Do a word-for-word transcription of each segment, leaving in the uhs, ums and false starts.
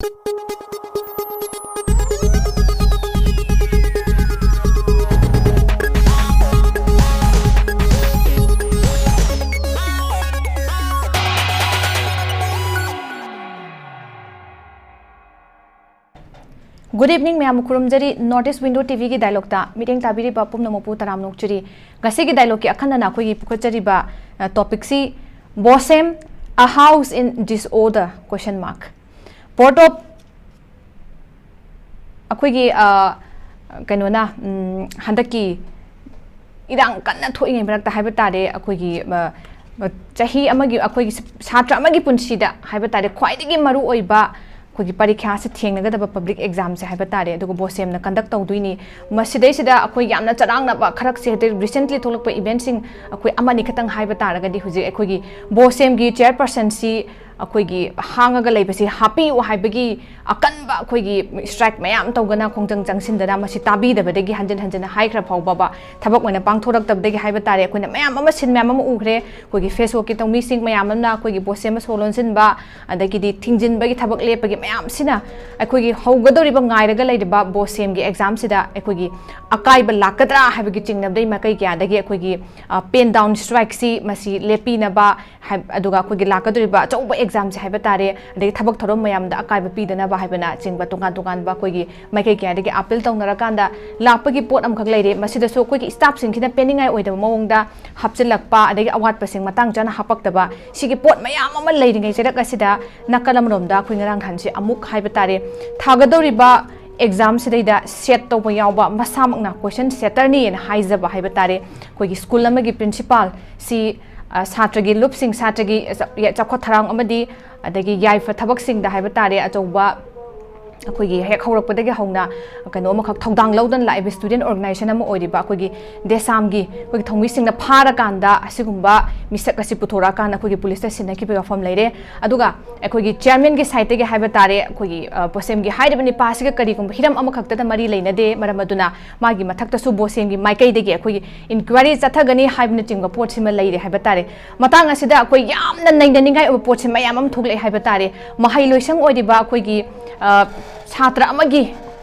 Good evening ꯃꯌꯥꯝ ꯈꯨꯔꯨꯝꯖꯔꯤ꯫ North East Window ꯇꯤꯚꯤꯒꯤ ꯗꯥꯏꯂꯣꯛꯇ ꯃꯤꯠꯌꯦꯡ ꯇꯥꯕꯤꯔꯤꯕ ꯄꯨꯝꯅꯃꯛꯄꯨ ꯇꯔꯥꯝ ꯅꯣꯛꯆꯔꯤ꯫ ꯉꯁꯤꯒꯤ ꯗꯥꯏꯂꯣꯛꯀꯤ ꯑꯈꯟꯅꯅ ꯑꯩꯈꯣꯏꯒꯤ ꯄꯨꯈꯠꯆꯔꯤꯕ ꯇꯣꯄꯤꯛꯁꯤ ꯕꯣꯁꯦꯝ, A House in Disorder question mark꯫ ꯄꯣꯔꯇꯣꯞ ꯑꯩꯈꯣꯏꯒꯤ ꯀꯩꯅꯣꯅ ꯍꯟꯗꯛꯀꯤ ꯏꯔꯥꯡ ꯀꯟꯅ ꯊꯣꯛꯏꯉꯩ ꯃꯔꯛꯇ ꯍꯥꯏꯕ ꯇꯥꯔꯦ, ꯑꯩꯈꯣꯏꯒꯤ ꯆꯍꯤ ꯑꯃꯒꯤ, ꯑꯩꯈꯣꯏꯒꯤ ꯁꯥꯇ꯭ꯔ ꯑꯃꯒꯤ ꯄꯨꯟꯁꯤꯗ ꯍꯥꯏꯕ ꯇꯥꯔꯦ, ꯈ꯭ꯋꯥꯏꯗꯒꯤ ꯃꯔꯨ ꯑꯣꯏꯕ ꯑꯩꯈꯣꯏꯒꯤ ꯄꯔꯤꯈ꯭ꯌꯥꯁꯦ ꯊꯦꯡꯅꯒꯗꯕ ꯄꯕ꯭ꯂꯤꯛ ꯑꯦꯛꯖꯥꯝꯁꯦ ꯍꯥꯏꯕ ꯇꯥꯔꯦ꯫ ꯑꯗꯨꯒ ꯕꯣꯁꯦꯝꯅ ꯀꯟꯗꯛ ꯇꯧꯗꯣꯏꯅꯤ꯫ ꯃꯁꯤꯗꯩꯁꯤꯗ ꯑꯩꯈꯣꯏ ꯌꯥꯝꯅ ꯆꯔꯥꯡꯅꯕ ꯈꯔꯁꯦ, ꯍꯥꯏꯗꯤ ꯔꯤꯁꯦꯟꯠꯂꯤ ꯊꯣꯛꯂꯛꯄ ꯏꯚꯦꯟꯠꯁꯤꯡ ꯑꯩꯈꯣꯏ ꯑꯃꯅꯤ ꯈꯛꯇꯪ ꯍꯥꯏꯕ ꯇꯥꯔꯒꯗꯤ, ꯍꯧꯖꯤꯛ ꯑꯩꯈꯣꯏꯒꯤ ꯕꯣꯁꯦꯝꯒꯤ ꯆꯤꯌꯔꯄꯔꯁꯟꯁꯤ ꯑꯩꯈꯣꯏꯒꯤ ꯍꯥꯡꯉꯒ ꯂꯩꯕꯁꯤ ꯍꯥꯞꯄꯤꯌꯨ ꯍꯥꯏꯕꯒꯤ ꯑꯀꯟꯕ ꯑꯩꯈꯣꯏꯒꯤ ꯁ꯭ꯇ꯭ꯔꯥꯏꯛ ꯃꯌꯥꯝ ꯇꯧꯗꯅ, ꯈꯣꯡꯖꯪ ꯆꯪꯁꯤꯟꯗꯅ, ꯃꯁꯤ ꯇꯥꯕꯤꯗꯕꯗꯒꯤ ꯍꯟꯖꯤꯟ ꯍꯟꯖꯤꯟꯅ ꯍꯥꯏꯈ꯭ꯔ ꯐꯥꯎꯕ ꯊꯕꯛ ꯑꯣꯏꯅ ꯄꯥꯡꯊꯣꯔꯛꯇꯕꯗꯒꯤ ꯍꯥꯏꯕ ꯇꯥꯔꯦ, ꯑꯩꯈꯣꯏꯅ ꯃꯌꯥꯝ ꯑꯃ, ꯁꯤꯟ ꯃꯌꯥꯝ ꯑꯃ ꯎꯈ꯭ꯔꯦ꯫ ꯑꯩꯈꯣꯏꯒꯤ ꯐꯦꯁꯕꯨꯛꯀꯤ ꯇꯧꯃꯤꯁꯤꯡ ꯃꯌꯥꯝ ꯑꯃꯅ ꯑꯩꯈꯣꯏꯒꯤ ꯕꯣꯁꯦꯝ ꯁꯣ ꯂꯣꯟꯁꯤꯟꯕ, ꯑꯗꯒꯤꯗꯤ ꯊꯤꯡꯖꯤꯟꯕꯒꯤ ꯊꯕꯛ ꯂꯦꯞꯄꯒꯤ ꯃꯌꯥꯝꯁꯤꯅ ꯑꯩꯈꯣꯏꯒꯤ ꯍꯧꯒꯗꯧꯔꯤꯕ ꯉꯥꯏꯔꯒ ꯂꯩꯔꯤꯕ ꯕꯣꯁꯦꯝꯒꯤ ꯑꯦꯛꯖꯥꯝꯁꯤꯗ ꯑꯩꯈꯣꯏꯒꯤ ꯑꯀꯥꯏꯕ ꯂꯥꯛꯀꯗ꯭ꯔꯥ ꯍꯥꯏꯕꯒꯤ ꯆꯤꯡꯅꯕꯗꯩ ꯃꯥꯏꯀꯩ ꯀꯌꯥꯗꯒꯤ ꯑꯩꯈꯣꯏꯒꯤ ꯄꯦꯟ ꯗꯥꯎꯟ ꯁ꯭ꯇ꯭ꯔꯥꯏꯛꯁꯤ ꯃꯁꯤ ꯂꯦꯞꯄꯤꯅꯕ, ꯍꯥꯏ-, ꯑꯗꯨꯒ ꯑꯩꯈꯣꯏꯒꯤ ꯂꯥꯛꯀꯗꯧꯔꯤꯕ ꯑꯆꯧꯕ ꯑꯦꯛꯖꯥꯝꯁꯦ ꯍꯥꯏꯕ ꯇꯥꯔꯦ, ꯑꯗꯒꯤ ꯊꯕꯛ ꯊꯧꯔꯝ ꯃꯌꯥꯝꯗ ꯑꯀꯥꯏꯕ ꯄꯤꯗꯅꯕ ꯍꯥꯏꯕꯅꯆꯤꯡꯕ ꯇꯣꯉꯥꯟ ꯇꯣꯉꯥꯟꯕ ꯑꯩꯈꯣꯏꯒꯤ ꯃꯥꯏꯀꯩ ꯀꯌꯥꯗꯒꯤ ꯑꯥꯄꯤꯜ ꯇꯧꯅꯔꯀꯥꯟꯗ ꯂꯥꯛꯄꯒꯤ ꯄꯣꯠ ꯑꯃꯈꯛ ꯂꯩꯔꯦ꯫ ꯃꯁꯤꯗꯁꯨ ꯑꯩꯈꯣꯏꯒꯤ ꯁ꯭ꯇꯥꯐꯁꯤꯡꯁꯤꯅ ꯄꯦꯟꯅꯤꯡꯉꯥꯏ ꯑꯣꯏꯗꯕ ꯃꯑꯣꯡꯗ ꯍꯥꯞꯆꯤꯜꯂꯛꯄ, ꯑꯗꯒꯤ ꯑꯋꯥꯠꯄꯁꯤꯡ ꯃꯇꯥꯡ ꯆꯥꯅ ꯍꯥꯞꯄꯛꯇꯕ, ꯁꯤꯒꯤ ꯄꯣꯠ ꯃꯌꯥꯝ ꯑꯃ ꯂꯩꯔꯤꯉꯩ ꯆꯩꯔꯛ ꯑꯁꯤꯗ ꯅꯥꯀꯜ ꯑꯃꯔꯣꯝꯗ ꯑꯩꯈꯣꯏ ꯉꯔꯥꯡ ꯅꯍꯥꯟꯁꯦ ꯑꯃꯨꯛ ꯍꯥꯏꯕ ꯇꯥꯔꯦ, ꯊꯥꯒꯗꯧꯔꯤꯕ ꯑꯦꯛꯖꯥꯝꯁꯤꯗꯩꯗ ꯁꯦꯠ ꯇꯧꯕ ꯌꯥꯎꯕ, ꯃꯁꯥꯃꯛꯅ ꯀꯣꯏꯁꯟ ꯁꯦꯇꯔꯅꯤꯅ ꯍꯥꯏꯖꯕ ꯍꯥꯏꯕ ꯇꯥꯔꯦ, ꯑꯩꯈꯣꯏꯒꯤ ꯁ꯭ꯀꯨꯜ ꯑꯃꯒꯤ ꯄ꯭ꯔꯤꯟꯁꯤꯄꯥꯜꯁꯤ, ꯑ, ꯁꯥꯇ꯭ꯔꯒꯤ ꯂꯨꯞꯁꯤꯡ, ꯁꯥꯇ꯭ꯔꯒꯤ ꯆ-, ꯆꯥꯎꯈꯠ ꯊꯧꯔꯥꯡ ꯑꯃꯗꯤ ꯑꯗꯒꯤ ꯌꯥꯏꯐ ꯊꯕꯛꯁꯤꯡꯗ ꯍꯥꯏꯕ ꯇꯥꯔꯦ, ꯑꯆꯧꯕ ꯑꯩꯈꯣꯏꯒꯤ ꯍꯦꯛ ꯍꯧꯔꯛꯄꯗꯒꯤ ꯍꯧꯅ ꯀꯩꯅꯣ ꯑꯃꯈꯛ ꯊꯧꯗꯥꯡ ꯂꯧꯗꯨꯅ ꯂꯥꯛꯏꯕ ꯁ꯭ꯇꯨꯗꯦꯟ ꯑꯣꯔꯒꯅꯥꯏꯖꯦꯁꯟ ꯑꯃ ꯑꯣꯏꯔꯤꯕ ꯑꯩꯈꯣꯏꯒꯤ ꯗꯦꯁꯥꯝꯒꯤ ꯑꯩꯈꯣꯏꯒꯤ ꯊꯧꯃꯤꯁꯤꯡꯅ ꯐꯥꯔꯀꯥꯟꯗ ꯑꯁꯤꯒꯨꯝꯕ ꯃꯤꯁꯛ ꯑꯁꯤ ꯄꯨꯊꯣꯔꯛꯑꯀꯥꯟꯗ ꯑꯩꯈꯣꯏꯒꯤ ꯄꯨꯂꯤꯁꯇ ꯁꯤꯟꯅꯈꯤꯕꯒꯤ ꯋꯥꯐꯝ ꯂꯩꯔꯦ꯫ ꯑꯗꯨꯒ ꯑꯩꯈꯣꯏꯒꯤ ꯆꯤꯌꯔꯃꯦꯟꯒꯤ ꯁꯥꯏꯠꯇꯒꯤ ꯍꯥꯏꯕ ꯇꯥꯔꯦ, ꯑꯩꯈꯣꯏꯒꯤ, ꯑ, ꯕꯣꯁꯦꯝꯒꯤ ꯍꯥꯏꯔꯤꯕ ꯅꯤꯄꯥꯁꯤꯒ ꯀꯔꯤꯒꯨꯝꯕ ꯍꯤꯔꯝ ꯑꯃꯈꯛꯇꯗ ꯃꯔꯤ ꯂꯩꯅꯗꯦ, ꯃꯔꯝ ꯑꯗꯨꯅ ꯃꯥꯒꯤ ꯃꯊꯛꯇꯁꯨ ꯕꯣꯁꯦꯝꯒꯤ ꯃꯥꯏꯀꯩꯗꯒꯤ ꯑꯩꯈꯣꯏꯒꯤ ꯏꯟꯀ꯭ꯋꯥꯏꯔꯤ ꯆꯠꯊꯒꯅꯤ ꯍꯥꯏꯕꯅꯆꯤꯡꯕ ꯄꯣꯠꯁꯤꯃ ꯂꯩꯔꯦ ꯍꯥꯏꯕ ꯇꯥꯔꯦ꯫ ꯃꯇꯥꯡ ꯑꯁꯤꯗ ꯑꯩꯈꯣꯏ ꯌꯥꯝꯅ ꯅꯩꯅꯅꯤꯡꯉꯥꯏ ꯑꯣꯏꯕ ꯄꯣꯠꯁꯤ ꯃꯌꯥꯝ ꯑꯃ ꯊꯣꯛꯂꯛꯑꯦ ꯍꯥꯏꯕ ꯇꯥꯔꯦ꯫ ꯃꯍꯩ ꯂꯣꯏꯁꯪ ꯑꯣꯏꯔꯤꯕ ꯑꯩꯈꯣꯏꯒꯤ, ꯑ, ꯁꯥꯇ꯭ꯔ ꯑꯃꯒꯤ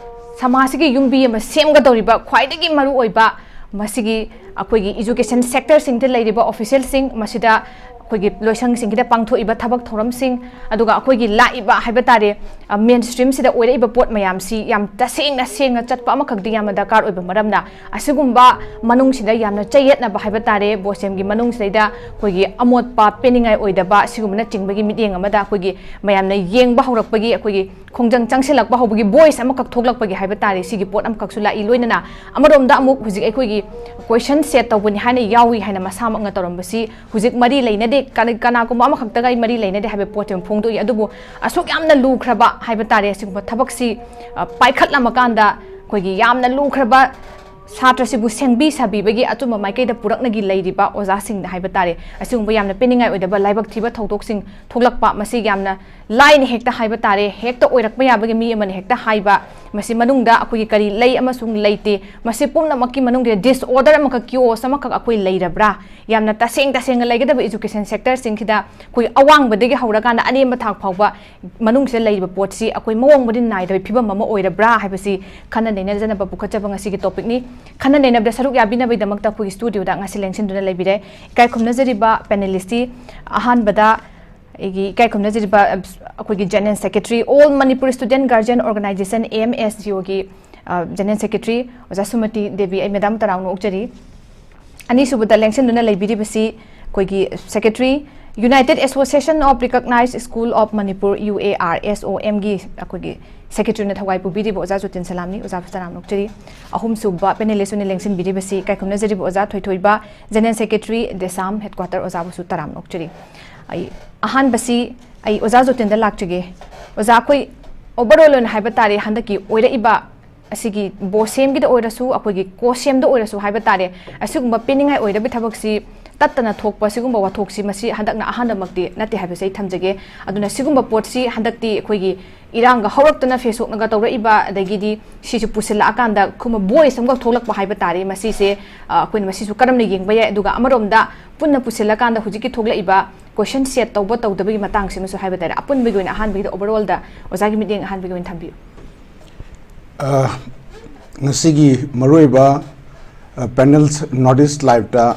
ꯁꯃꯥꯖꯁꯤꯒꯤ ꯌꯨꯝꯕꯤ ꯑꯃ ꯁꯦꯝꯒꯗꯧꯔꯤꯕ ꯈ꯭ꯋꯥꯏꯗꯒꯤ ꯃꯔꯨꯑꯣꯏꯕ ꯃꯁꯤꯒꯤ ꯑꯩꯈꯣꯏꯒꯤ ꯏꯖꯨꯀꯦꯁꯟ ꯁꯦꯛꯇꯔꯁꯤꯡꯗ ꯂꯩꯔꯤꯕ ꯑꯣꯐꯤꯁꯤꯌꯦꯜꯁꯤꯡ, ꯃꯁꯤꯗ ꯑꯩꯈꯣꯏꯒꯤ ꯂꯣꯏꯁꯪꯁꯤꯡꯁꯤꯗ ꯄꯥꯡꯊꯣꯛꯏꯕ ꯊꯕꯛ ꯊꯧꯔꯝꯁꯤꯡ, ꯑꯗꯨꯒ ꯑꯩꯈꯣꯏꯒꯤ ꯂꯥꯛꯏꯕ ꯍꯥꯏꯕ ꯇꯥꯔꯦ, ꯑ, ꯃꯦꯟ ꯁ꯭ꯇ꯭ꯔꯤꯝꯁꯤꯗ ꯑꯣꯏꯔꯛꯏꯕ ꯄꯣꯠ ꯃꯌꯥꯝꯁꯤ ꯌꯥꯝ ꯇꯁꯦꯡꯅ ꯁꯦꯡꯅ ꯆꯠꯄ ꯑꯃꯈꯛꯇꯤ ꯌꯥꯝꯅ ꯗꯔꯀꯥꯔ ꯑꯣꯏꯕ ꯃꯔꯝꯅ, ꯑꯁꯤꯒꯨꯝꯕ ꯃꯅꯨꯡꯁꯤꯗ ꯌꯥꯝꯅ ꯆꯌꯦꯠꯅꯕ ꯍꯥꯏꯕ ꯇꯥꯔꯦ, ꯕꯣꯁꯦꯝꯒꯤ ꯃꯅꯨꯡꯁꯤꯗꯩꯗ ꯑꯩꯈꯣꯏꯒꯤ ꯑꯃꯣꯠꯄ ꯄꯦꯟꯅꯤꯡꯉꯥꯏ ꯑꯣꯏꯗꯕ ꯑꯁꯤꯒꯨꯝꯕꯅꯆꯤꯡꯕꯒꯤ ꯃꯤꯠꯌꯦꯡ ꯑꯃꯗ ꯑꯩꯈꯣꯏꯒꯤ ꯃꯌꯥꯝꯅ ꯌꯦꯡꯕ ꯍꯧꯔꯛꯄꯒꯤ, ꯑꯩꯈꯣꯏꯒꯤ ꯈꯣꯡꯖꯪ ꯆꯪꯁꯤꯜꯂꯛꯄ ꯍꯧꯕꯒꯤ, ꯚꯣꯏꯁ ꯑꯃꯈꯛ ꯊꯣꯛꯂꯛꯄꯒꯤ ꯍꯥꯏꯕ ꯇꯥꯔꯦ, ꯁꯤꯒꯤ ꯄꯣꯠ ꯑꯃꯈꯛꯁꯨ ꯂꯥꯛꯏ꯫ ꯂꯣꯏꯅꯅ ꯑꯃꯔꯣꯝꯗ ꯑꯃꯨꯛ ꯍꯧꯖꯤꯛ ꯑꯩꯈꯣꯏꯒꯤ ꯀꯣꯏꯁꯟ ꯁꯦꯠ ꯇꯧꯕꯅꯤ ꯍꯥꯏꯅ ꯌꯥꯎꯏ ꯍꯥꯏꯅ ꯃꯁꯥꯃꯛꯅ ꯇꯧꯔꯝꯕꯁꯤ ꯍꯧꯖꯤꯛ ꯃꯔꯤ ꯂꯩꯅꯗꯦ꯫ ꯀꯅꯥ-, ꯀꯅꯥꯒꯨꯝꯕ ꯑꯃꯈꯛꯇꯒ ꯑꯩ ꯃꯔꯤ ꯂꯩꯅꯗꯦ ꯍꯥꯏꯕ ꯄꯣꯠꯁꯦ ꯑꯃ ꯐꯣꯡꯗꯣꯛꯏ꯫ ꯑꯗꯨꯕꯨ ꯑꯁꯨꯛ ꯌꯥꯝꯅ ꯂꯨꯈ꯭ꯔꯕ ꯍꯥꯏꯕ ꯇꯥꯔꯦ, ꯑꯁꯤꯒꯨꯝꯕ ꯊꯕꯛꯁꯤ, ꯑ, ꯄꯥꯏꯈꯠꯂꯝꯃꯀꯥꯟꯗ ꯑꯩꯈꯣꯏꯒꯤ ꯌꯥꯝꯅ ꯂꯨꯈ꯭ꯔꯕ ꯁꯥꯇ꯭ꯔꯁꯤꯕꯨ ꯁꯦꯝꯕꯤ ꯁꯥꯕꯤꯕꯒꯤ ꯑꯆꯨꯝꯕ ꯃꯥꯏꯀꯩꯗ ꯄꯨꯔꯛꯅꯒꯤ ꯂꯩꯔꯤꯕ ꯑꯣꯖꯥꯁꯤꯡꯗ ꯍꯥꯏꯕ ꯇꯥꯔꯦ, ꯑꯁꯤꯒꯨꯝꯕ ꯌꯥꯝꯅ ꯄꯦꯟꯅꯤꯡꯉꯥꯏ ꯑꯣꯏꯗꯕ ꯂꯥꯏꯕꯛ ꯊꯤꯕ ꯊꯧꯗꯣꯛꯁꯤꯡ ꯊꯣꯛꯂꯛꯄ, ꯃꯁꯤ ꯌꯥꯝꯅ ꯂꯥꯏꯅ ꯍꯦꯛꯇ ꯍꯥꯏꯕ ꯇꯥꯔꯦ, ꯍꯦꯛꯇ ꯑꯣꯏꯔꯛꯄ ꯌꯥꯕꯒꯤ ꯃꯤ ꯑꯃꯅ ꯍꯦꯛꯇ ꯍꯥꯏꯕ, ꯃꯁꯤ ꯃꯅꯨꯡꯗ ꯑꯩꯈꯣꯏꯒꯤ ꯀꯔꯤ ꯂꯩ ꯑꯃꯁꯨꯡ ꯂꯩꯇꯦ, ꯃꯁꯤ ꯄꯨꯝꯅꯃꯛꯀꯤ ꯃꯅꯨꯡꯗ disorder ꯑꯃꯈꯛ, chaos ꯑꯃꯈꯛ ꯑꯩꯈꯣꯏ ꯂꯩꯔꯕ꯭ꯔꯥ? ꯌꯥꯝꯅ ꯇꯁꯦꯡ ꯇꯁꯦꯡꯅ ꯂꯩꯒꯗꯕ ꯏꯖꯨꯀꯦꯁꯟ ꯁꯦꯛꯇꯔꯁꯤꯡꯁꯤꯗ ꯑꯩꯈꯣꯏ ꯑꯋꯥꯡꯕꯗꯒꯤ ꯍꯧꯔꯀꯥꯟꯗ ꯑꯅꯦꯝꯕ ꯊꯥꯛ ꯐꯥꯎꯕ ꯃꯅꯨꯡꯁꯤꯗ ꯂꯩꯔꯤꯕ ꯄꯣꯠꯁꯤ ꯑꯩꯈꯣꯏ ꯃꯑꯣꯡ ꯃꯔꯤꯟ ꯅꯥꯏꯗꯕ ꯐꯤꯕꯝ ꯑꯃ ꯑꯣꯏꯔꯕ꯭ꯔꯥ ꯍꯥꯏꯕꯁꯤ ꯈꯟꯅ ꯅꯩꯅꯖꯅꯕ ꯄꯨꯈꯠꯆꯕ ꯉꯁꯤꯒꯤ ꯇꯣꯄꯤꯛꯅꯤ꯫ ꯈꯟꯅ ꯅꯩꯅꯕꯗ ꯁꯔꯨꯛ ꯌꯥꯕꯤꯅꯕꯒꯤꯗꯃꯛꯇ ꯑꯩꯈꯣꯏꯒꯤ ꯁ꯭ꯇꯨꯗꯤꯑꯣꯗ ꯉꯁꯤ ꯂꯦꯡꯁꯤꯟꯗꯨꯅ ꯂꯩꯕꯤꯔꯦ꯫ ꯏꯀꯥꯏ ꯈꯨꯝꯅꯖꯔꯤꯕ ꯄꯦꯅꯦꯂꯤꯁꯇꯤ ꯑꯍꯥꯟꯕꯗ ꯑꯩꯒꯤ ꯏꯀꯥꯏ ꯈꯨꯝꯅꯖꯔꯤꯕ, ꯑ, ꯑꯩꯈꯣꯏꯒꯤ general secretary, All Manipur Student Guardian Organization, A M S G O ꯒꯤ, ꯑ, ꯖꯦꯅꯦꯔꯦꯜ ꯁꯦꯀ꯭ꯔꯦꯇꯔꯤ ꯑꯣꯖꯥ ꯁꯨꯃꯇꯤ ꯗꯦꯕꯤ, ꯑꯩ ꯃꯦꯗꯥꯝ ꯇꯔꯥꯝꯅ ꯑꯣꯛꯆꯔꯤ꯫ ꯑꯅꯤꯁꯨꯕꯗ ꯂꯦꯡꯁꯤꯟꯗꯨꯅ ꯂꯩꯕꯤꯔꯤꯕꯁꯤ ꯑꯩꯈꯣꯏꯒꯤ secretary, United Association of Recognized School of Manipur, U A R S O M ꯒꯤ ꯑꯩꯈꯣꯏꯒꯤ ꯁꯦꯀ꯭ꯔꯦꯇꯔꯤꯅ ꯊꯧꯒꯥꯏ ꯄꯨꯕꯤꯔꯤꯕ ꯑꯣꯖꯥ ꯖꯣꯇꯤꯟ ꯁꯂꯥꯝꯅꯤ, ꯑꯣꯖꯥꯕꯨ ꯇꯔꯥꯝꯅ ꯑꯣꯛꯆꯔꯤ꯫ ꯑꯍꯨꯝꯁꯨꯕ ꯄꯦꯅꯦꯂꯤꯁ ꯑꯣꯏꯅ ꯂꯦꯡꯁꯤꯟꯕꯤꯔꯤꯕꯁꯤ ꯏꯀꯥꯏ ꯈꯨꯝꯅꯖꯔꯤꯕ ꯑꯣꯖꯥ ꯊꯣꯏꯊꯣꯏꯕ, ꯖꯦꯅꯦꯔꯦꯜ ꯁꯦꯀ꯭ꯔꯦꯇꯔꯤ, ꯗꯦꯁꯥꯝ ꯍꯦꯗꯀ꯭ꯋꯥꯇꯔ, ꯑꯣꯖꯥꯕꯨꯁꯨ ꯇꯔꯥꯝꯅ ꯑꯣꯛꯆꯔꯤ꯫ ꯑꯩ ꯑꯍꯥꯟꯕꯁꯤ ꯑꯩ ꯑꯣꯖꯥ ꯖꯣꯇꯤꯟꯗ ꯂꯥꯛꯆꯒꯦ꯫ ꯑꯣꯖꯥ, ꯑꯩꯈꯣꯏ ꯑꯣꯚꯔ ꯑꯣꯜ ꯑꯣꯏꯅ ꯍꯥꯏꯕ ꯇꯥꯔꯦ, ꯍꯟꯗꯛꯀꯤ ꯑꯣꯏꯔꯛꯏꯕ ꯑꯁꯤꯒꯤ ꯕꯣꯁꯦꯝꯒꯤꯗ ꯑꯣꯏꯔꯁꯨ, ꯑꯩꯈꯣꯏꯒꯤ ꯀꯣꯁꯦꯝꯗ ꯑꯣꯏꯔꯁꯨ ꯍꯥꯏꯕ ꯇꯥꯔꯦ, ꯑꯁꯤꯒꯨꯝꯕ ꯄꯤꯅꯤꯡꯉꯥꯏ ꯑꯣꯏꯗꯕꯒꯤ ꯊꯕꯛꯁꯤ ꯇꯠꯇꯅ ꯊꯣꯛꯄ, ꯁꯤꯒꯨꯝꯕ ꯋꯥꯊꯣꯛꯁꯤ ꯃꯁꯤ ꯍꯟꯗꯛꯅ ꯑꯍꯥꯟꯕꯃꯛꯇꯤ ꯅꯠꯇꯦ ꯍꯥꯏꯕꯁꯤ ꯑꯩ ꯊꯝꯖꯒꯦ꯫ ꯑꯗꯨꯅ ꯁꯤꯒꯨꯝꯕ ꯄꯣꯠꯁꯤ ꯍꯟꯗꯛꯇꯤ ꯑꯩꯈꯣꯏꯒꯤ ꯏꯔꯥꯡꯒ ꯍꯧꯔꯛꯇꯅ ꯐꯦꯁꯕꯨꯛꯅꯒ ꯇꯧꯔꯛꯏꯕ, ꯑꯗꯒꯤꯗꯤ ꯁꯤꯁꯨ ꯄꯨꯁꯤꯜꯂꯛꯑꯀꯥꯟꯗ ꯈꯨꯝꯕ ꯚꯣꯏꯁ ꯑꯃꯈꯛ ꯊꯣꯛꯂꯛꯄ ꯍꯥꯏꯕ ꯇꯥꯔꯦ꯫ ꯃꯁꯤꯁꯦ, ꯑ, ꯑꯩꯈꯣꯏꯅ ꯃꯁꯤꯁꯨ ꯀꯔꯝꯅ ꯌꯦꯡꯕ ꯌꯥꯏ? ꯑꯗꯨꯒ ꯑꯃꯔꯣꯝꯗ ꯄꯨꯟꯅ ꯄꯨꯁꯤꯜꯂꯀꯥꯟꯗ ꯍꯧꯖꯤꯛꯀꯤ ꯊꯣꯛꯂꯛꯏꯕ ꯀꯣꯏꯁꯟ ꯁꯦꯠ ꯇꯧꯕ ꯇꯧꯗꯕꯒꯤ ꯃꯇꯥꯡꯁꯤꯃꯁꯨ ꯍꯥꯏꯕ ꯇꯥꯔꯦ꯫ ꯑꯄꯨꯟꯕꯒꯤ ꯑꯣꯏꯅ ꯑꯍꯥꯟꯕꯒꯤꯗ ꯑꯣꯚꯔ ꯑꯣꯜꯗ ꯑꯣꯖꯥꯒꯤ ꯃꯤꯠꯌꯦꯡ ꯑꯍꯥꯟꯕꯒꯤ ꯑꯣꯏꯅ ꯊꯝꯕꯤꯌꯨ꯫ ꯑ, ꯉꯁꯤꯒꯤ ꯃꯔꯨꯑꯣꯏꯕ, ꯑ, ꯄꯦꯅꯦꯜ ꯅꯣꯔꯠ ꯏꯁ ꯂꯥꯏꯚꯇ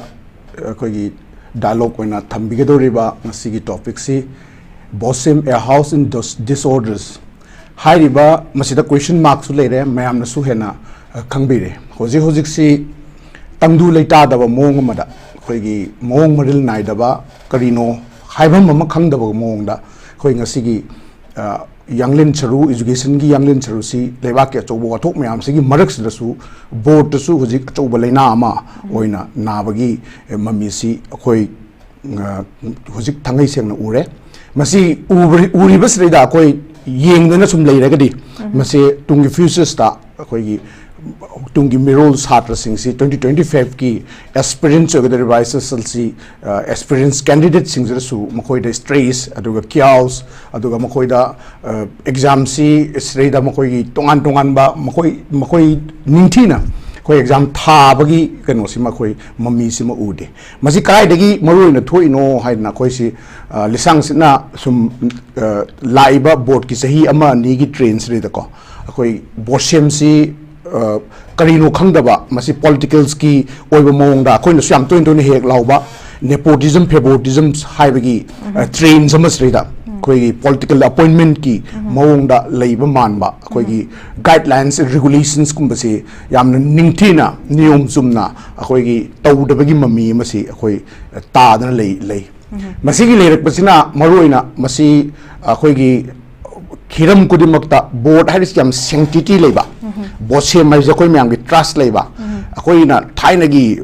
ꯑꯩꯈꯣꯏꯒꯤ ꯗꯥꯏꯂꯣꯒ ꯑꯣꯏꯅ ꯊꯝꯕꯤꯒꯗꯧꯔꯤꯕ ꯉꯁꯤꯒꯤ ꯇꯣꯄꯤꯛꯁꯤ ꯕꯣꯁꯦꯝ, ꯑꯦ ꯍꯥꯎꯁ ꯏꯟ ꯗꯤꯁꯑꯣꯔꯗꯔꯁ ꯍꯥꯏꯔꯤꯕ, ꯃꯁꯤꯗ ꯀ꯭ꯋꯦꯁꯟ ꯃꯥꯔꯛꯁꯨ ꯂꯩꯔꯦ, ꯃꯌꯥꯝꯅꯁꯨ ꯍꯦꯟꯅ, ꯑ, ꯈꯪꯕꯤꯔꯦ꯫ ꯍꯧꯖꯤꯛ ꯍꯧꯖꯤꯛꯁꯤ ꯇꯪꯗꯨ ꯂꯩꯇꯥꯗꯕ ꯃꯑꯣꯡ ꯑꯃꯗ, ꯑꯩꯈꯣꯏꯒꯤ ꯃꯑꯣꯡ ꯃꯔꯤꯜ ꯅꯥꯏꯗꯕ, ꯀꯔꯤꯅꯣ ꯍꯥꯏꯐꯝ ꯑꯃ ꯈꯪꯗꯕ ꯃꯑꯣꯡꯗ ꯑꯩꯈꯣꯏ ꯉꯁꯤꯒꯤ, ꯑ, ꯌꯥꯡꯂꯦꯟ ꯁꯔꯨ, ꯏꯖꯨꯀꯦꯁꯟꯒꯤ ꯌꯥꯡꯂꯦꯟ ꯁꯔꯨꯁꯤ ꯂꯩꯕꯥꯛꯀꯤ ꯑꯆꯧꯕ ꯋꯥꯊꯣꯛ ꯃꯌꯥꯝꯁꯤꯒꯤ ꯃꯔꯛꯁꯤꯗꯁꯨ ꯕꯣꯔꯗꯇꯁꯨ ꯍꯧꯖꯤꯛ ꯑꯆꯧꯕ ꯂꯩꯅꯥ ꯑꯃ ꯑꯣꯏꯅ ꯅꯥꯕꯒꯤ, ꯑ, ꯃꯃꯤꯁꯤ ꯑꯩꯈꯣꯏ, ꯑ, ꯍꯧꯖꯤꯛ ꯊꯥꯡꯉꯩ ꯁꯦꯡꯅ ꯎꯔꯦ꯫ ꯃꯁꯤ ꯎꯕ-, ꯎꯔꯤꯕꯁꯤꯗꯩꯗ ꯑꯩꯈꯣꯏ ꯌꯦꯡꯗꯅ ꯁꯨꯝ ꯂꯩꯔꯒꯗꯤ ꯃꯁꯤ ꯇꯨꯡꯒꯤ ꯐ꯭ꯌꯨꯆꯔꯁꯇ ꯑꯩꯈꯣꯏꯒꯤ ꯇꯨꯡꯒꯤ ꯃꯤꯔꯣꯜ ꯁꯥꯇ꯭ꯔꯁꯤꯡꯁꯤ ꯇ꯭ꯋꯦꯟꯇꯤ ꯇ꯭ꯋꯦꯟꯇꯤ ꯐꯥꯏꯚꯀꯤ ꯑꯦꯁꯄꯤꯔꯦꯟꯁ ꯑꯣꯏꯒꯗꯧꯔꯤꯕ ꯑꯥꯏ ꯑꯦꯁ ꯑꯦꯁ ꯑꯦꯜ ꯁꯤ, ꯑ, ꯑꯦꯁꯄꯤꯔꯦꯟꯁ ꯀꯦꯟꯗꯤꯗꯦꯠꯁꯤꯡꯁꯤꯗꯁꯨ ꯃꯈꯣꯏꯗ ꯁ꯭ꯇ꯭ꯔꯦꯁ, ꯑꯗꯨꯒ ꯀꯤꯌꯥꯎꯁ, ꯑꯗꯨꯒ ꯃꯈꯣꯏꯗ, ꯑ, ꯑꯦꯛꯖꯥꯝꯁꯤ ꯁꯤꯗꯩꯗ ꯃꯈꯣꯏꯒꯤ ꯇꯣꯉꯥꯟ ꯇꯣꯉꯥꯟꯕ ꯃꯈꯣꯏ, ꯃꯈꯣꯏ ꯅꯤꯡꯊꯤꯅ ꯑꯩꯈꯣꯏ ꯑꯦꯛꯖꯥꯝ ꯊꯥꯕꯒꯤ ꯀꯩꯅꯣꯁꯤꯃ ꯑꯩꯈꯣꯏ ꯃꯃꯤꯁꯤꯃ ꯎꯗꯦ꯫ ꯃꯁꯤ ꯀꯗꯥꯏꯗꯒꯤ ꯃꯔꯨꯑꯣꯏꯅ ꯊꯣꯛꯏꯅꯣ ꯍꯥꯏꯗꯅ ꯑꯩꯈꯣꯏꯁꯤ, ꯑ, ꯂꯤꯁꯥꯡꯁꯤꯠꯅ ꯁꯨꯝ, ꯑ, ꯂꯥꯛꯏꯕ ꯕꯣꯔꯗꯀꯤ ꯆꯍꯤ ꯑꯃ ꯑꯅꯤꯒꯤ ꯇ꯭ꯔꯦꯟꯁꯤꯗꯩꯗꯀꯣ ꯑꯩꯈꯣꯏ ꯕꯣꯁꯦꯝꯁꯤ, ꯑ, ꯀꯔꯤꯅꯣ ꯈꯪꯗꯕ, ꯃꯁꯤ ꯄꯣꯂꯤꯇꯤꯀꯦꯜꯁꯀꯤ ꯑꯣꯏꯕ ꯃꯑꯣꯡꯗ ꯑꯩꯈꯣꯏꯅꯁꯨ ꯌꯥꯝ ꯇꯣꯏꯅ ꯇꯣꯏꯅ ꯍꯦꯛ ꯂꯥꯎꯕ nepotism, favoritism ꯍꯥꯏꯕꯒꯤ, ꯑ, ꯇ꯭ꯔꯦꯟꯁ ꯑꯃꯁꯤꯗꯩꯗ ꯑꯩꯈꯣꯏꯒꯤ ꯄꯣꯂꯤꯇꯤꯀꯦꯜ ꯑꯄꯣꯏꯟꯃꯦꯟꯠꯀꯤ ꯃꯑꯣꯡꯗ ꯂꯩꯕ ꯃꯥꯟꯕ, ꯑꯩꯈꯣꯏꯒꯤ ꯒꯥꯏꯗꯂꯥꯏꯟꯁ, ꯔꯤꯒꯨꯂꯦꯁꯟꯁꯀꯨꯝꯕꯁꯤ ꯌꯥꯝꯅ ꯅꯤꯡꯊꯤꯅ, ꯅꯤꯌꯣꯝ ꯆꯨꯝꯅ ꯑꯩꯈꯣꯏꯒꯤ ꯇꯧꯗꯕꯒꯤ ꯃꯃꯤ ꯑꯃꯁꯤ ꯑꯩꯈꯣꯏ ꯇꯥꯗꯅ ꯂꯩ, ꯂꯩ꯫ ꯃꯁꯤꯒꯤ ꯂꯩꯔꯛꯄꯁꯤꯅ ꯃꯔꯨꯑꯣꯏꯅ ꯃꯁꯤ ꯑꯩꯈꯣꯏꯒꯤ ꯍꯤꯔꯝ ꯈꯨꯗꯤꯡꯃꯛꯇ ꯕꯣꯔꯗ ꯍꯥꯏꯔꯤꯁꯤ ꯌꯥꯝ sanctity ꯂꯩꯕ, ꯕꯣꯁꯦꯝ ꯍꯥꯏꯁꯦ ꯑꯩꯈꯣꯏ ꯃꯌꯥꯝꯒꯤ ꯇ꯭ꯔꯁ ꯂꯩꯕ, ꯑꯩꯈꯣꯏꯅ ꯊꯥꯏꯅꯒꯤ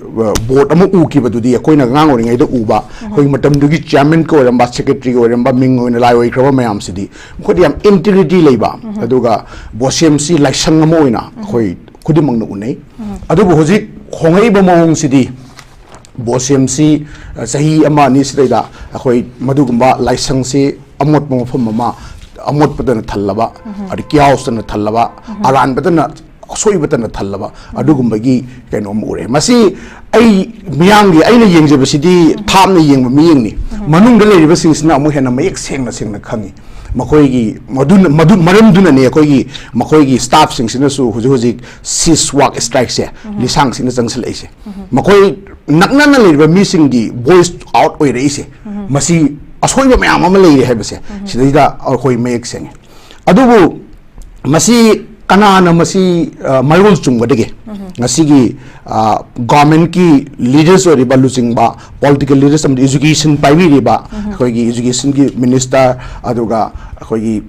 ꯕꯣꯔꯗ ꯑꯃ ꯎꯈꯤꯕꯗꯨꯗꯤ, ꯑꯩꯈꯣꯏꯅ ꯑꯉꯥꯡ ꯑꯣꯏꯔꯤꯉꯩꯗ ꯎꯕ, ꯑꯩꯈꯣꯏꯒꯤ ꯃꯇꯝꯗꯨꯒꯤ ꯆꯤꯌꯥꯔꯃꯦꯟꯒ ꯑꯣꯏꯔꯝꯕ, ꯁꯦꯀ꯭ꯔꯦꯇꯔꯤꯒ ꯑꯣꯏꯔꯝꯕ, ꯃꯤꯡ ꯑꯣꯏꯅ ꯂꯥꯏ ꯑꯣꯏꯈ꯭ꯔꯕ ꯃꯌꯥꯝꯁꯤꯗꯤ, ꯃꯈꯣꯏꯗꯤ ꯌꯥꯝ ꯏꯟꯇꯤꯒ꯭ꯔꯤꯇꯤ ꯂꯩꯕ꯫ ꯑꯗꯨꯒ ꯕꯣꯁꯦꯝꯁꯤ ꯂꯥꯏꯁꯪ ꯑꯃ ꯑꯣꯏꯅ ꯑꯩꯈꯣꯏ ꯈꯨꯗꯤꯡꯃꯛꯅ ꯎꯅꯩ꯫ ꯑꯗꯨꯕꯨ ꯍꯧꯖꯤꯛ ꯍꯣꯡꯉꯛꯏꯕ ꯃꯑꯣꯡꯁꯤꯗꯤ, ꯕꯣꯁꯦꯝꯁꯤ, ꯑ, ꯆꯍꯤ ꯑꯃ ꯑꯅꯤ ꯁꯤꯗꯩꯗ ꯑꯩꯈꯣꯏ ꯃꯗꯨꯒꯨꯝꯕ ꯂꯥꯏꯁꯪꯁꯤ ꯑꯃꯣꯠꯄ ꯃꯐꯝ ꯑꯃ, ꯑꯃꯣꯠꯄꯗꯅ ꯊꯜꯂꯕ, ꯑꯗꯩ ꯀꯤꯌꯥꯎꯁꯇꯅ ꯊꯜꯂꯕ, ꯑꯔꯥꯟꯕꯗꯅ, ꯑꯁꯣꯏꯕꯇꯅ ꯊꯜꯂꯕ, ꯑꯗꯨꯒꯨꯝꯕꯒꯤ ꯀꯩꯅꯣ ꯑꯃ ꯎꯔꯦ꯫ ꯃꯁꯤ ꯑꯩ, ꯃꯤꯌꯥꯝꯒꯤ, ꯑꯩꯅ ꯌꯦꯡꯖꯕꯁꯤꯗꯤ ꯊꯥꯞꯅ ꯌꯦꯡꯕ ꯃꯤꯠꯌꯦꯡꯅꯤ꯫ ꯃꯅꯨꯡꯗ ꯂꯩꯔꯤꯕꯁꯤꯡꯁꯤꯅ ꯑꯃꯨꯛ ꯍꯦꯟꯅ ꯃꯌꯦꯛ ꯁꯦꯡꯅ, ꯁꯦꯡꯅ ꯈꯪꯉꯤ꯫ ꯃꯈꯣꯏꯒꯤ ꯃꯗꯨꯅ, ꯃꯗꯨ, ꯃꯔꯝꯗꯨꯅꯅꯦ ꯑꯩꯈꯣꯏꯒꯤ, ꯃꯈꯣꯏꯒꯤ ꯁ꯭ꯇꯥꯐꯁꯤꯡꯁꯤꯅꯁꯨ ꯍꯧꯖꯤꯛ, ꯍꯧꯖꯤꯛ cease work strikeꯁꯦ ꯂꯤꯁꯥꯡꯁꯤꯠꯅ ꯆꯪꯁꯤꯜꯂꯛꯏꯁꯦ꯫ ꯃꯈꯣꯏ ꯅꯛꯅꯅ ꯂꯩꯔꯤꯕ ꯃꯤꯁꯤꯡꯒꯤ voice out ꯑꯣꯏꯔꯛꯏꯁꯦ, ꯃꯁꯤ ꯑꯁꯣꯏꯕ ꯃꯌꯥꯝ ꯑꯃ ꯂꯩꯔꯦ ꯍꯥꯏꯕꯁꯦ ꯁꯤꯗꯩꯗ ꯑꯩꯈꯣꯏ ꯃꯌꯦꯛ ꯁꯦꯡꯉꯤ꯫ ꯑꯗꯨꯕꯨ ꯃꯁꯤ ꯀꯅꯥꯅ ꯃꯁꯤ, ꯑ, ꯃꯌꯣꯜ ꯆꯨꯝꯒꯗꯒꯦ? ꯉꯁꯤꯒꯤ, ꯑ, ꯒꯣꯔꯃꯦꯟꯠꯀꯤ ꯂꯤꯗꯔꯁ ꯑꯣꯏꯔꯤꯕ ꯂꯨꯆꯤꯡꯕ, ꯄꯣꯂꯤꯇꯤꯀꯦꯜ ꯂꯤꯗꯔꯁ ꯑꯃꯗꯤ ꯏꯖꯨꯀꯦꯁꯟ ꯄꯥꯏꯕꯤꯔꯤꯕ ꯑꯩꯈꯣꯏꯒꯤ ꯏꯖꯨꯀꯦꯁꯟꯒꯤ ꯃꯤꯅꯤꯁꯇꯔ, ꯑꯗꯨꯒ ꯑꯩꯈꯣꯏꯒꯤ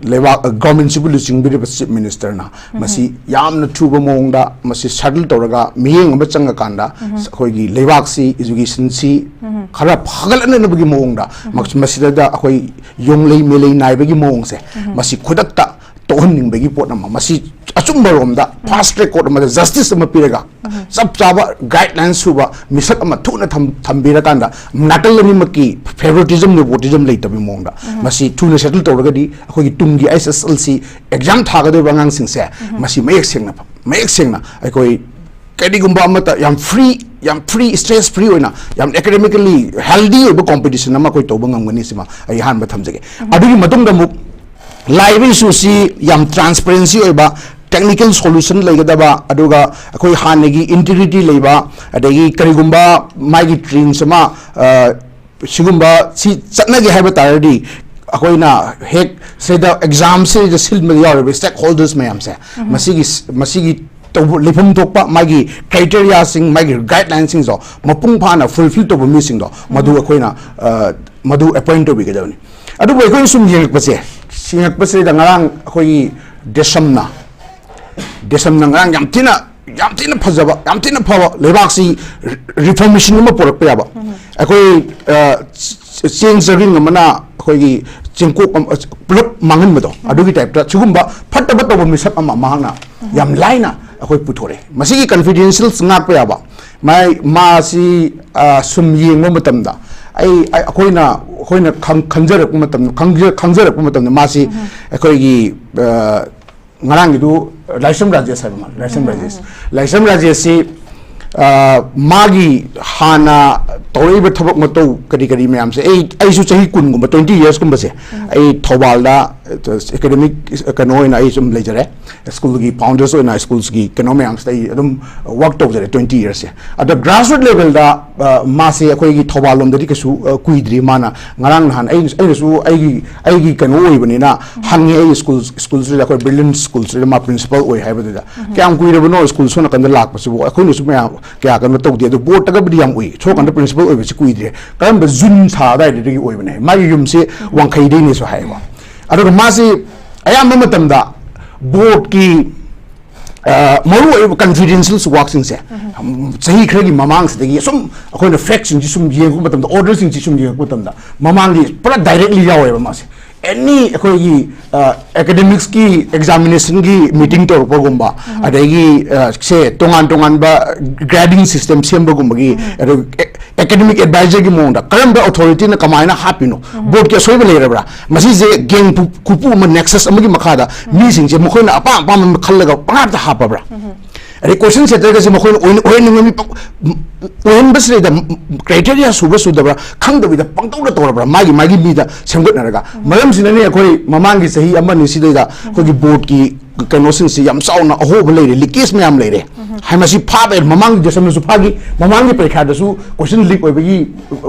ꯂꯩꯕꯥꯛ, ꯑ, ꯒꯣꯔꯃꯦꯟꯁꯤꯕꯨ ꯂꯨꯆꯤꯡꯕꯤꯔꯤꯕ ꯆꯤꯐ ꯃꯤꯅꯤꯁꯇꯔꯅ ꯃꯁꯤ ꯌꯥꯝꯅ ꯊꯨꯕ ꯃꯑꯣꯡꯗ ꯃꯁꯤ ꯁꯦꯇꯜ ꯇꯧꯔꯒ ꯃꯤꯠꯌꯦꯡ ꯑꯃ ꯆꯪꯉꯀꯥꯟꯗ ꯑꯩꯈꯣꯏꯒꯤ ꯂꯩꯕꯥꯛꯁꯤ, ꯏꯖꯨꯀꯦꯁꯟꯁꯤ ꯈꯔ ꯐꯒꯠꯂꯛꯅꯕꯒꯤ ꯃꯑꯣꯡꯗ, ꯃꯁꯤꯗ ꯑꯩꯈꯣꯏ ꯌꯣꯡꯂꯩ ꯃꯦꯂꯩ ꯅꯥꯏꯕꯒꯤ ꯃꯑꯣꯡꯁꯦ, ꯃꯁꯤ ꯈꯨꯗꯛꯇ ꯇꯣꯛꯍꯟꯅꯤꯡꯕꯒꯤ ꯄꯣꯠ ꯑꯃ, ꯃꯁꯤ ꯑꯆꯨꯝꯕꯔꯣꯝꯗ ꯐꯥꯁ ꯇ꯭ꯔꯦꯛ ꯀꯣꯔꯠ ꯑꯃꯗ ꯖꯁꯇꯤꯁ ꯑꯃ ꯄꯤꯔꯒ, ꯆꯞ ꯆꯥꯕ ꯒꯥꯏꯗꯂꯥꯏꯟ ꯁꯨꯕ ꯃꯤꯁꯛ ꯑꯃ ꯊꯨꯅ ꯊꯝ-, ꯊꯝꯕꯤꯔꯀꯥꯟꯗ, ꯅꯥꯀꯜ ꯑꯅꯤꯃꯛꯀꯤ ꯐꯦꯚꯔꯤꯇꯤꯖꯝ, ꯅꯦꯄꯣꯇꯤꯖꯝ ꯂꯩꯇꯕꯒꯤ ꯃꯑꯣꯡꯗ ꯃꯁꯤ ꯊꯨꯅ ꯁꯦꯇꯜ ꯇꯧꯔꯒꯗꯤ, ꯑꯩꯈꯣꯏꯒꯤ ꯇꯨꯡꯒꯤ ꯑꯩꯆ ꯑꯦꯁ ꯑꯦꯜ ꯁꯤ ꯑꯦꯛꯖꯥꯝ ꯊꯥꯒꯗꯧꯔꯤꯕ ꯑꯉꯥꯡꯁꯤꯡꯁꯦ ꯃꯁꯤ ꯃꯌꯦꯛ ꯁꯦꯡꯅ, ꯃꯌꯦꯛ ꯁꯦꯡꯅ ꯑꯩꯈꯣꯏ ꯀꯔꯤꯒꯨꯝꯕ ꯑꯃꯠꯇ ꯌꯥꯝ ꯐ꯭ꯔꯤ, ꯌꯥꯝ ꯐ꯭ꯔꯤ, ꯁ꯭ꯇ꯭ꯔꯦꯁ ꯐ꯭ꯔꯤ ꯑꯣꯏꯅ, ꯌꯥꯝ ꯑꯦꯀꯥꯗꯦꯃꯤꯀꯦꯜꯂꯤ ꯍꯦꯜꯗꯤ ꯑꯣꯏꯕ ꯀꯣꯝꯄꯤꯇꯤꯁꯟ ꯑꯃ ꯑꯩꯈꯣꯏ ꯇꯧꯕ ꯉꯝꯒꯅꯤ꯫ ꯁꯤꯃ ꯑꯩ ꯑꯍꯥꯟꯕ ꯊꯝꯖꯒꯦ꯫ ꯑꯗꯨꯒꯤ ꯃꯇꯨꯡꯗ ꯑꯃꯨꯛ ꯂꯥꯛꯏꯕ ꯏꯁꯨꯁꯤ ꯌꯥꯝ ꯇ꯭ꯔꯥꯟꯁꯄꯔꯦꯟꯁꯤ ꯑꯣꯏꯕ, ꯇꯦꯛꯅꯤꯀꯦꯜ ꯁꯣꯂꯨꯁꯟ ꯂꯩꯒꯗꯕ, ꯑꯗꯨꯒ ꯑꯩꯈꯣꯏ ꯍꯥꯟꯅꯒꯤ ꯏꯟꯇꯤꯒ꯭ꯔꯤꯇꯤ ꯂꯩꯕ, ꯑꯗꯒꯤ ꯀꯔꯤꯒꯨꯝꯕ ꯃꯥꯒꯤ ꯇ꯭ꯔꯦꯟꯁ ꯑꯃ, ꯑ, ꯁꯤꯒꯨꯝꯕ ꯁꯤ ꯆꯠꯅꯒꯦ ꯍꯥꯏꯕ ꯇꯥꯔꯗꯤ, ꯑꯩꯈꯣꯏꯅ ꯍꯦꯛ ꯁꯤꯗ ꯑꯦꯛꯖꯥꯝꯁꯤꯗ ꯁꯤꯟꯕꯗ ꯌꯥꯎꯔꯤꯕ ꯁ꯭ꯇꯦꯛ ꯍꯣꯜꯗꯔꯁ ꯃꯌꯥꯝꯁꯦ, ꯃꯁꯤꯒꯤ, ꯃꯁꯤꯒꯤ ꯇꯧꯕ, ꯂꯩꯐꯝ ꯊꯣꯛꯄ ꯃꯥꯒꯤ ꯀ꯭ꯔꯥꯏꯇꯦꯔꯤꯌꯥꯁꯤꯡ, ꯃꯥꯒꯤ ꯒꯥꯏꯗꯂꯥꯏꯟꯁꯤꯡꯗꯣ ꯃꯄꯨꯡ ꯐꯥꯅ ꯐꯨꯜꯐꯤꯜ ꯇꯧꯕ ꯃꯤꯁꯤꯡꯗꯣ, ꯃꯗꯨ ꯑꯩꯈꯣꯏꯅ, ꯑ, ꯃꯗꯨ ꯑꯦꯄꯣꯏꯟ ꯇꯧꯕꯤꯒꯗꯕꯅꯤ꯫ ꯑꯗꯨꯕꯨ ꯑꯩꯈꯣꯏꯅ ꯁꯨꯝ ꯌꯦꯡꯉꯛꯄꯁꯦ, ꯌꯦꯡꯉꯛꯄꯁꯤꯗ ꯉꯔꯥꯡ ꯑꯩꯈꯣꯏꯒꯤ ꯗꯦꯁꯝꯅ ꯗꯦꯁꯝꯅ ꯉꯔꯥꯡ ꯌꯥꯝ ꯊꯤꯅ, ꯌꯥꯝ ꯊꯤꯅ ꯐꯖꯕ, ꯌꯥꯝ ꯊꯤꯅ ꯐꯕ, ꯂꯩꯕꯥꯛꯁꯤ reformation ꯑꯃ ꯄꯨꯔꯛꯄ ꯌꯥꯕ, ꯑꯩꯈꯣꯏ, ꯑ, ꯆ-, ꯆꯦꯡ ꯆꯥꯔꯤꯡ ꯑꯃꯅ ꯑꯩꯈꯣꯏꯒꯤ ꯆꯦꯡꯀꯣꯛ ꯑꯃ, ꯄꯨꯂꯞ ꯃꯥꯡꯍꯟꯕꯗꯣ, ꯑꯗꯨꯒꯤ type ꯇ ꯁꯤꯒꯨꯝꯕ ꯐꯠꯇꯕ ꯇꯧꯕ ꯃꯤꯁꯛ ꯑꯃ ꯃꯍꯥꯛꯅ ꯌꯥꯝ ꯂꯥꯏꯅ ꯑꯩꯈꯣꯏ ꯄꯨꯊꯣꯔꯛꯑꯦ꯫ ꯃꯁꯤꯒꯤ confidentials ꯉꯥꯛꯄ ꯌꯥꯕ, ꯃꯥꯏ, ꯃꯥꯁꯤ, ꯑ, ꯁꯨꯝ ꯌꯦꯡꯕ ꯃꯇꯝꯗ, ꯑꯩ, ꯑꯩ, ꯑꯩꯈꯣꯏꯅ, ꯑꯩꯈꯣꯏꯅ ꯈꯪ-, ꯈꯟꯖꯔꯛꯄ ꯃꯇꯝꯗ, ꯈꯪꯖ-, ꯈꯪꯖꯔꯛꯄ ꯃꯇꯝꯗ ꯃꯥꯁꯤ ꯑꯩꯈꯣꯏꯒꯤ, ꯑ, ꯉꯔꯥꯡꯒꯤꯗꯨ ꯂꯥꯏꯁ꯭ꯔꯝ ꯔꯥꯖꯦꯁ ꯍꯥꯏꯕ ꯃꯥꯜꯂꯦ, ꯂꯥꯏꯁ꯭ꯔꯝ ꯔꯥꯖꯦꯁ꯫ ꯂꯥꯏꯁ꯭ꯔꯝ ꯔꯥꯖꯦꯁꯁꯤ, ꯑ, ꯃꯥꯒꯤ ꯍꯥꯟꯅ ꯇꯧꯔꯛꯏꯕ ꯊꯕꯛ ꯃꯇꯧ ꯀꯔꯤ ꯀꯔꯤ ꯃꯌꯥꯝꯁꯦ, ꯑꯩ, ꯑꯩꯁꯨ ꯆꯍꯤ ꯀꯨꯟꯒꯨꯝꯕ, twenty yearsꯀꯨꯝꯕꯁꯦ ꯑꯩ ꯊꯧꯕꯥꯜꯗ, ꯑ, academic ꯀꯩꯅꯣ ꯑꯣꯏꯅ ꯑꯩ ꯁꯨꯝ ꯂꯩꯖꯔꯦ꯫ Schoolꯒꯤ founders ꯑꯣꯏꯅ schoolsꯀꯤ ꯀꯩꯅꯣ ꯃꯌꯥꯝꯁꯤꯗ ꯑꯩ ꯑꯗꯨꯝ work ꯇꯧꯖꯔꯦ twenty yearsꯁꯦ꯫ ꯑꯗ grassroot levelꯗ, ꯑ, ꯃꯥꯁꯦ ꯑꯩꯈꯣꯏꯒꯤ ꯊꯧꯕꯥꯜ ꯂꯣꯝꯗꯗꯤ ꯀꯩꯁꯨ, ꯑ, ꯀꯨꯏꯗ꯭ꯔꯤ꯫ ꯃꯥꯅ ꯉꯔꯥꯡ ꯅꯍꯥꯟ ꯑꯩꯅ, ꯑꯩꯅꯁꯨ ꯑꯩꯒꯤ, ꯑꯩꯒꯤ ꯀꯩꯅꯣ ꯑꯣꯏꯕꯅꯤꯅ ꯍꯪꯉꯦ, ꯑꯩꯒꯤ school, schoolꯁꯤꯗ, ꯑꯩꯈꯣꯏ brilliant schoolꯁꯤꯗ ꯃꯥ principal ꯑꯣꯏ ꯍꯥꯏꯕꯗꯨꯗ, "ꯀꯌꯥꯝ ꯀꯨꯏꯔꯕꯅꯣ school ꯁꯣꯝ ꯅꯥꯀꯟꯗ ꯂꯥꯛꯄꯁꯤꯕꯨ?" ꯑꯩꯈꯣꯏꯅꯁꯨ ꯃꯌꯥꯝ ꯀꯌꯥ ꯀꯩꯅꯣ ꯇꯧꯗꯦ, ꯑꯗꯣ boardꯇꯒꯕꯨꯗꯤ ꯌꯥꯝ ꯎꯏ꯫ ꯁꯣꯝ ꯅꯥꯀꯟꯗ principal ꯑꯣꯏꯕꯁꯤ ꯀꯨꯏꯗ꯭ꯔꯤ꯫ ꯀꯔꯝꯕ, June ꯊꯥ ꯑꯗꯨꯋꯥꯏꯗꯒꯤ ꯑꯣꯏꯕꯅꯦ꯫ ꯃꯥꯒꯤ ꯌꯨꯝꯁꯦ ꯋꯥꯡꯈꯩꯗꯩꯅꯦꯁꯨ ꯍꯥꯏꯌꯦꯕ꯫ ꯑꯗꯨꯒ ꯃꯥꯁꯤ ꯑꯌꯥꯝꯕ ꯃꯇꯝꯗ boardꯀꯤ, ꯑ, ꯃꯔꯨꯑꯣꯏꯕ confidential workꯁꯤꯡꯁꯦ, ꯎꯝ, ꯆꯍꯤ ꯈꯔꯒꯤ ꯃꯃꯥꯡꯁꯤꯗꯒꯤ ꯁꯨꯝ ꯑꯩꯈꯣꯏꯅ factꯁꯤꯡꯁꯤ ꯁꯨꯝ ꯌꯦꯡꯉꯛꯄ ꯃꯇꯝꯗ, orderꯁꯤꯡꯁꯤ ꯁꯨꯝ ꯌꯦꯡꯉꯛꯄ ꯃꯇꯝꯗ, ꯃꯃꯥꯡꯒꯤ ꯄꯨꯔꯥ directly ꯌꯥꯎꯋꯦꯕ ꯃꯥꯁꯦ꯫ Any ꯑꯩꯈꯣꯏꯒꯤ, ꯑ, academicsꯀꯤ examinationꯒꯤ meeting ꯇꯧꯔꯛꯄꯒꯨꯝꯕ, ꯎꯝ, ꯑꯗꯒꯤ, ꯑ, ꯁꯦ ꯇꯣꯉꯥꯟ ꯇꯣꯉꯥꯟꯕ grading system ꯁꯦꯝꯕꯒꯨꯝꯕꯒꯤ, ꯎꯝ, ꯑꯗꯨ academic advisorꯒꯤ ꯃꯑꯣꯡꯗ ꯀꯔꯝꯕ authorityꯅ ꯀꯃꯥꯏꯅ ꯍꯥꯞꯄꯤꯅꯣ? ꯎꯝ꯫ Boardꯀꯤ ꯑꯁꯣꯏꯕ ꯂꯩꯔꯕ꯭ꯔꯥ? ꯃꯁꯤꯁꯦ gang ꯈꯨ-, ꯈꯨꯄꯨ ꯑꯃ, nexus ꯑꯃꯒꯤ ꯃꯈꯥꯗ, ꯎꯝ, ꯃꯤꯁꯤꯡꯁꯦ ꯃꯈꯣꯏꯅ ꯑꯄꯥꯝ ꯑꯄꯥꯝꯕ ꯈꯜꯂꯒ ꯄꯪꯍꯥꯞꯇ ꯍꯥꯞꯄꯕ꯭ꯔꯥ? ꯎꯝ꯫ ꯑꯗꯩ question centreꯒꯁꯦ ꯃꯈꯣꯏꯅ ꯑꯣꯏꯅ-, ꯑꯣꯏꯍꯟꯅꯤꯡꯕ ꯃꯤ ꯄꯪ-, ꯑꯣꯏꯍꯟꯕꯁꯤꯗꯩꯗ criteria ꯁꯨꯕ꯭ꯔꯥ ꯁꯨꯗꯕ꯭ꯔꯥ ꯈꯪꯗꯕꯤꯗ ꯄꯪꯇꯧꯗ ꯇꯧꯔꯕ꯭ꯔꯥ? ꯃꯥꯒꯤ, ꯃꯥꯒꯤ ꯃꯤꯗ ꯁꯦꯝꯒꯠꯅꯔꯒ꯫ ꯎꯝ꯫ ꯃꯔꯝꯁꯤꯅꯅꯦ ꯑꯩꯈꯣꯏ ꯃꯃꯥꯡꯒꯤ ꯆꯍꯤ ꯑꯃ ꯑꯅꯤ ꯁꯤꯗꯩꯗ ꯎꯝ꯫ ꯑꯩꯈꯣꯏꯒꯤ boardꯀꯤ ꯀꯩꯅꯣꯁꯤꯡꯁꯤ ꯌꯥꯝ ꯆꯥꯎꯅ ꯑꯍꯣꯕ ꯂꯩꯔꯦ, leakage ꯃꯌꯥꯝ ꯂꯩꯔꯦ꯫ ꯎꯝ꯫ ꯍꯥꯏ ꯃꯁꯤ ꯐꯥꯕ ꯃꯃꯥꯡꯒꯤ ꯗꯦꯁꯝꯗꯁꯨ ꯐꯥꯈꯤ, ꯃꯃꯥꯡꯒꯤ ꯄꯔꯤꯈꯥꯗꯁꯨ question leak ꯑꯣꯏꯕꯒꯤ,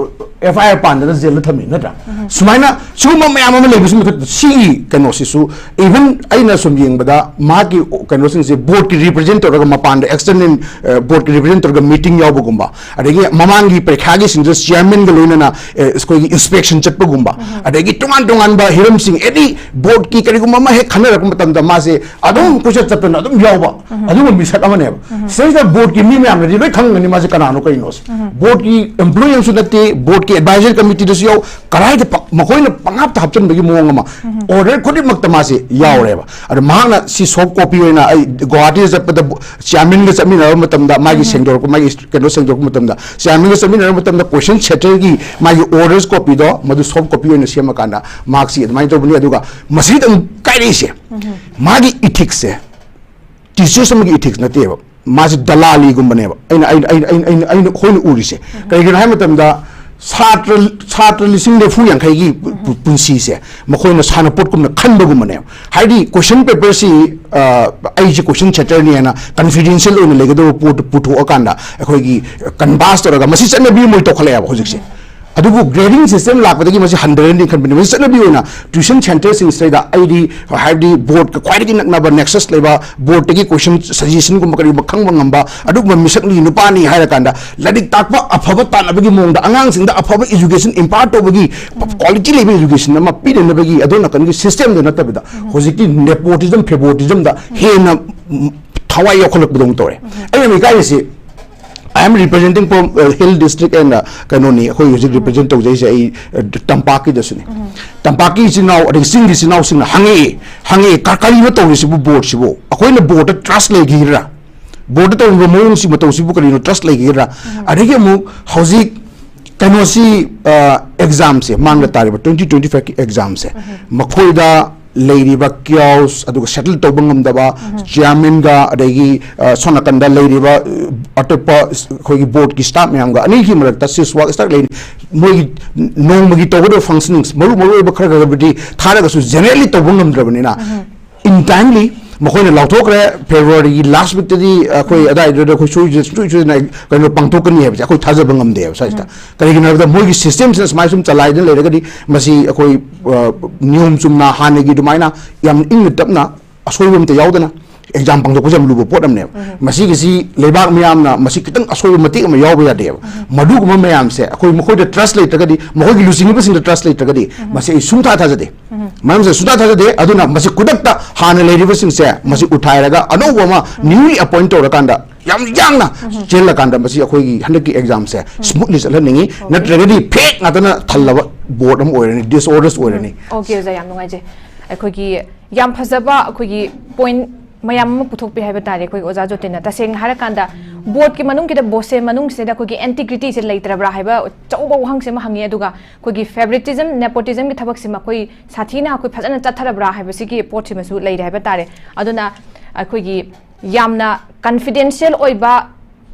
ꯑ, ꯑꯦꯐ ꯑꯥꯏ ꯑꯥꯔ ꯄꯥꯟꯗꯅ ꯖꯦꯜꯗ ꯊꯝꯃꯤ ꯅꯠꯇ꯭ꯔꯥ? ꯁꯨꯃꯥꯏꯅ ꯁꯤꯒꯨꯝꯕ ꯃꯌꯥꯝ ꯑꯃ ꯂꯩꯕꯁꯤ ꯃꯊꯛꯇ ꯁꯤꯒꯤ ꯀꯩꯅꯣꯁꯤꯁꯨ, even ꯑꯩꯅ ꯁꯨꯝ ꯌꯦꯡꯕꯗ ꯃꯥꯒꯤ ꯀꯩꯅꯣꯁꯤꯡꯁꯦ ꯕꯣꯔꯗꯀꯤ ꯔꯤꯄ꯭ꯔꯖꯦꯟ ꯇꯧꯔꯒ ꯃꯄꯥꯟꯗ ꯑꯦꯛꯁꯇꯔꯅꯦꯜ ꯕꯣꯔꯗꯀꯤ ꯔꯤꯄ꯭ꯔꯖꯦꯟ ꯇꯧꯔꯒ ꯃꯤꯇꯤꯡ ꯌꯥꯎꯕꯒꯨꯝꯕ, ꯑꯗꯒꯤ ꯃꯃꯥꯡꯒꯤ ꯄꯔꯤꯈ꯭ꯌꯥꯒꯤꯁꯤꯡꯗ ꯆꯤꯌꯔꯃꯦꯟꯒ ꯂꯣꯏꯅꯅ ꯑꯩꯈꯣꯏꯒꯤ ꯏꯟꯁꯄꯦꯛꯁꯟ ꯆꯠꯄꯒꯨꯝꯕ, ꯑꯗꯒꯤ ꯇꯣꯉꯥꯟ ꯇꯣꯉꯥꯟꯕ ꯍꯤꯔꯝꯁꯤꯡ ꯑꯦꯅꯤ ꯕꯣꯔꯗꯀꯤ ꯀꯔꯤꯒꯨꯝꯕ ꯑꯃ ꯍꯦꯛ ꯈꯟꯅꯔꯛꯄ ꯃꯇꯝꯗ ꯃꯥꯁꯦ ꯑꯗꯨꯝ ꯀꯣꯏꯆꯠ ꯆꯠꯇꯅ ꯑꯗꯨꯝ ꯌꯥꯎꯕ, ꯑꯗꯨꯒꯨꯝꯕ ꯃꯤꯁꯛ ꯑꯃꯅꯦꯕ꯫ ꯁꯤꯗꯩꯁꯤꯗ ꯕꯣꯔꯗꯀꯤ ꯃꯤ ꯃꯌꯥꯝꯅꯗꯤ ꯂꯣꯏ ꯈꯪꯉꯝꯒꯅꯤ ꯃꯥꯁꯦ ꯀꯅꯥꯅꯣ ꯀꯩꯅꯣꯁꯦ꯫ ꯕꯣꯔꯗꯀꯤ ꯑꯦꯝꯄ꯭ꯂꯣꯌꯤ ꯑꯃꯁꯨ ꯅꯠꯇꯦ, ꯕꯣꯔꯗꯀꯤ ꯑꯦꯗꯚꯥꯏꯖꯔ ꯀꯃꯤꯇꯤꯗꯁꯨ ꯌꯥꯎ, ꯀꯗꯥꯏꯗ ꯄ-, ꯃꯈꯣꯏꯅ ꯄꯪꯍꯥꯞꯇ ꯍꯥꯞꯆꯤꯟꯕꯒꯤ ꯃꯑꯣꯡ ꯑꯃ, ꯑꯣꯔꯗꯔ ꯈꯨꯗꯤꯡꯃꯛꯇ ꯃꯥꯁꯦ ꯌꯥꯎꯔꯦꯕ꯫ ꯑꯗꯣ ꯃꯍꯥꯛꯅ ꯁꯤ ꯁꯣꯐ ꯀꯣꯄꯤ ꯑꯣꯏꯅ ꯑꯩ ꯒꯨꯋꯥꯍꯥꯇꯤꯗ ꯆꯠꯄꯗ ꯕꯣ-, ꯆꯤꯌꯥꯔꯃꯦꯟꯒ ꯆꯠꯃꯤꯟꯅꯔꯕ ꯃꯇꯝꯗ ꯃꯥꯒꯤ ꯁꯦꯡꯗꯣꯔꯛꯄ, ꯃꯥꯒꯤ ꯀꯩꯅꯣ ꯁꯦꯡꯗꯣꯔꯛꯄ ꯃꯇꯝꯗ ꯆꯤꯌꯥꯔꯃꯦꯟꯒ ꯆꯠꯃꯤꯟꯅꯔꯕ ꯃꯇꯝꯗ ꯀꯣꯏꯁꯟ ꯁꯦꯇꯔꯒꯤ ꯃꯥꯒꯤ ꯑꯣꯔꯗꯔꯁ ꯀꯣꯄꯤꯗꯣ ꯃꯗꯨ ꯁꯣꯐ ꯀꯣꯄꯤ ꯑꯣꯏꯅ ꯁꯦꯝꯃꯀꯥꯟꯗ ꯃꯍꯥꯛꯁꯤ ꯑꯗꯨꯃꯥꯏꯅ ꯇꯧꯕꯅꯤ꯫ ꯑꯗꯨꯒ ꯃꯁꯤꯗ ꯑꯃꯨꯛ ꯀꯥꯏꯔꯛꯏꯁꯦ, ꯃꯥꯒꯤ ꯏꯊꯤꯛꯁꯁꯦ ꯇꯤꯆꯔꯁ ꯑꯃꯒꯤ ꯏꯊꯤꯛꯁ ꯅꯠꯇꯦꯕ, ꯃꯥꯁꯤ ꯗꯂꯥꯂꯤꯒꯨꯝꯕꯅꯦꯕ꯫ ꯑꯩꯅ, ꯑꯩꯅ, ꯑꯩꯅ, ꯑꯩꯅ, ꯑꯩꯅ, ꯑꯩꯅ, ꯑꯩꯈꯣꯏꯅ ꯎꯔꯤꯁꯦ ꯀꯩꯒꯤꯅꯣ ꯍꯥꯏꯕ ꯃꯇꯝꯗ ꯁꯥꯇ꯭ꯔ, ꯁꯥꯇ꯭ꯔ ꯂꯤꯁꯤꯡ ꯅꯤꯐꯨ ꯌꯥꯡꯈꯩꯒꯤ ꯄꯨ-, ꯄꯨꯟꯁꯤꯁꯦ ꯃꯈꯣꯏꯅ ꯁꯥꯟꯅꯄꯣꯠꯀꯨꯝꯅ ꯈꯟꯕꯒꯨꯝꯕꯅꯦꯕ꯫ ꯍꯥꯏꯗꯤ ꯀꯣꯏꯁꯟ ꯄꯦꯄꯔꯁꯤ, ꯑ, ꯑꯩꯁꯦ ꯀꯣꯏꯁꯟ ꯁꯦꯇꯔꯅꯦꯅ ꯀꯟꯐꯤꯗꯦꯟꯁꯤꯌꯦꯜ ꯑꯣꯏꯅ ꯂꯩꯒꯗꯕ ꯄꯣꯠꯇꯨ ꯄꯨꯊꯣꯛꯑꯀꯥꯟꯗ ꯑꯩꯈꯣꯏꯒꯤ ꯀꯟꯚꯥꯁ ꯇꯧꯔꯒ ꯃꯁꯤ ꯆꯠꯅꯕꯤ ꯑꯃ ꯑꯣꯏꯅ ꯇꯧꯈꯠꯂꯛꯑꯦꯕ ꯍꯧꯖꯤꯛꯁꯦ꯫ ꯑꯗꯨꯕꯨ ꯒ꯭ꯔꯦꯗꯤꯡ ꯁꯤꯁꯇꯦꯝ ꯂꯥꯛꯄꯗꯒꯤ ꯃꯁꯤ ꯍꯟꯊꯔꯅꯤ ꯈꯟꯕꯅꯤ꯫ ꯃꯁꯤ ꯆꯠꯅꯕꯤ ꯑꯣꯏꯅ ꯇ꯭ꯌꯨꯁꯟ ꯁꯦꯟꯇꯔꯁꯤꯡꯁꯤꯗ ꯑꯩꯗꯤ, ꯍꯥꯏꯕꯗꯤ ꯕꯣꯔꯗꯀ ꯈ꯭ꯋꯥꯏꯗꯒꯤ ꯅꯛꯅꯕ ꯅꯦꯛꯁꯁ ꯂꯩꯕ, ꯕꯣꯔꯗꯇꯒꯤ ꯀꯣꯏꯁꯟ ꯁꯖꯦꯁꯟꯒꯨꯝꯕ ꯀꯔꯤꯒꯨꯝꯕ ꯈꯪꯕ ꯉꯝꯕ ꯑꯗꯨꯒꯨꯝꯕ ꯃꯤꯁꯛꯅꯤ, ꯅꯨꯄꯥꯅꯤ ꯍꯥꯏꯔ ꯀꯥꯟꯗ ꯂꯥꯏꯔꯤꯛ ꯇꯥꯛꯄ ꯑꯐꯕ ꯇꯥꯟꯅꯕꯒꯤ ꯃꯑꯣꯡꯗ, ꯑꯉꯥꯡꯁꯤꯡꯗ ꯑꯐꯕ ꯏꯖꯨꯀꯦꯁꯟ ꯏꯝꯄꯥꯔꯠ ꯇꯧꯕꯒꯤ, ꯀ꯭ꯋꯥꯂꯤꯇꯤ ꯂꯩꯕ ꯏꯖꯨꯀꯦꯁꯟ ꯑꯃ ꯄꯤꯅꯅꯕꯒꯤ ꯑꯗꯣꯝ ꯅꯥꯀꯟꯒꯤ ꯁꯤꯁꯇꯦꯝꯗ ꯅꯠꯇꯕꯤꯗ ꯍꯧꯖꯤꯛꯇꯤ ꯅꯦꯄꯣꯇꯤꯖꯝ, ꯐꯦꯕꯣꯇꯤꯖꯝꯗ ꯍꯦꯟꯅ ꯊꯋꯥꯏ ꯌꯥꯎꯈꯠꯂꯛꯄꯗꯧꯅ ꯇꯧꯔꯦ꯫ ꯑꯩꯅ ꯌꯥꯝ ꯏꯀꯥꯏꯔꯤꯁꯤ, I am representing from, uh, hill district and, uh, ꯀꯩꯅꯣꯅꯤ, ꯑꯩꯈꯣꯏ ꯍꯧꯖꯤꯛ ꯔꯤꯄ꯭ꯔꯖꯦꯟ ꯇꯧꯖꯩꯁꯦ ꯑꯩ, uh, ꯇꯝꯄꯥꯛꯀꯤꯗꯁꯨꯅꯤ꯫ ꯇꯝꯄꯥꯛꯀꯤ ꯏꯆꯤꯟ ꯏꯅꯥꯎ ꯑꯗꯒꯤ ꯆꯤꯡꯒꯤ ꯏꯆꯤꯟ ꯏꯅꯥꯎꯁꯤꯡꯅ ꯍꯪꯉꯛꯏ, ꯍꯪꯉꯛꯏ, "ꯀ-, ꯀꯔꯤꯅꯣ ꯇꯧꯔꯤꯁꯤꯕꯨ ꯕꯣꯔꯗꯁꯤꯕꯨ? ꯑꯩꯈꯣꯏꯅ ꯕꯣꯔꯗꯇ ꯇ꯭ꯔꯁ ꯂꯩꯈꯤꯒꯗ꯭ꯔꯥ? ꯕꯣꯔꯗꯇ ꯇꯧꯔꯤꯕ ꯃꯑꯣꯡꯁꯤ, ꯃꯇꯧꯁꯤꯕꯨ ꯀꯔꯤꯅꯣ ꯇ꯭ꯔꯁ ꯂꯩꯈꯤꯒꯗ꯭ꯔꯥ?" ꯑꯗꯒꯤ ꯑꯃꯨꯛ ꯍꯧꯖꯤꯛ ꯀꯩꯅꯣꯁꯤ, ꯑ, ꯑꯦꯛꯖꯥꯝꯁꯦ, ꯃꯥꯡꯗ ꯇꯥꯔꯤꯕ ꯇ꯭ꯋꯦꯟꯇꯤ ꯇ꯭ꯋꯦꯟꯇꯤ ꯐꯥꯏꯚꯀꯤ ꯑꯦꯛꯖꯥꯝꯁꯦ, ꯃꯈꯣꯏꯗ ꯂꯩꯔꯤꯕ ꯀꯤꯌꯥꯎꯁ, ꯑꯗꯨꯒ ꯁꯦꯇꯜ ꯇꯧꯕ ꯉꯝꯗꯕ ꯆꯤꯌꯥꯔꯃꯦꯟꯒ, ꯑꯗꯒꯤ, ꯑ, ꯁꯣꯝ ꯅꯥꯀꯟꯗ ꯂꯩꯔꯤꯕ, ꯑ, ꯑꯇꯣꯞꯄ ꯑꯩꯈꯣꯏꯒꯤ ꯕꯣꯔꯗꯀꯤ ꯁ꯭ꯇꯥꯐ ꯃꯌꯥꯝꯒ ꯑꯅꯤꯒꯤ ꯃꯔꯛꯇ ꯁꯤꯁ ꯋꯥꯛ ꯁ꯭ꯇꯥꯔꯠ ꯂꯩꯔꯤ꯫ ꯃꯣꯏꯒꯤ ꯅꯣꯡꯃꯒꯤ ꯇꯧꯒꯗꯕ ꯐꯪꯁꯅꯤꯡꯁ, ꯃꯔꯨ ꯃꯔꯨ ꯑꯣꯏꯕ ꯈꯔ ꯈꯔꯕꯨꯗꯤ ꯊꯥꯔꯒꯁꯨ ꯖꯦꯅꯔꯦꯜꯂꯤ ꯇꯧꯕ ꯉꯝꯗ꯭ꯔꯕꯅꯤꯅ, ꯏꯟ ꯇꯥꯏꯝꯂꯤ ꯃꯈꯣꯏꯅ ꯂꯥꯎꯊꯣꯛꯈ꯭ꯔꯦ, ꯐꯦꯕ꯭ꯔꯨꯋꯥꯔꯤꯒꯤ ꯂꯥꯁ ꯋꯤꯛꯇꯗꯤ ꯑꯩꯈꯣꯏ ꯑꯗꯥꯏꯗꯨꯗ ꯑꯩꯈꯣꯏ ꯁꯣꯏ-, ꯁꯣꯏ-, ꯁꯣꯏꯗꯅ ꯀꯩꯅꯣ ꯄꯥꯡꯊꯣꯛꯀꯅꯤ ꯍꯥꯏꯕꯁꯦ ꯑꯩꯈꯣꯏ ꯊꯥꯖꯕ ꯉꯝꯗꯦꯕ ꯁ꯭ꯋꯥꯏꯁꯤꯗ꯫ ꯀꯔꯤꯒꯤꯅꯣ ꯍꯥꯏꯕꯗ ꯃꯣꯏꯒꯤ ꯁꯤꯁꯇꯦꯝꯁꯤꯅ ꯁꯨꯃꯥꯏꯅ ꯁꯨꯝ ꯆꯂꯥꯏꯗꯨꯅ ꯂꯩꯔꯒꯗꯤ ꯃꯁꯤ ꯑꯩꯈꯣꯏ, ꯑ, ꯅꯤꯌꯣꯝ ꯆꯨꯝꯅ ꯍꯥꯟꯅꯒꯤ ꯑꯗꯨꯃꯥꯏꯅ ꯌꯥꯝ ꯏꯪꯅ ꯇꯞꯅ ꯑꯁꯣꯏꯕ ꯑꯝꯇ ꯌꯥꯎꯗꯅ ꯑꯦꯛꯖꯥꯝ ꯄꯥꯡꯊꯣꯛꯄꯁꯦ ꯌꯥꯝ ꯂꯨꯕ ꯄꯣꯠ ꯑꯃꯅꯦꯕ꯫ ꯃꯁꯤꯒꯤꯁꯤ ꯂꯩꯕꯥꯛ ꯃꯤꯌꯥꯝꯅ ꯃꯁꯤ ꯈꯤꯇꯪ ꯑꯁꯣꯏꯕ ꯃꯇꯦꯛ ꯑꯃ ꯌꯥꯎꯕ ꯌꯥꯗꯦꯕ꯫ ꯃꯗꯨꯒꯨꯝꯕ ꯃꯌꯥꯝꯁꯦ ꯑꯩꯈꯣꯏ ꯃꯈꯣꯏꯗ ꯇ꯭ꯔꯁ ꯂꯩꯇ꯭ꯔꯒꯗꯤ, ꯃꯈꯣꯏꯒꯤ ꯂꯨꯆꯤꯡꯉꯤꯕꯁꯤꯡꯗ ꯇ꯭ꯔꯁ ꯂꯩꯇ꯭ꯔꯒꯗꯤ ꯃꯁꯤ ꯑꯩ ꯁꯨꯡꯊꯥ ꯊꯥꯖꯗꯦ꯫ ꯃꯔꯝꯁꯦ ꯁꯨꯡꯊꯥ ꯊꯥꯖꯗꯦ꯫ ꯑꯗꯨꯅ ꯃꯁꯤ ꯈꯨꯗꯛꯇ ꯍꯥꯟꯅ ꯂꯩꯔꯤꯕꯁꯤꯡꯁꯦ ꯃꯁꯤ ꯎꯊꯥꯏꯔꯒ ꯑꯅꯧꯕ ꯑꯃ newly appoint ꯇꯧꯔꯀꯥꯟꯗ ꯌꯥꯝ ꯌꯥꯡꯅ ꯆꯦꯜꯂꯀꯥꯟꯗ ꯃꯁꯤ ꯑꯩꯈꯣꯏꯒꯤ ꯍꯟꯗꯛꯀꯤ ꯑꯦꯛꯖꯥꯝꯁꯦ smoothly ꯆꯠꯍꯟꯅꯤꯡꯉꯤ꯫ ꯅꯠꯇ꯭ꯔꯒꯗꯤ ꯐꯦꯛ ꯉꯥꯛꯇꯅ ꯊꯜꯂꯕ ꯕꯣꯔꯗ ꯑꯃ ꯑꯣꯏꯔꯅꯤ, disorderous ꯑꯣꯏꯔꯅꯤ꯫ ꯑꯣꯀꯦ ꯑꯣꯖꯥ, ꯌꯥꯝ ꯅꯨꯡꯉꯥꯏꯖꯩ꯫ ꯑꯩꯈꯣꯏꯒꯤ ꯌꯥꯝ ꯐꯖꯕ ꯑꯩꯈꯣꯏꯒꯤ ꯄꯣꯏꯟꯠ ꯃꯌꯥꯝ ꯑꯃ ꯄꯨꯊꯣꯛꯄꯤ ꯍꯥꯏꯕ ꯇꯥꯔꯦ ꯑꯩꯈꯣꯏꯒꯤ ꯑꯣꯖꯥ ꯖꯣꯇꯤꯟꯅ꯫ ꯇꯁꯦꯡꯅ ꯍꯥꯏꯔꯀꯥꯟꯗ ꯕꯣꯔꯗꯀꯤ ꯃꯅꯨꯡꯒꯤꯗ ꯕꯣꯁꯦ ꯃꯅꯨꯡꯁꯤꯗ ꯑꯩꯈꯣꯏꯒꯤ ꯏꯟꯇꯤꯒ꯭ꯔꯤꯇꯤꯁꯦ ꯂꯩꯇ꯭ꯔꯕ꯭ꯔꯥ ꯍꯥꯏꯕ ꯑꯆꯧꯕ ꯋꯥꯍꯪꯁꯤ ꯑꯃ ꯍꯪꯉꯤ꯫ ꯑꯗꯨꯒ ꯑꯩꯈꯣꯏꯒꯤ ꯐꯦꯕꯔꯤꯇꯤꯖꯝ, ꯅꯦꯄꯣꯇꯤꯖꯝꯒꯤ ꯊꯕꯛꯁꯤꯃ ꯑꯩꯈꯣꯏ ꯁꯥꯊꯤꯅ ꯑꯩꯈꯣꯏ ꯐꯖꯅ ꯆꯠꯊꯔꯕ꯭ꯔꯥ ꯍꯥꯏꯕꯁꯤꯒꯤ ꯄꯣꯠꯁꯤꯃꯁꯨ ꯂꯩꯔꯦ ꯍꯥꯏꯕ ꯇꯥꯔꯦ꯫ ꯑꯗꯨꯅ ꯑꯩꯈꯣꯏꯒꯤ ꯌꯥꯝꯅ ꯀꯟꯐꯤꯗꯦꯟꯁꯤꯌꯦꯜ ꯑꯣꯏꯕ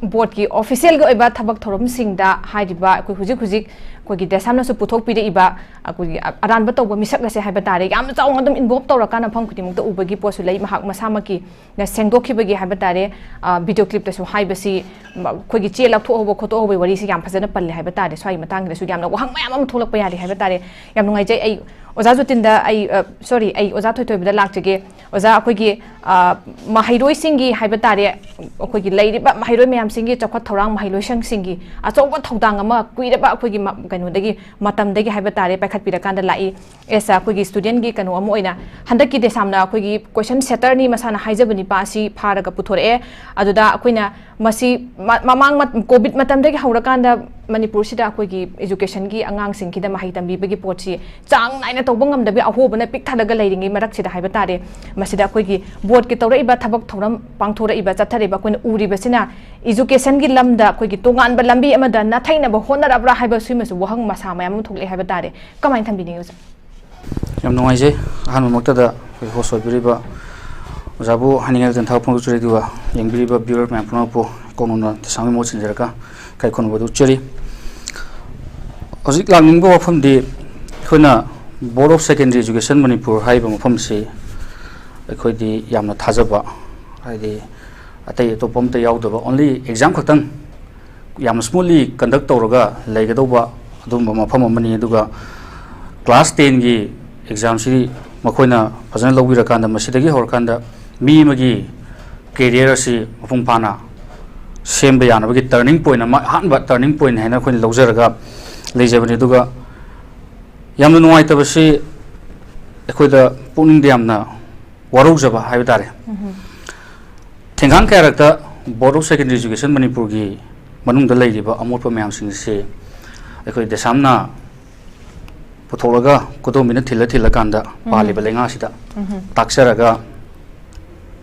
ꯕꯣꯔꯗꯀꯤ ꯑꯣꯐꯤꯁꯤꯌꯦꯜꯒꯤ ꯑꯣꯏꯕ ꯊꯕꯛ ꯊꯧꯔꯝꯁꯤꯡꯗ ꯍꯥꯏꯔꯤꯕ ꯑꯩꯈꯣꯏ ꯍꯧꯖꯤꯛ ꯍꯧꯖꯤꯛ ꯑꯩꯈꯣꯏꯒꯤ ꯗꯦꯁꯥꯝꯅꯁꯨ ꯄꯨꯊꯣꯛꯄꯤꯔꯛꯏꯕ ꯑꯩꯈꯣꯏꯒꯤ ꯑ-, ꯑꯔꯥꯟꯕ ꯇꯧꯕ ꯃꯤꯁꯛ ꯑꯁꯦ ꯍꯥꯏꯕ ꯇꯥꯔꯦ, ꯌꯥꯝꯅ ꯆꯥꯎꯅ ꯑꯗꯨꯝ ꯏꯟꯚꯣꯜꯕ ꯇꯧꯔꯀꯥꯟꯗ ꯃꯐꯝ ꯈꯨꯗꯤꯡꯃꯛꯇ ꯎꯕꯒꯤ ꯄꯣꯠꯁꯨ ꯂꯩ꯫ ꯃꯍꯥꯛ ꯃꯁꯥꯃꯛꯀꯤꯅ ꯁꯦꯡꯗꯣꯛꯈꯤꯕꯒꯤ ꯍꯥꯏꯕ ꯇꯥꯔꯦ, ꯑ, ꯚꯤꯗꯤꯑꯣ ꯀ꯭ꯂꯤꯞꯇꯁꯨ ꯍꯥꯏꯕꯁꯤ, ꯃ-, ꯑꯩꯈꯣꯏꯒꯤ ꯆꯦ ꯂꯧꯊꯣꯛꯍꯧꯕ ꯈꯣꯠꯇꯣꯛꯍꯧꯕꯒꯤ ꯋꯥꯔꯤꯁꯤ ꯌꯥꯝ ꯐꯖꯅ ꯄꯜꯂꯦ ꯍꯥꯏꯕ ꯇꯥꯔꯦ꯫ ꯁ꯭ꯋꯥꯏꯒꯤ ꯃꯇꯥꯡꯁꯤꯗꯁꯨ ꯌꯥꯝꯅ ꯋꯥꯍꯪ ꯃꯌꯥꯝ ꯑꯃ ꯊꯣꯛꯂꯛꯄ ꯌꯥꯔꯤ ꯍꯥꯏꯕ ꯇꯥꯔꯦ꯫ ꯌꯥꯝ ꯅꯨꯡꯉꯥꯏꯖꯩ꯫ ꯑꯩ ꯑꯣꯖꯥ ꯖꯣꯇꯤꯟꯗ ꯑꯩ, ꯑ, ꯁꯣꯔꯤ, ꯑꯩ ꯑꯣꯖꯥ ꯊꯣꯏꯊꯣꯏꯕꯗ ꯂꯥꯛꯆꯒꯦ꯫ ꯑꯣꯖꯥ, ꯑꯩꯈꯣꯏꯒꯤ, ꯑ, ꯃꯍꯩꯔꯣꯏꯁꯤꯡꯒꯤ ꯍꯥꯏꯕ ꯇꯥꯔꯦ, ꯑꯩꯈꯣꯏꯒꯤ ꯂꯩꯔꯤꯕ ꯃꯍꯩꯔꯣꯏ ꯃꯌꯥꯝꯁꯤꯡꯒꯤ ꯆꯥꯎꯈꯠ ꯊꯧꯔꯥꯡ, ꯃꯍꯩꯂꯣꯏꯁꯪꯁꯤꯡꯒꯤ ꯑꯆꯧꯕ ꯊꯧꯗꯥꯡ ꯑꯃ ꯀꯨꯏꯔꯕ ꯑꯩꯈꯣꯏꯒꯤ ꯃ-, ꯀꯩꯅꯣꯗꯒꯤ, ꯃꯇꯝꯗꯒꯤ ꯍꯥꯏꯕ ꯇꯥꯔꯦ, ꯄꯥꯏꯈꯠꯄꯤꯔꯀꯥꯟꯗ ꯂꯥꯛꯏ꯫ ꯑꯦꯁ ꯑꯩꯈꯣꯏꯒꯤ ꯁ꯭ꯇꯨꯗꯦꯟꯠꯀꯤ ꯀꯩꯅꯣ ꯑꯃ ꯑꯣꯏꯅ ꯍꯟꯗꯛꯀꯤ ꯗꯦꯁꯥꯝꯅ ꯑꯩꯈꯣꯏꯒꯤ ꯀꯣꯏꯁꯟ ꯁꯦꯇꯔꯅꯤ ꯃꯁꯥꯅ ꯍꯥꯏꯖꯕ ꯅꯤꯄꯥ ꯑꯁꯤ ꯐꯥꯔꯒ ꯄꯨꯊꯣꯔꯛꯑꯦ꯫ ꯑꯗꯨꯗ ꯑꯩꯈꯣꯏꯅ ꯃꯁꯤ ꯃ-, ꯃꯃꯥꯡ ꯃ-, ꯀꯣꯚꯤꯗ ꯃꯇꯝꯗꯒꯤ ꯍꯧꯔꯀꯥꯟꯗ ꯃꯅꯤꯄꯨꯔꯁꯤꯗ ꯑꯩꯈꯣꯏꯒꯤ ꯏꯖꯨꯀꯦꯁꯟꯒꯤ ꯑꯉꯥꯡꯁꯤꯡꯁꯤꯗ ꯃꯍꯩ ꯇꯝꯕꯤꯕꯒꯤ ꯄꯣꯠꯁꯤ ꯆꯥꯡ ꯅꯥꯏꯅ ꯇꯧꯕ ꯉꯝꯗꯕꯒꯤ ꯑꯍꯣꯕꯅ ꯄꯤꯛ ꯊꯜꯂꯒ ꯂꯩꯔꯤꯉꯩ ꯃꯔꯛꯁꯤꯗ ꯍꯥꯏꯕ ꯇꯥꯔꯦ, ꯃꯁꯤꯗ ꯑꯩꯈꯣꯏꯒꯤ ꯕꯣꯔꯗꯀꯤ ꯇꯧꯔꯛꯏꯕ ꯊꯕꯛ ꯊꯧꯔꯝ ꯄꯥꯡꯊꯣꯔꯛꯏꯕ, ꯆꯠꯊꯔꯤꯕ ꯑꯩꯈꯣꯏꯅ ꯎꯔꯤꯕꯁꯤꯅ ꯏꯖꯨꯀꯦꯁꯟꯒꯤ ꯂꯝꯗ ꯑꯩꯈꯣꯏꯒꯤ ꯇꯣꯉꯥꯟꯕ ꯂꯝꯕꯤ ꯑꯃꯗ ꯅꯥꯊꯩꯅꯕ ꯍꯣꯠꯅꯔꯕ꯭ꯔꯥ ꯍꯥꯏꯕ ꯁꯤꯃꯁꯨ ꯋꯥꯍꯪ ꯃꯁꯥ ꯃꯌꯥꯝ ꯑꯃ ꯊꯣꯛꯂꯛꯑꯦ ꯍꯥꯏꯕ ꯇꯥꯔꯦ꯫ ꯀꯃꯥꯏꯅ ꯊꯝꯕꯤꯅꯤꯡꯉꯤ ꯑꯣꯖꯥ? ꯌꯥꯝ ꯅꯨꯡꯉꯥꯏꯖꯩ꯫ ꯑꯍꯥꯟꯕꯃꯛꯇꯗ ꯑꯩꯈꯣꯏ ꯍꯣꯁ ꯑꯣꯏꯕꯤꯔꯤꯕ ꯑꯣꯖꯥꯕꯨ ꯍꯥꯏꯅꯤꯡꯉꯥꯏ ꯂꯩꯇꯅ ꯊꯥꯒꯠ ꯐꯣꯡꯗꯣꯛꯆꯔꯤ꯫ ꯑꯗꯨꯒ ꯌꯦꯡꯕꯤꯔꯤꯕ ꯚ꯭ꯌꯨꯋꯔ ꯃꯌꯥꯝ ꯄꯨꯝꯅꯃꯛꯄꯨ ꯀꯣꯛꯅꯣꯝꯅ ꯇꯦꯁꯥꯝꯒꯤ ꯃꯍꯨꯠ ꯁꯤꯟꯖꯔꯒ ꯏꯀꯥꯏ ꯈꯨꯝꯅꯕ ꯎꯠꯆꯔꯤ꯫ ꯍꯧꯖꯤꯛ ꯂꯥꯛꯅꯤꯡꯕ ꯋꯥꯐꯝꯗꯤ ꯑꯩꯈꯣꯏꯅ Board of Secondary Education Manipur ꯍꯥꯏꯔꯤꯕ ꯃꯐꯝꯁꯤ ꯑꯩꯈꯣꯏꯗꯤ ꯌꯥꯝꯅ ꯊꯥꯖꯕ, ꯍꯥꯏꯗꯤ ꯑꯇꯩ ꯑꯇꯣꯞꯄ ꯑꯝꯇ ꯌꯥꯎꯗꯕ, only exam ꯈꯛꯇꯪ ꯌꯥꯝꯅ smoothly conduct ꯇꯧꯔꯒ ꯂꯩꯒꯗꯧꯕ ꯑꯗꯨꯒꯨꯝꯕ ꯃꯐꯝ ꯑꯃꯅꯤ꯫ ꯑꯗꯨꯒ class ten ꯒꯤ exam ꯁꯤ ꯃꯈꯣꯏꯅ ꯐꯖꯅ ꯂꯧꯕꯤꯔꯀꯥꯟꯗ, ꯃꯁꯤꯗꯒꯤ ꯍꯧꯔꯀꯥꯟꯗ ꯃꯤ ꯑꯃꯒꯤ career ꯑꯁꯤ ꯃꯄꯨꯡ ꯐꯥꯅ ꯁꯦꯝꯕ ꯌꯥꯅꯕꯒꯤ turning point ꯑꯃ, ꯑꯍꯥꯟꯕ turning point ꯍꯥꯏꯅ ꯑꯩꯈꯣꯏꯅ ꯂꯧꯖꯔꯒ ꯂꯩꯖꯕꯅꯤ꯫ ꯑꯗꯨꯒ ꯌꯥꯝꯅ ꯅꯨꯡꯉꯥꯏꯇꯕꯁꯤ, ꯑꯩꯈꯣꯏꯗ ꯄꯨꯛꯅꯤꯡꯗ ꯌꯥꯝꯅ ꯋꯥꯔꯧꯖꯕ ꯍꯥꯏꯕ ꯇꯥꯔꯦ꯫ ꯊꯦꯡꯒꯥꯡ ꯀꯌꯥꯔꯛꯇ Board of Secondary Education ꯃꯅꯤꯄꯨꯔꯒꯤ ꯃꯅꯨꯡꯗ ꯂꯩꯔꯤꯕ ꯑꯃꯣꯠꯄ ꯃꯌꯥꯝꯁꯤꯡ ꯑꯁꯤ ꯑꯩꯈꯣꯏ ꯗꯦꯁꯥꯝꯅ ꯄꯨꯊꯣꯛꯂꯒ, ꯈꯨꯗꯣꯝꯕꯤꯅ ꯊꯤꯜꯂ ꯊꯤꯜꯂꯀꯥꯟꯗ ꯄꯥꯜꯂꯤꯕ ꯂꯩꯉꯥꯛꯁꯤꯗ ꯇꯥꯛꯆꯔꯒ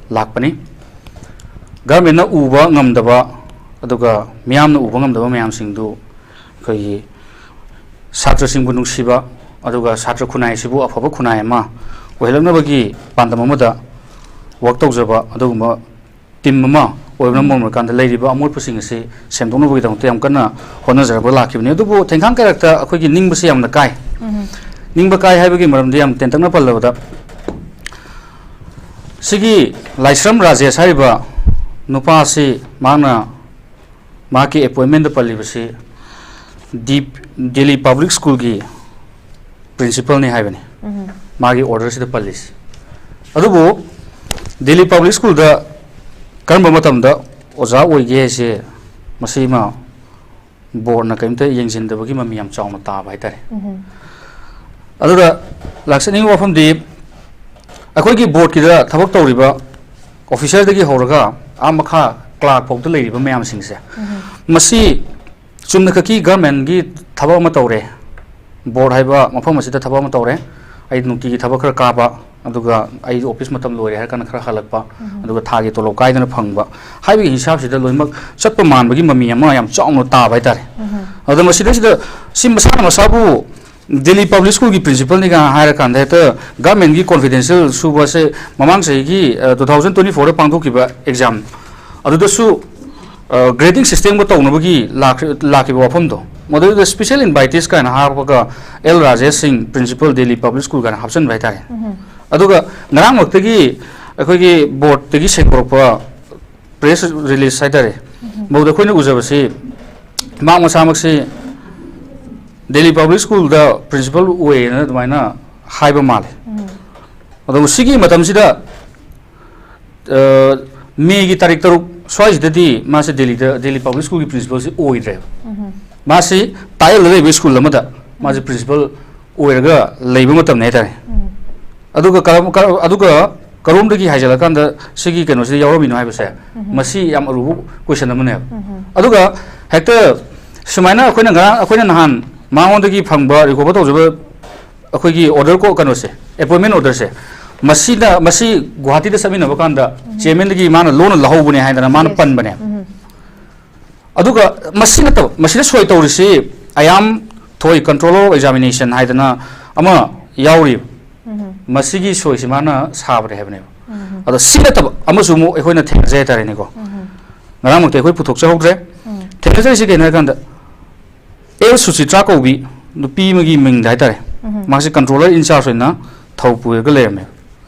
ꯂꯥꯛꯄꯅꯤ꯫ Government ꯅ ꯎꯕ ꯉꯝꯗꯕ, ꯑꯗꯨꯒ ꯃꯤꯌꯥꯝꯅ ꯎꯕ ꯉꯝꯗꯕ ꯃꯌꯥꯝꯁꯤꯡꯗꯨ ꯑꯩꯈꯣꯏꯒꯤ ꯁꯥꯇ꯭ꯔꯁꯤꯡꯕꯨ ꯅꯨꯡꯁꯤꯕ, ꯑꯗꯨꯒ ꯁꯥꯇ꯭ꯔ ꯈꯨꯟꯅꯥꯏ ꯑꯁꯤꯕꯨ ꯑꯐꯕ ꯈꯨꯟꯅꯥꯏ ꯑꯃ ꯑꯣꯏꯍꯜꯂꯛꯅꯕꯒꯤ ꯄꯥꯟꯗꯝ ꯑꯃꯗ work ꯇꯧꯖꯕ ꯑꯗꯨꯒꯨꯝꯕ team ꯑꯃ ꯑꯣꯏꯕꯅ ꯃꯔꯝ ꯑꯣꯏꯔꯀꯥꯟꯗ, ꯂꯩꯔꯤꯕ ꯑꯃꯣꯠꯄꯁꯤꯡ ꯑꯁꯤ ꯁꯦꯡꯗꯣꯛꯅꯕꯒꯤꯗꯃꯛꯇ ꯌꯥꯝ ꯀꯟꯅ ꯍꯣꯠꯅꯖꯔꯛꯄ ꯂꯥꯛꯈꯤꯕꯅꯤ꯫ ꯑꯗꯨꯕꯨ ꯊꯦꯡꯈꯥꯡ ꯀꯌꯥꯔꯛꯇ ꯑꯩꯈꯣꯏꯒꯤ ꯅꯤꯡꯕꯁꯤ ꯌꯥꯝꯅ ꯀꯥꯏ꯫ ꯅꯤꯡꯕ ꯀꯥꯏ ꯍꯥꯏꯕꯒꯤ ꯃꯔꯝꯗꯤ ꯌꯥꯝ ꯇꯦꯟꯇꯛꯅ ꯄꯜꯂꯕꯗ, ꯁꯤꯒꯤ ꯂꯥꯏꯁ꯭ꯔꯝ ꯔꯥꯖꯦꯁ ꯍꯥꯏꯔꯤꯕ ꯅꯨꯄꯥ ꯑꯁꯤ ꯃꯍꯥꯛꯅ ꯃꯍꯥꯛꯀꯤ appointment ꯇ ꯄꯜꯂꯤꯕꯁꯤ ꯗꯤ-, ꯗꯤꯜꯂꯤ ꯄꯕ꯭ꯂꯤꯛ ꯁ꯭ꯀꯨꯜꯒꯤ principal ꯅꯤ ꯍꯥꯏꯕꯅꯤ꯫ ꯃꯥꯒꯤ order ꯁꯤꯗ ꯄꯜꯂꯤꯁꯤ꯫ ꯑꯗꯨꯕꯨ ꯗꯤꯜꯂꯤ ꯄꯕ꯭ꯂꯤꯛ ꯁ꯭ꯀꯨꯜꯗ ꯀꯔꯝꯕ ꯃꯇꯝꯗ ꯑꯣꯖꯥ ꯑꯣꯏꯒꯦ ꯍꯥꯏꯁꯦ, ꯃꯁꯤꯃ Board ꯅ ꯀꯔꯤꯝꯇ ꯌꯦꯡꯁꯤꯟꯗꯕꯒꯤ ꯃꯃꯤ ꯌꯥꯝ ꯆꯥꯎꯅ ꯇꯥꯕ ꯍꯥꯏꯇꯥꯔꯦ꯫ ꯑꯗꯨꯒ ꯂꯥꯛꯆꯅꯤꯡꯕ ꯋꯥꯐꯝꯗꯤ, ꯑꯩꯈꯣꯏꯒꯤ Board ꯀꯤꯗ ꯊꯕꯛ ꯇꯧꯔꯤꯕ officer ꯗꯒꯤ ꯍꯧꯔꯒ ꯑꯥ ꯃꯈꯥ clerk ꯐꯥꯎꯗ ꯂꯩꯔꯤꯕ ꯃꯌꯥꯝꯁꯤꯡꯁꯦ, ꯃꯁꯤ ꯆꯨꯝꯅꯈꯛꯀꯤ government ꯀꯤ ꯊꯕꯛ ꯑꯃ ꯇꯧꯔꯦ, Board ꯍꯥꯏꯕ ꯃꯐꯝ ꯑꯁꯤꯗ ꯊꯕꯛ ꯑꯃ ꯇꯧꯔꯦ, ꯑꯩ ꯅꯨꯡꯇꯤꯒꯤ ꯊꯕꯛ ꯈꯔ ꯀꯥꯕ, ꯑꯗꯨꯒ ꯑꯩ office ꯃꯇꯝ ꯂꯣꯏꯔꯦ ꯍꯥꯏꯔ ꯀꯥꯟꯗ ꯈꯔ ꯍꯜꯂꯛꯄ, ꯑꯗꯨꯒ ꯊꯥꯒꯤ ꯇꯣꯂꯣꯞ ꯀꯥꯏꯗꯅ ꯐꯪꯕ, ꯍꯥꯏꯕꯒꯤ ꯍꯤꯁꯥꯞꯁꯤꯗ ꯂꯣꯏꯅꯃꯛ ꯆꯠꯄ ꯃꯥꯟꯕꯒꯤ ꯃꯃꯤ ꯑꯃ ꯌꯥꯝ ꯆꯥꯎꯅ ꯇꯥꯕ ꯍꯥꯏꯇꯥꯔꯦ꯫ ꯑꯗꯣ ꯃꯁꯤꯗꯩꯁꯤꯗ ꯁꯤ ꯃꯁꯥꯅ ꯃꯁꯥꯕꯨ ꯗꯤꯜꯂꯤ ꯄꯕ꯭ꯂꯤꯛ ꯁ꯭ꯀꯨꯜꯒꯤ principal ꯅꯤ ꯀꯥꯏꯅ ꯍꯥꯏꯔ ꯀꯥꯟꯗ, ꯍꯦꯛꯇ government ꯀꯤ confidential ꯁꯨꯕꯁꯦ, ꯃꯃꯥꯡ ꯆꯍꯤꯒꯤ, ꯑ, two thousand twenty four ꯗ ꯄꯥꯡꯊꯣꯛꯈꯤꯕ exam ꯑꯗꯨꯗꯁꯨ, ꯑ, grading system ꯒ ꯇꯧꯅꯕꯒꯤ ꯂꯥꯛꯈ꯭ꯔ-, ꯂꯥꯛꯈꯤꯕ ꯋꯥꯐꯝꯗꯣ, ꯃꯗꯨꯗ special invitees ꯀꯥꯏꯅ ꯍꯥꯞꯄꯒ ꯑꯦꯜ ꯔꯥꯖꯦꯁ ꯁꯤꯡ, principal ꯗꯤꯜꯂꯤ ꯄꯕ꯭ꯂꯤꯛ ꯁ꯭ꯀꯨꯜ ꯀꯥꯏꯅ ꯍꯥꯞꯆꯤꯟꯕ ꯍꯥꯏꯇꯥꯔꯦ꯫ ꯑꯗꯨꯒ ꯉꯔꯥꯡꯃꯛꯇꯒꯤ ꯑꯩꯈꯣꯏꯒꯤ ꯕꯣꯔꯗꯇꯒꯤ ꯁꯦꯡꯗꯣꯔꯛꯄ ꯄ꯭ꯔꯦꯁ ꯔꯤꯂꯤꯁ ꯍꯥꯏꯇꯥꯔꯦ, ꯃꯧꯗ ꯑꯩꯈꯣꯏꯅ ꯎꯖꯕꯁꯤ ꯃꯍꯥꯛ ꯃꯁꯥꯃꯛꯁꯤ ꯗꯦꯜꯂꯤ ꯄꯕ꯭ꯂꯤꯛ ꯁ꯭ꯀꯨꯜꯗ ꯄ꯭ꯔꯤꯟꯁꯤꯄꯜ ꯑꯣꯏꯌꯦꯅ ꯑꯗꯨꯃꯥꯏꯅ ꯍꯥꯏꯕ ꯃꯥꯜꯂꯦ꯫ ꯑꯗꯨꯒ ꯁꯤꯒꯤ ꯃꯇꯝꯁꯤꯗ, ꯑ, ꯃꯦꯒꯤ ꯇꯥꯔꯤꯛ ꯇꯔꯨꯛ ꯁ꯭ꯋꯥꯏꯁꯤꯗꯗꯤ ꯃꯥꯁꯦ ꯗꯦꯜꯂꯤꯗ, ꯗꯦꯜꯂꯤ ꯄꯕ꯭ꯂꯤꯛ ꯁ꯭ꯀꯨꯜꯒꯤ ꯄ꯭ꯔꯤꯟꯁꯤꯄꯜꯁꯤ ꯑꯣꯏꯗ꯭ꯔꯦꯕ꯫ ꯃꯥꯁꯤ ꯇꯥꯏꯜꯗ ꯂꯩꯕ ꯁ꯭ꯀꯨꯜ ꯑꯃꯗ ꯃꯥꯁꯦ ꯄ꯭ꯔꯤꯟꯁꯤꯄꯜ ꯑꯣꯏꯔꯒ ꯂꯩꯕ ꯃꯇꯝꯅꯤ ꯍꯥꯏꯇꯥꯔꯦ꯫ ꯑꯗꯨꯒ ꯀꯔꯝ-, ꯀꯔꯝ-, ꯑꯗꯨꯒ ꯀꯔꯣꯝꯗꯒꯤ ꯍꯥꯏꯖꯤꯜꯂꯀꯥꯟꯗ ꯁꯤꯒꯤ ꯀꯩꯅꯣꯁꯤꯗ ꯌꯥꯎꯔꯝꯃꯤꯅꯣ ꯍꯥꯏꯕꯁꯦ, ꯃꯁꯤ ꯌꯥꯝ ꯑꯔꯨꯕ ꯀꯣꯏꯁꯟ ꯑꯃꯅꯦꯕ꯫ ꯑꯗꯨꯒ ꯍꯦꯛꯇ ꯁꯨꯃꯥꯏꯅ ꯑꯩꯈꯣꯏꯅ ꯉꯔꯥꯡ, ꯑꯩꯈꯣꯏꯅ ꯅꯍꯥꯟ ꯃꯉꯣꯟꯗꯒꯤ ꯐꯪꯕ, ꯔꯤꯀꯣꯚꯔ ꯇꯧꯖꯕ ꯑꯩꯈꯣꯏꯒꯤ ꯑꯣꯔꯗꯔ ꯀꯣ-, ꯀꯩꯅꯣꯁꯦ, ꯑꯦꯄꯣꯏꯟꯃꯦꯟ ꯑꯣꯔꯗꯔꯁꯦ, ꯃꯁꯤꯗ, ꯃꯁꯤ ꯒꯨꯋꯥꯍꯥꯇꯤꯗ ꯆꯠꯃꯤꯟꯅꯕ ꯀꯥꯟꯗ ꯆꯤꯌꯔꯃꯦꯟꯗꯒꯤ ꯃꯥꯅ ꯂꯣꯟꯅ ꯂꯧꯍꯧꯕꯅꯦ ꯍꯥꯏꯗꯅ ꯃꯥꯅ ꯄꯟꯕꯅꯦꯕ꯫ ꯑꯗꯨꯒ ꯃꯁꯤ ꯅꯠꯇꯕ, ꯃꯁꯤꯗ ꯁꯣꯏ ꯇꯧꯔꯤꯁꯤ, ꯑꯌꯥꯝ ꯊꯣꯏ, Controller of Examination ꯍꯥꯏꯗꯅ ꯑꯃ ꯌꯥꯎꯔꯤꯕ꯫ ꯃꯁꯤꯒꯤ ꯁꯣꯏꯁꯤ ꯃꯥꯅ ꯁꯥꯕꯅꯦ ꯍꯥꯏꯕꯅꯦꯕ꯫ ꯑꯗꯣ ꯁꯤ ꯅꯠꯇꯕ ꯑꯃꯁꯨ ꯑꯃꯨꯛ ꯑꯩꯈꯣꯏꯅ ꯊꯦꯡꯅꯖꯩ ꯍꯥꯏꯇꯥꯔꯦꯅꯦꯀꯣ꯫ ꯉꯔꯥꯡꯃꯛꯇꯤ ꯑꯩꯈꯣꯏ ꯄꯨꯊꯣꯛꯆꯍꯧꯗ꯭ꯔꯦ꯫ ꯊꯦꯡꯅꯖꯔꯤꯁꯤ ꯀꯩꯅꯣ ꯍꯥꯏꯀꯥꯟꯗ, ꯑꯦꯜ ꯁꯨꯆꯤꯇ꯭ꯔꯥ ꯀꯧꯕꯤ ꯅꯨꯄꯤ ꯑꯃꯒꯤ ꯃꯤꯡꯗ ꯍꯥꯏꯇꯥꯔꯦ, ꯃꯍꯥꯛꯁꯦ Controller in charge ꯑꯣꯏꯅ ꯊꯧ ꯄꯨꯔꯒ ꯂꯩꯔꯝꯃꯦ꯫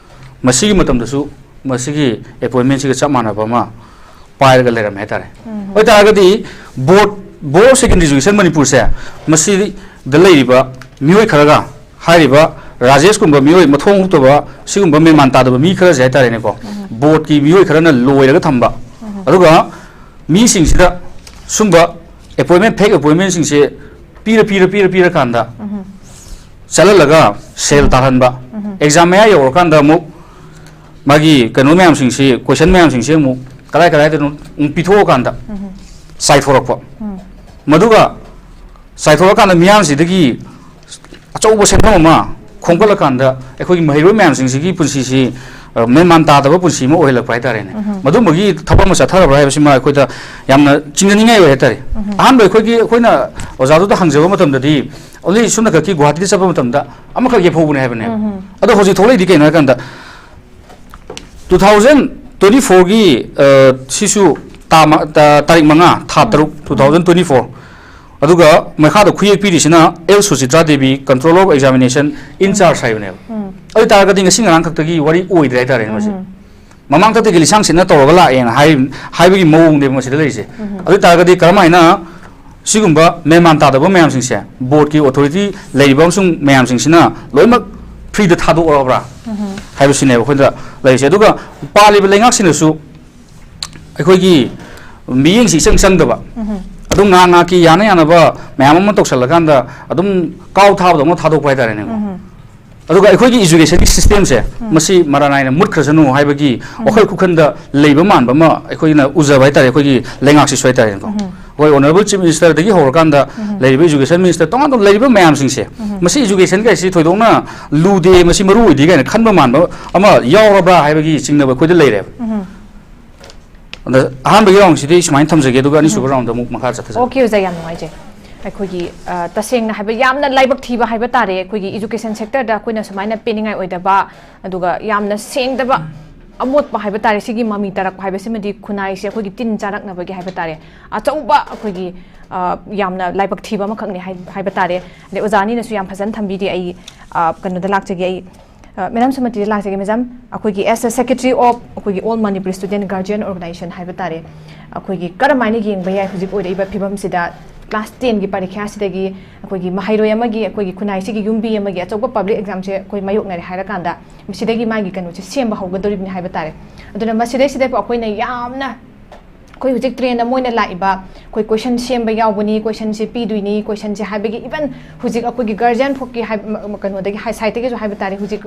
ꯃꯁꯤꯒꯤ ꯃꯇꯝꯗꯁꯨ ꯃꯁꯤꯒꯤ ꯑꯦꯄꯣꯏꯟꯃꯦꯟꯁꯤꯒ ꯆꯞ ꯃꯥꯟꯅꯕ ꯑꯃ ꯄꯥꯏꯔꯒ ꯂꯩꯔꯝꯃꯦ ꯍꯥꯏꯇꯥꯔꯦ꯫ ꯑꯣꯏꯇꯥꯔꯒꯗꯤ ꯕꯣꯔꯗ, Board of Secondary Education ꯃꯅꯤꯄꯨꯔꯁꯦ, ꯃꯁꯤꯗ ꯂꯩꯔꯤꯕ ꯃꯤꯑꯣꯏ ꯈꯔꯒ ꯍꯥꯏꯔꯤꯕ ꯔꯥꯖꯦꯁꯀꯨꯝꯕ ꯃꯤꯑꯣꯏ ꯃꯊꯣꯡ ꯍꯨꯛꯇꯕ, ꯁꯤꯒꯨꯝꯕ ꯃꯦꯟꯃꯥꯟ ꯇꯥꯗꯕ ꯃꯤ ꯈꯔꯁꯦ ꯍꯥꯏꯇꯥꯔꯦꯅꯦꯀꯣ, ꯕꯣꯔꯗꯀꯤ ꯃꯤꯑꯣꯏ ꯈꯔꯅ ꯂꯣꯏꯔꯒ ꯊꯝꯕ, ꯑꯗꯨꯒ ꯃꯤꯁꯤꯡꯁꯤꯗ ꯁꯨꯝꯕ ꯑꯦꯄꯣꯏꯟꯃꯦꯟ, ꯐꯦꯛ ꯑꯦꯄꯣꯏꯟꯃꯦꯟꯁꯤꯡꯁꯦ ꯄꯤꯔ, ꯄꯤꯔ, ꯄꯤꯔ, ꯄꯤꯔꯀꯥꯟꯗ ꯆꯠꯍꯜꯂꯒ ꯁꯦꯜ ꯇꯥꯜꯍꯟꯕ, ꯑꯦꯛꯖꯥꯝ ꯃꯌꯥ ꯌꯧꯔꯀꯥꯟꯗ ꯑꯃꯨꯛ ꯃꯥꯒꯤ ꯀꯩꯅꯣ ꯃꯌꯥꯝꯁꯤꯡꯁꯤ, ꯀꯣꯏꯁꯟ ꯃꯌꯥꯝꯁꯤꯡꯁꯤ ꯑꯃꯨꯛ ꯀꯗꯥꯏ ꯀꯗꯥꯏꯗꯅꯣ ꯑꯃꯨꯛ ꯄꯤꯊꯣꯛꯑꯀꯥꯟꯗ ꯆꯥꯏꯊꯣꯔꯛꯄ, ꯃꯗꯨꯒ ꯆꯥꯏꯊꯣꯔꯛꯀꯥꯟꯗ ꯃꯤꯌꯥꯝꯁꯤꯗꯒꯤ ꯑꯆꯧꯕ ꯁꯦꯟꯐꯝ ꯑꯃ ꯈꯣꯝꯒꯠꯂꯀꯥꯟꯗ ꯑꯩꯈꯣꯏꯒꯤ ꯃꯍꯩꯔꯣꯏ ꯃꯌꯥꯝꯁꯤꯡꯁꯤꯒꯤ ꯄꯨꯟꯁꯤꯁꯤ, ꯑ, ꯃꯦꯟꯃꯥꯟ ꯇꯥꯗꯕ ꯄꯨꯟꯁꯤ ꯑꯃ ꯑꯣꯏꯍꯜꯂꯛꯄ ꯍꯥꯏꯇꯥꯔꯦꯅꯦ꯫ ꯃꯗꯨꯝꯕꯒꯤ ꯊꯕꯛ ꯑꯃ ꯆꯠꯊꯔꯕ꯭ꯔꯥ ꯍꯥꯏꯕꯁꯤꯃ ꯑꯩꯈꯣꯏꯗ ꯌꯥꯝꯅ ꯆꯤꯡꯅꯅꯤꯡꯉꯥꯏ ꯑꯣꯏ ꯍꯥꯏꯇꯥꯔꯦ꯫ ꯑꯍꯥꯟꯕ ꯑꯩꯈꯣꯏꯒꯤ, ꯑꯩꯈꯣꯏꯅ ꯑꯣꯖꯥꯗꯨꯗ ꯍꯪꯖꯕ ꯃꯇꯝꯗꯗꯤ, only ꯁꯨꯝꯅꯈꯛꯀꯤ ꯒꯨꯋꯥꯍꯥꯇꯤꯗ ꯆꯠꯄ ꯃꯇꯝꯗ ꯑꯃꯈꯛ ꯌꯦꯞꯍꯧꯕꯅꯦ ꯍꯥꯏꯕꯅꯦꯕ꯫ ꯑꯗꯣ ꯍꯧꯖꯤꯛ ꯊꯣꯛꯂꯛꯏꯗꯤ ꯀꯩꯅꯣ ꯍꯥꯏ ꯀꯥꯟꯗ, two thousand twenty fourꯒꯤ, ꯑ, ꯁꯤꯁꯨ ꯇꯥ-, ꯃ-, ꯇꯥ-, ꯇꯥꯔꯤꯛ ꯃꯉꯥ, ꯊꯥ ꯇꯔꯨꯛ, two thousand twenty four꯫ ꯑꯗꯨꯒ ꯃꯈꯥꯗ ꯈꯨꯌꯦꯛ ꯄꯤꯔꯤꯁꯤꯅ L Suchitra Devi, Controller of Examination in charge ꯍꯥꯏꯕꯅꯦꯕ꯫ ꯑꯗꯨ ꯇꯥꯔꯒꯗꯤ ꯉꯁꯤ ꯉꯔꯥꯡ ꯈꯛꯇꯒꯤ ꯋꯥꯔꯤ ꯑꯣꯏꯗ꯭ꯔꯦ ꯍꯥꯏꯇꯥꯔꯦꯅꯦ ꯃꯁꯤ꯫ ꯃꯃꯥꯡꯊꯛꯇꯒꯤ ꯂꯤꯁꯥꯡꯁꯤꯠꯅ ꯇꯧꯔꯒ ꯂꯥꯛꯑꯦꯅ ꯍꯥꯏ-, ꯍꯥꯏꯕꯒꯤ ꯃꯑꯣꯡꯅꯦꯕ ꯃꯁꯤꯗ ꯂꯩꯔꯤꯁꯦ꯫ ꯑꯗꯨ ꯇꯥꯔꯒꯗꯤ ꯀꯔꯝꯍꯥꯏꯅ ꯁꯤꯒꯨꯝꯕ ꯃꯦꯟꯃꯥꯟ ꯇꯥꯗꯕ ꯃꯌꯥꯝꯁꯤꯡꯁꯦ, ꯕꯣꯔꯗꯀꯤ ꯑꯣꯊꯣꯔꯤꯇꯤ ꯂꯩꯔꯤꯕ ꯑꯃꯁꯨꯡ ꯃꯌꯥꯝꯁꯤꯡꯁꯤꯅ ꯂꯣꯏꯅꯃꯛ ꯐ꯭ꯔꯤꯗ ꯊꯥꯗꯣꯛꯑꯕ꯭ꯔꯥ ꯍꯥꯏꯕꯁꯤꯅꯦꯕ ꯑꯩꯈꯣꯏꯗ ꯂꯩꯔꯤꯁꯦ꯫ ꯑꯗꯨꯒ ꯄꯥꯜꯂꯤꯕ ꯂꯩꯉꯥꯛꯁꯤꯅꯁꯨ ꯑꯩꯈꯣꯏꯒꯤ ꯃꯤꯠꯌꯦꯡꯁꯤ ꯏꯆꯪ ꯆꯪꯗꯕ, ꯑꯗꯨꯝ ꯉꯥꯏꯍꯥꯛ ꯉꯥꯏꯍꯥꯛꯀꯤ ꯌꯥꯅ ꯌꯥꯅꯕ ꯃꯌꯥꯝ ꯑꯃ ꯇꯧꯁꯜꯂꯀꯥꯟꯗ ꯑꯗꯨꯝ ꯀꯥꯎ ꯊꯥꯕꯗꯧꯅ ꯊꯥꯗꯣꯛꯄ ꯍꯥꯏꯇꯥꯔꯦꯅꯦꯀꯣ꯫ ꯑꯗꯨꯒ ꯑꯩꯈꯣꯏꯒꯤ ꯏꯖꯨꯀꯦꯁꯟꯒꯤ ꯁꯤꯁꯇꯦꯝꯁꯦ, ꯃꯁꯤ ꯃꯔꯥ ꯅꯥꯏꯅ ꯃꯨꯠꯈ꯭ꯔꯁꯅꯨ ꯍꯥꯏꯕꯒꯤ ꯋꯥꯈꯜ ꯈꯨꯈꯟꯗ ꯂꯩꯕ ꯃꯥꯟꯕ ꯑꯃ ꯑꯩꯈꯣꯏꯅ ꯎꯖꯕ ꯍꯥꯏꯇꯥꯔꯦ, ꯑꯩꯈꯣꯏꯒꯤ ꯂꯩꯉꯥꯛꯁꯤꯁꯨ ꯍꯥꯏꯇꯥꯔꯦꯅꯦꯀꯣ꯫ ꯑꯩꯈꯣꯏ ꯑꯣꯅꯔꯦꯕꯜ ꯆꯤꯐ ꯃꯤꯅꯤꯁꯇꯔꯗꯒꯤ ꯍꯧꯔꯀꯥꯟꯗ ꯂꯩꯔꯤꯕ ꯏꯖꯨꯀꯦꯁꯟ ꯃꯤꯅꯤꯁꯇꯔ ꯇꯣꯉꯥꯟ ꯇꯣꯉꯥꯟ ꯂꯩꯔꯤꯕ ꯃꯌꯥꯝꯁꯤꯡꯁꯦ, ꯃꯁꯤ ꯏꯖꯨꯀꯦꯁꯟ ꯀꯥꯏꯁꯤ ꯊꯣꯏꯗꯣꯛꯅ ꯂꯨꯗꯦ, ꯃꯁꯤ ꯃꯔꯨ ꯑꯣꯏꯗꯦ ꯀꯥꯏꯅ ꯈꯟꯕ ꯃꯥꯟꯕ ꯑꯃ ꯌꯥꯎꯔꯕ꯭ꯔꯥ ꯍꯥꯏꯕꯒꯤ ꯆꯤꯡꯅꯕ ꯑꯩꯈꯣꯏꯗ ꯂꯩꯔꯦꯕ꯫ ꯑꯗ ꯑꯍꯥꯟꯕꯒꯤ ꯔꯥꯎꯟꯁꯤꯗꯤ ꯑꯩ ꯁꯨꯃꯥꯏꯅ ꯊꯝꯖꯒꯦ, ꯑꯗꯨꯒ ꯑꯅꯤꯁꯨꯕ ꯔꯥꯎꯟꯗ ꯑꯃꯨꯛ ꯃꯈꯥ ꯆꯠꯊꯖꯔꯛꯀꯦ꯫ ꯑꯣꯀꯦ, ꯑꯣꯖꯥ, ꯌꯥꯝ ꯅꯨꯡꯉꯥꯏꯖꯩ꯫ ꯑꯩꯈꯣꯏꯒꯤ, ꯑ, ꯇꯁꯦꯡꯅ ꯍꯥꯏꯕ ꯌꯥꯝꯅ ꯂꯥꯏꯕꯛ ꯊꯤꯕ ꯍꯥꯏꯕ ꯇꯥꯔꯦ, ꯑꯩꯈꯣꯏꯒꯤ ꯏꯖꯨꯀꯦꯁꯟ ꯁꯦꯛꯇꯔꯗ ꯑꯩꯈꯣꯏꯅ ꯁꯨꯃꯥꯏꯅ ꯄꯦꯟꯅꯤꯡꯉꯥꯏ ꯑꯣꯏꯗꯕ, ꯑꯗꯨꯒ ꯌꯥꯝꯅ ꯁꯦꯡꯗꯕ, ꯑꯃꯣꯠꯄ ꯍꯥꯏꯕ ꯇꯥꯔꯦ, ꯁꯤꯒꯤ ꯃꯃꯤ ꯇꯥꯔꯛꯄ ꯍꯥꯏꯕꯁꯤꯃꯗꯤ ꯈꯨꯟꯅꯥꯏꯁꯦ ꯑꯩꯈꯣꯏꯒꯤ ꯇꯤꯟ ꯆꯥꯔꯛꯅꯕꯒꯤ ꯍꯥꯏꯕ ꯇꯥꯔꯦ, ꯑꯆꯧꯕ ꯑꯩꯈꯣꯏꯒꯤ, ꯑ, ꯌꯥꯝꯅ ꯂꯥꯏꯕꯛ ꯊꯤꯕ ꯑꯃꯈꯛꯅꯤ ꯍꯥꯏ-, ꯍꯥꯏꯕ ꯇꯥꯔꯦ꯫ ꯑꯗꯩ ꯑꯣꯖꯥ ꯑꯅꯤꯅꯁꯨ ꯌꯥꯝ ꯐꯖꯅ ꯊꯝꯕꯤꯔꯤ꯫ ꯑꯩ, ꯑ, ꯀꯩꯅꯣꯗ ꯂꯥꯛꯆꯒꯦ, ꯑꯩ ꯑ, ꯃꯦꯗꯥꯝ ꯁꯨꯃꯇꯤꯗ ꯂꯥꯛꯆꯒꯦ꯫ ꯃꯦꯗꯥꯝ, ꯑꯩꯈꯣꯏꯒꯤ as a secretary of ꯑꯩꯈꯣꯏꯒꯤ All Manipur Student Guardian Organization ꯍꯥꯏꯕ ꯇꯥꯔꯦ, ꯑꯩꯈꯣꯏꯒꯤ ꯀꯔꯝꯍꯥꯏꯅ ꯌꯦꯡꯕ ꯌꯥꯏ ꯍꯧꯖꯤꯛ ꯑꯣꯏꯔꯛꯏꯕ ꯐꯤꯕꯝꯁꯤꯗ? ꯀ꯭ꯂꯥꯁ ꯇꯦꯟꯒꯤ ꯄꯔꯤꯈ꯭ꯌꯥꯁꯤꯗꯒꯤ ꯑꯩꯈꯣꯏꯒꯤ ꯃꯍꯩꯔꯣꯏ ꯑꯃꯒꯤ, ꯑꯩꯈꯣꯏꯒꯤ ꯈꯨꯟꯅꯥꯏꯁꯤꯒꯤ ꯌꯨꯝꯕꯤ ꯑꯃꯒꯤ ꯑꯆꯧꯕ ꯄꯕ꯭ꯂꯤꯛ ꯑꯦꯛꯖꯥꯝꯁꯦ ꯑꯩꯈꯣꯏ ꯃꯥꯌꯣꯛꯅꯔꯦ ꯍꯥꯏꯔꯀꯥꯟꯗ, ꯃꯁꯤꯗꯒꯤ ꯃꯥꯒꯤ ꯀꯩꯅꯣꯁꯦ ꯁꯦꯝꯕ ꯍꯧꯒꯗꯧꯔꯤꯕꯅꯤ ꯍꯥꯏꯕ ꯇꯥꯔꯦ꯫ ꯑꯗꯨꯅ ꯃꯁꯤꯗꯩꯁꯤꯗ ꯑꯩꯈꯣꯏꯅ ꯌꯥꯝꯅ ꯑꯩꯈꯣꯏ ꯍꯧꯖꯤꯛ ꯇ꯭ꯔꯦꯟꯗ ꯃꯣꯏꯅ ꯂꯥꯛꯏꯕ, ꯑꯩꯈꯣꯏ ꯀꯣꯏꯁꯟ ꯁꯦꯝꯕ ꯌꯥꯎꯕꯅꯤ, ꯀꯣꯏꯁꯟꯁꯦ ꯄꯤꯗꯣꯏꯅꯤ, ꯀꯣꯏꯁꯟꯁꯦ ꯍꯥꯏꯕꯒꯤ, ꯏꯚꯟ ꯍꯧꯖꯤꯛ ꯑꯩꯈꯣꯏꯒꯤ ꯒꯥꯔꯖꯤꯌꯥꯟ ꯐꯣꯛꯀꯤ ꯍꯥꯏ-, ꯃ-, ꯃ-, ꯀꯩꯅꯣꯗꯒꯤ ꯍꯥꯏ-, ꯁꯥꯏꯠꯇꯒꯤꯁꯨ ꯍꯥꯏꯕ ꯇꯥꯔꯦ, ꯍꯧꯖꯤꯛ,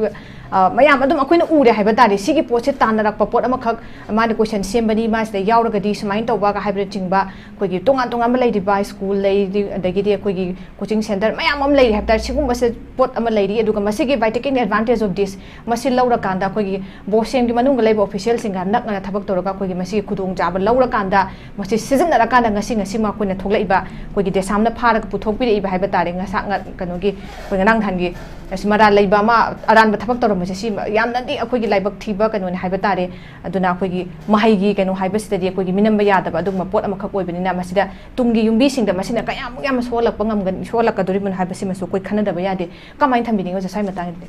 ꯑ, ꯃꯌꯥꯝ ꯑꯗꯨꯝ ꯑꯩꯈꯣꯏꯅ ꯎꯔꯦ ꯍꯥꯏꯕ ꯇꯥꯔꯦ꯫ ꯁꯤꯒꯤ ꯄꯣꯠꯁꯦ ꯇꯥꯟꯅꯔꯛꯄ ꯄꯣꯠ ꯑꯃꯈꯛ, ꯃꯥꯅ ꯀꯣꯏꯁꯟ ꯁꯦꯝꯕꯅꯤ, ꯃꯥꯁꯤꯗ ꯌꯥꯎꯔꯒꯗꯤ ꯁꯨꯃꯥꯏꯅ ꯇꯧꯕꯒ ꯍꯥꯏꯕꯅꯆꯤꯡꯕ, ꯑꯩꯈꯣꯏꯒꯤ ꯇꯣꯉꯥꯟ ꯇꯣꯉꯥꯟꯕ ꯂꯩꯔꯤꯕ ꯁ꯭ꯀꯨꯜ ꯂꯩꯔꯤ, ꯑꯗꯒꯤꯗꯤ ꯑꯩꯈꯣꯏꯒꯤ ꯀꯣꯆꯤꯡ ꯁꯦꯟꯇꯔ ꯃꯌꯥꯝ ꯑꯃ ꯂꯩꯔꯤ ꯍꯥꯏꯕ ꯇꯥꯔꯦ꯫ ꯁꯤꯒꯨꯝꯕꯁꯦ ꯄꯣꯠ ꯑꯃ ꯂꯩꯔꯤ꯫ ꯑꯗꯨꯒ ꯃꯁꯤꯒꯤ by taking advantage of this, ꯃꯁꯤ ꯂꯧꯔꯀꯥꯟꯗ ꯑꯩꯈꯣꯏꯒꯤ ꯕꯣꯁꯦꯝꯒꯤ ꯃꯅꯨꯡꯗ ꯂꯩꯕ ꯑꯣꯐꯤꯁꯤꯌꯦꯜꯁꯤꯡꯒ ꯅꯛꯅꯅ ꯊꯕꯛ ꯇꯧꯔꯒ ꯑꯩꯈꯣꯏꯒꯤ ꯃꯁꯤꯒꯤ ꯈꯨꯗꯣꯡꯆꯥꯕ ꯂꯧꯔꯀꯥꯟꯗ, ꯃꯁꯤ ꯁꯤꯖꯤꯟꯅꯔꯀꯥꯟꯗ ꯉꯁꯤ, ꯉꯁꯤꯃꯛ ꯑꯩꯈꯣꯏꯅ ꯊꯣꯛꯂꯛꯏꯕ ꯑꯩꯈꯣꯏꯒꯤ ꯗꯦꯁꯥꯝꯅ ꯐꯥꯔꯒ ꯄꯨꯊꯣꯛꯄꯤꯔꯛꯏꯕ ꯍꯥꯏꯕ ꯇꯥꯔꯦ꯫ ꯉꯁꯥ-, ꯉ-, ꯀꯩꯅꯣꯒꯤ, ꯑꯩꯈꯣꯏ ꯉꯔꯥꯡ ꯅꯍꯥꯟꯒꯤ ꯑꯁꯤ ꯃꯔꯥꯜ ꯂꯩꯕ ꯑꯃ ꯑꯔꯥꯟꯕ ꯊꯕꯛ ꯇꯧꯔꯝꯕꯁꯦ, ꯁꯤ ꯌꯥꯝꯅꯗꯤ ꯑꯩꯈꯣꯏꯒꯤ ꯂꯥꯏꯕꯛ ꯊꯤꯕ ꯀꯩꯅꯣꯅꯤ ꯍꯥꯏꯕ ꯇꯥꯔꯦ꯫ ꯑꯗꯨꯅ ꯑꯩꯈꯣꯏꯒꯤ ꯃꯍꯩꯒꯤ ꯀꯩꯅꯣ ꯍꯥꯏꯕꯁꯤꯗꯗꯤ ꯑꯩꯈꯣꯏꯒꯤ ꯃꯤꯅꯝꯕ ꯌꯥꯗꯕ ꯑꯗꯨꯒꯨꯝꯕ ꯄꯣꯠ ꯑꯃꯈꯛ ꯑꯣꯏꯕꯅꯤꯅ, ꯃꯁꯤꯗ ꯇꯨꯡꯒꯤ ꯌꯨꯝꯕꯤꯁꯤꯡꯗ ꯃꯁꯤꯅ ꯀꯌꯥꯃꯨꯛ ꯌꯥꯝꯅ ꯁꯣꯛꯍꯜꯂꯛꯄ ꯉꯝꯒꯅꯤ, ꯁꯣꯛꯍꯜꯂꯛꯀꯗꯣꯔꯤꯕꯅꯣ ꯍꯥꯏꯕꯁꯤꯃꯁꯨ ꯑꯩꯈꯣꯏ ꯈꯟꯅꯗꯕ ꯌꯥꯗꯦ꯫ ꯀꯃꯥꯏꯅ ꯊꯝꯕꯤꯅꯤꯡꯉꯤ ꯑꯣꯖꯥ ꯁ꯭ꯋꯥꯏ ꯃꯇꯥꯡꯗꯗꯤ?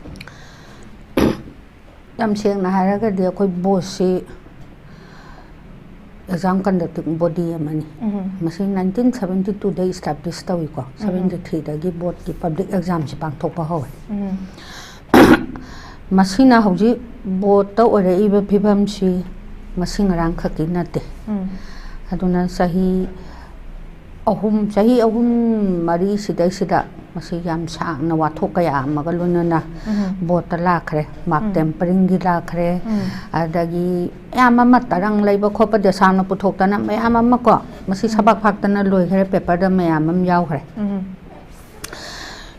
ꯌꯥꯝ ꯁꯦꯡꯅ ꯍꯥꯏꯔꯒꯗꯤ ꯑꯩꯈꯣꯏ ꯕꯣꯔꯗꯁꯤ exam conducting body ꯑꯃꯅꯤ꯫ ꯎꯝ꯫ ꯃꯁꯤ ꯅꯥꯏꯟꯇꯤꯟ ꯁꯕꯦꯟꯇꯤ ꯇꯨꯗ establish ꯇꯧꯏꯀꯣ꯫ ꯁꯕꯦꯟꯇꯤ ꯊ꯭ꯔꯤꯗꯒꯤ ꯕꯣꯔꯗꯀꯤ public examꯁꯤ ꯄꯥꯡꯊꯣꯛꯄ ꯍꯧꯋꯦ꯫ ꯎꯝ꯫ ꯃꯁꯤꯅ ꯍꯧꯖꯤꯛ ꯕꯣꯔꯗꯇ ꯑꯣꯏꯔꯛꯏꯕ ꯐꯤꯕꯝꯁꯤ ꯉꯁꯤ ꯉꯔꯥꯡ ꯈꯛꯀꯤ ꯅꯠꯇꯦ꯫ ꯎꯝ꯫ ꯑꯗꯨꯅ ꯆꯍꯤ ꯑꯍꯨꯝ, ꯆꯍꯤ ꯑꯍꯨꯝ ꯃꯔꯤ ꯁꯤꯗꯩꯁꯤꯗ ꯃꯁꯤ ꯌꯥꯝ ꯁꯥꯡꯅ ꯋꯥꯊꯣꯛ ꯀꯌꯥ ꯑꯃꯒ ꯂꯣꯏꯅꯅ ꯎꯝ꯫ ꯕꯣꯔꯗꯇ ꯂꯥꯛꯈ꯭ꯔꯦ꯫ Mark ꯎꯝ꯫ tamperingꯒꯤ ꯂꯥꯛꯈ꯭ꯔꯦ꯫ ꯎꯝ꯫ ꯑꯗꯒꯤ ꯃꯌꯥꯝ ꯑꯃ ꯇꯔꯪ ꯂꯩꯕ ꯈꯣꯠꯄ ꯗꯦꯁꯥꯝꯅ ꯄꯨꯊꯣꯛꯇꯅ ꯃꯌꯥꯝ ꯑꯃ ꯀꯣ, ꯃꯁꯤ ꯁꯕꯥꯛ ꯐꯥꯛꯇꯅ ꯂꯣꯏꯈ꯭ꯔꯦ, paperꯗ ꯃꯌꯥꯝ ꯑꯃ ꯌꯥꯎꯈ꯭ꯔꯦ꯫ ꯎꯝ꯫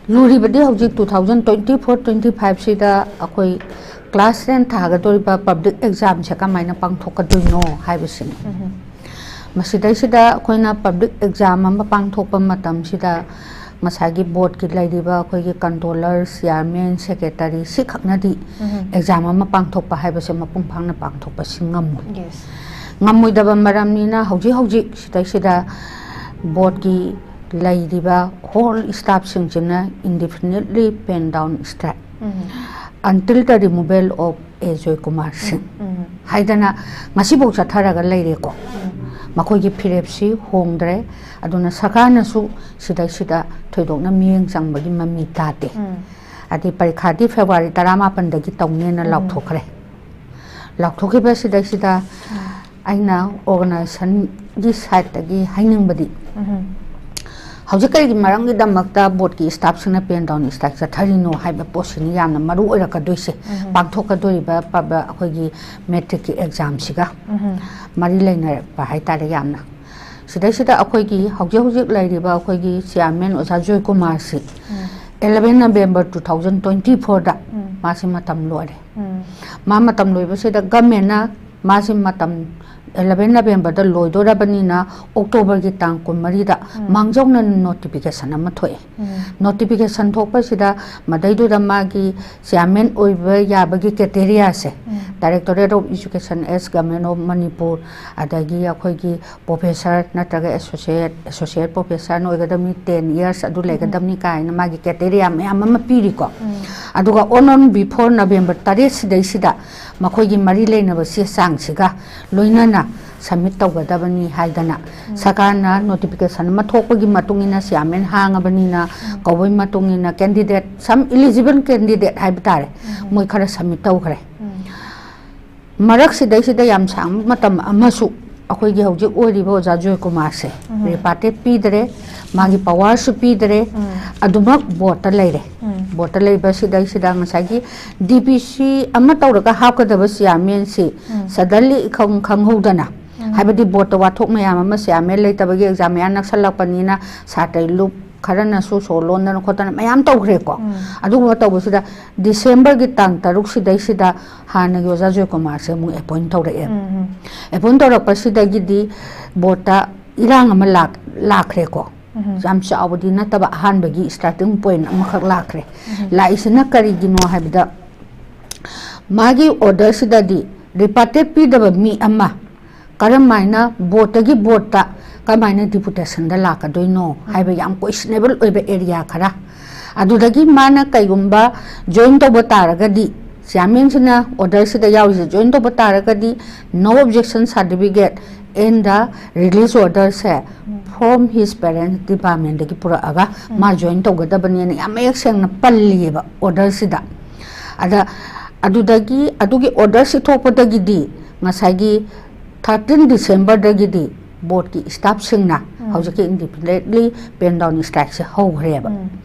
ꯂꯨꯔꯤꯕꯗꯤ ꯍꯧꯖꯤꯛ two thousand twenty four twenty fiveꯁꯤꯗ ꯑꯩꯈꯣꯏ class ten ꯊꯥꯒꯗꯧꯔꯤꯕ public examꯁꯦ ꯀꯃꯥꯏꯅ ꯄꯥꯡꯊꯣꯛꯀꯗꯣꯏꯅꯣ ꯍꯥꯏꯕꯁꯤꯅꯤ꯫ ꯎꯝ꯫ ꯃꯁꯤꯗꯩꯁꯤꯗ ꯑꯩꯈꯣꯏꯅ public exam ꯑꯃ ꯄꯥꯡꯊꯣꯛꯄ ꯃꯇꯝꯁꯤꯗ ꯉꯁꯥꯏꯒꯤ ꯕꯣꯔꯗꯀꯤ ꯂꯩꯔꯤꯕ ꯑꯩꯈꯣꯏꯒꯤ controller, chairman, secretary ꯁꯤꯈꯛꯅꯗꯤ ꯎꯝ꯫ exam ꯑꯃ ꯄꯥꯡꯊꯣꯛꯄ ꯍꯥꯏꯕꯁꯦ ꯃꯄꯨꯡ ꯐꯥꯅ ꯄꯥꯡꯊꯣꯛꯄꯁꯤ ꯉꯝꯃꯣꯏ꯫ Yes꯫ ꯉꯝꯃꯣꯏꯗꯕ ꯃꯔꯝꯅꯤꯅ ꯍꯧꯖꯤꯛ ꯍꯧꯖꯤꯛ ꯁꯤꯗꯩꯁꯤꯗ ꯕꯣꯔꯗꯀꯤ ꯂꯩꯔꯤꯕ whole staffꯁꯤꯡꯁꯤꯅ indefinitely pen down strike um. until the removal of A Joykumar ꯁꯤꯡ ꯎꯝ꯫ ꯍꯥꯏꯗꯅ ꯉꯁꯤꯐꯥꯎ ꯆꯠꯊꯔꯒ ꯂꯩꯔꯦꯀꯣ꯫ ꯎꯝ꯫ ꯃꯈꯣꯏꯒꯤ ꯐꯤꯔꯦꯞꯁꯤ ꯍꯣꯡꯗ꯭ꯔꯦ꯫ ꯑꯗꯨꯅ ꯁꯔꯀꯥꯔꯅꯁꯨ ꯁꯤꯗꯩꯁꯤꯗ ꯊꯣꯏꯗꯣꯛꯅ ꯃꯤꯠꯌꯦꯡ ꯆꯪꯕꯒꯤ ꯃꯃꯤ ꯇꯥꯗꯦ꯫ ꯎꯝ꯫ ꯑꯗꯩ ꯄꯔꯤꯈꯥꯗꯤ ꯐꯦꯕ꯭ꯔꯨꯋꯥꯔꯤ ꯇꯔꯥꯃꯥꯄꯟꯗꯒꯤ ꯇꯧꯅꯦꯅ ꯎꯝ꯫ ꯂꯥꯎꯊꯣꯛꯈ꯭ꯔꯦ꯫ ꯂꯥꯎꯊꯣꯛꯈꯤꯕ ꯁꯤꯗꯩꯁꯤꯗ ꯑꯩꯅ organizationꯒꯤ sideꯇꯒꯤ ꯍꯥꯏꯅꯤꯡꯕꯗꯤ, ꯎꯝ꯫ ꯍꯧꯖꯤꯛ ꯀꯔꯤꯒꯤ ꯃꯔꯝꯒꯤꯗꯃꯛꯇ ꯕꯣꯔꯗꯀꯤ staffꯁꯤꯡꯅ pen down strike ꯆꯠꯊꯔꯤꯅꯣ ꯍꯥꯏꯕ ꯄꯣꯠꯁꯤꯅꯤ ꯌꯥꯝꯅ ꯃꯔꯨ ꯑꯣꯏꯔꯛꯀꯗꯣꯏꯁꯦ꯫ ꯎꯝ꯫ ꯄꯥꯡꯊꯣꯛꯀꯗꯣꯔꯤꯕ ꯄꯕ-, ꯑꯩꯈꯣꯏꯒꯤ matricꯀꯤ examꯁꯤꯒ ꯎꯝ꯫ ꯃꯔꯤ ꯂꯩꯅꯔꯛꯄ ꯍꯥꯏꯇꯥꯔꯦ ꯌꯥꯝꯅ꯫ ꯁꯤꯗꯩꯁꯤꯗ ꯑꯩꯈꯣꯏꯒꯤ ꯍꯧꯖꯤꯛ ꯍꯧꯖꯤꯛ ꯂꯩꯔꯤꯕ ꯑꯩꯈꯣꯏꯒꯤ chairman ꯑꯣꯖꯥ ꯖꯣꯏꯀꯨꯃꯥꯔꯁꯤ ꯎꯝ꯫ eleven November two thousand twenty fourꯗ ꯎꯝ꯫ ꯃꯥꯁꯤ ꯃꯇꯝ ꯂꯣꯏꯔꯦ꯫ ꯎꯝ꯫ ꯃꯥ ꯃꯇꯝ ꯂꯣꯏꯕꯁꯤꯗ governmentꯅ ꯃꯥꯁꯤ ꯃꯇꯝ ꯑꯦꯂꯚꯦꯟ ꯅꯕꯦꯝꯕꯔꯗ ꯂꯣꯏꯗꯣꯔꯕꯅꯤꯅ ꯑꯣꯛꯇꯣꯕꯔꯒꯤ ꯇꯥꯡ ꯀꯨꯟꯃꯔꯤꯗ ꯃꯥꯡꯖꯧꯅꯅ ꯅꯣꯇꯤꯐꯤꯀꯦꯁꯟ ꯑꯃ ꯊꯣꯛꯑꯦ꯫ ꯅꯣꯇꯤꯐꯤꯀꯦꯁꯟ ꯊꯣꯛꯄꯁꯤꯗ ꯃꯗꯩꯗꯨꯗ ꯃꯥꯒꯤ ꯆꯤꯌꯥꯔꯃꯦꯟ ꯑꯣꯏꯕ ꯌꯥꯕꯒꯤ ꯀ꯭ꯔꯥꯏꯇꯦꯔꯤꯌꯥꯁꯦ, Directorate of Education as Government of Manipur, ꯑꯗꯒꯤ ꯑꯩꯈꯣꯏꯒꯤ ꯄ꯭ꯔꯣꯐꯦꯁꯔ ꯅꯠꯇ꯭ꯔꯒ ꯑꯦꯁꯣꯁꯤꯌꯦꯠ ꯑꯦꯁꯣꯁꯤꯌꯦꯠ ꯄ꯭ꯔꯣꯐꯦꯁꯔꯅ ꯑꯣꯏꯒꯗꯕꯅꯤ, ꯇꯦꯟ ꯏꯌꯥꯔꯁ ꯑꯗꯨ ꯂꯩꯒꯗꯕꯅꯤ ꯀꯥꯏꯅ ꯃꯥꯒꯤ ꯀ꯭ꯔꯥꯏꯇꯦꯔꯤꯌꯥ ꯃꯌꯥꯝ ꯑꯃ ꯄꯤꯔꯤꯀꯣ꯫ ꯑꯗꯨꯒ on on before ꯅꯕꯦꯝꯕꯔ ꯇꯔꯦꯠ ꯁꯤꯗꯩꯁꯤꯗ ꯃꯈꯣꯏꯒꯤ ꯃꯔꯤ ꯂꯩꯅꯕ ꯆꯦ ꯆꯥꯡꯁꯤꯒ ꯂꯣꯏꯅꯅ ꯁꯕꯃꯤꯠ ꯇꯧꯒꯗꯕꯅꯤ ꯍꯥꯏꯗꯅ ꯁꯔꯀꯥꯔꯅ ꯅꯣꯇꯤꯐꯤꯀꯦꯁꯟ ꯑꯃ ꯊꯣꯛꯄꯒꯤ ꯃꯇꯨꯡ ꯏꯟꯅ ꯆꯤꯌꯥꯔꯃꯦꯟ ꯍꯥꯡꯉꯕꯅꯤꯅ ꯀꯧꯕꯒꯤ ꯃꯇꯨꯡ ꯏꯟꯅ ꯀꯦꯟꯗꯤꯗꯦꯠ, ꯁꯝ ꯏꯂꯤꯖꯤꯕꯜ ꯀꯦꯟꯗꯤꯗꯦꯠ ꯍꯥꯏꯕ ꯇꯥꯔꯦ, ꯃꯣꯏ ꯈꯔ ꯁꯕꯃꯤꯠ ꯇꯧꯈ꯭ꯔꯦ꯫ ꯃꯔꯛꯁꯤꯗꯩꯁꯤꯗ ꯌꯥꯝ ꯁꯥꯡꯕ ꯃꯇꯝ ꯑꯃꯁꯨ ꯑꯩꯈꯣꯏꯒꯤ ꯍꯧꯖꯤꯛ ꯑꯣꯏꯔꯤꯕ ꯑꯣꯖꯥ ꯖꯣꯏꯀꯨꯃꯥꯔꯁꯦ ꯔꯤꯄꯥꯇꯦꯠ ꯄꯤꯗ꯭ꯔꯦ, ꯃꯥꯒꯤ ꯄꯋꯥꯔꯁꯨ ꯄꯤꯗ꯭ꯔꯦ, ꯑꯗꯨꯃꯛ ꯕꯣꯔꯠꯇ ꯂꯩꯔꯦ꯫ ꯕꯣꯔꯠꯇ ꯂꯩꯕꯁꯤꯗꯩꯁꯤꯗ ꯉꯁꯥꯏꯒꯤ ꯗꯤ ꯄꯤ ꯁꯤ ꯑꯃ ꯇꯧꯔꯒ ꯍꯥꯞꯀꯗꯕ ꯆꯤꯌꯥꯔꯃꯦꯟꯁꯤ ꯁꯗꯟꯂꯤ ꯏꯈꯪ ꯈꯪꯍꯧꯗꯅ, ꯍꯥꯏꯕꯗꯤ ꯕꯣꯔꯠꯇ ꯋꯥꯊꯣꯛ ꯃꯌꯥꯝ ꯑꯃ, ꯆꯤꯌꯥꯔꯃꯦꯟ ꯂꯩꯇꯕꯒꯤ ꯑꯦꯛꯖꯥꯝ ꯃꯌꯥ ꯅꯛꯁꯜꯂꯛꯄꯅꯤꯅ ꯁꯥꯇ꯭ꯔ ꯂꯨꯞ ꯈꯔꯅꯁꯨ ꯁꯣꯔ ꯂꯣꯟꯗꯅ ꯈꯣꯠꯇꯅ ꯃꯌꯥꯝ ꯇꯧꯈ꯭ꯔꯦꯀꯣ꯫ ꯑꯗꯨꯒꯨꯝꯕ ꯇꯧꯕꯁꯤꯗ ꯗꯤꯁꯦꯝꯕꯔꯒꯤ ꯇꯥꯡ ꯇꯔꯨꯛ ꯁꯤꯗꯩꯁꯤꯗ ꯍꯥꯟꯅꯒꯤ ꯑꯣꯖꯥ ꯖꯣꯏꯀꯨꯃꯥꯔꯁꯦ ꯑꯃꯨꯛ ꯑꯦꯄꯣꯏꯟ ꯇꯧꯔꯛꯑꯦ꯫ ꯑꯦꯄꯣꯏꯟ ꯇꯧꯔꯛꯄꯁꯤꯗꯒꯤꯗꯤ ꯕꯣꯔꯠꯇ ꯏꯔꯥꯡ ꯑꯃ ꯂꯥꯛ-, ꯂꯥꯛꯈ꯭ꯔꯦꯀꯣ꯫ ꯌꯥꯝ ꯆꯥꯎꯕꯗꯤ ꯅꯠꯇꯕ, ꯑꯍꯥꯟꯕꯒꯤ ꯁ꯭ꯇꯥꯔꯇꯤꯡ ꯄꯣꯏꯟ ꯑꯃꯈꯛ ꯂꯥꯛꯈ꯭ꯔꯦ꯫ ꯂꯥꯛꯏꯁꯤꯅ ꯀꯔꯤꯒꯤꯅꯣ ꯍꯥꯏꯕꯗ, ꯃꯥꯒꯤ ꯑꯣꯔꯗꯔꯁꯤꯗꯗꯤ ꯔꯤꯄꯥꯇꯦꯠ ꯄꯤꯗꯕ ꯃꯤ ꯑꯃ ꯀꯔꯝ ꯍꯥꯏꯅ ꯕꯣꯔꯠꯇꯒꯤ ꯕꯣꯔꯠꯇ ꯀꯔꯝ ꯍꯥꯏꯅ ꯗꯤꯄꯨꯇꯦꯁꯟꯗ ꯂꯥꯛꯀꯗꯣꯏꯅꯣ ꯍꯥꯏꯕ ꯌꯥꯝ ꯀꯣꯏꯁꯅꯦꯕꯜ ꯑꯣꯏꯕ ꯑꯦꯔꯤꯌꯥ ꯈꯔ꯫ ꯑꯗꯨꯗꯒꯤ ꯃꯥꯅ ꯀꯩꯒꯨꯝꯕ ꯖꯣꯏꯟ ꯇꯧꯕ ꯇꯥꯔꯒꯗꯤ, ꯆꯤꯌꯥꯔꯃꯦꯟꯁꯤꯅ ꯑꯣꯔꯗꯔꯁꯤꯗ ꯌꯥꯎꯔꯤꯁꯦ ꯖꯣꯏꯟ ꯇꯧꯕ ꯇꯥꯔꯒꯗꯤ, no objection certificate and the release order say from his parents department ꯗꯒꯤ ꯄꯨꯔꯛꯑꯒ ꯃꯥ ꯖꯣꯏꯟ ꯇꯧꯒꯗꯕꯅꯦꯅ ꯌꯥꯝ ꯃꯌꯦꯛ ꯁꯦꯡꯅ ꯄꯜꯂꯤꯑꯕ ꯑꯣꯔꯗꯔꯁꯤꯗ꯫ ꯑꯗ ꯑꯗꯨꯗꯒꯤ, ꯑꯗꯨꯒꯤ ꯑꯣꯔꯗꯔꯁꯤ ꯊꯣꯛꯄꯗꯒꯤꯗꯤ ꯉꯁꯥꯏꯒꯤ ꯊꯥꯔꯇꯤꯟ ꯗꯤꯁꯦꯝꯕꯔꯗꯒꯤꯗꯤ ꯕꯣꯔꯠꯀꯤ ꯁ꯭ꯇꯥꯐꯁꯤꯡꯅ ꯍꯧꯖꯤꯛꯀꯤ indefinitely pen down strike ꯁꯦ ꯍꯧꯈ꯭ꯔꯦꯕ꯫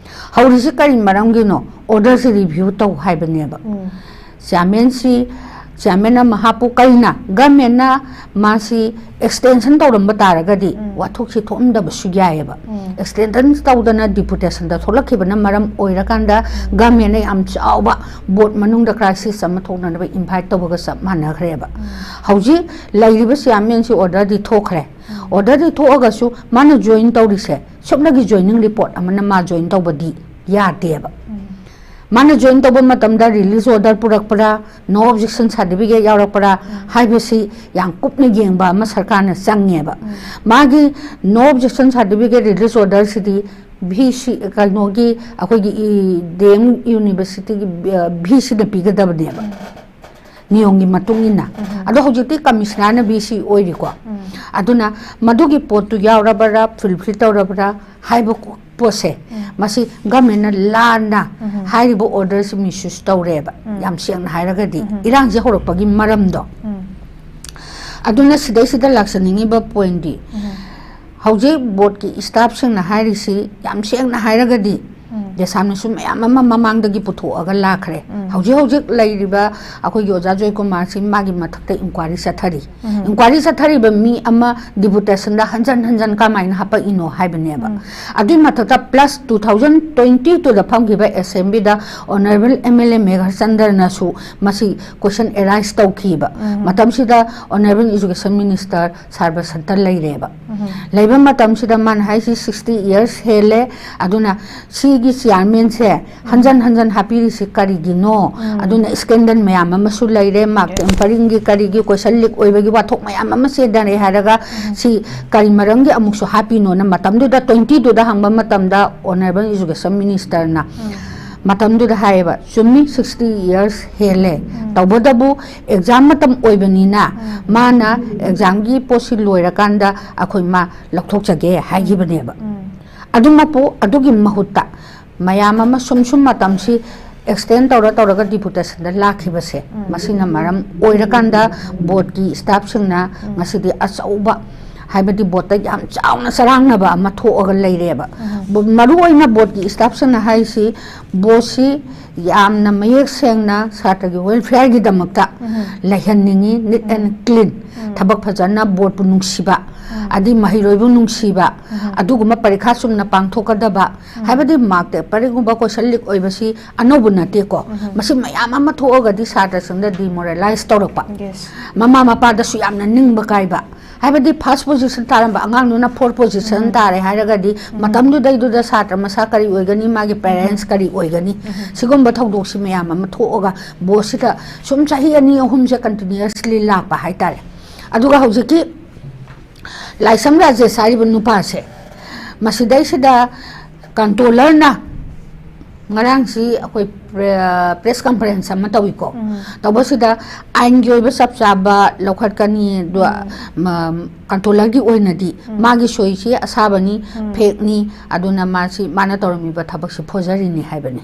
ꯍꯧꯔꯤꯁꯤ ꯀꯔꯤ ꯃꯔꯝꯒꯤꯅꯣ? ꯑꯣꯔꯗꯔꯁꯤ ꯔꯤꯚ꯭ꯌꯨ ꯇꯧ ꯍꯥꯏꯕꯅꯦꯕ꯫ ꯆꯤꯌꯥꯔꯃꯦꯟꯁꯤ ꯆꯤꯌꯥꯔꯃꯦꯟ ꯑꯃ ꯍꯥꯞꯄꯨ꯫ ꯀꯩꯅ ꯒꯃꯦꯟꯅ ꯃꯥꯁꯤ ꯑꯦꯛꯁꯇꯦꯟꯁꯟ ꯇꯧꯔꯝꯕ ꯇꯥꯔꯒꯗꯤ ꯎꯝ꯫ ꯋꯥꯊꯣꯛꯁꯤ ꯊꯣꯛꯑꯝꯗꯕꯁꯨ ꯌꯥꯏꯑꯕ꯫ ꯎꯝ꯫ ꯑꯦꯛꯁꯇꯦꯟꯁꯟ ꯇꯧꯗꯅ ꯗꯤꯄꯨꯇꯦꯁꯟꯗ ꯊꯣꯛꯂꯛꯈꯤꯕꯅ ꯃꯔꯝ ꯑꯣꯏꯔꯀꯥꯟꯗ ꯎꯝ꯫ ꯒꯃꯦꯟꯅ ꯌꯥꯝ ꯆꯥꯎꯕ ꯕꯣꯔꯗ ꯃꯅꯨꯡꯗ ꯀ꯭ꯔꯥꯏꯁꯤꯁ ꯑꯃ ꯊꯣꯛꯅꯅꯕ ꯏꯟꯚꯥꯏꯠ ꯇꯧꯕꯒ ꯆꯞ ꯃꯥꯟꯅꯈ꯭ꯔꯦꯕ꯫ ꯎꯝ꯫ ꯍꯧꯖꯤꯛ ꯂꯩꯔꯤꯕ ꯆꯤꯌꯥꯔꯃꯦꯟꯁꯤ ꯑꯣꯔꯗꯔꯗꯤ ꯊꯣꯛꯈ꯭ꯔꯦ꯫ ꯎꯝ꯫ ꯑꯣꯔꯗꯔꯗꯤ ꯊꯣꯛꯑꯒꯁꯨ ꯃꯥꯅ ꯖꯣꯏꯟ ꯇꯧꯔꯤꯁꯦ ꯁꯨꯞꯅꯒꯤ ꯖꯣꯏꯅꯤꯡ ꯔꯤꯄꯣꯔꯠ ꯑꯃꯅ ꯃꯥ ꯖꯣꯏꯟ ꯇꯧꯕꯗꯤ ꯌꯥꯗꯦꯕ꯫ ꯎꯝ꯫ ꯃꯥꯅ ꯖꯣꯏꯟ ꯇꯧꯕ ꯃꯇꯝꯗ ꯔꯤꯂꯤꯖ ꯑꯣꯔꯗꯔ ꯄꯨꯔꯛꯄ꯭ꯔꯥ, ꯅꯣ ꯑꯣꯕꯖꯦꯛꯁꯟ ꯁꯥꯔꯇꯤꯐꯤꯀꯦꯠ ꯌꯥꯎꯔꯛꯄ꯭ꯔꯥ ꯎꯝ꯫ ꯍꯥꯏꯕꯁꯤ ꯌꯥꯝ ꯀꯨꯞꯅ ꯌꯦꯡꯕ ꯑꯃ ꯁꯔꯀꯥꯔꯅ ꯆꯪꯉꯦꯕ꯫ ꯎꯝ꯫ ꯃꯥꯒꯤ ꯅꯣ objection certificate release ꯑꯣꯔꯗꯔꯁꯤꯗꯤ V C, ꯀꯩꯅꯣꯒꯤ, ꯑꯩꯈꯣꯏꯒꯤ ꯗꯤ ꯑꯦꯝ ꯌꯨꯅꯤꯚꯔꯁꯤꯇꯤꯒꯤ ꯚꯤ ꯁꯤꯅ ꯄꯤꯒꯗꯕꯅꯦꯕ, ꯎꯝ꯫ ꯅꯤꯌꯣꯝꯒꯤ ꯃꯇꯨꯡ ꯏꯟꯅ꯫ ꯎꯝ꯫ ꯑꯗꯣ ꯍꯧꯖꯤꯛꯇꯤ ꯀꯃꯤꯁꯅꯔꯅ ꯚꯤ ꯁꯤ ꯑꯣꯏꯔꯤꯀꯣ꯫ ꯎꯝ꯫ ꯑꯗꯨꯅ ꯃꯗꯨꯒꯤ ꯄꯣꯠꯇꯨ ꯌꯥꯎꯔꯕ꯭ꯔꯥ, ꯐꯨꯜꯐꯤꯜ ꯇꯧꯔꯕ꯭ꯔꯥ ꯍꯥꯏꯕ ꯄꯣꯠꯁꯦ, ꯎꯝ꯫ ꯃꯁꯤ ꯒꯃꯦꯟꯅ ꯂꯥꯟꯅ ꯎꯝ꯫ ꯍꯥꯏꯔꯤꯕ ꯑꯣꯔꯗꯔꯁꯤ ꯃꯤꯁꯌꯨꯁ ꯇꯧꯔꯦꯕ꯫ ꯎꯝ꯫ ꯌꯥꯝ ꯁꯦꯡꯅ ꯍꯥꯏꯔꯒꯗꯤ ꯎꯝ꯫ ꯏꯔꯥꯡꯁꯦ ꯍꯧꯔꯛꯄꯒꯤ ꯃꯔꯝꯗꯣ꯫ ꯎꯝ꯫ ꯑꯗꯨꯅ ꯁꯤꯗꯩꯁꯤꯗ ꯂꯥꯛꯆꯅꯤꯡꯉꯤꯕ ꯄꯣꯏꯟꯗꯤ, ꯎꯝ꯫ ꯍꯧꯖꯤꯛ ꯕꯣꯔꯗꯀꯤ ꯁ꯭ꯇꯥꯐꯁꯤꯡꯅ ꯍꯥꯏꯔꯤꯁꯤ ꯌꯥꯝ ꯁꯦꯡꯅ ꯍꯥꯏꯔꯒꯗꯤ, ꯎꯝ꯫ ꯗꯦꯁꯥꯝꯅꯁꯨ ꯃꯌꯥꯝ ꯑꯃ ꯃꯃꯥꯡꯗꯒꯤ ꯄꯨꯊꯣꯛꯑꯒ ꯂꯥꯛꯈ꯭ꯔꯦ꯫ ꯎꯝ꯫ ꯍꯧꯖꯤꯛ ꯍꯧꯖꯤꯛ ꯂꯩꯔꯤꯕ ꯑꯩꯈꯣꯏꯒꯤ ꯑꯣꯖꯥ ꯖꯣꯏꯀꯨꯃꯥꯔꯁꯤ ꯃꯥꯒꯤ ꯃꯊꯛꯇ ꯏꯟꯀ꯭ꯋꯥꯏꯔꯤ ꯆꯠꯊꯔꯤ꯫ ꯎꯝ꯫ ꯏꯟꯀ꯭ꯋꯥꯏꯔꯤ ꯆꯠꯊꯔꯤꯕ ꯃꯤ ꯑꯃ ꯗꯤꯄꯨꯇꯦꯁꯟꯗ ꯍꯟꯖꯟ ꯍꯟꯖꯟ ꯀꯃꯥꯏꯅ ꯍꯥꯄꯛꯏꯅꯣ ꯍꯥꯏꯕꯅꯦꯕ꯫ ꯎꯝ꯫ ꯑꯗꯨꯏ ꯃꯊꯛꯇ plus two thousand twenty twoꯗ ꯐꯝꯈꯤꯕ ꯑꯦꯁꯦꯝꯕ꯭ꯂꯤꯗ ꯑꯣꯅꯔꯦꯕꯜ ꯑꯦꯝ ꯑꯦꯜ ꯑꯦ ꯃꯦꯘꯥꯆꯟꯗ꯭ꯔꯅꯁꯨ ꯃꯁꯤ ꯀꯣꯏꯁꯟ ꯑꯦꯔꯥꯏꯁ ꯇꯧꯈꯤꯕ꯫ ꯎꯝ꯫ ꯃꯇꯝꯁꯤꯗ ꯑꯣꯅꯔꯦꯕꯜ ꯏꯖꯨꯀꯦꯁꯟ ꯃꯤꯅꯤꯁꯇꯔ ꯁꯥꯔꯕꯁꯟꯇ ꯂꯩꯔꯦꯕ꯫ ꯎꯝ꯫ ꯂꯩꯕ ꯃꯇꯝꯁꯤꯗ ꯃꯥꯅ ꯍꯥꯏꯁꯤ sixty years ꯍꯦꯜꯂꯦ, ꯑꯗꯨꯅ ꯁꯤꯒꯤ ꯆꯤꯌꯥꯔꯃꯦꯟꯁꯦ ꯍꯟꯖꯟ ꯍꯟꯖꯟ ꯍꯥꯞꯄꯤꯔꯤꯁꯤ ꯀꯔꯤꯒꯤꯅꯣ? ꯎꯝ꯫ ꯑꯗꯨꯅ ꯁ꯭ꯀꯦꯟꯗꯜ ꯃꯌꯥꯝ ꯑꯃꯁꯨ ꯂꯩꯔꯦ, ꯃꯥꯔꯛ ꯇꯦꯝꯄꯔꯤꯡꯒꯤ ꯀꯔꯤꯒꯤ ꯀꯣꯏꯁꯟ ꯂꯤꯛ ꯑꯣꯏꯕꯒꯤ ꯋꯥꯊꯣꯛ ꯃꯌꯥꯝ ꯑꯃ ꯆꯦꯟꯅꯔꯦ ꯍꯥꯏꯔꯒ ꯎꯝ꯫ ꯁꯤ ꯀꯔꯤ ꯃꯔꯝꯒꯤ ꯑꯃꯨꯛꯁꯨ ꯍꯥꯞꯄꯤꯅꯣꯅ ꯃꯇꯝꯗꯨꯗ twenty twoꯗ ꯍꯪꯕ ꯃꯇꯝꯗ ꯑꯣꯅꯔꯦꯕꯜ ꯏꯖꯨꯀꯦꯁꯟ ꯃꯤꯅꯤꯁꯇꯔꯅ ꯎꯝ꯫ ꯃꯇꯝꯗꯨꯗ ꯍꯥꯏꯌꯦꯕ, "ꯆꯨꯝꯃꯤ, sixty years ꯍꯦꯜꯂꯦ, ꯎꯝ꯫ ꯇꯧꯕꯇꯕꯨ ꯑꯦꯛꯖꯥꯝ ꯃꯇꯝ ꯑꯣꯏꯕꯅꯤꯅ ꯎꯝ꯫ ꯃꯥꯅ ꯑꯦꯛꯖꯥꯝꯒꯤ ꯄꯣꯠꯁꯤ ꯂꯣꯏꯔꯀꯥꯟꯗ ꯑꯩꯈꯣꯏ ꯃꯥ ꯂꯧꯊꯣꯛꯆꯒꯦ" ꯍꯥꯏꯈꯤꯕꯅꯦꯕ꯫ ꯎꯝ꯫ ꯑꯗꯨꯃꯛꯄꯨ ꯑꯗꯨꯒꯤ ꯃꯍꯨꯠꯇ ꯃꯌꯥꯝ ꯑꯃ ꯁꯨꯝ ꯁꯨꯝ ꯃꯇꯝꯁꯤ ꯑꯦꯛꯁꯇꯦꯟ ꯇꯧꯔ ꯇꯧꯔꯒ ꯗꯤꯄꯨꯇꯦꯁꯟꯗ ꯂꯥꯛꯈꯤꯕꯁꯦ, ꯎꯝ꯫ ꯃꯁꯤꯅ ꯃꯔꯝ ꯑꯣꯏꯔꯀꯥꯟꯗ ꯕꯣꯔꯗꯀꯤ ꯁ꯭ꯇꯥꯐꯁꯤꯡꯅ ꯎꯝ꯫ ꯉꯁꯤꯗꯤ ꯑꯆꯧꯕ ꯍꯥꯏꯕꯗꯤ ꯕꯣꯔꯗꯇ ꯌꯥꯝ ꯆꯥꯎꯅ ꯆꯔꯥꯡꯅꯕ ꯑꯃ ꯊꯣꯛꯑꯒ ꯂꯩꯔꯦꯕ꯫ ꯎꯝ꯫ ꯕꯣ-, ꯃꯔꯨꯑꯣꯏꯅ ꯕꯣꯔꯗꯀꯤ ꯁ꯭ꯇꯥꯐꯁꯤꯡꯅ ꯍꯥꯏꯁꯤ, ꯕꯣꯔꯗꯁꯤ ꯌꯥꯝꯅ ꯃꯌꯦꯛ ꯁꯦꯡꯅ ꯁꯥꯇ꯭ꯔꯒꯤ ꯋꯦꯜꯐꯤꯌꯔꯒꯤꯗꯃꯛꯇ ꯎꯝ꯫ ꯂꯩꯍꯟꯅꯤꯡꯉꯤ, ꯅꯤꯠ ꯑꯦꯟ ꯎꯝ꯫ ꯀ꯭ꯂꯤꯟ, ꯎꯝ꯫ ꯊꯕꯛ ꯐꯖꯅ, ꯕꯣꯔꯗꯄꯨ ꯅꯨꯡꯁꯤꯕ, ꯎꯝ꯫ ꯑꯗꯩ ꯃꯍꯩꯔꯣꯏꯕꯨ ꯅꯨꯡꯁꯤꯕ, ꯎꯝ꯫ ꯑꯗꯨꯒꯨꯝꯕ ꯄꯔꯤꯈꯥ ꯆꯨꯝꯅ ꯄꯥꯡꯊꯣꯛꯀꯗꯕ, ꯎꯝ꯫ ꯍꯥꯏꯕꯗꯤ ꯃꯥꯔꯛꯇ ꯀꯔꯤꯒꯨꯝꯕ ꯀꯣꯏꯁꯟ ꯂꯤꯛ ꯑꯣꯏꯕꯁꯤ ꯑꯅꯧꯕ ꯅꯠꯇꯦꯀꯣ꯫ ꯎꯝ꯫ ꯃꯁꯤ ꯃꯌꯥꯝ ꯑꯃ ꯊꯣꯛꯑꯒꯗꯤ ꯁꯥꯇ꯭ꯔꯁꯤꯡꯗ ꯗꯤꯃꯣꯔꯦꯂꯥꯏꯁ ꯇꯧꯔꯛꯄ, ꯌꯦꯁ꯫ ꯃꯃꯥ ꯃꯄꯥꯗꯁꯨ ꯌꯥꯝꯅ ꯅꯤꯡꯕ ꯀꯥꯏꯕ, ꯍꯥꯏꯕꯗꯤ ꯐꯥꯔꯁ ꯄꯣꯖꯤꯁꯟ ꯇꯥꯔꯝꯕ ꯑꯉꯥꯡꯗꯨꯅ ꯐꯣꯔ ꯄꯣꯖꯤꯁꯟ ꯎꯝ꯫ ꯇꯥꯔꯦ ꯍꯥꯏꯔꯒꯗꯤ, ꯎꯝ꯫ ꯃꯇꯝꯗꯨꯗꯩꯗꯨꯗ ꯁꯥꯇ꯭ꯔ ꯃꯁꯥ ꯀꯔꯤ ꯑꯣꯏꯒꯅꯤ, ꯃꯥꯒꯤ ꯄꯦꯔꯦꯟꯁ ꯎꯝ꯫ ꯀꯔꯤ ꯑꯣꯏꯒꯅꯤ? ꯎꯝ꯫ ꯁꯤꯒꯨꯝꯕ ꯊꯧꯗꯣꯛꯁꯤ ꯃꯌꯥꯝ ꯑꯃ ꯊꯣꯛꯑꯒ ꯕꯣꯔꯗꯁꯤꯗ ꯁꯨꯝ ꯆꯍꯤ ꯑꯅꯤ ꯑꯍꯨꯝꯁꯦ ꯀꯟꯇꯤꯅ꯭ꯌꯨꯁꯂꯤ ꯂꯥꯛꯄ ꯍꯥꯏꯇꯥꯔꯦ꯫ ꯑꯗꯨꯒ ꯍꯧꯖꯤꯛꯀꯤ ꯂꯥꯏꯁ꯭ꯔꯝ ꯔꯥꯖꯦꯁ ꯍꯥꯏꯔꯤꯕ ꯅꯨꯄꯥꯁꯦ, ꯃꯁꯤꯗꯩꯁꯤꯗ ꯀꯟꯇ꯭ꯔꯣꯂꯔꯅ ꯉꯔꯥꯡꯁꯤ ꯑꯩꯈꯣꯏ ꯄ꯭ꯔꯦ-, ꯄ꯭ꯔꯦꯁ ꯀꯟꯐꯔꯦꯟꯁ ꯑꯃ ꯇꯧꯏꯀꯣ꯫ ꯎꯝ꯫ ꯇꯧꯕꯁꯤꯗ ꯑꯥꯏꯟꯒꯤ ꯑꯣꯏꯕ ꯆꯞ ꯆꯥꯕ ꯂꯧꯈꯠꯀꯅꯤ, ꯑꯗꯣ, ꯎꯝ꯫ ꯃ-, ꯀꯟꯇ꯭ꯔꯣꯂꯔꯒꯤ ꯑꯣꯏꯅꯗꯤ ꯎꯝ꯫ ꯃꯥꯒꯤ ꯁꯣꯏꯁꯤ ꯑꯁꯥꯕꯅꯤ, ꯎꯝ꯫ ꯐꯦꯛꯅꯤ, ꯑꯗꯨꯅ ꯃꯥꯁꯤ, ꯃꯥꯅ ꯇꯧꯔꯝꯃꯤꯕ ꯊꯕꯛꯁꯤ ꯐꯣꯔꯖꯔꯤꯅꯤ ꯍꯥꯏꯕꯅꯤ꯫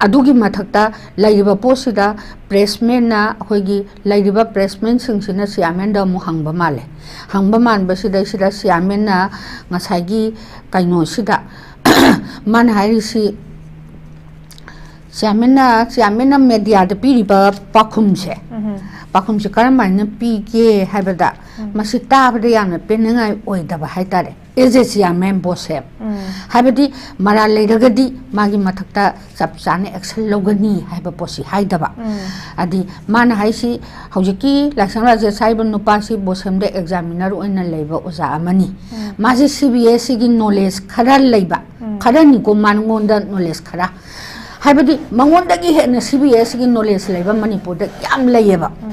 ꯑꯗꯨꯒꯤ ꯃꯊꯛꯇ ꯂꯩꯔꯤꯕ ꯄꯣꯠꯁꯤꯗ ꯄ꯭ꯔꯦꯁꯃꯦꯟꯅ, ꯑꯩꯈꯣꯏꯒꯤ ꯂꯩꯔꯤꯕ ꯄ꯭ꯔꯦꯁꯃꯦꯟꯁꯤꯡꯁꯤꯅ ꯆꯤꯌꯥꯔꯃꯦꯟꯗ ꯑꯃꯨꯛ ꯍꯪꯕ ꯃꯥꯜꯂꯦ꯫ ꯍꯪꯕ ꯃꯥꯟꯕꯁꯤꯗꯩꯁꯤꯗ ꯆꯤꯌꯥꯔꯃꯦꯟꯅ ꯉꯁꯥꯏꯒꯤ ꯀꯩꯅꯣꯁꯤꯗ ꯃꯥꯅ ꯍꯥꯏꯔꯤꯁꯤ, ꯆꯤꯌꯥꯔꯃꯦꯟꯅ, ꯆꯤꯌꯥꯔꯃꯦꯟꯅ ꯃꯦꯗꯤꯌꯥꯗ ꯄꯤꯔꯤꯕ ꯄꯥꯎꯈꯨꯝꯁꯦ, ꯎꯝ꯫ ꯄꯥꯎꯈꯨꯝꯁꯦ ꯀꯔꯝꯍꯥꯏꯅ ꯄꯤꯒꯦ ꯍꯥꯏꯕꯗ, ꯎꯝ꯫ ꯃꯁꯤ ꯇꯥꯕꯗ ꯌꯥꯝꯅ ꯄꯦꯟꯅꯤꯡꯉꯥꯏ ꯑꯣꯏꯗꯕ ꯍꯥꯏꯇꯥꯔꯦ꯫ ꯑꯦꯖ ꯑꯦ ꯆꯤꯌꯥꯔꯃꯦꯟ ꯕꯣꯁꯦꯞ꯫ ꯎꯝ꯫ ꯍꯥꯏꯕꯗꯤ ꯃꯔꯥꯜ ꯂꯩꯔꯒꯗꯤ ꯃꯥꯒꯤ ꯃꯊꯛꯇ ꯆꯞ ꯆꯥꯅ ꯑꯦꯛꯁꯟ ꯂꯧꯒꯅꯤ ꯍꯥꯏꯕ ꯄꯣꯠꯁꯤ ꯍꯥꯏꯗꯕ꯫ ꯎꯝ꯫ ꯍꯥꯏꯗꯤ ꯃꯥꯅ ꯍꯥꯏꯁꯤ, ꯍꯧꯖꯤꯛꯀꯤ ꯂꯥꯏꯁ꯭ꯔꯝ ꯔꯥꯖꯦꯁ ꯍꯥꯏꯔꯤꯕ ꯅꯨꯄꯥꯁꯤ ꯕꯣꯁꯦꯝꯗ ꯑꯦꯛꯖꯥꯃꯤꯅꯔ ꯑꯣꯏꯅ ꯂꯩꯕ ꯑꯣꯖꯥ ꯑꯃꯅꯤ꯫ ꯎꯝ꯫ ꯃꯥꯁꯤ ꯁꯤ ꯕꯤ ꯑꯦꯁ ꯁꯤꯒꯤ ꯅꯣꯂꯦꯖ ꯈꯔ ꯂꯩꯕ, ꯎꯝ꯫ ꯈꯔꯅꯤꯀꯣ, ꯃꯉꯣꯟꯗ ꯅꯣꯂꯦꯖ ꯈꯔ, ꯍꯥꯏꯕꯗꯤ ꯃꯉꯣꯟꯗꯒꯤ ꯍꯦꯟꯅ ꯁꯤ ꯕꯤ ꯑꯦꯁ ꯁꯤꯒꯤ ꯅꯣꯂꯦꯖ ꯂꯩꯕ ꯃꯅꯤꯄꯨꯔꯗ ꯌꯥꯝ ꯂꯩꯌꯦꯕ꯫ ꯎꯝ꯫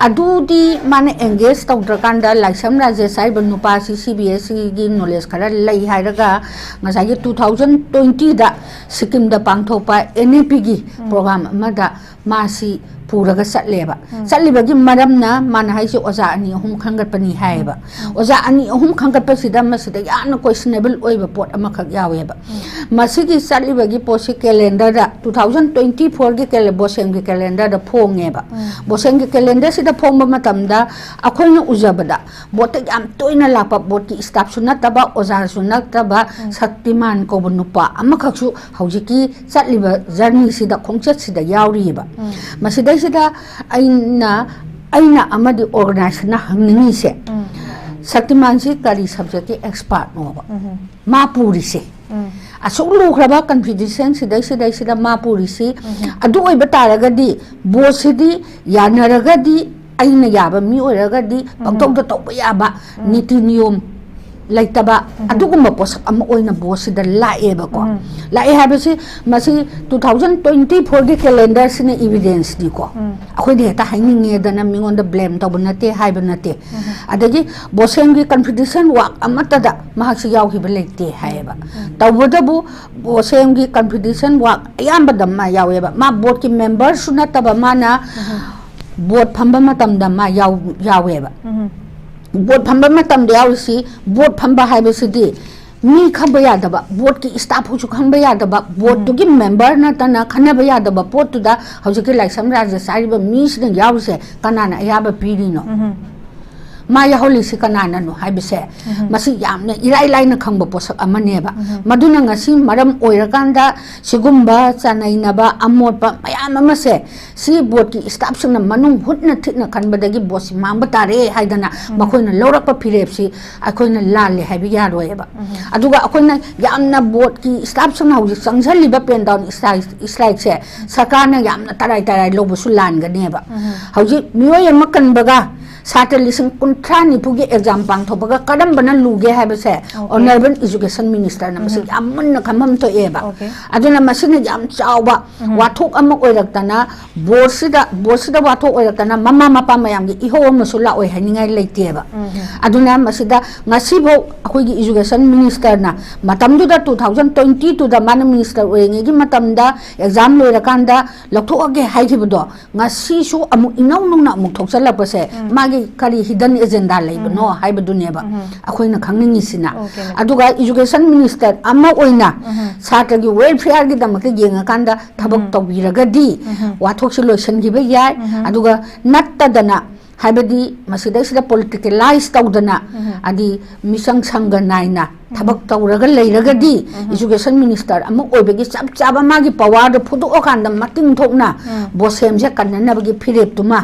ꯑꯗꯨꯗꯤ ꯃꯥꯅ ꯑꯦꯡꯒꯦꯖ ꯇꯧꯗ꯭ꯔꯀꯥꯟꯗ, ꯂꯥꯏꯁ꯭ꯔꯝ ꯔꯥꯖꯦꯁ ꯍꯥꯏꯔꯤꯕ ꯅꯨꯄꯥꯁꯤ ꯁꯤ ꯕꯤ ꯑꯦꯁ ꯁꯤꯒꯤ ꯅꯣꯂꯦꯖ ꯈꯔ ꯂꯩ ꯍꯥꯏꯔꯒ, ꯉꯁꯥꯏꯒꯤ ꯇꯨ ꯊꯥꯎꯖꯟ ꯇ꯭ꯋꯦꯟꯇꯤꯗ ꯁꯤꯛꯀꯤꯝꯗ ꯄꯥꯡꯊꯣꯛꯄ ꯑꯦꯟ ꯏ ꯄꯤꯒꯤ ꯎꯝ꯫ ꯄ꯭ꯔꯣꯒ꯭ꯔꯥꯝ ꯑꯃꯗ ꯃꯥꯁꯤ ꯄꯨꯔꯒ ꯆꯠꯂꯦꯕ꯫ ꯆꯠꯂꯤꯕꯒꯤ ꯃꯔꯝꯅ ꯃꯥꯅ ꯍꯥꯏꯁꯦ ꯑꯣꯖꯥ ꯑꯅꯤ ꯑꯍꯨꯝ ꯈꯟꯒꯠꯄꯅꯤ ꯍꯥꯏꯌꯦꯕ꯫ ꯑꯣꯖꯥ ꯑꯅꯤ ꯑꯍꯨꯝ ꯈꯟꯒꯠꯄꯁꯤꯗ ꯃꯁꯤꯗ ꯌꯥꯝꯅ questionable ꯑꯣꯏꯕ ꯄꯣꯠ ꯑꯃꯈꯛ ꯌꯥꯎꯋꯦꯕ꯫ ꯃꯁꯤꯒꯤ ꯆꯠꯂꯤꯕꯒꯤ ꯄꯣꯠꯁꯤ calendarꯗ, two thousand twenty fourꯒꯤ ꯀꯦꯂꯦ-, ꯕꯣꯁꯦꯝꯒꯤ calendarꯗ ꯐꯣꯡꯉꯦꯕ꯫ ꯕꯣꯁꯦꯝꯒꯤ calendarꯁꯤꯗ ꯐꯣꯡꯕ ꯃꯇꯝꯗ ꯑꯩꯈꯣꯏꯅ ꯎꯖꯕꯗ ꯕꯣꯠꯇ ꯌꯥꯝ ꯇꯣꯏꯅ ꯂꯥꯛꯄ, ꯕꯣꯠꯀꯤ staffꯁꯨ ꯅꯠꯇꯕ, ꯑꯣꯖꯥꯁꯨ ꯅꯠꯇꯕ, ꯁꯛꯇꯤꯃꯥꯟ ꯀꯧꯕ ꯅꯨꯄꯥ ꯑꯃꯈꯛꯁꯨ ꯍꯧꯖꯤꯛꯀꯤ ꯆꯠꯂꯤꯕ journeyꯁꯤꯗ, ꯈꯣꯡꯆꯠꯁꯤꯗ ꯌꯥꯎꯔꯤꯑꯕ꯫ ꯃꯁꯤꯗꯩꯁꯤꯗ ꯑꯩꯅ, ꯑꯩꯅ ꯑꯃꯗꯤ organizationꯅ ꯍꯪꯅꯤꯡꯉꯤꯁꯦ, ꯁꯛꯇꯤꯃꯥꯟꯁꯤ ꯀꯔꯤ subjectꯀꯤ expertꯅꯣꯕ? ꯃꯥ ꯄꯨꯔꯤꯁꯦ꯫ ꯑꯁꯨꯛ ꯂꯨꯈ꯭ꯔꯕ competition ꯁꯤꯗꯩꯁꯤꯗꯩꯁꯤꯗ ꯃꯥ ꯄꯨꯔꯤꯁꯤ꯫ ꯑꯗꯨ ꯑꯣꯏꯕ ꯇꯥꯔꯒꯗꯤ ꯕꯣꯠꯁꯤꯗꯤ ꯌꯥꯅꯔꯒꯗꯤ, ꯑꯩꯅ ꯌꯥꯕ ꯃꯤ ꯑꯣꯏꯔꯒꯗꯤ ꯄꯪꯇꯧꯗ ꯇꯧꯕ ꯌꯥꯕ, ꯅꯤꯇꯤ ꯅꯤꯌꯣꯝ ꯂꯩꯇꯕ, ꯑꯗꯨꯒꯨꯝꯕ ꯄꯣꯠꯁꯛ ꯑꯃ ꯑꯣꯏꯅ ꯕꯣꯠꯁꯤꯗ ꯂꯥꯛꯑꯦꯕꯀꯣ꯫ ꯂꯥꯛꯑꯦ ꯍꯥꯏꯕꯁꯤ ꯃꯁꯤ two thousand twenty fourꯒꯤ calendarꯁꯤꯅ evidenceꯅꯤꯀꯣ꯫ ꯑꯩꯈꯣꯏꯗꯤ ꯍꯦꯛꯇ ꯍꯥꯏꯅꯤꯡꯉꯦꯗꯅ ꯃꯤꯉꯣꯟꯗ blame ꯇꯧꯕ ꯅꯠꯇꯦ, ꯍꯥꯏꯕ ꯅꯠꯇꯦ꯫ ꯑꯗꯒꯤ ꯕꯣꯁꯦꯝꯒꯤ competition work ꯑꯃꯠꯇꯗ ꯃꯍꯥꯛꯁꯤ ꯌꯥꯎꯈꯤꯕ ꯂꯩꯇꯦ ꯍꯥꯏꯌꯦꯕ꯫ ꯇꯧꯕꯇꯕꯨ ꯕꯣꯁꯦꯝꯒꯤ competition work ꯑꯌꯥꯝꯕꯗ ꯃꯥ ꯌꯥꯎꯋꯦꯕ꯫ ꯃꯥ ꯕꯣꯠꯀꯤ memberꯁꯨ ꯅꯠꯇꯕ, ꯃꯥꯅ ꯕꯣꯠ ꯐꯝꯕ ꯃꯇꯝꯗ ꯃꯥ ꯌꯥꯎ-, ꯌꯥꯎꯋꯦꯕ꯫ ꯕꯣꯠ ꯐꯝꯕ ꯃꯇꯝꯗ ꯌꯥꯎꯔꯤꯁꯤ, ꯕꯣꯠ ꯐꯝꯕ ꯍꯥꯏꯕꯁꯤꯗꯤ ꯃꯤ ꯈꯪꯕ ꯌꯥꯗꯕ, ꯕꯣꯠꯀꯤ staff ꯍꯣꯏꯁꯨ ꯈꯪꯕ ꯌꯥꯗꯕ, ꯕꯣꯠꯇꯨꯒꯤ member ꯅꯠꯇꯅ ꯈꯟꯅꯕ ꯌꯥꯗꯕ ꯄꯣꯠꯇꯨꯗ ꯍꯧꯖꯤꯛꯀꯤ ꯂꯥꯏꯁ꯭ꯔꯝ ꯔꯥꯖ ꯆꯥꯔꯤꯕ ꯃꯤꯁꯤꯅ ꯌꯥꯎꯔꯤꯁꯦ ꯀꯅꯥꯅ ꯑꯌꯥꯕ ꯄꯤꯔꯤꯅꯣ? ꯃꯥ ꯌꯥꯎꯍꯜꯂꯤꯁꯤ ꯀꯅꯥꯅꯅꯣ ꯍꯥꯏꯕꯁꯦ, ꯃꯁꯤ ꯌꯥꯝꯅ ꯏꯔꯥꯏ ꯂꯥꯏꯅ ꯈꯪꯕ ꯄꯣꯠꯁꯛ ꯑꯃꯅꯦꯕ꯫ ꯃꯗꯨꯅ ꯉꯁꯤ ꯃꯔꯝ ꯑꯣꯏꯔꯀꯥꯟꯗ ꯁꯤꯒꯨꯝꯕ ꯆꯥꯅꯩꯅꯕ ꯑꯃꯣꯠꯄ ꯃꯌꯥꯝ ꯑꯃꯁꯦ ꯁꯤ ꯕꯣꯠꯀꯤ staffꯁꯤꯡꯅ ꯃꯅꯨꯡ ꯍꯨꯠꯅ ꯊꯤꯠꯅ ꯈꯟꯕꯗꯒꯤ ꯕꯣꯠꯁꯤ ꯃꯥꯡꯕ ꯇꯥꯔꯦ ꯍꯥꯏꯗꯅ ꯃꯈꯣꯏꯅ ꯂꯧꯔꯛꯄ ꯐꯤꯔꯦꯞꯁꯤ ꯑꯩꯈꯣꯏꯅ ꯂꯥꯜꯂꯦ ꯍꯥꯏꯕ ꯌꯥꯔꯣꯏꯕ꯫ ꯑꯗꯨꯒ ꯑꯩꯈꯣꯏꯅ ꯌꯥꯝꯅ ꯕꯣꯠꯀꯤ staffꯁꯤꯡꯅ ꯍꯧꯖꯤꯛ ꯆꯪꯁꯤꯜꯂꯤꯕ pen down strike, strikeꯁꯦ ꯁꯔꯀꯥꯔꯅ ꯌꯥꯝꯅ ꯇꯔꯥꯏ ꯇꯔꯥꯏ ꯂꯧꯕꯁꯨ ꯂꯥꯟꯒꯅꯦꯕ꯫ ꯍꯧꯖꯤꯛ ꯃꯤꯑꯣꯏ ꯑꯃ ꯀꯟꯕꯒ ꯁꯥꯇ꯭ꯔ ꯂꯤꯁꯤꯡ ꯀꯨꯟꯊ꯭ꯔꯥ ꯅꯤꯐꯨꯒꯤ ꯑꯦꯛꯖꯥꯝ ꯄꯥꯡꯊꯣꯛꯄꯒ ꯀꯔꯝꯕꯅ ꯂꯨꯒꯦ ꯍꯥꯏꯕꯁꯦ ꯑꯣꯅꯔꯦꯕꯜ ꯏꯖꯨꯀꯦꯁꯟ ꯃꯤꯅꯤꯁꯇꯔꯅ ꯃꯁꯤ ꯌꯥꯝ ꯃꯨꯟꯅ ꯈꯪꯐꯝ ꯊꯣꯛꯑꯦꯕ꯫ ꯑꯗꯨꯅ ꯃꯁꯤꯅ ꯌꯥꯝ ꯆꯥꯎꯕ ꯋꯥꯊꯣꯛ ꯑꯃ ꯑꯣꯏꯔꯛꯇꯅ ꯕꯣꯔꯗꯁꯤꯗ ꯕꯣꯔꯗꯁꯤꯗ ꯋꯥꯊꯣꯛ ꯑꯣꯏꯔꯛꯇꯅ ꯃꯃꯥ ꯃꯄꯥ ꯃꯌꯥꯝꯒꯤ ꯏꯍꯧ ꯑꯃꯁꯨ ꯂꯥꯛꯑꯣꯏ ꯍꯥꯏꯅꯤꯡꯉꯥꯏ ꯂꯩꯇꯦꯕ꯫ ꯑꯗꯨꯅ ꯃꯁꯤꯗ ꯉꯁꯤꯐꯥꯎ ꯑꯩꯈꯣꯏꯒꯤ ꯏꯖꯨꯀꯦꯁꯟ ꯃꯤꯅꯤꯁꯇꯔꯅ ꯃꯇꯝꯗꯨꯗ ꯇꯨ ꯊꯥꯎꯖꯟ ꯇ꯭ꯋꯦꯟꯇꯤ ꯇꯨꯗ ꯃꯥꯅ ꯃꯤꯅꯤꯁꯇꯔ ꯑꯣꯏꯔꯤꯉꯩꯒꯤ ꯃꯇꯝꯗ ꯑꯦꯛꯖꯥꯝ ꯂꯣꯏꯔꯀꯥꯟꯗ ꯂꯧꯊꯣꯛꯑꯒꯦ ꯍꯥꯏꯈꯤꯕꯗꯣ ꯉꯁꯤꯁꯨ ꯑꯃꯨꯛ ꯏꯅꯧ ꯅꯧꯅ ꯑꯃꯨꯛ ꯊꯣꯛꯆꯜꯂꯛꯄꯁꯦ ꯃꯥꯒꯤ ꯀꯔꯤ ꯍꯤꯗꯟ ꯑꯦꯖꯦꯟꯗꯥ ꯂꯩꯕꯅꯣ ꯍꯥꯏꯕꯗꯨꯅꯦꯕ ꯑꯩꯈꯣꯏꯅ ꯈꯪꯅꯤꯡꯉꯤꯁꯤꯅ꯫ ꯑꯗꯨꯒ ꯏꯖꯨꯀꯦꯁꯟ ꯃꯤꯅꯤꯁꯇꯔ ꯑꯃ ꯑꯣꯏꯅ ꯁꯥꯇ꯭ꯔꯒꯤ ꯋꯦꯜꯐꯤꯌꯔꯒꯤꯗꯃꯛꯇ ꯌꯦꯡꯉꯀꯥꯟꯗ ꯊꯕꯛ ꯇꯧꯕꯤꯔꯒꯗꯤ ꯋꯥꯊꯣꯛꯁꯤ ꯂꯣꯏꯁꯤꯟꯈꯤꯕ ꯌꯥꯏ꯫ ꯑꯗꯨꯒ ꯅꯠꯇꯗꯅ ꯍꯥꯏꯕꯗꯤ ꯃꯁꯤꯗꯩꯁꯤꯗ ꯄꯣꯂꯤꯇꯤꯀꯦꯂꯥꯏꯁ ꯇꯧꯗꯅ ꯍꯥꯏꯗꯤ ꯃꯤꯆꯪ ꯁꯪꯒ ꯅꯥꯏꯅ ꯊꯕꯛ ꯇꯧꯔꯒ ꯂꯩꯔꯒꯗꯤ ꯏꯖꯨꯀꯦꯁꯟ ꯃꯤꯅꯤꯁꯇꯔ ꯑꯃ ꯑꯣꯏꯕꯒꯤ ꯆꯞ ꯆꯥꯕ ꯃꯥꯒꯤ ꯄꯋꯥꯔꯗꯣ ꯐꯨꯗꯣꯛꯑꯀꯥꯟꯗ ꯃꯇꯤꯡ ꯊꯣꯛꯅ ꯕꯣꯁꯦꯝꯁꯦ ꯀꯟꯅꯅꯕꯒꯤ ꯐꯤꯔꯦꯞꯇꯨꯃ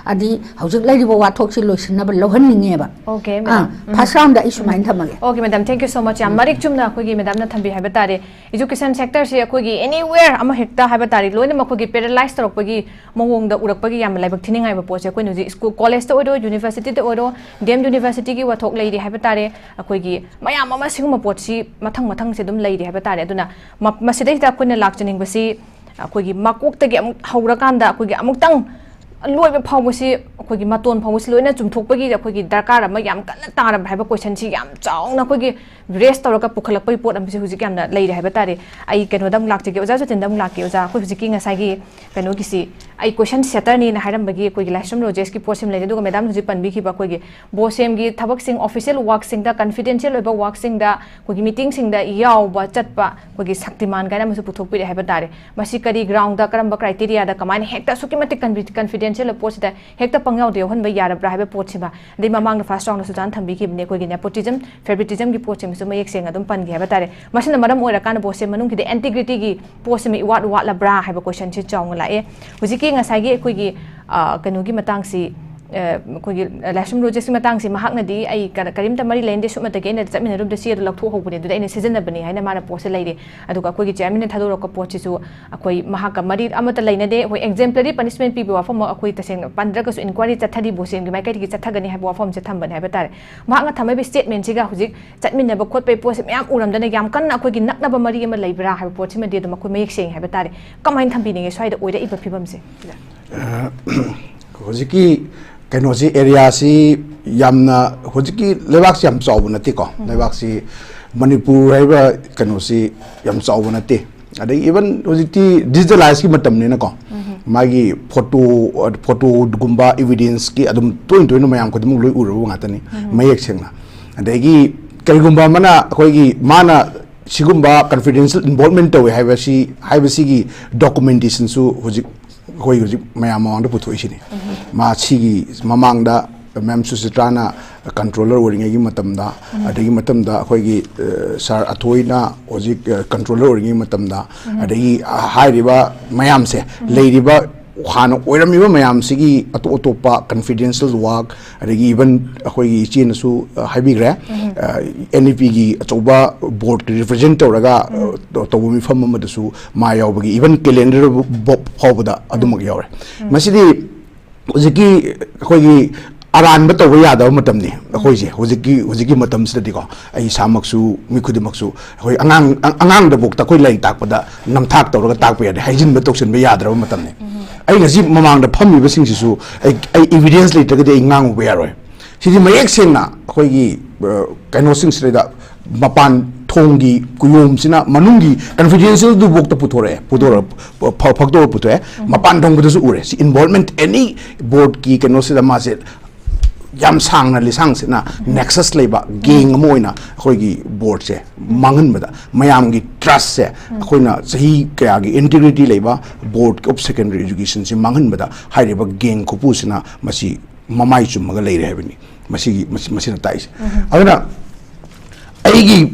ꯍꯥꯏꯗꯤ ꯍꯧꯖꯤꯛ ꯂꯩꯔꯤꯕ ꯋꯥꯊꯣꯛꯁꯤ ꯂꯣꯏꯁꯤꯟꯅꯕ ꯂꯧꯍꯟꯅꯤꯡꯉꯦꯕ꯫ Okay, ꯑꯥ, madam. first round ꯑꯩ ꯁꯨꯃꯥꯏꯅ ꯊꯝꯃꯒꯦ꯫ Okay, madam, thank you so much. ꯌꯥꯝ ꯃꯔꯤꯛ ꯆꯨꯝꯅ ꯑꯩꯈꯣꯏꯒꯤ ꯃꯦꯗꯥꯝꯅ ꯊꯝꯕꯤ ꯍꯥꯏꯕ ꯇꯥꯔꯦ꯫ ꯏꯖꯨꯀꯦꯁꯟ ꯁꯦꯛꯇꯔꯁꯤ ꯑꯩꯈꯣꯏꯒꯤ anywhere ꯑꯃ ꯍꯦꯛꯇ ꯍꯥꯏꯕ ꯇꯥꯔꯦ ꯂꯣꯏꯅꯃꯛ ꯑꯩꯈꯣꯏꯒꯤ ꯄꯦꯔꯦꯂꯥꯏꯁ ꯇꯧꯔꯛꯄꯒꯤ ꯃꯑꯣꯡꯗ ꯎꯔꯛꯄꯒꯤ ꯌꯥꯝꯅ ꯂꯥꯏꯕꯛ ꯊꯤꯅꯤꯡꯉꯥꯏꯕ ꯄꯣꯠꯁꯦ ꯑꯩꯈꯣꯏꯅ ꯍꯧꯖꯤꯛ ꯁ꯭ꯀꯨꯜ ꯀꯣꯂꯦꯖꯇ ꯑꯣꯏꯔꯣ, ꯌꯨꯅꯤꯚꯔꯁꯤꯇꯤꯗ ꯑꯣꯏꯔꯣ, ꯗꯤ ꯑꯦꯝ ꯌꯨꯅꯤꯚꯔꯁꯤꯇꯤꯒꯤ ꯋꯥꯊꯣꯛ ꯂꯩꯔꯤ ꯍꯥꯏꯕ ꯇꯥꯔꯦ꯫ ꯑꯩꯈꯣꯏꯒꯤ ꯃꯌꯥꯝ ꯑꯃ ꯁꯤꯒꯨꯝꯕ ꯄꯣꯠꯁꯤ ꯃꯊꯪ ꯃꯊꯪꯁꯦ ꯑꯗꯨꯝ ꯂꯩꯔꯤ ꯍꯥꯏꯕ ꯇꯥꯔꯦ꯫ ꯑꯗꯨꯅ ꯃ- ꯃꯁꯤꯗꯩꯁꯤꯗ ꯑꯩꯈꯣꯏꯅ ꯂꯥꯛꯆꯅꯤꯡꯕꯁꯤ ꯑꯩꯈꯣꯏꯒꯤ ꯃꯀꯣꯛꯇꯒꯤ ꯑꯃꯨꯛ ꯍꯧꯔꯀꯥꯟꯗ ꯑꯩꯈꯣꯏꯒꯤ ꯑꯃꯨꯛꯇꯪ ꯂꯣꯏꯕ ꯐꯥꯎꯕꯁꯤ ꯑꯩꯈꯣꯏꯒꯤ ꯃꯇꯣꯟ ꯐꯥꯎꯕꯁꯤ ꯂꯣꯏꯅ ꯆꯨꯝꯊꯣꯛꯄꯒꯤ ꯑꯩꯈꯣꯏꯒꯤ ꯗꯔꯀꯥꯔ ꯑꯃ ꯌꯥꯝ ꯀꯟꯅ ꯇꯥꯔꯕ ꯍꯥꯏꯕ ꯀꯣꯏꯁꯟꯁꯤ ꯌꯥꯝ ꯆꯥꯎꯅ ꯑꯩꯈꯣꯏꯒꯤ ꯔꯦꯁ ꯇꯧꯔꯒ ꯄꯨꯈꯠꯂꯛꯄꯒꯤ ꯄꯣꯠ ꯑꯃꯁꯤ ꯍꯧꯖꯤꯛ ꯌꯥꯝꯅ ꯂꯩꯔꯦ ꯍꯥꯏꯕ ꯇꯥꯔꯦ꯫ ꯑꯩ ꯀꯩꯅꯣꯗ ꯑꯃꯨꯛ ꯂꯥꯛꯆꯒꯦ, ꯑꯣꯖꯥ ꯖꯣꯇꯤꯟꯗ ꯑꯃꯨꯛ ꯂꯥꯛꯀꯦ꯫ ꯑꯣꯖꯥ, ꯑꯩꯈꯣꯏ ꯍꯧꯖꯤꯛꯀꯤ ꯉꯁꯥꯏꯒꯤ ꯀꯩꯅꯣꯒꯤꯁꯤ ꯑꯩ ꯀꯣꯏꯁꯟ ꯁꯦꯇꯔꯅꯤꯅ ꯍꯥꯏꯔꯝꯕꯒꯤ ꯑꯩꯈꯣꯏꯒꯤ ꯂꯥꯏꯁ꯭ꯔꯝ ꯔꯣꯖꯦꯁꯀꯤ ꯄꯣꯠꯁꯤꯃ ꯂꯩꯔꯦ꯫ ꯑꯗꯨꯒ ꯃꯦꯗꯥꯝꯅ ꯍꯧꯖꯤꯛ ꯄꯟꯕꯤꯈꯤꯕ ꯑꯩꯈꯣꯏꯒꯤ ꯕꯣꯁꯦꯝꯒꯤ ꯊꯕꯛꯁꯤꯡ, ꯑꯣꯐꯤꯁꯤꯌꯦꯜ ꯋꯥꯔꯛꯁꯤꯡꯗ, ꯀꯟꯐꯤꯗꯦꯟꯁꯤꯌꯦꯜ ꯑꯣꯏꯕ ꯋꯥꯔꯛꯁꯤꯡꯗ ꯑꯩꯈꯣꯏꯒꯤ ꯃꯤꯇꯤꯡꯁꯤꯡꯗ ꯌꯥꯎꯕ ꯆꯠꯄ ꯑꯩꯈꯣꯏꯒꯤ ꯁꯛꯇꯤꯃꯥꯟ ꯀꯥꯏꯅ ꯑꯃꯁꯨ ꯄꯨꯊꯣꯛꯄꯤꯔꯦ ꯍꯥꯏꯕ ꯇꯥꯔꯦ꯫ ꯃꯁꯤ ꯀꯔꯤ ꯒ꯭ꯔꯥꯎꯟꯗ, ꯀꯔꯝꯕ ꯀ꯭ꯔꯥꯏꯇꯦꯔꯤꯌꯥꯗ, ꯀꯃꯥꯏꯅ ꯍꯦꯛꯇ ꯑꯁꯨꯛꯀꯤ ꯃꯇꯤꯛ ꯀꯟꯐꯤ- ꯀꯟꯐꯤꯗꯦꯟꯁꯤꯌꯦꯜ ꯑꯣꯏꯕ ꯄꯣꯠꯁꯤꯗ ꯍꯦꯛꯇ ꯄꯪꯌꯥꯎꯗ ꯌꯥꯎꯍꯟꯕ ꯌꯥꯔꯕ꯭ꯔꯥ ꯍꯥꯏꯕ ꯄꯣꯠꯁꯤꯃ, ꯑꯗꯩ ꯃꯃꯥꯡꯗ ꯐꯥꯔꯁ ꯔꯥꯎꯟꯗꯁꯨ ꯑꯣꯖꯥꯅ ꯊꯝꯕꯤꯈꯤꯕꯅꯦ ꯑꯩꯈꯣꯏꯒꯤ nepotism, favoritism ꯒꯤ ꯄꯣꯠꯁꯤꯃꯁꯨ ꯃꯌꯦꯛ ꯁꯦꯡꯅ ꯑꯗꯨꯝ ꯄꯟꯈꯤ ꯍꯥꯏꯕ ꯇꯥꯔꯦ꯫ ꯃꯁꯤꯅ ꯃꯔꯝ ꯑꯣꯏꯔꯀꯥꯟꯗ ꯕꯣꯁꯦꯝ ꯃꯅꯨꯡꯒꯤꯗꯤ ꯏꯟꯇꯤꯒ꯭ꯔꯤꯇꯤꯒꯤ ꯄꯣꯠꯁꯤꯃ ꯏꯋꯥꯠ ꯋꯥꯠꯂꯕ꯭ꯔꯥ ꯍꯥꯏꯕ ꯀꯣꯏꯁꯟꯁꯤ ꯆꯥꯎꯅ ꯂꯥꯛꯑꯦ꯫ ꯍꯧꯖꯤꯛꯀꯤ ꯉꯁꯥꯏꯒꯤ ꯑꯩꯈꯣꯏꯒꯤ, ꯑ, ꯀꯩꯅꯣꯒꯤ ꯃꯇꯥꯡꯁꯤ, ꯑꯩꯈꯣꯏꯒꯤ ꯂꯥꯏꯁ꯭ꯔꯝ ꯔꯣꯖꯦꯁꯀꯤ ꯃꯇꯥꯡꯁꯦ ꯃꯍꯥꯛꯅꯗꯤ ꯑꯩ ꯀꯔꯤꯝꯇ ꯃꯔꯤ ꯂꯩꯅꯗꯦ, ꯁꯨꯞꯅꯇꯒꯤ ꯑꯩꯅ ꯆꯠꯃꯤꯟꯅꯔꯨꯕꯗ ꯆꯦ ꯑꯗꯨ ꯂꯧꯊꯣꯛꯍꯧꯕꯅꯦ, ꯑꯗꯨꯗ ꯑꯩꯅ ꯁꯤꯖꯤꯟꯅꯕꯅꯤ ꯍꯥꯏꯅ ꯃꯥꯅ ꯄꯣꯠꯁꯦ ꯂꯩꯔꯦ꯫ ꯑꯗꯨꯒ ꯑꯩꯈꯣꯏꯒꯤ ꯆꯤꯌꯔꯃꯦꯟꯅ ꯊꯥꯗꯣꯔꯛꯄ ꯄꯣꯠꯁꯤꯁꯨ ꯑꯩꯈꯣꯏ ꯃꯍꯥꯛꯀ ꯃꯔꯤ ꯑꯃꯠꯇ ꯂꯩꯅꯗꯦ꯫ ꯑꯩꯈꯣꯏ ꯑꯦꯛꯖꯦꯝꯄ꯭ꯂꯔꯤ ꯄꯅꯤꯁꯃꯦꯟ ꯄꯤꯕ ꯋꯥꯐꯝ ꯑꯩꯈꯣꯏ ꯇꯁꯦꯡꯅ ꯄꯟꯗ꯭ꯔꯒꯁꯨ ꯏꯟꯀ꯭ꯋꯥꯏꯔꯤ ꯆꯠꯊꯔꯤ, ꯕꯣꯁꯦꯟꯒꯤ ꯃꯥꯏꯀꯩꯗꯒꯤ ꯆꯠꯊꯒꯅꯤ ꯍꯥꯏꯕ ꯋꯥꯐꯝꯁꯦ ꯊꯝꯕꯅꯦ ꯍꯥꯏꯕ ꯇꯥꯔꯦ꯫ ꯃꯍꯥꯛꯅ ꯊꯝꯃꯛꯏꯕ ꯁ꯭ꯇꯦꯠꯃꯦꯟꯁꯤꯒ ꯍꯧꯖꯤꯛ ꯆꯠꯃꯤꯟꯅꯕ ꯈꯣꯠꯄꯒꯤ ꯄꯣꯠꯁꯦ ꯃꯌꯥꯝ ꯎꯔꯝꯗꯅ ꯌꯥꯝ ꯀꯟꯅ ꯑꯩꯈꯣꯏꯒꯤ ꯅꯛꯅꯕ ꯃꯔꯤ ꯑꯃ ꯂꯩꯕ꯭ꯔꯥ ꯍꯥꯏꯕ ꯄꯣꯠꯁꯤꯃꯗꯤ ꯑꯗꯨꯝ ꯑꯩꯈꯣꯏ ꯃꯌꯦꯛ ꯁꯦꯡꯉꯦ ꯍꯥꯏꯕ ꯇꯥꯔꯦ꯫ ꯀꯃꯥꯏꯅ ꯊꯝꯕꯤꯅꯤꯡꯉꯦ ꯁ꯭ꯋꯥꯏꯗ ꯑꯣꯏꯔꯛꯏꯕ ꯐꯤꯕꯝꯁꯦ? ꯍꯧꯖꯤꯛꯀꯤ ꯀꯩꯅꯣꯁꯤ, ꯑꯦꯔꯤꯌꯥꯁꯤ ꯌꯥꯝꯅ, ꯍꯧꯖꯤꯛꯀꯤ ꯂꯩꯕꯥꯛꯁꯤ ꯌꯥꯝ ꯆꯥꯎꯕ ꯅꯠꯇꯦꯀꯣ꯫ ꯂꯩꯕꯥꯛꯁꯤ, ꯃꯅꯤꯄꯨꯔ ꯍꯥꯏꯕ ꯀꯩꯅꯣꯁꯤ ꯌꯥꯝ ꯆꯥꯎꯕ ꯅꯠꯇꯦ꯫ ꯑꯗꯩ ꯏꯚꯟ ꯍꯧꯖꯤꯛꯇꯤ ꯗꯤꯖꯤꯇꯦꯂꯥꯏꯁꯀꯤ ꯃꯇꯝꯅꯤꯅꯀꯣ, ꯃꯥꯒꯤ ꯐꯣꯇꯣ, ꯐꯣꯇꯣꯒꯨꯝꯕ ꯏꯕꯤꯗꯦꯟꯁꯀꯤ ꯑꯗꯨꯝ ꯇꯣꯏꯅ ꯇꯣꯏꯅ ꯃꯌꯥꯝ ꯈꯨꯗꯤꯡꯃꯛ ꯂꯣꯏ ꯎꯔꯕ ꯉꯥꯛꯇꯅꯤ, ꯃꯌꯦꯛ ꯁꯦꯡꯅ꯫ ꯑꯗꯒꯤ ꯀꯔꯤꯒꯨꯝꯕ ꯑꯃꯅ ꯑꯩꯈꯣꯏꯒꯤ ꯃꯥꯅ ꯁꯤꯒꯨꯝꯕ ꯀꯟꯐꯤꯗꯦꯟꯁꯤꯌꯦꯜ ꯏꯟꯚꯣꯜꯕꯃꯦꯟ ꯇꯧꯋꯦ ꯍꯥꯏꯕꯁꯤ, ꯍꯥꯏꯕꯁꯤꯒꯤ ꯗꯣꯀꯨꯃꯦꯟꯇꯦꯁꯟꯁꯨ ꯍꯧꯖꯤꯛ ꯑꯩꯈꯣꯏ ꯍꯧꯖꯤꯛ ꯃꯌꯥꯝ ꯃꯃꯥꯡꯗ ꯄꯨꯊꯣꯛꯏꯁꯤꯅꯤ꯫ ꯃꯥ ꯁꯤꯒꯤ ꯃꯃꯥꯡꯗ ꯃꯦꯝ ꯁꯨꯆꯤꯇ꯭ꯔꯥꯅ ꯀꯟꯇ꯭ꯔꯣꯂꯔ ꯑꯣꯏꯔꯤꯉꯩꯒꯤ ꯃꯇꯝꯗ, ꯑꯗꯒꯤ ꯃꯇꯝꯗ ꯑꯩꯈꯣꯏꯒꯤ ꯁꯥꯔ ꯑꯊꯣꯏꯅ ꯍꯧꯖꯤꯛ ꯀꯟꯇ꯭ꯔꯣꯂꯔ ꯑꯣꯏꯔꯤꯉꯩ ꯃꯇꯝꯗ, ꯑꯗꯒꯤ ꯍꯥꯏꯔꯤꯕ ꯃꯌꯥꯝꯁꯦ, ꯂꯩꯔꯤꯕ ꯍꯥꯟꯅ ꯑꯣꯏꯔꯝꯃꯤꯕ ꯃꯌꯥꯝꯁꯤꯒꯤ ꯑꯇꯣꯞ ꯑꯇꯣꯞꯄ ꯀꯟꯐꯤꯗꯦꯟꯁꯤꯌꯦꯜ ꯋꯥꯛ, ꯑꯗꯒꯤ ꯏꯚꯟ ꯑꯩꯈꯣꯏꯒꯤ ꯏꯆꯦꯅꯁꯨ ꯍꯥꯏꯕꯤꯈ꯭ꯔꯦ, ꯑꯦꯟ ꯏ ꯄꯤꯒꯤ ꯑꯆꯧꯕ ꯕꯣꯔꯗꯀꯤ ꯔꯤꯄ꯭ꯔꯖꯦꯟ ꯇꯧꯔꯒ ꯇꯧꯕ ꯃꯤꯐꯝ ꯑꯃꯗꯁꯨ ꯃꯥ ꯌꯥꯎꯕꯒꯤ, ꯏꯚꯟ ꯀꯦꯂꯦꯟꯗꯔ ꯐꯥꯎꯕꯗ ꯑꯗꯨꯃꯛ ꯌꯥꯎꯔꯦ꯫ ꯃꯁꯤꯗꯤ ꯍꯧꯖꯤꯛꯀꯤ ꯑꯩꯈꯣꯏꯒꯤ ꯑꯔꯥꯟꯕ ꯇꯧꯕ ꯌꯥꯗꯕ ꯃꯇꯝꯅꯤ ꯑꯩꯈꯣꯏꯁꯦ ꯍꯧꯖꯤꯛꯀꯤ, ꯍꯧꯖꯤꯛꯀꯤ ꯃꯇꯝꯁꯤꯗꯗꯤꯀꯣ꯫ ꯑꯩ ꯏꯁꯥꯃꯛꯁꯨ, ꯃꯤ ꯈꯨꯗꯤꯡꯃꯛꯁꯨ, ꯑꯩꯈꯣꯏ ꯑꯉꯥꯡ, ꯑꯉꯥꯡꯗꯐꯥꯎꯗ ꯑꯩꯈꯣꯏ ꯂꯥꯏꯔꯤꯛ ꯇꯥꯛꯄꯗ ꯅꯝꯊꯥꯛ ꯇꯧꯔꯒ ꯇꯥꯛꯄ ꯌꯥꯗꯦ, ꯍꯥꯏꯖꯤꯟꯕ ꯇꯧꯁꯤꯟꯕ ꯌꯥꯗ꯭ꯔꯕ ꯃꯇꯝꯅꯤ꯫ ꯑꯩ ꯉꯁꯤ ꯃꯃꯥꯡꯗ ꯐꯝꯃꯤꯕꯁꯤꯡꯁꯤꯁꯨ ꯑꯩ, ꯑꯩ ꯏꯕꯤꯗꯦꯟꯁ ꯂꯩꯇ꯭ꯔꯒꯗꯤ ꯑꯩ ꯉꯥꯡꯉꯨꯕ ꯌꯥꯔꯣꯏ꯫ ꯁꯤꯗꯤ ꯃꯌꯦꯛ ꯁꯦꯡꯅ ꯑꯩꯈꯣꯏꯒꯤ ꯀꯩꯅꯣꯁꯤꯡꯁꯤꯗ ꯃꯄꯥꯟ ꯊꯣꯡꯒꯤ ꯀꯨꯌꯣꯝꯁꯤꯅ ꯃꯅꯨꯡꯒꯤ ꯀꯟꯐꯤꯗꯦꯟꯁꯤꯌꯦꯜꯗꯨꯐꯥꯎꯗ ꯄꯨꯊꯣꯔꯛꯑꯦ, ꯄꯨꯊꯣꯔꯛ-, ꯐ-, ꯐꯥꯛꯇꯣꯛꯑ ꯄꯨꯊꯣꯛꯑꯦ꯫ ꯃꯄꯥꯟ ꯊꯣꯡꯕꯗꯁꯨ ꯎꯔꯦ꯫ ꯁꯤ ꯏꯟꯚꯣꯜꯕꯃꯦꯟ, ꯑꯦꯅꯤ ꯕꯣꯔꯗꯀꯤ ꯀꯩꯅꯣꯁꯤꯗ ꯃꯥꯁꯦ ꯌꯥꯝ ꯁꯥꯡꯅ ꯂꯤꯁꯥꯡꯁꯤꯠꯅ ꯅꯦꯛꯁꯁ ꯂꯩꯕ ꯒꯦꯡ ꯑꯃ ꯑꯣꯏꯅ ꯑꯩꯈꯣꯏꯒꯤ ꯕꯣꯔꯗꯁꯦ ꯃꯥꯡꯍꯟꯕꯗ, ꯃꯌꯥꯝꯒꯤ ꯇ꯭ꯔꯁꯁꯦ ꯑꯩꯈꯣꯏꯅ ꯆꯍꯤ ꯀꯌꯥꯒꯤ ꯏꯟꯇꯤꯒ꯭ꯔꯤꯇꯤ ꯂꯩꯕ ꯕꯣꯔꯗ ꯑꯣꯐ ꯁꯦꯀꯦꯟꯗꯔꯤ ꯏꯖꯨꯀꯦꯁꯟꯁꯤ ꯃꯥꯡꯍꯟꯕꯗ ꯍꯥꯏꯔꯤꯕ ꯒꯦꯡ ꯈꯨꯄꯨꯁꯤꯅ ꯃꯁꯤ ꯃꯃꯥꯏ ꯆꯨꯝꯃꯒ ꯂꯩꯔꯦ ꯍꯥꯏꯕꯅꯤ꯫ ꯃꯁꯤꯒꯤ, ꯃꯁꯤ, ꯃꯁꯤꯅ ꯇꯥꯛꯏꯁꯦ꯫ ꯑꯗꯨꯅ ꯑꯩꯒꯤ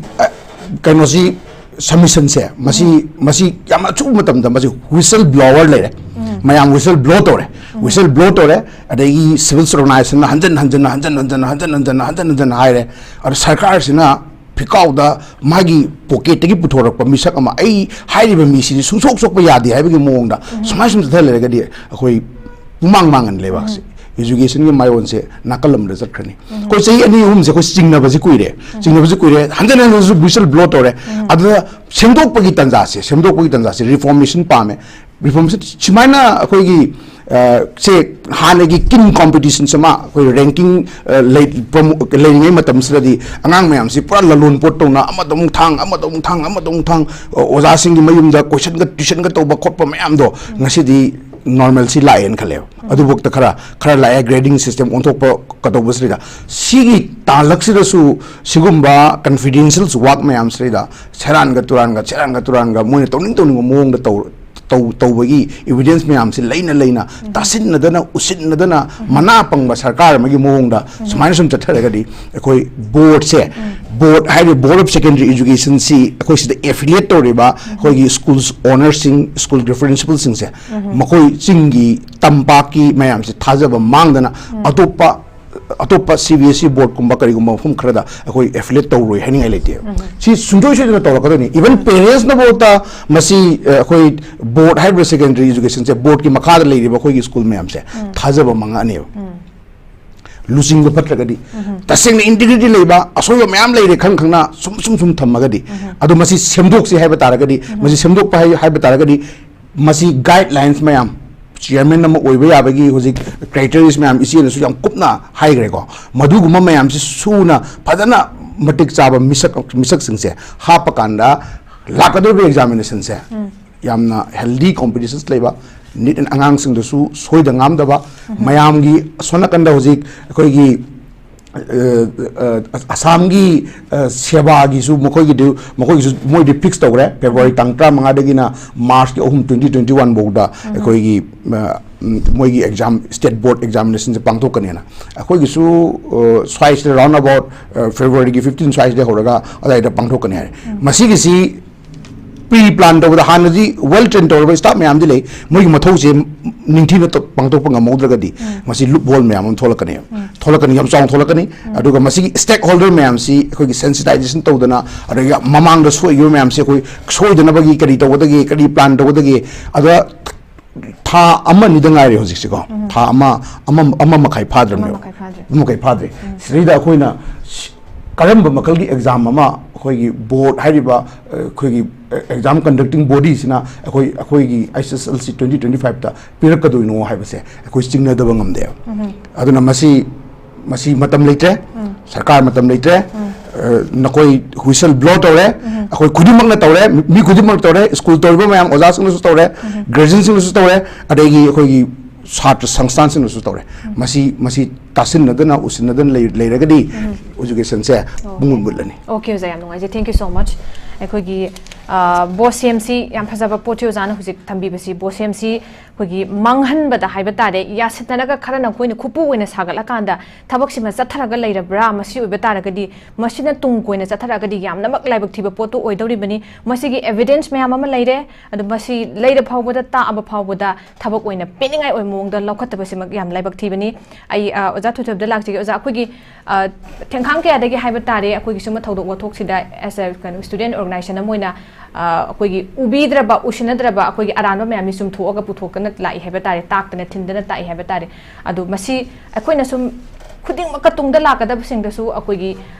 ꯀꯩꯅꯣꯁꯤ, ꯁꯕꯃꯤꯁꯟꯁꯦ ꯃꯁꯤ, ꯃꯁꯤ ꯌꯥꯝ ꯑꯊꯨꯕ ꯃꯇꯝꯗ ꯃꯁꯤ ꯋꯤꯁꯜ ꯕ꯭ꯂꯣꯋꯔ ꯂꯩꯔꯦ꯫ ꯃꯌꯥꯝ whistle blow ꯇꯧꯔꯦ, whistle blow ꯇꯧꯔꯦ, ꯑꯗꯒꯤ civil organizationꯅ ꯍꯟꯖꯟ ꯍꯟꯖꯟꯅ, ꯍꯟꯖꯟ ꯍꯟꯖꯟꯅ, ꯍꯟꯖꯟ ꯍꯟꯖꯟꯅ, ꯍꯟꯖꯟ ꯍꯟꯖꯟꯅ ꯍꯥꯏꯔꯦ꯫ ꯑꯗꯣ ꯁꯔꯀꯥꯔꯁꯤꯅ ꯐꯤꯀꯥꯎꯗ ꯃꯥꯒꯤ pocketꯇꯒꯤ ꯄꯨꯊꯣꯔꯛꯄ ꯃꯤꯁꯛ ꯑꯃ, "ꯑꯩ ꯍꯥꯏꯔꯤꯕ ꯃꯤꯁꯤꯗꯤ ꯁꯨꯡꯁꯣꯛ ꯁꯣꯛꯄ ꯌꯥꯗꯦ" ꯍꯥꯏꯕꯒꯤ ꯃꯑꯣꯡꯗ ꯁꯨꯃꯥꯏ ꯁꯨꯝ ꯆꯠꯊ ꯂꯩꯔꯒꯗꯤ ꯑꯩꯈꯣꯏ ꯄꯨꯃꯥꯡ ꯃꯥꯡꯉꯅꯤ ꯂꯩꯕꯥꯛꯁꯦ꯫ Educationꯒꯤ ꯃꯥꯏꯑꯣꯟꯁꯦ ꯅꯥꯀꯜ ꯑꯃꯗ ꯆꯠꯈ꯭ꯔꯅꯤ꯫ ꯑꯩꯈꯣꯏ ꯆꯍꯤ ꯑꯅꯤ ꯑꯍꯨꯝꯁꯦ ꯑꯩꯈꯣꯏ ꯆꯤꯡꯅꯕꯁꯦ ꯀꯨꯏꯔꯦ, ꯆꯤꯡꯅꯕꯁꯦ ꯀꯨꯏꯔꯦ, ꯍꯟꯖꯟ ꯍꯟꯖꯟꯁꯨ whistle blow ꯇꯧꯔꯦ꯫ ꯑꯗꯨꯅ ꯁꯦꯝꯗꯣꯛꯄꯒꯤ ꯇꯥꯟꯖꯥꯁꯦ, ꯁꯦꯝꯗꯣꯛꯄꯒꯤ ꯇꯥꯟꯖꯥꯁꯦ, reformation ꯄꯥꯝꯃꯦ꯫ Reformation ꯁꯨꯃꯥꯏꯅ ꯑꯩꯈꯣꯏꯒꯤ, ꯑ, ꯁꯦ ꯍꯥꯟꯅꯒꯤ ꯀꯤꯟ competitionꯁꯦ ꯑꯃ ꯑꯩꯈꯣꯏ ranking, ꯑ, ꯂꯩ-, promo-, ꯂꯩꯔꯤꯉꯩ ꯃꯇꯝꯁꯤꯗꯗꯤ ꯑꯉꯥꯡ ꯃꯌꯥꯝꯁꯤ ꯄꯨꯔꯥ ꯂꯂꯣꯟ ꯄꯣꯠ ꯇꯧꯅ ꯑꯃꯗ ꯑꯃꯨꯛ ꯊꯥꯡ, ꯑꯃꯗ ꯑꯃꯨꯛ ꯊꯥꯡ, ꯑꯃꯗ ꯑꯃꯨꯛ ꯊꯥꯡ, ꯑ, ꯑꯣꯖꯥꯁꯤꯡꯒꯤ ꯃꯌꯨꯝꯗ questionꯒ tuitionꯒ ꯇꯧꯕ ꯈꯣꯠꯄ ꯃꯌꯥꯝꯗꯣ ꯉꯁꯤꯗꯤ normalcy ꯂꯥꯛꯑꯦꯅ ꯈꯜꯂꯦꯕ꯫ ꯑꯗꯨꯐꯥꯎꯗ ꯈꯔ, ꯈꯔ ꯂꯥꯛꯑꯦ, grading system ꯑꯣꯟꯊꯣꯛꯄ ꯀꯩꯗꯧꯕꯁꯤꯗ ꯁꯤꯒꯤ ꯇꯥꯂꯛꯁꯤꯗꯁꯨ ꯁꯤꯒꯨꯝꯕ confidential work ꯃꯌꯥꯝꯁꯤꯗ ꯁꯦꯔꯥꯟꯒ ꯇꯨꯔꯥꯟꯒ, ꯁꯦꯔꯥꯟꯒ ꯇꯨꯔꯥꯟꯒ ꯃꯣꯏꯅ ꯇꯧꯅꯤꯡ ꯇꯧꯅꯤꯡꯕ ꯃꯑꯣꯡꯗ ꯇꯧ-, ꯇꯧ-, ꯇꯧꯕꯒꯤ evidence ꯃꯌꯥꯝꯁꯦ ꯂꯩꯅ ꯂꯩꯅ ꯇꯥꯁꯤꯟꯅꯗꯅ, ꯎꯁꯤꯟꯅꯗꯅ, ꯃꯅꯥ ꯄꯪꯕ ꯁꯔꯀꯥꯔ ꯑꯃꯒꯤ ꯃꯑꯣꯡꯗ ꯁꯨꯃꯥꯏꯅ ꯁꯨꯝ ꯆꯠꯊꯔꯒꯗꯤ ꯑꯩꯈꯣꯏ boardꯁꯦ, board ꯍꯥꯏꯔꯤꯕ Board of Secondary Educationꯁꯤ ꯑꯩꯈꯣꯏ ꯁꯤꯗ affiliate ꯇꯧꯔꯤꯕ ꯑꯩꯈꯣꯏꯒꯤ schools ownerꯁꯤꯡ, school principalꯁꯤꯡꯁꯦ, ꯃꯈꯣꯏ ꯆꯤꯡꯒꯤ ꯇꯝꯄꯥꯛꯀꯤ ꯃꯌꯥꯝꯁꯦ ꯊꯥꯖꯕ ꯃꯥꯡꯗꯅ ꯑꯇꯣꯞꯄ, ꯑꯇꯣꯞꯄ CBSE boardꯀꯨꯝꯕ ꯀꯔꯤꯒꯨꯝꯕ ꯃꯐꯝ ꯈꯔꯗ ꯑꯩꯈꯣꯏ affiliate ꯇꯧꯔꯣꯏ ꯍꯥꯏꯅꯤꯡꯉꯥꯏ ꯂꯩꯇꯦꯕ꯫ ꯁꯤ ꯁꯨꯡꯁꯣꯏ ꯁꯣꯏꯗꯅ ꯇꯧꯔꯛꯀꯗꯣꯏꯅꯤ꯫ Even parentsꯅꯐꯥꯎꯗ ꯃꯁꯤ, ꯑ, ꯑꯩꯈꯣꯏ board ꯍꯥꯏꯔꯤꯕ secondary educationꯁꯦ boardꯀꯤ ꯃꯈꯥꯗ ꯂꯩꯔꯤꯕ ꯑꯩꯈꯣꯏꯒꯤ school ꯃꯌꯥꯝꯁꯦ ꯊꯥꯖꯕ ꯃꯥꯡꯉꯛꯑꯅꯦꯕ꯫ ꯂꯨꯆꯤꯡꯕ ꯐꯠꯇ꯭ꯔꯒꯗꯤ, ꯇꯁꯦꯡꯅ integrity ꯂꯩꯕ, ꯑꯁꯣꯏꯕ ꯃꯌꯥꯝ ꯂꯩꯔꯦ ꯈꯪ ꯈꯪꯅ ꯁꯨꯝ, ꯁꯨꯝ, ꯁꯨꯝ ꯊꯝꯃꯒꯗꯤ, ꯑꯗꯣ ꯃꯁꯤ ꯁꯦꯝꯗꯣꯛꯁꯤ ꯍꯥꯏꯕ ꯇꯥꯔꯒꯗꯤ, ꯃꯁꯤ ꯁꯦꯝꯗꯣꯛꯄ ꯍꯥꯏ-, ꯍꯥꯏꯕ ꯇꯥꯔꯒꯗꯤ, ꯃꯁꯤ guidelines ꯃꯌꯥꯝ, chairman ꯑꯃ ꯑꯣꯏꯕ ꯌꯥꯕꯒꯤ ꯍꯧꯖꯤꯛ criterias ꯃꯌꯥꯝ ꯏꯆꯦꯅꯁꯨ ꯌꯥꯝ ꯀꯨꯞꯅ ꯍꯥꯏꯈ꯭ꯔꯦꯀꯣ꯫ ꯃꯗꯨꯒꯨꯝꯕ ꯃꯌꯥꯝꯁꯤ ꯁꯨꯅ ꯐꯖꯅ ꯃꯇꯤꯛ ꯆꯥꯕ ꯃꯤꯁꯛ, ꯃꯤꯁꯛꯁꯤꯡꯁꯦ ꯍꯥꯞꯄ ꯀꯥꯟꯗ ꯂꯥꯛꯀꯗꯧꯔꯤꯕ examinationꯁꯦ ꯌꯥꯝꯅ healthy competitions ꯂꯩꯕ, ꯅꯤꯠ ꯑꯉꯥꯡꯁꯤꯡꯗꯁꯨ ꯁꯣꯏꯗ ꯉꯥꯝꯗꯕ, ꯃꯌꯥꯝꯒꯤ ꯑꯁꯣꯝ ꯅꯥꯀꯟꯗ ꯍꯧꯖꯤꯛ ꯑꯩꯈꯣꯏꯒꯤ, ꯑ, ꯑ, ꯑꯁꯥꯝꯒꯤ, ꯑ, ꯁꯦꯕꯥꯒꯤꯁꯨ ꯃꯈꯣꯏꯒꯤꯗꯨ, ꯃꯈꯣꯏꯒꯤꯁꯨ ꯃꯣꯏꯗꯤ fix ꯇꯧꯈ꯭ꯔꯦ꯫ February ꯇꯥꯡ ꯇꯔꯥꯃꯉꯥꯗꯒꯤꯅ Marchꯀꯤ ꯑꯍꯨꯝ, twenty twenty-one ꯐꯥꯎꯗ ꯑꯩꯈꯣꯏꯒꯤ, ꯑ, ꯎꯝ, ꯃꯣꯏꯒꯤ exam, state board examinationꯁꯦ ꯄꯥꯡꯊꯣꯛꯀꯅꯦꯅ꯫ ꯑꯩꯈꯣꯏꯒꯤꯁꯨ, ꯑ, ꯁ꯭ꯋꯥꯏꯁꯤꯗ round about, ꯑ, Februaryꯒꯤ fifteen ꯁ꯭ꯋꯥꯏꯁꯤꯗ ꯍꯧꯔꯒ ꯑꯗꯨꯋꯥꯏꯗ ꯄꯥꯡꯊꯣꯛꯀꯅꯤ ꯍꯥꯏꯔꯦ꯫ ꯃꯁꯤꯒꯤꯁꯤ ꯄ꯭ꯔꯤ ꯄ꯭ꯂꯥꯟ ꯇꯧꯕꯗ ꯍꯥꯟꯅꯗꯤ ꯋꯦꯜ ꯇ꯭ꯔꯦꯟ ꯇꯧꯔꯕ ꯁ꯭ꯇꯥꯐ ꯃꯌꯥꯝꯗꯤ ꯂꯩ, ꯃꯣꯏꯒꯤ ꯃꯊꯧꯁꯦ ꯅꯤꯡꯊꯤꯅ ꯇꯧ- ꯄꯥꯡꯊꯣꯛꯄ ꯉꯝꯍꯧꯗ꯭ꯔꯒꯗꯤ ꯃꯁꯤ ꯂꯨꯞ ꯍꯣꯜ ꯃꯌꯥꯝ ꯑꯃ ꯊꯣꯛꯂꯛꯀꯅꯤ, ꯊꯣꯛꯂꯛꯀꯅꯤ, ꯌꯥꯝ ꯆꯥꯎꯅ ꯊꯣꯛꯂꯛꯀꯅꯤ꯫ ꯑꯗꯨꯒ ꯃꯁꯤꯒꯤ ꯁ꯭ꯇꯦꯛ ꯍꯣꯜꯗꯔ ꯃꯌꯥꯝꯁꯤ ꯑꯩꯈꯣꯏꯒꯤ ꯁꯦꯟꯁꯤꯇꯥꯏꯖꯦꯁꯟ ꯇꯧꯗꯅ, ꯑꯗꯒꯤ ꯃꯃꯥꯡꯗ ꯁꯣꯏꯈꯤꯕ ꯃꯌꯥꯝꯁꯤ ꯑꯩꯈꯣꯏ ꯁꯣꯏꯗꯅꯕꯒꯤ ꯀꯔꯤ ꯇꯧꯒꯗꯒꯦ, ꯀꯔꯤ ꯄ꯭ꯂꯥꯟ ꯇꯧꯒꯗꯒꯦ, ꯑꯗ ꯊꯥ ꯑꯃ ꯑꯅꯤꯗ ꯉꯥꯏꯔꯦ ꯍꯧꯖꯤꯛꯁꯤꯀꯣ꯫ ꯊꯥ ꯑꯃ, ꯑꯃ, ꯑꯃ ꯃꯈꯥꯏ ꯐꯥꯗ꯭ꯔꯕꯅꯦꯕ꯫ ꯃꯈꯥꯏ ꯐꯥꯗ꯭ꯔꯤ꯫ ꯑꯃ ꯃꯈꯥꯏ ꯐꯥꯗ꯭ꯔꯤ꯫ ꯁꯤꯗꯩꯗ ꯑꯩꯈꯣꯏꯅ ꯁꯤ- ꯀꯔꯝꯕ ꯃꯈꯜꯒꯤ ꯑꯦꯛꯖꯥꯝ ꯑꯃ ꯑꯩꯈꯣꯏꯒꯤ ꯕꯣꯔꯗ ꯍꯥꯏꯔꯤꯕ, ꯑ, ꯑꯩꯈꯣꯏꯒꯤ ꯑꯦꯛꯖꯥꯝ ꯀꯟꯗꯛꯇꯤꯡ ꯕꯣꯗꯤꯁꯤꯅ ꯑꯩꯈꯣꯏ, ꯑꯩꯈꯣꯏꯒꯤ ꯑꯩꯆ ꯑꯦꯁ ꯑꯦꯜ ꯁꯤ ꯇ꯭ꯋꯦꯟꯇꯤ ꯇ꯭ꯋꯦꯟꯇꯤ ꯐꯥꯏꯚꯇ ꯄꯤꯔꯛꯀꯗꯣꯏꯅꯣ ꯍꯥꯏꯕꯁꯦ ꯑꯩꯈꯣꯏ ꯆꯤꯡꯅꯗꯕ ꯉꯝꯗꯦꯕ꯫ ꯑꯗꯨꯅ ꯃꯁꯤ, ꯃꯁꯤ ꯃꯇꯝ ꯂꯩꯇ꯭ꯔꯦ, ꯁꯔꯀꯥꯔ ꯃꯇꯝ ꯂꯩꯇ꯭ꯔꯦ꯫ ꯑ, ꯅꯈꯣꯏ ꯍꯨꯏꯁꯜ ꯕ꯭ꯂꯣ ꯇꯧꯔꯦ, ꯑꯩꯈꯣꯏ ꯈꯨꯗꯤꯡꯃꯛꯅ ꯇꯧꯔꯦ, ꯃꯤ, ꯃꯤ ꯈꯨꯗꯤꯡꯃꯛ ꯇꯧꯔꯦ, ꯁ꯭ꯀꯨꯜ ꯇꯧꯔꯤꯕ ꯃꯌꯥꯝ, ꯑꯣꯖꯥꯁꯤꯡꯅꯁꯨ ꯇꯧꯔꯦ, ꯒꯥꯔꯖꯤꯌꯟꯁꯤꯡꯅꯁꯨ ꯇꯧꯔꯦ, ꯑꯗꯒꯤ ꯑꯩꯈꯣꯏꯒꯤ ꯁꯥꯇ꯭ꯔ ꯁꯪꯁꯊꯥꯟꯁꯤꯡꯅꯁꯨ ꯇꯧꯔꯦ꯫ ꯃꯁꯤ, ꯃꯁꯤ ꯇꯥꯁꯤꯟꯅꯗꯅ, ꯎꯁꯤꯟꯅꯗꯅ ꯂꯩ-, ꯂꯩꯔꯒꯗꯤ ꯏꯖꯨꯀꯦꯁꯟꯁꯦ ꯄꯨꯡꯃꯨꯠ ꯃꯨꯠꯂꯅꯤ꯫ ꯑꯣꯀꯦ ꯑꯣꯖꯥ, ꯌꯥꯝ ꯅꯨꯡꯉꯥꯏꯖꯩ, thank you so much꯫ ꯑꯩꯈꯣꯏꯒꯤ ꯕꯣꯁꯦꯝꯁꯤ ꯌꯥꯝ ꯐꯖꯕ ꯄꯣꯠꯁꯤ ꯑꯣꯖꯥꯅ ꯍꯧꯖꯤꯛ ꯊꯝꯕꯤꯕꯁꯤ, ꯕꯣꯁꯦꯝꯁꯤ ꯑꯩꯈꯣꯏꯒꯤ ꯃꯥꯡꯍꯟꯕꯗ ꯍꯥꯏꯕ ꯇꯥꯔꯦ, ꯌꯥꯁꯤꯟꯅꯔꯒ ꯈꯔꯅ ꯑꯩꯈꯣꯏꯅ ꯈꯨꯄꯨ ꯑꯣꯏꯅ ꯁꯥꯒꯠꯂꯀꯥꯟꯗ ꯊꯕꯛꯁꯤꯃ ꯆꯠꯊꯔꯒ ꯂꯩꯔꯕ꯭ꯔꯥ, ꯃꯁꯤ ꯑꯣꯏꯕ ꯇꯥꯔꯒꯗꯤ ꯃꯁꯤꯅ ꯇꯨꯡ ꯀꯣꯏꯅ ꯆꯠꯊꯔꯛꯑꯒꯗꯤ ꯌꯥꯝꯅꯃꯛ ꯂꯥꯏꯕꯛ ꯊꯤꯕ ꯄꯣꯠꯇꯨ ꯑꯣꯏꯗꯧꯔꯤꯕꯅꯤ꯫ ꯃꯁꯤꯒꯤ ꯑꯦꯚꯤꯗꯦꯟꯁ ꯃꯌꯥꯝ ꯑꯃ ꯂꯩꯔꯦ, ꯑꯗꯨ ꯃꯁꯤ ꯂꯩꯔ ꯐꯥꯎꯕꯗ, ꯇꯥꯛꯑꯕ ꯐꯥꯎꯕꯗ ꯊꯕꯛ ꯑꯣꯏꯅ ꯄꯤꯅꯤꯡꯉꯥꯏ ꯑꯣꯏꯕ ꯃꯑꯣꯡꯗ ꯂꯧꯈꯠꯇꯕꯁꯤꯃꯛ ꯌꯥꯝ ꯂꯥꯏꯕꯛ ꯊꯤꯕꯅꯤ꯫ ꯑꯩ, ꯑ, ꯑꯣꯖꯥ ꯊꯣꯏꯊꯣꯏꯕꯗ ꯂꯥꯛꯆꯒꯦ꯫ ꯑꯣꯖꯥ, ꯑꯩꯈꯣꯏꯒꯤ, ꯑ, ꯊꯦꯡꯈꯥꯡ ꯀꯌꯥꯗꯒꯤ ꯍꯥꯏꯕ ꯇꯥꯔꯦ, ꯑꯩꯈꯣꯏꯒꯤ ꯁꯨꯝꯕ ꯊꯧꯗꯣꯛ ꯋꯥꯊꯣꯛꯁꯤꯗ as a, ꯀꯩꯅꯣ, student organization ꯑꯃ ꯑꯣꯏꯅ, ꯑ, ꯑꯩꯈꯣꯏꯒꯤ ꯎꯕꯤꯗ꯭ꯔꯕ, ꯎꯁꯤꯟꯅꯗ꯭ꯔꯕ ꯑꯩꯈꯣꯏꯒꯤ ꯑꯔꯥꯟꯕ ꯃꯌꯥꯝꯁꯤ ꯆꯨꯝꯊꯣꯛꯑꯒ ꯄꯨꯊꯣꯛꯇꯅ ꯂꯥꯛꯏ ꯍꯥꯏꯕ ꯇꯥꯔꯦ, ꯇꯥꯛꯇꯅ ꯊꯤꯟꯗꯅ ꯇꯥꯛꯏ ꯍꯥꯏꯕ ꯇꯥꯔꯦ꯫ ꯑꯗꯨ ꯃꯁꯤ ꯑꯩꯈꯣꯏꯅ ꯁꯨꯝ ꯈꯨꯗꯤꯡꯃꯛꯀ ꯇꯨꯡꯗ ꯂꯥꯛꯀꯗꯕꯁꯤꯡꯗꯁꯨ ꯑꯩꯈꯣꯏꯒꯤ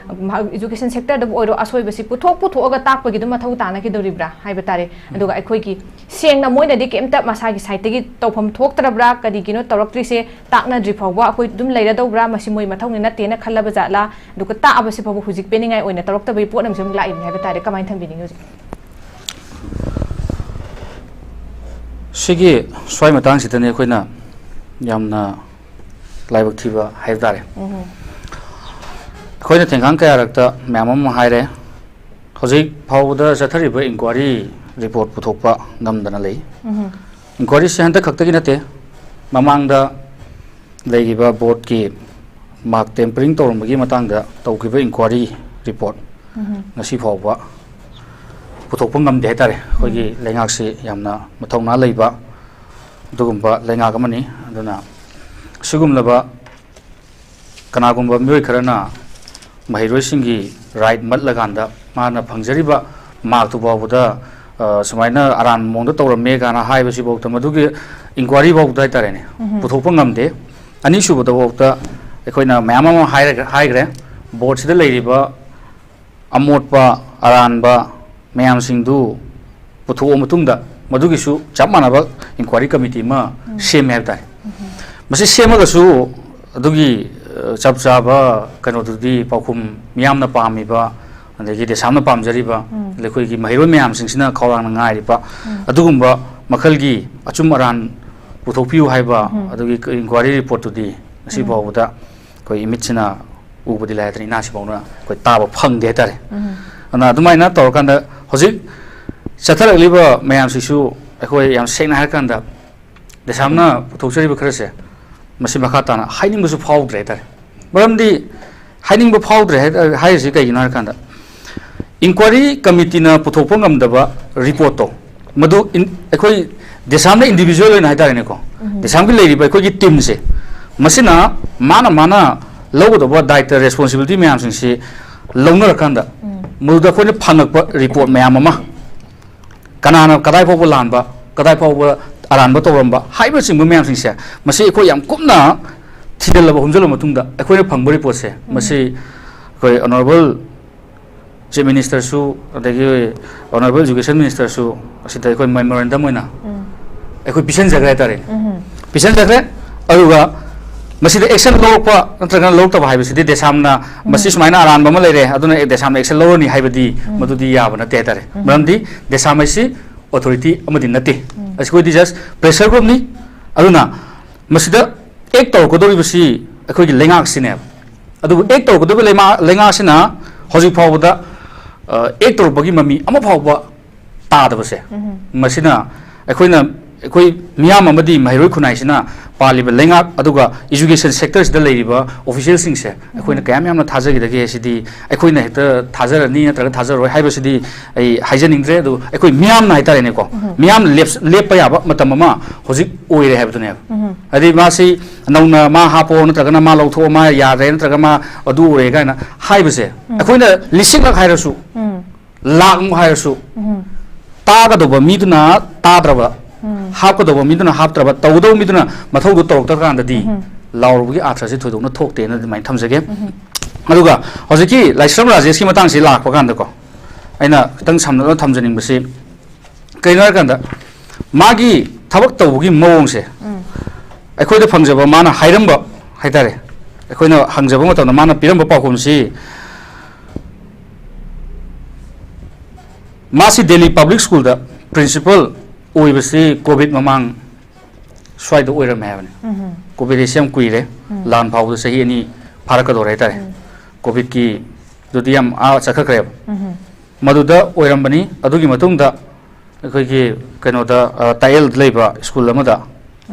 ꯃꯍꯥꯛ education sector ꯗꯕꯨ ꯑꯣꯏꯔꯣ, ꯑꯁꯣꯏꯕꯁꯤ ꯄꯨꯊꯣꯛ ꯄꯨꯊꯣꯛꯑꯒ ꯇꯥꯛꯄꯒꯤ ꯑꯗꯨꯝ ꯃꯊꯧ ꯇꯥꯅꯈꯤꯗꯧꯔꯤꯕ꯭ꯔꯥ ꯍꯥꯏꯕ ꯇꯥꯔꯦ꯫ ꯑꯗꯨꯒ ꯑꯩꯈꯣꯏꯒꯤ ꯁꯦꯡꯅ ꯃꯣꯏꯅꯗꯤ ꯀꯩꯝꯇ ꯃꯁꯥꯒꯤ side ꯇꯒꯤ ꯇꯧꯐꯝ ꯊꯣꯛꯇ꯭ꯔꯕ꯭ꯔꯥ, ꯀꯔꯤꯒꯤꯅꯣ ꯇꯧꯔꯛꯇ꯭ꯔꯤꯁꯦ, ꯇꯥꯛꯅꯗ꯭ꯔꯤ ꯐꯥꯎꯕ ꯑꯩꯈꯣꯏ ꯑꯗꯨꯝ ꯂꯩꯔꯗꯧꯕ꯭ꯔꯥ, ꯃꯁꯤ ꯃꯣꯏ ꯃꯊꯧꯅꯤ ꯅꯠꯇꯦꯅ ꯈꯜꯂꯕ ꯖꯥꯠꯂꯥ? ꯑꯗꯨꯒ ꯇꯥꯛꯑꯕꯁꯤ ꯐꯥꯎꯕ ꯍꯧꯖꯤꯛ ꯄꯦꯟꯅꯤꯡꯉꯥꯏ ꯑꯣꯏꯅ ꯇꯧꯔꯛꯇꯕꯒꯤ ꯄꯣꯠ ꯑꯃꯁꯨ ꯑꯃꯨꯛ ꯂꯥꯛꯏꯕꯅꯤ ꯍꯥꯏꯕ ꯇꯥꯔꯦ꯫ ꯀꯃꯥꯏꯅ ꯊꯝꯕꯤꯅꯤꯡꯉꯤ ꯍꯧꯖꯤꯛ? ꯁꯤꯒꯤ ꯁ꯭ꯋꯥꯏ ꯃꯇꯥꯡꯁꯤꯗꯅꯤ ꯑꯩꯈꯣꯏꯅ ꯌꯥꯝꯅ ꯂꯥꯏꯕꯛ ꯊꯤꯕ ꯍꯥꯏꯕ ꯇꯥꯔꯦ꯫ ꯑꯩꯈꯣꯏꯅ ꯊꯦꯡꯈꯥꯡ ꯀꯌꯥꯔꯛꯇ ꯃꯌꯥꯝ ꯑꯃ ꯍꯥꯏꯔꯦ꯫ ꯍꯧꯖꯤꯛ ꯐꯥꯎꯕꯗ ꯆꯠꯊꯔꯤꯕ inquiry report ꯄꯨꯊꯣꯛꯄ ꯉꯝꯗꯅ ꯂꯩ꯫ Inquiry ꯁꯦ ꯍꯟꯗꯛ ꯈꯛꯇꯒꯤ ꯅꯠꯇꯦ, ꯃꯃꯥꯡꯗ ꯂꯩꯈꯤꯕ ꯕꯣꯔꯗꯀꯤ mark tampering ꯇꯧꯔꯝꯕꯒꯤ ꯃꯇꯥꯡꯗ ꯇꯧꯈꯤꯕ inquiry report ꯉꯁꯤ ꯐꯥꯎꯕ ꯄꯨꯊꯣꯛꯄ ꯉꯝꯗꯦ ꯍꯥꯏꯇꯥꯔꯦ꯫ ꯑꯩꯈꯣꯏꯒꯤ ꯂꯩꯉꯥꯛꯁꯤ ꯌꯥꯝꯅ ꯃꯊꯧꯅꯥ ꯂꯩꯕ ꯑꯗꯨꯒꯨꯝꯕ ꯂꯩꯉꯥꯛ ꯑꯃꯅꯤ꯫ ꯑꯗꯨꯅ ꯁꯤꯒꯨꯝꯂꯕ ꯀꯅꯥꯒꯨꯝꯕ ꯃꯤꯑꯣꯏ ꯈꯔꯅ ꯃꯍꯩꯔꯣꯏꯁꯤꯡꯒꯤ ꯔꯥꯏꯠ ꯃꯠꯂꯀꯥꯟꯗ ꯃꯥꯅ ꯐꯪꯖꯔꯤꯕ ꯃꯥꯔꯛꯇꯨ ꯐꯥꯎꯕꯗ, ꯑ, ꯁꯨꯃꯥꯏꯅ ꯑꯔꯥꯟꯕ ꯃꯑꯣꯡꯗ ꯇꯧꯔꯝꯃꯦ ꯀꯥꯏꯅ ꯍꯥꯏꯕꯁꯤꯐꯥꯎꯗ, ꯃꯗꯨꯒꯤ ꯏꯟꯀ꯭ꯋꯥꯔꯤ ꯐꯥꯎꯗ ꯍꯥꯏꯇꯥꯔꯦꯅꯦ, ꯎꯝ꯫ ꯄꯨꯊꯣꯛꯄ ꯉꯝꯗꯦ꯫ ꯑꯅꯤꯁꯨꯕꯗꯐꯥꯎꯗ ꯑꯩꯈꯣꯏꯅ ꯃꯌꯥꯝ ꯑꯃ ꯍꯥꯏꯔꯒ-, ꯍꯥꯏꯈ꯭ꯔꯦ, ꯕꯣꯔꯗꯁꯤꯗ ꯂꯩꯔꯤꯕ ꯑꯃꯣꯠꯄ ꯑꯔꯥꯟꯕ ꯃꯌꯥꯝꯁꯤꯡꯗꯨ ꯄꯨꯊꯣꯛꯑ ꯃꯇꯨꯡꯗ ꯃꯗꯨꯒꯤꯁꯨ ꯆꯞ ꯃꯥꯟꯅꯕ ꯏꯟꯀ꯭ꯋꯥꯔꯤ ꯀꯃꯤꯇꯤ ꯑꯃ ꯎꯝ꯫ ꯁꯦꯝꯃꯦ ꯍꯥꯏꯕ ꯇꯥꯔꯦ꯫ ꯎꯝ꯫ ꯃꯁꯤ ꯁꯦꯝꯃꯒꯁꯨ ꯑꯗꯨꯒꯤ, ꯑ, ꯆꯞ ꯆꯥꯕ ꯀꯩꯅꯣꯗꯨꯗꯤ ꯄꯥꯎꯈꯨꯝ ꯃꯤꯌꯥꯝꯅ ꯄꯥꯝꯃꯤꯕ, ꯑꯗꯒꯤ ꯗꯦꯁꯥꯝꯅ ꯄꯥꯝꯖꯔꯤꯕ, ꯎꯝ꯫ ꯑꯩꯈꯣꯏꯒꯤ ꯃꯍꯩꯔꯣꯏ ꯃꯌꯥꯝꯁꯤꯡꯁꯤꯅ ꯈꯧꯔꯥꯡꯅ ꯉꯥꯏꯔꯤꯕ ꯎꯝ꯫ ꯑꯗꯨꯒꯨꯝꯕ ꯃꯈꯜꯒꯤ ꯑꯆꯨꯝ ꯑꯔꯥꯟ ꯄꯨꯊꯣꯛꯄꯤꯌꯨ ꯍꯥꯏꯕ ꯎꯝ꯫ ꯑꯗꯨꯒꯤ ꯏꯟꯀ꯭ꯋꯥꯔꯤ ꯔꯤꯄꯣꯔꯠꯇꯨꯗꯤ ꯉꯁꯤ ꯎꯝ꯫ ꯐꯥꯎꯕꯗ ꯑꯩꯈꯣꯏ ꯏꯃꯤꯠꯁꯤꯅ ꯎꯕꯗꯤ ꯂꯥꯏꯗꯅ ꯏꯅꯥꯁꯤꯐꯥꯎꯅ ꯑꯩꯈꯣꯏ ꯇꯥꯕ ꯐꯪꯗꯦ ꯍꯥꯏꯇꯥꯔꯦ꯫ ꯎꯝ꯫ ꯑꯗꯨꯅ ꯑꯗꯨꯃꯥꯏꯅ ꯇꯧꯔꯀꯥꯟꯗ ꯍꯧꯖꯤꯛ ꯆꯠꯊꯔꯛꯂꯤꯕ ꯃꯌꯥꯝꯁꯤꯁꯨ ꯑꯩꯈꯣꯏ ꯌꯥꯝ ꯁꯦꯡꯅ ꯍꯥꯏꯔꯀꯥꯟꯗ ꯗꯦꯁꯥꯝꯅ ꯄꯨꯊꯣꯛꯆꯔꯤꯕ ꯈꯔꯁꯦ ꯃꯁꯤ ꯃꯈꯥ ꯇꯥꯅ ꯍꯥꯏꯅꯤꯡꯕꯁꯨ ꯐꯥꯎꯗ꯭ꯔꯦ ꯍꯥꯏꯇꯥꯔꯦ꯫ ꯃꯔꯝꯗꯤ ꯍꯥꯏꯅꯤꯡꯕ ꯐꯥꯎꯗ꯭ꯔꯦ ꯍꯥꯏ-, ꯍꯥꯏꯔꯤꯁꯤ ꯀꯩꯒꯤꯅꯣ ꯍꯥꯏꯔꯀꯥꯟꯗ ꯏꯟꯀ꯭ꯋꯥꯔꯤ ꯀꯃꯤꯇꯤꯅ ꯄꯨꯊꯣꯛꯄ ꯉꯝꯗꯕ ꯔꯤꯄꯣꯔꯠꯇꯣ ꯃꯗꯨ ꯏꯟ-, ꯑꯩꯈꯣꯏ ꯗꯦꯁꯥꯝꯅ ꯏꯟꯗꯤꯕꯤꯖꯨꯋꯦꯜ ꯑꯣꯏꯅ ꯍꯥꯏꯇꯥꯔꯦꯅꯦꯀꯣ, ꯎꯝ꯫ ꯗꯦꯁꯥꯝꯒꯤ ꯂꯩꯔꯤꯕ ꯑꯩꯈꯣꯏꯒꯤ ꯇꯤꯝꯁꯦ, ꯃꯁꯤꯅ ꯃꯥꯅ ꯃꯥꯅ ꯂꯧꯒꯗꯧꯕ ꯗꯥꯏꯇ, ꯔꯦꯁꯄꯣꯟꯁꯤꯕꯤꯂꯤꯇꯤ ꯃꯌꯥꯝꯁꯤꯡꯁꯤ ꯂꯧꯅꯔꯀꯥꯟꯗ ꯎꯝ꯫ ꯃꯗꯨꯗ ꯑꯩꯈꯣꯏꯅ ꯐꯪꯉꯛꯄ ꯔꯤꯄꯣꯔꯠ ꯃꯌꯥꯝ ꯑꯃ, ꯀꯅꯥꯅ ꯀꯗꯥꯏ ꯐꯥꯎꯕ ꯂꯥꯟꯕ, ꯀꯗꯥꯏ ꯐꯥꯎꯕ ꯑꯔꯥꯟꯕ ꯇꯧꯔꯝꯕ ꯍꯥꯏꯕꯅꯆꯤꯡꯕ ꯃꯌꯥꯝꯁꯤꯡꯁꯦ, ꯃꯁꯤ ꯑꯩꯈꯣꯏ ꯌꯥꯝ ꯀꯨꯞꯅ ꯊꯤꯖꯤꯜꯂꯕ ꯍꯨꯝꯖꯤꯜꯂꯕ ꯃꯇꯨꯡꯗ ꯑꯩꯈꯣꯏꯅ ꯐꯪꯕ ꯔꯤꯄꯣꯔꯠꯁꯦ, ꯎꯝ꯫ ꯃꯁꯤ ꯑꯩꯈꯣꯏ ꯑꯣꯅꯔꯦꯕꯜ ꯆꯤꯐ ꯃꯤꯅꯤꯁꯇꯔꯁꯨ, ꯑꯗꯒꯤ ꯑꯣꯅꯔꯦꯕꯜ ꯏꯖꯨꯀꯦꯁꯟ ꯃꯤꯅꯤꯁꯇꯔꯁꯨ ꯑꯁꯤꯗ ꯑꯩꯈꯣꯏ ꯃꯦꯃꯣꯔꯦꯟꯗꯝ ꯑꯣꯏꯅ ꯎꯝ꯫ ꯑꯩꯈꯣꯏ ꯄꯤꯁꯤꯟꯖꯈ꯭ꯔꯦ ꯍꯥꯏꯇꯥꯔꯦꯅꯦ꯫ ꯎꯝ꯫ ꯄꯤꯁꯤꯟꯖꯈ꯭ꯔꯦ꯫ ꯑꯗꯨꯒ ꯃꯁꯤꯗ ꯑꯦꯛꯁꯟ ꯂꯧꯔꯛꯄ ꯅꯠꯇ꯭ꯔꯒꯅ ꯂꯧꯔꯛꯇꯕ ꯍꯥꯏꯕꯁꯤꯗꯤ ꯗꯦꯁꯥꯝꯅ ꯎꯝ꯫ ꯃꯁꯤ ꯁꯨꯃꯥꯏꯅ ꯑꯔꯥꯟꯕ ꯑꯃ ꯂꯩꯔꯦ, ꯑꯗꯨꯅ ꯗꯦꯁꯥꯝꯅ ꯑꯦꯛꯁꯟ ꯂꯧꯔꯅꯤ ꯍꯥꯏꯕꯗꯤ ꯎꯝ꯫ ꯃꯗꯨꯗꯤ ꯌꯥꯕ ꯅꯠꯇꯦ ꯍꯥꯏꯇꯥꯔꯦ꯫ ꯎꯝ꯫ ꯃꯔꯝꯗꯤ ꯗꯦꯁꯥꯝ ꯍꯥꯏꯁꯤ ꯑꯣꯊꯣꯔꯤꯇꯤ ꯑꯃꯗꯤ ꯅꯠꯇꯦ꯫ ꯎꯝ꯫ ꯑꯩꯈꯣꯏꯗꯤ ꯖꯁ ꯄ꯭ꯔꯦꯁꯔ ꯒ꯭ꯔꯨꯞꯅꯤ꯫ ꯑꯗꯨꯅ ꯃꯁꯤꯗ ꯑꯦꯛ ꯇꯧꯔꯛꯀꯗꯧꯔꯤꯕꯁꯤ ꯑꯩꯈꯣꯏꯒꯤ ꯂꯩꯉꯥꯛꯁꯤꯅꯦꯕ꯫ ꯑꯗꯨꯕꯨ ꯑꯦꯛ ꯇꯧꯔꯛꯀꯗꯧꯔꯤꯕ ꯂꯩꯃꯥ-, ꯂꯩꯉꯥꯛꯁꯤꯅ ꯍꯧꯖꯤꯛ ꯐꯥꯎꯕꯗ, ꯑ, ꯑꯦꯛ ꯇꯧꯔꯛꯄꯒꯤ ꯃꯃꯤ ꯑꯃ ꯐꯥꯎꯕ ꯇꯥꯗꯕꯁꯦ, ꯎꯝ꯫ ꯃꯁꯤꯅ ꯑꯩꯈꯣꯏꯅ ꯑꯩꯈꯣꯏ ꯃꯤꯌꯥꯝ ꯑꯃꯗꯤ ꯃꯍꯩꯔꯣꯏ ꯈꯨꯟꯅꯥꯏꯁꯤꯅ ꯄꯥꯜꯂꯤꯕ ꯂꯩꯉꯥꯛ ꯑꯗꯨꯒ education sector ꯁꯤꯗ ꯂꯩꯔꯤꯕ official ꯁꯤꯡꯁꯦ ꯑꯩꯈꯣꯏꯅ ꯀꯌꯥꯝ ꯌꯥꯝꯅ ꯊꯥꯖꯈꯤꯗꯒꯦ ꯁꯤꯗꯤ ꯑꯩꯈꯣꯏꯅ ꯍꯦꯛꯇ ꯊꯥꯖꯔꯅꯤ ꯅꯠꯇ꯭ꯔꯒ ꯊꯥꯖꯔꯣꯏ ꯍꯥꯏꯕꯁꯤꯗꯤ ꯑꯩ ꯍꯥꯏꯖꯅꯤꯡꯗ꯭ꯔꯦ꯫ ꯑꯗꯨ ꯑꯩꯈꯣꯏ ꯃꯤꯌꯥꯝꯅ ꯍꯥꯏꯇꯥꯔꯦꯅꯦꯀꯣ, ꯃꯤꯌꯥꯝꯅ ꯂꯦꯞ-, ꯂꯦꯞꯄ ꯌꯥꯕ ꯃꯇꯝ ꯑꯃ ꯍꯧꯖꯤꯛ ꯑꯣꯏꯔꯦ ꯍꯥꯏꯕꯗꯨꯅꯦꯕ꯫ ꯍꯥꯏꯗꯤ ꯃꯥꯁꯤ ꯅꯧꯅ ꯃꯥ ꯍꯥꯞꯄꯣ ꯅꯠꯇ꯭ꯔꯒꯅ ꯃꯥ ꯂꯧꯊꯣꯛꯑꯣ, ꯃꯥ ꯌꯥꯗ꯭ꯔꯦ ꯅꯠꯇ꯭ꯔꯒ ꯃꯥ ꯑꯗꯨ ꯑꯣꯏꯔꯦ ꯀꯥꯏꯅ ꯍꯥꯏꯕꯁꯦ ꯑꯩꯈꯣꯏꯅ ꯂꯤꯁꯤꯡꯂꯛ ꯍꯥꯏꯔꯁꯨ, ꯂꯥꯛꯃꯨꯛ ꯍꯥꯏꯔꯁꯨ, ꯇꯥꯒꯗꯧꯕ ꯃꯤꯗꯨꯅ ꯇꯥꯗ꯭ꯔꯕ, ꯍꯥꯞꯀꯗꯧꯕ ꯃꯤꯗꯨꯅ ꯍꯥꯞꯇ꯭ꯔꯕ, ꯇꯧꯒꯗꯧꯕ ꯃꯤꯗꯨꯅ ꯃꯊꯧꯗꯨ ꯇꯧꯔꯛꯇ꯭ꯔꯀꯥꯟꯗꯗꯤ ꯂꯥꯎꯔꯨꯕꯒꯤ ꯑꯥꯔꯊꯁꯦ ꯊꯣꯏꯗꯣꯛꯅ ꯊꯣꯛꯇꯦꯅ ꯑꯗꯨꯃꯥꯏꯅ ꯊꯝꯖꯒꯦ꯫ ꯑꯗꯨꯒ ꯍꯧꯖꯤꯛꯀꯤ ꯂꯥꯏꯁ꯭ꯔꯝ ꯔꯥꯖꯦꯁꯀꯤ ꯃꯇꯥꯡꯁꯤ ꯂꯥꯛꯄ ꯀꯥꯟꯗꯀꯣ, ꯑꯩꯅ ꯈꯤꯇꯪ ꯁꯝꯂꯞꯅ ꯊꯝꯖꯅꯤꯡꯕꯁꯤ ꯀꯩꯅꯣ ꯍꯥꯏꯔꯀꯥꯟꯗ, ꯃꯥꯒꯤ ꯊꯕꯛ ꯇꯧꯕꯒꯤ ꯃꯑꯣꯡꯁꯦ ꯑꯩꯈꯣꯏꯗ ꯐꯪꯖꯕ, ꯃꯥꯅ ꯍꯥꯏꯔꯝꯕ ꯍꯥꯏꯇꯥꯔꯦ, ꯑꯩꯈꯣꯏꯅ ꯍꯪꯖꯕ ꯃꯇꯝꯗ ꯃꯥꯅ ꯄꯤꯔꯝꯕ ꯄꯥꯎꯈꯨꯝꯁꯤ, ꯃꯥꯁꯤ ꯗꯦꯜꯂꯤ ꯄꯕ꯭ꯂꯤꯛ ꯁ꯭ꯀꯨꯜꯗ ꯄ꯭ꯔꯤꯟꯁꯤꯄꯜ ꯑꯣꯏꯕꯁꯤ ꯀꯣꯚꯤꯗ ꯃꯃꯥꯡ ꯁ꯭ꯋꯥꯏꯗ ꯑꯣꯏꯔꯝꯃꯦ ꯍꯥꯏꯕꯅꯤ꯫ ꯀꯣꯚꯤꯗ ꯍꯥꯏꯁꯤ ꯌꯥꯝ ꯀꯨꯏꯔꯦ, ꯂꯥꯟ ꯐꯥꯎꯕꯗ ꯆꯍꯤ ꯑꯅꯤ ꯐꯥꯔꯛꯀꯗꯧꯔꯦ ꯍꯥꯏꯇꯥꯔꯦ꯫ ꯀꯣꯚꯤꯗꯀꯤꯗꯨꯗꯤ ꯌꯥꯝ ꯑꯥ ꯆꯠꯈ꯭ꯔꯦꯕ꯫ ꯃꯗꯨꯗ ꯑꯣꯏꯔꯝꯕꯅꯤ꯫ ꯑꯗꯨꯒꯤ ꯃꯇꯨꯡꯗ ꯑꯩꯈꯣꯏꯒꯤ ꯀꯩꯅꯣꯗ, ꯑ, ꯇꯥꯛꯌꯦꯜꯗ ꯂꯩꯕ ꯁ꯭ꯀꯨꯜ ꯑꯃꯗ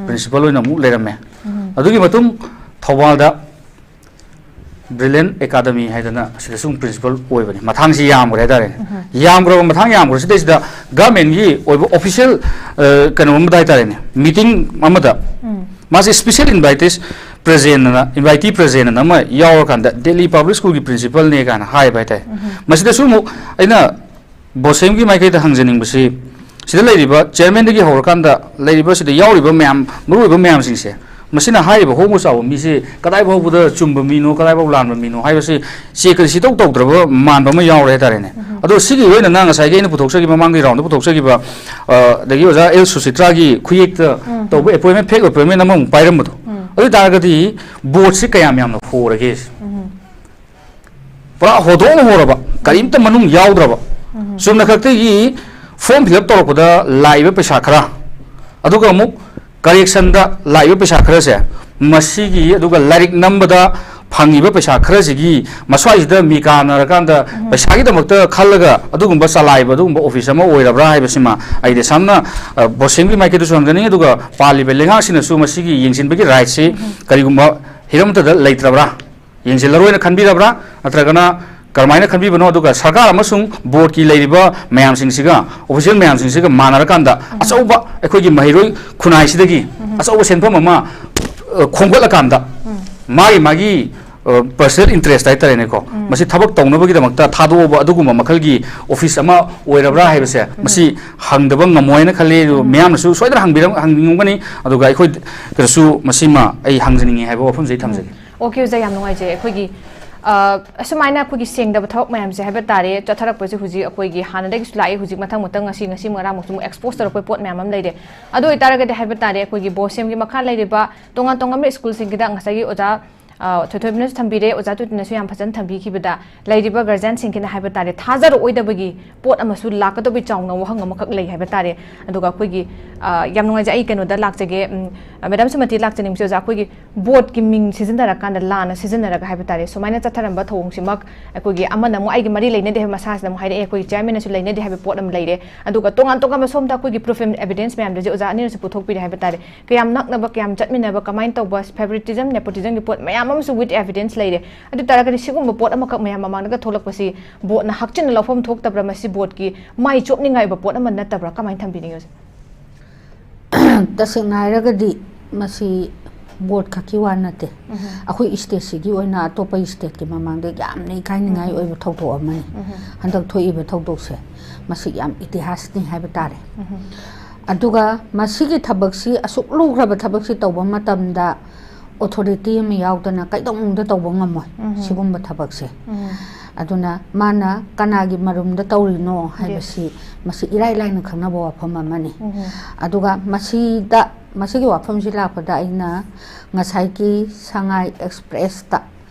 ꯄ꯭ꯔꯤꯟꯁꯤꯄꯜ ꯑꯣꯏꯅ ꯑꯃꯨꯛ ꯂꯩꯔꯝꯃꯦ꯫ ꯑꯗꯨꯒꯤ ꯃꯇꯨꯡ ꯊꯧꯕꯥꯜꯗ ꯕ꯭ꯔꯤꯂꯤꯌꯟ ꯑꯦꯀꯥꯗꯃꯤ ꯍꯥꯏꯗꯅ ꯁꯤꯗꯁꯨ ꯑꯃꯨꯛ ꯄ꯭ꯔꯤꯟꯁꯤꯄꯜ ꯑꯣꯏꯕꯅꯤ꯫ ꯃꯊꯥꯡꯁꯤ ꯌꯥꯝꯈ꯭ꯔꯦ ꯍꯥꯏꯇꯥꯔꯦꯅꯦ꯫ ꯌꯥꯝꯈ꯭ꯔꯕ, ꯃꯊꯥꯡ ꯌꯥꯝꯈ꯭ꯔꯁꯤꯗꯩꯁꯤꯗ ꯒꯚꯔꯟꯃꯦꯟꯒꯤ ꯑꯣꯏꯕ ꯑꯣꯐꯤꯁꯤꯌꯦꯜ, ꯑ, ꯀꯩꯅꯣ ꯑꯃꯗ ꯍꯥꯏꯇꯥꯔꯦꯅꯦ, ꯃꯤꯇꯤꯡ ꯑꯃꯗ ꯃꯥꯁꯦ special invited present ꯑꯅ, invitee present ꯑꯅ ꯑꯃ ꯌꯥꯎꯔꯀꯥꯟꯗ ꯗꯦꯜꯂꯤ ꯄꯕ꯭ꯂꯤꯛ ꯁ꯭ꯀꯨꯜꯒꯤ ꯄ꯭ꯔꯤꯟꯁꯤꯄꯜꯅꯦ ꯀꯥꯏꯅ ꯍꯥꯏꯕ ꯍꯥꯏꯇꯥꯔꯦ꯫ ꯃꯁꯤꯗꯁꯨ ꯑꯃꯨꯛ ꯑꯩꯅ ꯕꯣꯁꯦꯝꯒꯤ ꯃꯥꯏꯀꯩꯗ ꯍꯪꯖꯅꯤꯡꯕꯁꯤ, ꯁꯤꯗ ꯂꯩꯔꯤꯕ ꯆꯤꯌꯔꯃꯦꯟꯗꯒꯤ ꯍꯧꯔꯀꯥꯟꯗ ꯂꯩꯔꯤꯕ ꯁꯤꯗ ꯌꯥꯎꯔꯤꯕ ꯃꯌꯥꯝ, ꯃꯔꯨꯑꯣꯏꯕ ꯃꯌꯥꯝꯁꯤꯡꯁꯦ, ꯃꯁꯤꯅ ꯍꯥꯏꯔꯤꯕ ꯍꯣꯡꯕ ꯆꯥꯎꯕ ꯃꯤꯁꯦ ꯀꯗꯥꯏ ꯐꯥꯎꯕꯗ ꯆꯨꯝꯕ ꯃꯤꯅꯣ, ꯀꯗꯥꯏ ꯐꯥꯎ ꯂꯥꯟꯕ ꯃꯤꯅꯣ ꯍꯥꯏꯕꯁꯤ ꯆꯦꯛꯀ ꯁꯤꯇꯧ ꯇꯧꯗ꯭ꯔꯕ ꯃꯥꯟꯕ ꯑꯃ ꯌꯥꯎꯔꯦ ꯍꯥꯏꯇꯥꯔꯦꯅꯦ꯫ ꯑꯗꯣ ꯁꯤꯒꯤ ꯑꯣꯏꯅ ꯅꯪ ꯉꯁꯥꯏꯒꯤ ꯑꯩꯅ ꯄꯨꯊꯣꯛꯆꯈꯤꯕ ꯃꯃꯥꯡꯒꯤ ꯔꯥꯎꯟꯗ ꯄꯨꯊꯣꯛꯆꯈꯤꯕ, ꯑ, ꯑꯗꯒꯤ ꯑꯣꯖꯥ ꯑꯦꯜ ꯁꯨꯆꯤꯇ꯭ꯔꯥꯒꯤ ꯈꯨꯌꯦꯛꯇ ꯇꯧꯕ ꯑꯦꯄꯣꯏꯟꯃꯦꯟ, ꯐꯦꯛ ꯑꯦꯄꯣꯏꯟꯃꯦꯟ ꯑꯃꯃꯨꯛ ꯄꯥꯏꯔꯝꯕꯗꯣ, ꯑꯗꯨ ꯑꯣꯏ ꯇꯥꯔꯒꯗꯤ ꯕꯣꯔꯗꯁꯤ ꯀꯌꯥꯝ ꯌꯥꯝꯅ ꯍꯣꯔꯒꯦ? ꯄꯨꯔꯥ ꯍꯣꯗꯣꯛꯅ ꯍꯣꯔꯕ, ꯀꯔꯤꯝꯇ ꯃꯅꯨꯡ ꯌꯥꯎꯗ꯭ꯔꯕ, ꯆꯨꯝꯅ ꯈꯛꯇꯒꯤ ꯐꯣꯔꯝ ꯐꯤꯜ ꯑꯞ ꯇꯧꯔꯛꯄꯗ ꯂꯥꯛꯏꯕ ꯄꯩꯁꯥ ꯈꯔ, ꯑꯗꯨꯒ ꯑꯃꯨꯛ ꯀꯔꯦꯛꯁꯟꯗ ꯂꯥꯛꯏꯕ ꯄꯩꯁꯥ ꯈꯔꯁꯦ, ꯃꯁꯤꯒꯤ, ꯑꯗꯨꯒ ꯂꯥꯏꯔꯤꯛ ꯅꯝꯕꯗ ꯐꯪꯉꯤꯕ ꯄꯩꯁꯥ ꯈꯔꯁꯤꯒꯤ ꯃꯁ꯭ꯋꯥꯏꯁꯤꯗ ꯃꯤ ꯀꯥꯟꯅꯔꯀꯥꯟꯗ ꯄꯩꯁꯥꯒꯤꯗꯃꯛꯇ ꯈꯜꯂꯒ ꯑꯗꯨꯒꯨꯝꯕ ꯆꯂꯥꯏꯕ ꯑꯗꯨꯒꯨꯝꯕ ꯑꯣꯐꯤꯁ ꯑꯃ ꯑꯣꯏꯔꯕ꯭ꯔꯥ ꯍꯥꯏꯕꯁꯤꯃ ꯑꯩꯗꯤ ꯁꯝꯅ, ꯑ, ꯕꯣꯁꯦꯝꯒꯤ ꯃꯥꯏꯀꯩꯗꯁꯨ ꯍꯪꯖꯅꯤꯡꯉꯤ, ꯑꯗꯨꯒ ꯄꯥꯜꯂꯤꯕ ꯂꯩꯉꯥꯛꯁꯤꯅꯁꯨ ꯃꯁꯤꯒꯤ ꯌꯦꯡꯁꯤꯟꯕꯒꯤ ꯔꯥꯏꯠꯁꯤ ꯀꯔꯤꯒꯨꯝꯕ ꯍꯤꯔꯝ ꯑꯃꯠꯇꯗ ꯂꯩꯇ꯭ꯔꯕ꯭ꯔꯥ, ꯌꯦꯡꯁꯤꯜꯂꯔꯣꯏꯅ ꯈꯟꯕꯤꯔꯕ꯭ꯔꯥ, ꯅꯠꯇ꯭ꯔꯒꯅ ꯀꯔꯝꯍꯥꯏꯅ ꯈꯟꯕꯤꯕꯅꯣ? ꯑꯗꯨꯒ ꯁꯔꯀꯥꯔ ꯑꯃꯁꯨꯡ ꯕꯣꯔꯗꯀꯤ ꯂꯩꯔꯤꯕ ꯃꯌꯥꯝꯁꯤꯡꯁꯤꯒ, ꯑꯣꯐꯤꯁꯤꯌꯦꯜ ꯃꯌꯥꯝꯁꯤꯡꯁꯤꯒ ꯃꯥꯟꯅꯔꯀꯥꯟꯗ ꯑꯆꯧꯕ ꯑꯩꯈꯣꯏꯒꯤ ꯃꯍꯩꯔꯣꯏ ꯈꯨꯟꯅꯥꯏꯁꯤꯗꯒꯤ ꯑꯆꯧꯕ ꯁꯦꯟꯐꯝ ꯑꯃ, ꯑ, ꯈꯣꯝꯒꯠꯂꯀꯥꯟꯗ ꯃꯥꯒꯤ ꯃꯥꯒꯤ, ꯑ, ꯄꯔꯁꯅꯦꯜ ꯏꯟꯇꯔꯦꯁ ꯍꯥꯏꯇꯥꯔꯦꯅꯦꯀꯣ, ꯃꯁꯤ ꯊꯕꯛ ꯇꯧꯅꯕꯒꯤꯗꯃꯛꯇ ꯊꯥꯗꯣꯛꯑꯕ ꯑꯗꯨꯒꯨꯝꯕ ꯃꯈꯜꯒꯤ ꯑꯣꯐꯤꯁ ꯑꯃ ꯑꯣꯏꯔꯕ꯭ꯔꯥ ꯍꯥꯏꯕꯁꯦ, ꯃꯁꯤ ꯍꯪꯗꯕ ꯉꯝꯃꯣꯏꯅ ꯈꯜꯂꯤ꯫ ꯑꯗꯨ ꯃꯌꯥꯝꯅꯁꯨ ꯁꯣꯏꯗꯅ ꯍꯪꯕꯤꯔꯝ-, ꯍꯪꯅꯤꯡꯉꯝꯒꯅꯤ꯫ ꯑꯗꯨꯒ ꯑꯩꯈꯣꯏ ꯀꯩꯅꯣꯁꯨ ꯃꯁꯤꯃ ꯑꯩ ꯍꯪꯖꯅꯤꯡꯉꯤ ꯍꯥꯏꯕ ꯋꯥꯐꯝꯁꯦ ꯑꯩ ꯊꯝꯖꯒꯦ꯫ ꯑꯣꯀꯦ ꯑꯣꯖꯥ, ꯌꯥꯝ ꯅꯨꯡꯉꯥꯏꯖꯩ꯫ ꯑꯩꯈꯣꯏꯒꯤ, ꯑ, ꯑꯁꯨꯃꯥꯏꯅ ꯑꯩꯈꯣꯏꯒꯤ ꯁꯦꯡꯗꯕ ꯊꯕꯛ ꯃꯌꯥꯝꯁꯦ ꯍꯥꯏꯕ ꯇꯥꯔꯦ, ꯆꯠꯊꯔꯛꯄꯁꯦ ꯍꯧꯖꯤꯛ ꯑꯩꯈꯣꯏꯒꯤ ꯍꯥꯟꯅꯗꯒꯤꯁꯨ ꯂꯥꯛꯏ, ꯍꯧꯖꯤꯛ ꯃꯊꯪ ꯃꯊꯪ ꯉꯁꯤ, ꯉꯁꯤ ꯉꯔꯥꯡꯃꯨꯛꯁꯨ ꯑꯃꯨꯛ ꯑꯦꯛꯁꯄꯣꯖ ꯇꯧꯔꯛꯄ ꯄꯣꯠ ꯃꯌꯥꯝ ꯑꯃ ꯂꯩꯔꯦ꯫ ꯑꯗꯨ ꯑꯣꯏꯇꯥꯔꯒꯗꯤ ꯍꯥꯏꯕ ꯇꯥꯔꯦ, ꯑꯩꯈꯣꯏꯒꯤ ꯕꯣꯁꯦꯝꯒꯤ ꯃꯈꯥ ꯂꯩꯔꯤꯕ ꯇꯣꯉꯥꯟ ꯇꯣꯉꯥꯟꯕ ꯁ꯭ꯀꯨꯜꯁꯤꯡꯒꯤꯗ ꯉꯁꯥꯏꯒꯤ ꯑꯣꯖꯥ, ꯑ, ꯊꯣꯏꯊꯣꯏꯕꯅꯁꯨ ꯊꯝꯕꯤꯔꯦ, ꯑꯣꯖꯥ ꯇꯣꯇꯤꯅꯁꯨ ꯌꯥꯝ ꯐꯖꯅ ꯊꯝꯕꯤꯈꯤꯕꯗ, ꯂꯩꯔꯤꯕ ꯒꯥꯔꯖꯤꯌꯥꯟꯁꯤꯡꯒꯤꯅ ꯍꯥꯏꯕ ꯇꯥꯔꯦ, ꯊꯥꯖꯔꯛꯑꯣꯏꯗꯕꯒꯤ ꯄꯣꯠ ꯑꯃꯁꯨ ꯂꯥꯛꯀꯗꯧꯕꯒꯤ ꯆꯥꯎꯅ ꯋꯥꯍꯪ ꯑꯃꯈꯛ ꯂꯩ ꯍꯥꯏꯕ ꯇꯥꯔꯦ꯫ ꯑꯗꯨꯒ ꯑꯩꯈꯣꯏꯒꯤ, ꯑ, ꯌꯥꯝ ꯅꯨꯡꯉꯥꯏꯖꯩ, ꯑꯩ ꯀꯩꯅꯣꯗ ꯂꯥꯛꯆꯒꯦ, ꯎꯝ, ꯑ, ꯃꯦꯗꯥꯝ ꯁꯨꯃꯇꯤ ꯂꯥꯛꯆꯅꯤꯡꯕꯁꯦ ꯑꯣꯖꯥ, ꯑꯩꯈꯣꯏꯒꯤ ꯕꯣꯔꯗꯀꯤ ꯃꯤꯡ ꯁꯤꯖꯤꯟꯅꯔꯀꯥꯟꯗ, ꯂꯥꯟꯅ ꯁꯤꯖꯤꯟꯅꯔꯒ ꯍꯥꯏꯕ ꯇꯥꯔꯦ, ꯁꯨꯃꯥꯏꯅ ꯆꯠꯊꯔꯝꯕ ꯊꯧꯑꯣꯡꯁꯤꯃꯛ ꯑꯩꯈꯣꯏꯒꯤ ꯑꯃꯅ ꯑꯃꯨꯛ ꯑꯩꯒꯤ ꯃꯔꯤ ꯂꯩꯅꯗꯦ ꯍꯥꯏꯕ ꯃꯁꯥꯁꯤꯗ ꯑꯃꯨꯛ ꯍꯥꯏꯔꯛꯑꯦ, ꯑꯩꯈꯣꯏꯒꯤ ꯆꯤꯌꯔꯃꯦꯟꯅꯁꯨ ꯂꯩꯅꯗꯦ ꯍꯥꯏꯕ ꯄꯣꯠ ꯑꯃ ꯂꯩꯔꯦ꯫ ꯑꯗꯨꯒ ꯇꯣꯉꯥꯟ ꯇꯣꯉꯥꯟꯕ ꯁꯣꯝꯗ ꯑꯩꯈꯣꯏꯒꯤ ꯄ꯭ꯔꯨꯐ ꯑꯦꯟ ꯑꯦꯚꯤꯗꯦꯟꯁ ꯃꯌꯥꯝꯗꯁꯨ ꯑꯣꯖꯥ ꯑꯅꯤꯅꯁꯨ ꯄꯨꯊꯣꯛꯄꯤꯔꯦ ꯍꯥꯏꯕ ꯇꯥꯔꯦ꯫ ꯀꯌꯥꯝ ꯅꯛꯅꯕ, ꯀꯌꯥꯝ ꯆꯠꯃꯤꯟꯅꯕ, ꯀꯃꯥꯏꯅ ꯇꯧꯕ, favoritism, nepotismꯒꯤ ꯄꯣꯠ ꯃꯌꯥꯝ ꯑꯃꯁꯨ with evidence ꯂꯩꯔꯦ꯫ ꯑꯗꯨ ꯇꯥꯔꯒꯗꯤ ꯁꯤꯒꯨꯝꯕ ꯄꯣꯠ ꯑꯃꯈꯛ ꯃꯌꯥꯝ ꯃꯃꯥꯡꯗꯒ ꯊꯣꯛꯂꯛꯄꯁꯤ ꯕꯣꯔꯗꯅ ꯍꯛꯆꯤꯟꯅ ꯂꯧꯐꯝ ꯊꯣꯛꯇꯕ꯭ꯔꯥ? ꯃꯁꯤ ꯕꯣꯔꯗꯀꯤ ꯃꯥꯏ ꯆꯣꯞꯅꯤꯡꯉꯥꯏ ꯑꯣꯏꯕ ꯄꯣꯠ ꯑꯃ ꯅꯠꯇꯕ꯭ꯔꯥ? ꯀꯃꯥꯏꯅ ꯊꯝꯕꯤꯅꯤꯡꯉꯤ ꯑꯣꯖꯥ? ꯇꯁꯦꯡꯅ ꯍꯥꯏꯔꯒꯗꯤ ꯃꯁꯤ ꯕꯣꯔꯗ ꯈꯛꯀꯤ ꯋꯥ ꯅꯠꯇꯦ꯫ ꯑꯩꯈꯣꯏ ꯁ꯭ꯇꯦꯠꯁꯤꯒꯤ ꯑꯣꯏꯅ ꯑꯇꯣꯞꯄ ꯁ꯭ꯇꯦꯠꯀꯤ ꯃꯃꯥꯡꯗ ꯌꯥꯝꯅ ꯏꯀꯥꯏꯅꯤꯡꯉꯥꯏ ꯑꯣꯏꯕ ꯊꯧꯗꯣꯛ ꯑꯃꯅꯤ ꯍꯟꯗꯛ ꯊꯣꯛꯏꯕ ꯊꯧꯗꯣꯛꯁꯦ꯫ ꯃꯁꯤ ꯌꯥꯝ ꯏꯇꯤꯍꯥꯁꯅꯤ ꯍꯥꯏꯕ ꯇꯥꯔꯦ꯫ ꯑꯗꯨꯒ ꯃꯁꯤꯒꯤ ꯊꯕꯛꯁꯤ, ꯑꯁꯨꯛ ꯂꯨꯈ꯭ꯔꯕ ꯊꯕꯛꯁꯤ ꯇꯧꯕ ꯃꯇꯝꯗ ꯑꯣꯊꯣꯔꯤꯇꯤ ꯑꯃ ꯌꯥꯎꯗꯅ ꯀꯩꯗꯧꯅꯨꯡꯗ ꯇꯧꯕ ꯉꯝꯃꯣꯏ ꯁꯤꯒꯨꯝꯕ ꯊꯕꯛꯁꯦ꯫ ꯑꯗꯨꯅ ꯃꯥꯅ ꯀꯅꯥꯒꯤ ꯃꯔꯨꯝꯗ ꯇꯧꯔꯤꯅꯣ ꯍꯥꯏꯕꯁꯤ ꯃꯁꯤ ꯏꯔꯥꯏ ꯂꯥꯏꯅ ꯈꯪꯅꯕ ꯋꯥꯐꯝ ꯑꯃꯅꯤ꯫ ꯑꯗꯨꯒ ꯃꯁꯤꯗ, ꯃꯁꯤꯒꯤ ꯋꯥꯐꯝꯁꯤ ꯂꯥꯛꯄꯗ ꯑꯩꯅ ꯉꯁꯥꯏꯒꯤ ꯁꯉꯥꯏ ꯑꯦꯛꯁꯄ꯭ꯔꯦꯁꯇ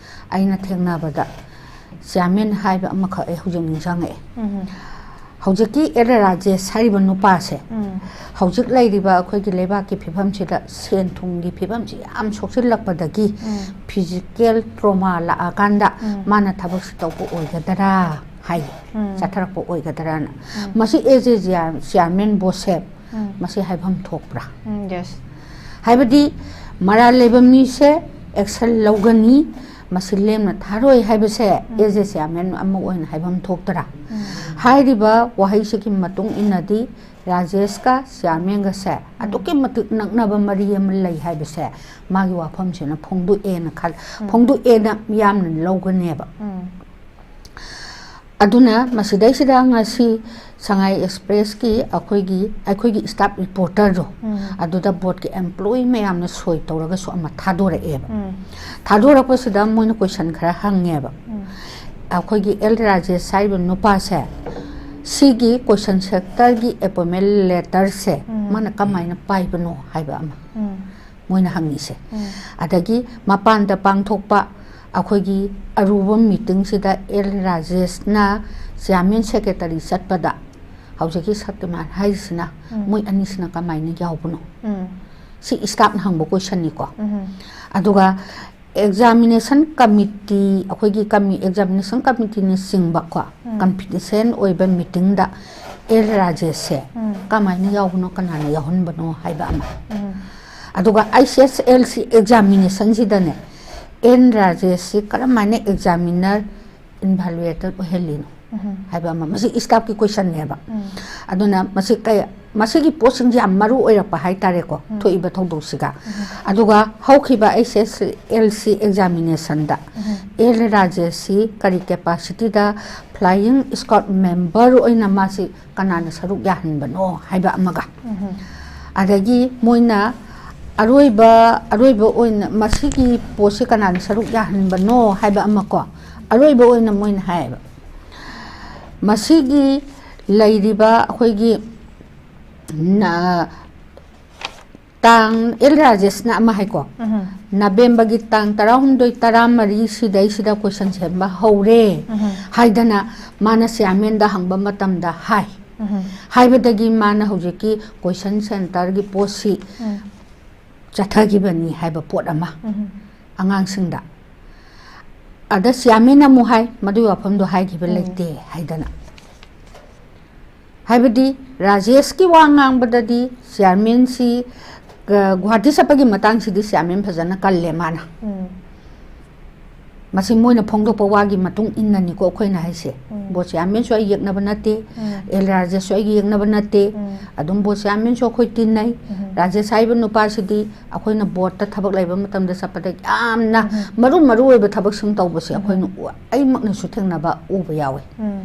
ꯑꯩꯅ ꯊꯦꯡꯅꯕꯗ ꯆꯤꯌꯥꯔꯃꯦꯟ ꯍꯥꯏꯕ ꯑꯃꯈꯛ ꯑꯩ ꯍꯧꯖꯤꯛ ꯅꯤꯡꯁꯤꯡꯉꯛꯑꯦ꯫ ꯍꯧꯖꯤꯛꯀꯤ ꯑꯦꯜ ꯔꯥꯖꯦꯁ ꯍꯥꯏꯔꯤꯕ ꯅꯨꯄꯥꯁꯦ ꯎꯝ ꯍꯧꯖꯤꯛ ꯂꯩꯔꯤꯕ ꯑꯩꯈꯣꯏꯒꯤ ꯂꯩꯕꯥꯛꯀꯤ ꯐꯤꯕꯝꯁꯤꯗ ꯁꯦꯟ ꯊꯨꯝꯒꯤ ꯐꯤꯕꯝꯁꯤ ꯌꯥꯝ ꯁꯣꯛꯆꯤꯜꯂꯛꯄꯗꯒꯤ ꯎꯝ ꯐꯤꯖꯤꯀꯦꯜ ꯇ꯭ꯔꯣꯃꯥ ꯂꯥꯛꯑꯀꯥꯟꯗ ꯎꯝ ꯃꯥꯅ ꯊꯕꯛꯁꯤ ꯇꯧꯕ ꯑꯣꯏꯒꯗꯔꯥ ꯍꯥꯏ ꯎꯝ ꯆꯠꯊꯔꯛꯄ ꯑꯣꯏꯒꯗ꯭ꯔꯥꯅ ꯃꯁꯤ ꯑꯦ ꯖꯦ ꯆꯤꯌꯥꯔꯃꯦꯟ ꯕꯣꯁꯦꯞ ꯎꯝ ꯃꯁꯤ ꯍꯥꯏꯐꯝ ꯊꯣꯛꯄ꯭ꯔꯥ? ꯎꯝ ꯌꯦꯁ ꯍꯥꯏꯕꯗꯤ ꯃꯔꯥꯜ ꯂꯩꯕ ꯃꯤꯁꯦ ꯑꯦꯛꯁꯟ ꯂꯧꯒꯅꯤ, ꯃꯁꯤ ꯂꯦꯝꯅ ꯊꯥꯔꯣꯏ ꯍꯥꯏꯕꯁꯦ ꯑꯦ ꯖꯦ ꯆꯤꯌꯥꯔꯃꯦꯟ ꯑꯃ ꯑꯣꯏꯅ ꯍꯥꯏꯐꯝ ꯊꯣꯛꯇ꯭ꯔꯥ? ꯍꯥꯏꯔꯤꯕ ꯋꯥꯍꯩꯁꯤꯒꯤ ꯃꯇꯨꯡ ꯏꯟꯅꯗꯤ ꯔꯥꯖꯦꯁꯀ ꯆꯤꯌꯥꯔꯃꯦꯟꯒꯁꯦ ꯑꯗꯨꯛꯀꯤ ꯃꯇꯤꯛ ꯅꯛꯅꯕ ꯃꯔꯤ ꯑꯃ ꯂꯩ ꯍꯥꯏꯕꯁꯦ ꯃꯥꯒꯤ ꯋꯥꯐꯝꯁꯤꯅ ꯐꯣꯡꯗꯣꯛꯑꯦꯅ ꯈꯜ ꯐꯣꯡꯗꯣꯛꯑꯦꯅ ꯃꯤꯌꯥꯝꯅ ꯂꯧꯒꯅꯦꯕ꯫ ꯎꯝ ꯑꯗꯨꯅ ꯃꯁꯤꯗꯩꯁꯤꯗ ꯉꯁꯤ ꯁꯉꯥꯏ ꯑꯦꯛꯁꯄ꯭ꯔꯦꯁꯀꯤ ꯑꯩꯈꯣꯏꯒꯤ ꯑꯩꯈꯣꯏꯒꯤ ꯁ꯭ꯇꯥꯐ ꯔꯤꯄꯣꯔꯇꯔꯗꯣ ꯎꯝ ꯑꯗꯨꯗ ꯕꯣꯠꯀꯤ ꯑꯦꯝꯄ꯭ꯂꯣꯌꯤ ꯃꯌꯥꯝꯅ ꯁꯣꯏ ꯇꯧꯔꯒꯁꯨ ꯑꯃ ꯊꯥꯗꯣꯔꯛꯑꯦꯕ꯫ ꯎꯝ ꯊꯥꯗꯣꯔꯛꯄꯁꯤꯗ ꯃꯣꯏꯅ ꯀꯣꯏꯁꯟ ꯈꯔ ꯍꯪꯉꯦꯕ꯫ ꯎꯝ ꯑꯩꯈꯣꯏꯒꯤ ꯑꯦꯜ ꯔꯥꯖꯦꯁ ꯍꯥꯏꯔꯤꯕ ꯅꯨꯄꯥꯁꯦ ꯁꯤꯒꯤ ꯀꯣꯏꯁꯟ ꯁꯦꯟꯇꯔꯒꯤ ꯑꯦꯄꯣꯏꯟꯃꯦꯟ ꯂꯦꯇꯔꯁꯦ ꯎꯝ ꯃꯥꯅ ꯀꯃꯥꯏꯅ ꯄꯥꯏꯕꯅꯣ ꯍꯥꯏꯕ ꯑꯃ ꯎꯝ ꯃꯣꯏꯅ ꯍꯪꯉꯤꯁꯦ꯫ ꯎꯝ ꯑꯗꯒꯤ ꯃꯄꯥꯟꯗ ꯄꯥꯡꯊꯣꯛꯄ ꯑꯩꯈꯣꯏꯒꯤ ꯑꯔꯨꯕ ꯃꯤꯇꯤꯡꯁꯤꯗ ꯑꯦꯜ ꯔꯥꯖꯦꯁꯅ ꯆꯤꯌꯥꯔꯃꯦꯟ ꯁꯦꯀ꯭ꯔꯦꯇꯔꯤ ꯆꯠꯄꯗ ꯍꯧꯖꯤꯛꯀꯤ ꯁꯛꯇꯤꯃꯥꯟ ꯍꯥꯏꯔꯤꯁꯤꯅ ꯎꯝ ꯃꯣꯏ ꯑꯅꯤꯁꯤꯅ ꯀꯃꯥꯏꯅ ꯌꯥꯎꯕꯅꯣ? ꯎꯝ ꯁꯤ ꯁ꯭ꯇꯥꯐꯅ ꯍꯪꯕ ꯀꯣꯏꯁꯟꯅꯤꯀꯣ꯫ ꯎꯝ ꯑꯗꯨꯒ ꯑꯦꯛꯖꯥꯃꯤꯅꯦꯁꯟ ꯀꯃꯤꯇꯤ ꯑꯩꯈꯣꯏꯒꯤ ꯀꯃꯤ ꯑꯦꯛꯖꯥꯃꯤꯅꯦꯁꯟ ꯀꯃꯤꯇꯤꯅꯆꯤꯡꯕꯀꯣ ꯎꯝ ꯀꯝꯄꯤꯇꯤꯁꯟ ꯑꯣꯏꯕ ꯃꯤꯇꯤꯡꯗ ꯑꯦꯜ ꯔꯥꯖꯦꯁꯁꯦ ꯎꯝ ꯀꯃꯥꯏꯅ ꯌꯥꯎꯕꯅꯣ, ꯀꯅꯥꯅ ꯌꯥꯎꯍꯟꯕꯅꯣ ꯍꯥꯏꯕ ꯑꯃ꯫ ꯎꯝ ꯑꯗꯨꯒ ꯑꯩꯁ ꯑꯦꯁ ꯑꯦꯜ ꯁꯤ ꯑꯦꯛꯖꯥꯃꯤꯅꯦꯁꯟꯁꯤꯗꯅꯦ ꯑꯦꯟ ꯔꯥꯖꯦꯁꯁꯤ ꯀꯔꯝꯍꯥꯏꯅ ꯑꯦꯛꯖꯥꯃꯤꯅꯔ ꯏꯟꯚꯥꯂꯨꯑꯦꯇꯦꯠ ꯑꯣꯏꯍꯜꯂꯤꯅꯣ ꯎꯝ ꯍꯥꯏꯕ ꯑꯃ꯫ ꯃꯁꯤ ꯁ꯭ꯇꯥꯐꯀꯤ ꯀꯣꯏꯁꯟꯅꯦꯕ꯫ ꯎꯝ ꯑꯗꯨꯅ ꯃꯁꯤ ꯀꯩ ꯃꯁꯤꯒꯤ ꯄꯣꯠꯁꯤꯡꯁꯦ ꯌꯥꯝ ꯃꯔꯨ ꯑꯣꯏꯔꯛꯄ ꯍꯥꯏꯇꯥꯔꯦꯀꯣ ꯎꯝ ꯊꯣꯛꯏꯕ ꯊꯧꯗꯣꯛꯁꯤꯒ꯫ ꯑꯗꯨꯒ ꯍꯧꯈꯤꯕ ꯑꯩꯁ ꯑꯦꯁ ꯑꯦꯜ ꯁꯤ ꯑꯦꯛꯖꯥꯃꯤꯅꯦꯁꯟꯗ ꯎꯝ ꯑꯦꯜ ꯔꯥꯖꯦꯁꯁꯤ ꯀꯔꯤ ꯀꯦꯄꯥꯁꯤꯇꯤꯗ ꯐ꯭ꯂꯥꯏꯌꯤꯡ ꯁ꯭ꯀ꯭ꯋꯥꯗ ꯃꯦꯝꯕꯔ ꯑꯣꯏꯅ ꯃꯥꯁꯤ ꯀꯅꯥꯅ ꯁꯔꯨꯛ ꯌꯥꯍꯟꯕꯅꯣ ꯍꯥꯏꯕ ꯑꯃꯒ꯫ ꯎꯝ ꯑꯗꯒꯤ ꯃꯣꯏꯅ ꯑꯔꯣꯏꯕ ꯑꯔꯣꯏꯕ ꯑꯣꯏꯅ ꯃꯁꯤꯒꯤ ꯄꯣꯠꯁꯤ ꯀꯅꯥꯅ ꯁꯔꯨꯛ ꯌꯥꯍꯟꯕꯅꯣ ꯍꯥꯏꯕ ꯑꯃꯀꯣ꯫ ꯑꯔꯣꯏꯕ ꯑꯣꯏꯅ ꯃꯣꯏꯅ ꯍꯥꯏꯌꯦꯕ ꯃꯁꯤꯒꯤ ꯂꯩꯔꯤꯕ ꯑꯩꯈꯣꯏꯒꯤ ꯅ- ꯇꯥꯡ ꯑꯦꯜ ꯔꯥꯖꯦꯁꯅ ꯑꯃ ꯍꯥꯏꯀꯣ꯫ ꯎꯝ ꯅꯕꯦꯝꯕꯔꯒꯤ ꯇꯥꯡ ꯇꯔꯥꯍꯨꯝꯗꯣꯏ, ꯇꯔꯥꯃꯔꯤ ꯁꯤꯗꯩꯁꯤꯗ ꯀꯣꯏꯁꯟ ꯁꯦꯝꯕ ꯍꯧꯔꯦ ꯍꯥꯏꯗꯅ ꯃꯥꯅ ꯆꯤꯌꯥꯔꯃꯦꯟꯗ ꯍꯪꯕ ꯃꯇꯝꯗ ꯍꯥꯏ꯫ ꯍꯥꯏꯕꯗꯒꯤ ꯃꯥꯅ ꯍꯧꯖꯤꯛꯀꯤ ꯀꯣꯏꯁꯟ ꯁꯦꯟꯇꯔꯒꯤ ꯄꯣꯠꯁꯤ ꯆꯠꯊꯈꯤꯕꯅꯤ ꯍꯥꯏꯕ ꯄꯣꯠ ꯑꯃ ꯑꯉꯥꯡꯁꯤꯡꯗ꯫ ꯑꯗ ꯆꯤꯌꯥꯔꯃꯦꯟꯅ ꯑꯃꯨꯛ ꯍꯥꯏ, "ꯃꯗꯨꯒꯤ ꯋꯥꯐꯝꯗꯣ ꯍꯥꯏꯈꯤꯕ ꯎꯝ꯫ ꯂꯩꯇꯦ" ꯍꯥꯏꯗꯅ꯫ ꯍꯥꯏꯕꯗꯤ ꯔꯥꯖꯦꯁꯀꯤ ꯋꯥ ꯉꯥꯡꯕꯗꯗꯤ ꯆꯤꯌꯥꯔꯃꯦꯟꯁꯤ, ꯑ, ꯒꯨꯍꯥꯇꯤ ꯆꯠꯄꯒꯤ ꯃꯇꯥꯡꯁꯤꯗꯤ ꯆꯤꯌꯥꯔꯃꯦꯟ ꯐꯖꯅ ꯀꯜꯂꯦ ꯃꯥꯅ꯫ ꯎꯝ꯫ ꯃꯁꯤ ꯃꯣꯏꯅ ꯐꯣꯡꯗꯣꯛꯄ ꯋꯥꯒꯤ ꯃꯇꯨꯡ ꯏꯟꯅꯅꯤꯀꯣ ꯑꯩꯈꯣꯏꯅ ꯍꯥꯏꯁꯦ꯫ ꯎꯝ꯫ ꯕꯣꯁ ꯆꯤꯌꯥꯔꯃꯦꯟꯁꯨ ꯑꯩꯒꯤ ꯌꯦꯛꯅꯕ ꯅꯠꯇꯦ, ꯎꯝ꯫ ꯑꯦꯜ ꯔꯥꯖꯦꯁꯁꯨ ꯑꯩꯒꯤ ꯌꯦꯛꯅꯕ ꯅꯠꯇꯦ, ꯎꯝ꯫ ꯑꯗꯨꯝ ꯕꯣꯁ ꯆꯤꯌꯥꯔꯃꯦꯟꯁꯨ ꯑꯩꯈꯣꯏ ꯇꯤꯟꯅꯩ꯫ ꯎꯝ꯫ ꯔꯥꯖꯦꯁ ꯍꯥꯏꯔꯤꯕ ꯅꯨꯄꯥꯁꯤꯗꯤ ꯑꯩꯈꯣꯏꯅ ꯕꯣꯔꯠꯇ ꯊꯕꯛ ꯂꯩꯕ ꯃꯇꯝꯗ ꯆꯠꯄꯗ ꯌꯥꯝꯅ ꯎꯝ꯫ ꯃꯔꯨ ꯃꯔꯨ ꯑꯣꯏꯕ ꯊꯕꯛꯁꯤꯡ ꯇꯧꯕꯁꯦ ꯎꯝ꯫ ꯑꯩꯈꯣꯏꯅ ꯎ-, ꯑꯩꯃꯛꯅꯁꯨ ꯊꯦꯡꯅꯕ ꯎꯕ ꯌꯥꯎꯋꯤ꯫ ꯎꯝ꯫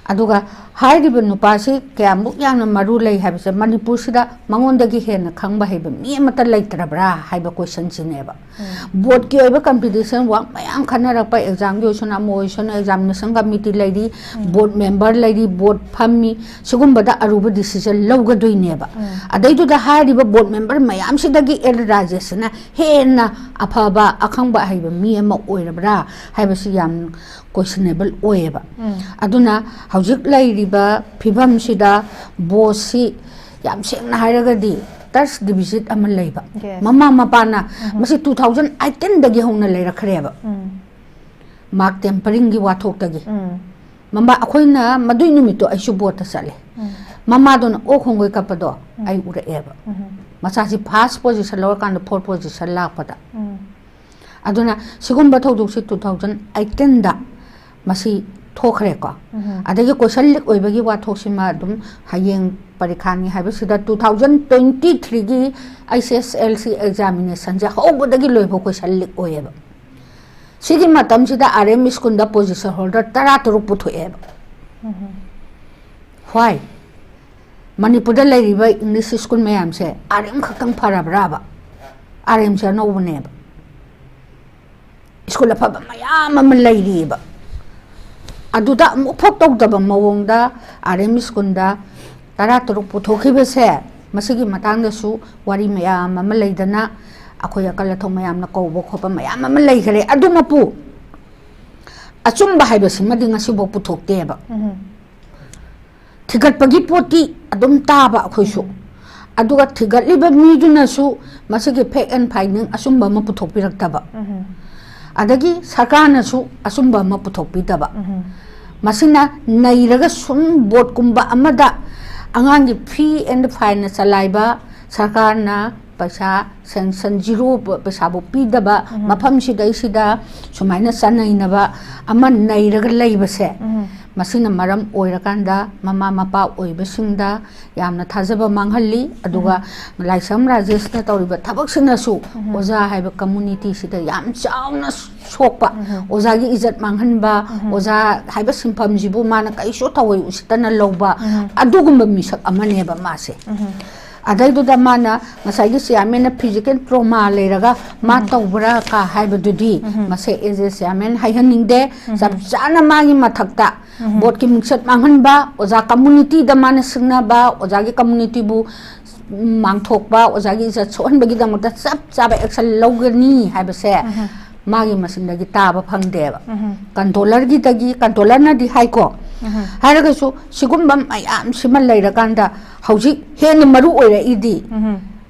ꯑꯗꯨꯒ ꯍꯥꯏꯔꯤꯕ ꯅꯨꯄꯥꯁꯤ ꯀꯌꯥꯃꯨꯛ ꯌꯥꯝꯅ ꯃꯔꯨ ꯂꯩ ꯍꯥꯏꯕꯁꯦ, ꯃꯅꯤꯄꯨꯔꯁꯤꯗ ꯃꯉꯣꯟꯗꯒꯤ ꯍꯦꯟꯅ ꯈꯪꯕ ꯍꯩꯕ ꯃꯤ ꯑꯃꯠꯇ ꯂꯩꯇ꯭ꯔꯕ꯭ꯔꯥ ꯍꯥꯏꯕ ꯀꯣꯏꯁꯟꯁꯤꯅꯦꯕ꯫ ꯎꯝ꯫ ꯕꯣꯔꯗꯀꯤ ꯑꯣꯏꯕ ꯀꯝꯄꯤꯇꯤꯁꯟ ꯋꯥꯔꯛ ꯃꯌꯥꯝ ꯈꯟꯅꯔꯛꯄ, ꯑꯦꯛꯖꯥꯝꯒꯤ ꯑꯣꯏꯁꯅꯨ, ꯑꯃ ꯑꯣꯏꯁꯅꯨ, ꯑꯦꯛꯖꯥꯃꯤꯅꯦꯁꯟ ꯀꯃꯤꯇꯤ ꯂꯩꯔꯤ, ꯎꯝ꯫ ꯕꯣꯔꯗ ꯃꯦꯝꯕꯔ ꯂꯩꯔꯤ, ꯕꯣꯔꯗ ꯐꯝꯃꯤ, ꯁꯤꯒꯨꯝꯕꯗ ꯑꯔꯨꯕ ꯗꯤꯁꯤꯖꯟ ꯂꯧꯒꯗꯣꯏꯅꯦꯕ꯫ ꯎꯝ꯫ ꯑꯗꯩꯗꯨꯗ ꯍꯥꯏꯔꯤꯕ ꯕꯣꯔꯗ ꯃꯦꯝꯕꯔ ꯃꯌꯥꯝꯁꯤꯗꯒꯤ ꯑꯦꯜ ꯔꯥꯖꯦꯁꯁꯤꯅ ꯍꯦꯟꯅ ꯑꯐꯕ, ꯑꯈꯪꯕ, ꯑꯍꯩꯕ ꯃꯤ ꯑꯃ ꯑꯣꯏꯔꯕ꯭ꯔꯥ ꯍꯥꯏꯕꯁꯤ ꯌꯥꯝ ꯀꯣꯏꯁꯟꯅꯦꯕꯜ ꯑꯣꯏꯌꯦꯕ꯫ ꯎꯝ꯫ ꯑꯗꯨꯅ ꯍꯧꯖꯤꯛ ꯂꯩꯔꯤꯕ ꯐꯤꯕꯝꯁꯤꯗ ꯕꯣꯁꯁꯤ ꯌꯥꯝ ꯁꯦꯡꯅ ꯍꯥꯏꯔꯒꯗꯤ ꯇꯔꯁ ꯗꯤꯐꯤꯁꯤꯠ ꯑꯃ ꯂꯩꯕ꯫ Yes. ꯃꯃꯥ ꯃꯄꯥꯅ ꯎꯝ꯫ ꯃꯁꯤ two thousand eighteen ꯗꯒꯤ ꯍꯧꯅ ꯂꯩꯔꯛꯈ꯭ꯔꯦꯕ꯫ ꯎꯝ꯫ ꯃꯥꯔꯛ ꯇꯦꯝꯄꯔꯤꯡꯒꯤ ꯋꯥꯊꯣꯛꯇꯒꯤ꯫ ꯎꯝ꯫ ꯃꯃꯥ, ꯑꯩꯈꯣꯏꯅ ꯃꯗꯨꯏ ꯅꯨꯃꯤꯠꯇꯣ ꯑꯩꯁꯨ ꯕꯣꯔꯠꯇ ꯆꯠꯂꯦ꯫ ꯎꯝ꯫ ꯃꯃꯥꯗꯨꯅ ꯑꯣꯛ ꯈꯣꯡꯒꯣꯏ ꯀꯞꯄꯗꯣ ꯎꯝ꯫ ꯑꯩ ꯎꯔꯛꯑꯦꯕ꯫ ꯎꯝ꯫ ꯃꯆꯥꯁꯤ first position ꯂꯧꯔꯀꯥꯟꯗ fourth position ꯂꯥꯛꯄꯗ꯫ ꯎꯝ꯫ ꯑꯗꯨꯅ ꯁꯤꯒꯨꯝꯕ ꯊꯧꯗꯣꯛꯁꯤ two thousand eighteen ꯗ ꯃꯁꯤ ꯊꯣꯛꯈ꯭ꯔꯦꯀꯣ꯫ ꯎꯝ꯫ ꯑꯗꯒꯤ ꯀꯣꯏꯁꯟ ꯂꯤꯛ ꯑꯣꯏꯕꯒꯤ ꯋꯥꯊꯣꯛꯁꯤꯃ ꯑꯗꯨꯝ ꯍꯌꯦꯡ ꯄꯔꯤꯈꯥꯅꯤ ꯍꯥꯏꯕꯁꯤꯗ two thousand twenty three ꯒꯤ H S L C examination ꯁꯦ ꯍꯧꯕꯗꯒꯤ ꯂꯣꯏꯕ ꯀꯣꯏꯁꯟ ꯂꯤꯛ ꯑꯣꯏꯌꯦꯕ꯫ ꯁꯤꯒꯤ ꯃꯇꯝꯁꯤꯗ R M ꯁ꯭ꯀꯨꯜꯗ position holder ꯇꯔꯥꯇꯔꯨꯛ ꯄꯨꯊꯣꯛꯑꯦꯕ꯫ ꯎꯝ꯫ Why? ꯃꯅꯤꯄꯨꯔꯗ ꯂꯩꯔꯤꯕ English ꯁ꯭ꯀꯨꯜ ꯃꯌꯥꯝꯁꯦ R M ꯈꯛꯇꯪ ꯐꯔꯕ꯭ꯔꯥꯕ? R M ꯁꯦ ꯑꯅꯧꯕꯅꯦꯕ꯫ ꯁ꯭ꯀꯨꯜ ꯑꯐꯕ ꯃꯌꯥꯝ ꯑꯃ ꯂꯩꯔꯤꯑꯕ꯫ ꯑꯗꯨꯗ ꯑꯃꯨꯛꯐꯥꯎ ꯇꯧꯗꯕ ꯃꯑꯣꯡꯗ R M ꯁ꯭ꯀꯨꯜꯗ ꯇꯔꯥꯇꯔꯨꯛ ꯄꯨꯊꯣꯛꯈꯤꯕꯁꯦ, ꯃꯁꯤꯒꯤ ꯃꯇꯥꯡꯗꯁꯨ ꯋꯥꯔꯤ ꯃꯌꯥꯝ ꯑꯃ ꯂꯩꯗꯅ, ꯑꯩꯈꯣꯏ ꯑꯀꯜ ꯑꯊꯧ ꯃꯌꯥꯝꯅ ꯀꯧꯕ ꯈꯣꯠꯄ ꯃꯌꯥꯝ ꯑꯃ ꯂꯩꯈꯔꯦ꯫ ꯑꯗꯨꯃꯛꯄꯨ ꯑꯆꯨꯝꯕ ꯍꯥꯏꯕꯁꯤꯃꯗꯤ ꯉꯁꯤꯐꯥꯎ ꯄꯨꯊꯣꯛꯇꯦꯕ꯫ ꯊꯤꯒꯠꯄꯒꯤ ꯄꯣꯠꯇꯤ ꯑꯗꯨꯝ ꯇꯥꯕ ꯑꯩꯈꯣꯏꯁꯨ꯫ ꯑꯗꯨꯒ ꯊꯤꯒꯠꯂꯤꯕ ꯃꯤꯗꯨꯅꯁꯨ ꯃꯁꯤꯒꯤ fact and finding ꯑꯆꯨꯝꯕ ꯑꯃ ꯄꯨꯊꯣꯛꯄꯤꯔꯛꯇꯕ꯫ ꯑꯗꯒꯤ ꯁꯔꯀꯥꯔꯅꯁꯨ ꯑꯆꯨꯝꯕ ꯑꯃ ꯄꯨꯊꯣꯛꯄꯤꯗꯕ꯫ ꯃꯁꯤꯅ ꯅꯩꯔꯒ ꯁꯨꯝ ꯕꯣꯠꯀꯨꯝꯕ ꯑꯃꯗ ꯑꯉꯥꯡꯒꯤ fee and fineꯅ ꯆꯂꯥꯏꯕ, ꯁꯔꯀꯥꯔꯅ ꯄꯩꯁꯥ sanction zero ꯄꯩꯁꯥꯕꯨ ꯄꯤꯗꯕ ꯃꯐꯝꯁꯤꯗꯩꯁꯤꯗ ꯁꯨꯃꯥꯏꯅ ꯆꯅꯩꯅꯕ ꯑꯃ ꯅꯩꯔꯒ ꯂꯩꯕꯁꯦ, ꯃꯁꯤꯅ ꯃꯔꯝ ꯑꯣꯏꯔꯀꯥꯟꯗ ꯃꯃꯥ ꯃꯄꯥ ꯑꯣꯏꯕꯁꯤꯡꯗ ꯌꯥꯝꯅ ꯊꯥꯖꯕ ꯃꯥꯡꯍꯜꯂꯤ꯫ ꯑꯗꯨꯒ ꯂꯥꯏꯁ꯭ꯔꯝ ꯔꯥꯖꯦꯁꯅ ꯇꯧꯔꯤꯕ ꯊꯕꯛꯁꯤꯅꯁꯨ ꯑꯣꯖꯥ ꯍꯥꯏꯕ communityꯁꯤꯗ ꯌꯥꯝ ꯆꯥꯎꯅ ꯁꯣꯛꯄ, ꯑꯣꯖꯥꯒꯤ ꯏꯖꯠ ꯃꯥꯡꯍꯟꯕ, ꯑꯣꯖꯥ ꯍꯥꯏꯕ ꯁꯤꯟꯐꯝꯁꯤꯕꯨ ꯃꯥꯅ ꯀꯩꯁꯨ ꯊꯑꯣꯏ ꯎꯁꯤꯠꯇꯅ ꯂꯧꯕ, ꯑꯗꯨꯒꯨꯝꯕ ꯃꯤꯁꯛ ꯑꯃꯅꯦꯕ ꯃꯥꯁꯦ꯫ ꯑꯗꯩꯗꯨꯗ ꯃꯥꯅ ꯉꯁꯥꯏꯒꯤ chairmanꯅ physical trauma ꯂꯩꯔꯒ ꯃꯥ ꯇꯧꯕ꯭ꯔꯥ ꯀ ꯍꯥꯏꯕꯗꯨꯗꯤ ꯃꯁꯦ as a chairman ꯍꯥꯏꯍꯟꯅꯤꯡꯗꯦ꯫ ꯆꯞ ꯆꯥꯅ ꯃꯥꯒꯤ ꯃꯊꯛꯇ ꯕꯣꯠꯀꯤ ꯃꯤꯡꯆꯠ ꯃꯥꯡꯍꯟꯕ, ꯑꯣꯖꯥ communityꯗ ꯃꯥꯅ ꯁꯤꯡꯅꯕ, ꯑꯣꯖꯥꯒꯤ communityꯕꯨ ꯃꯥꯡꯊꯣꯛꯄ, ꯑꯣꯖꯥꯒꯤ ꯏꯖꯠ ꯁꯣꯛꯍꯟꯕꯒꯤꯗꯃꯛꯇ ꯆꯞ ꯆꯥꯕ action ꯂꯧꯒꯅꯤ ꯍꯥꯏꯕꯁꯦ ꯃꯥꯒꯤ ꯃꯆꯤꯟꯗꯒꯤ ꯇꯥꯕ ꯐꯪꯗꯦꯕ꯫ Controllerꯒꯤꯗꯒꯤ, controllerꯅꯗꯤ ꯍꯥꯏꯀꯣ, ꯍꯥꯏꯔꯒꯁꯨ ꯁꯤꯒꯨꯝꯕ ꯃꯌꯥꯝꯁꯤꯃ ꯂꯩꯔꯀꯥꯟꯗ ꯍꯧꯖꯤꯛ ꯍꯦꯟꯅ ꯃꯔꯨ ꯑꯣꯏꯔꯛꯏꯗꯤ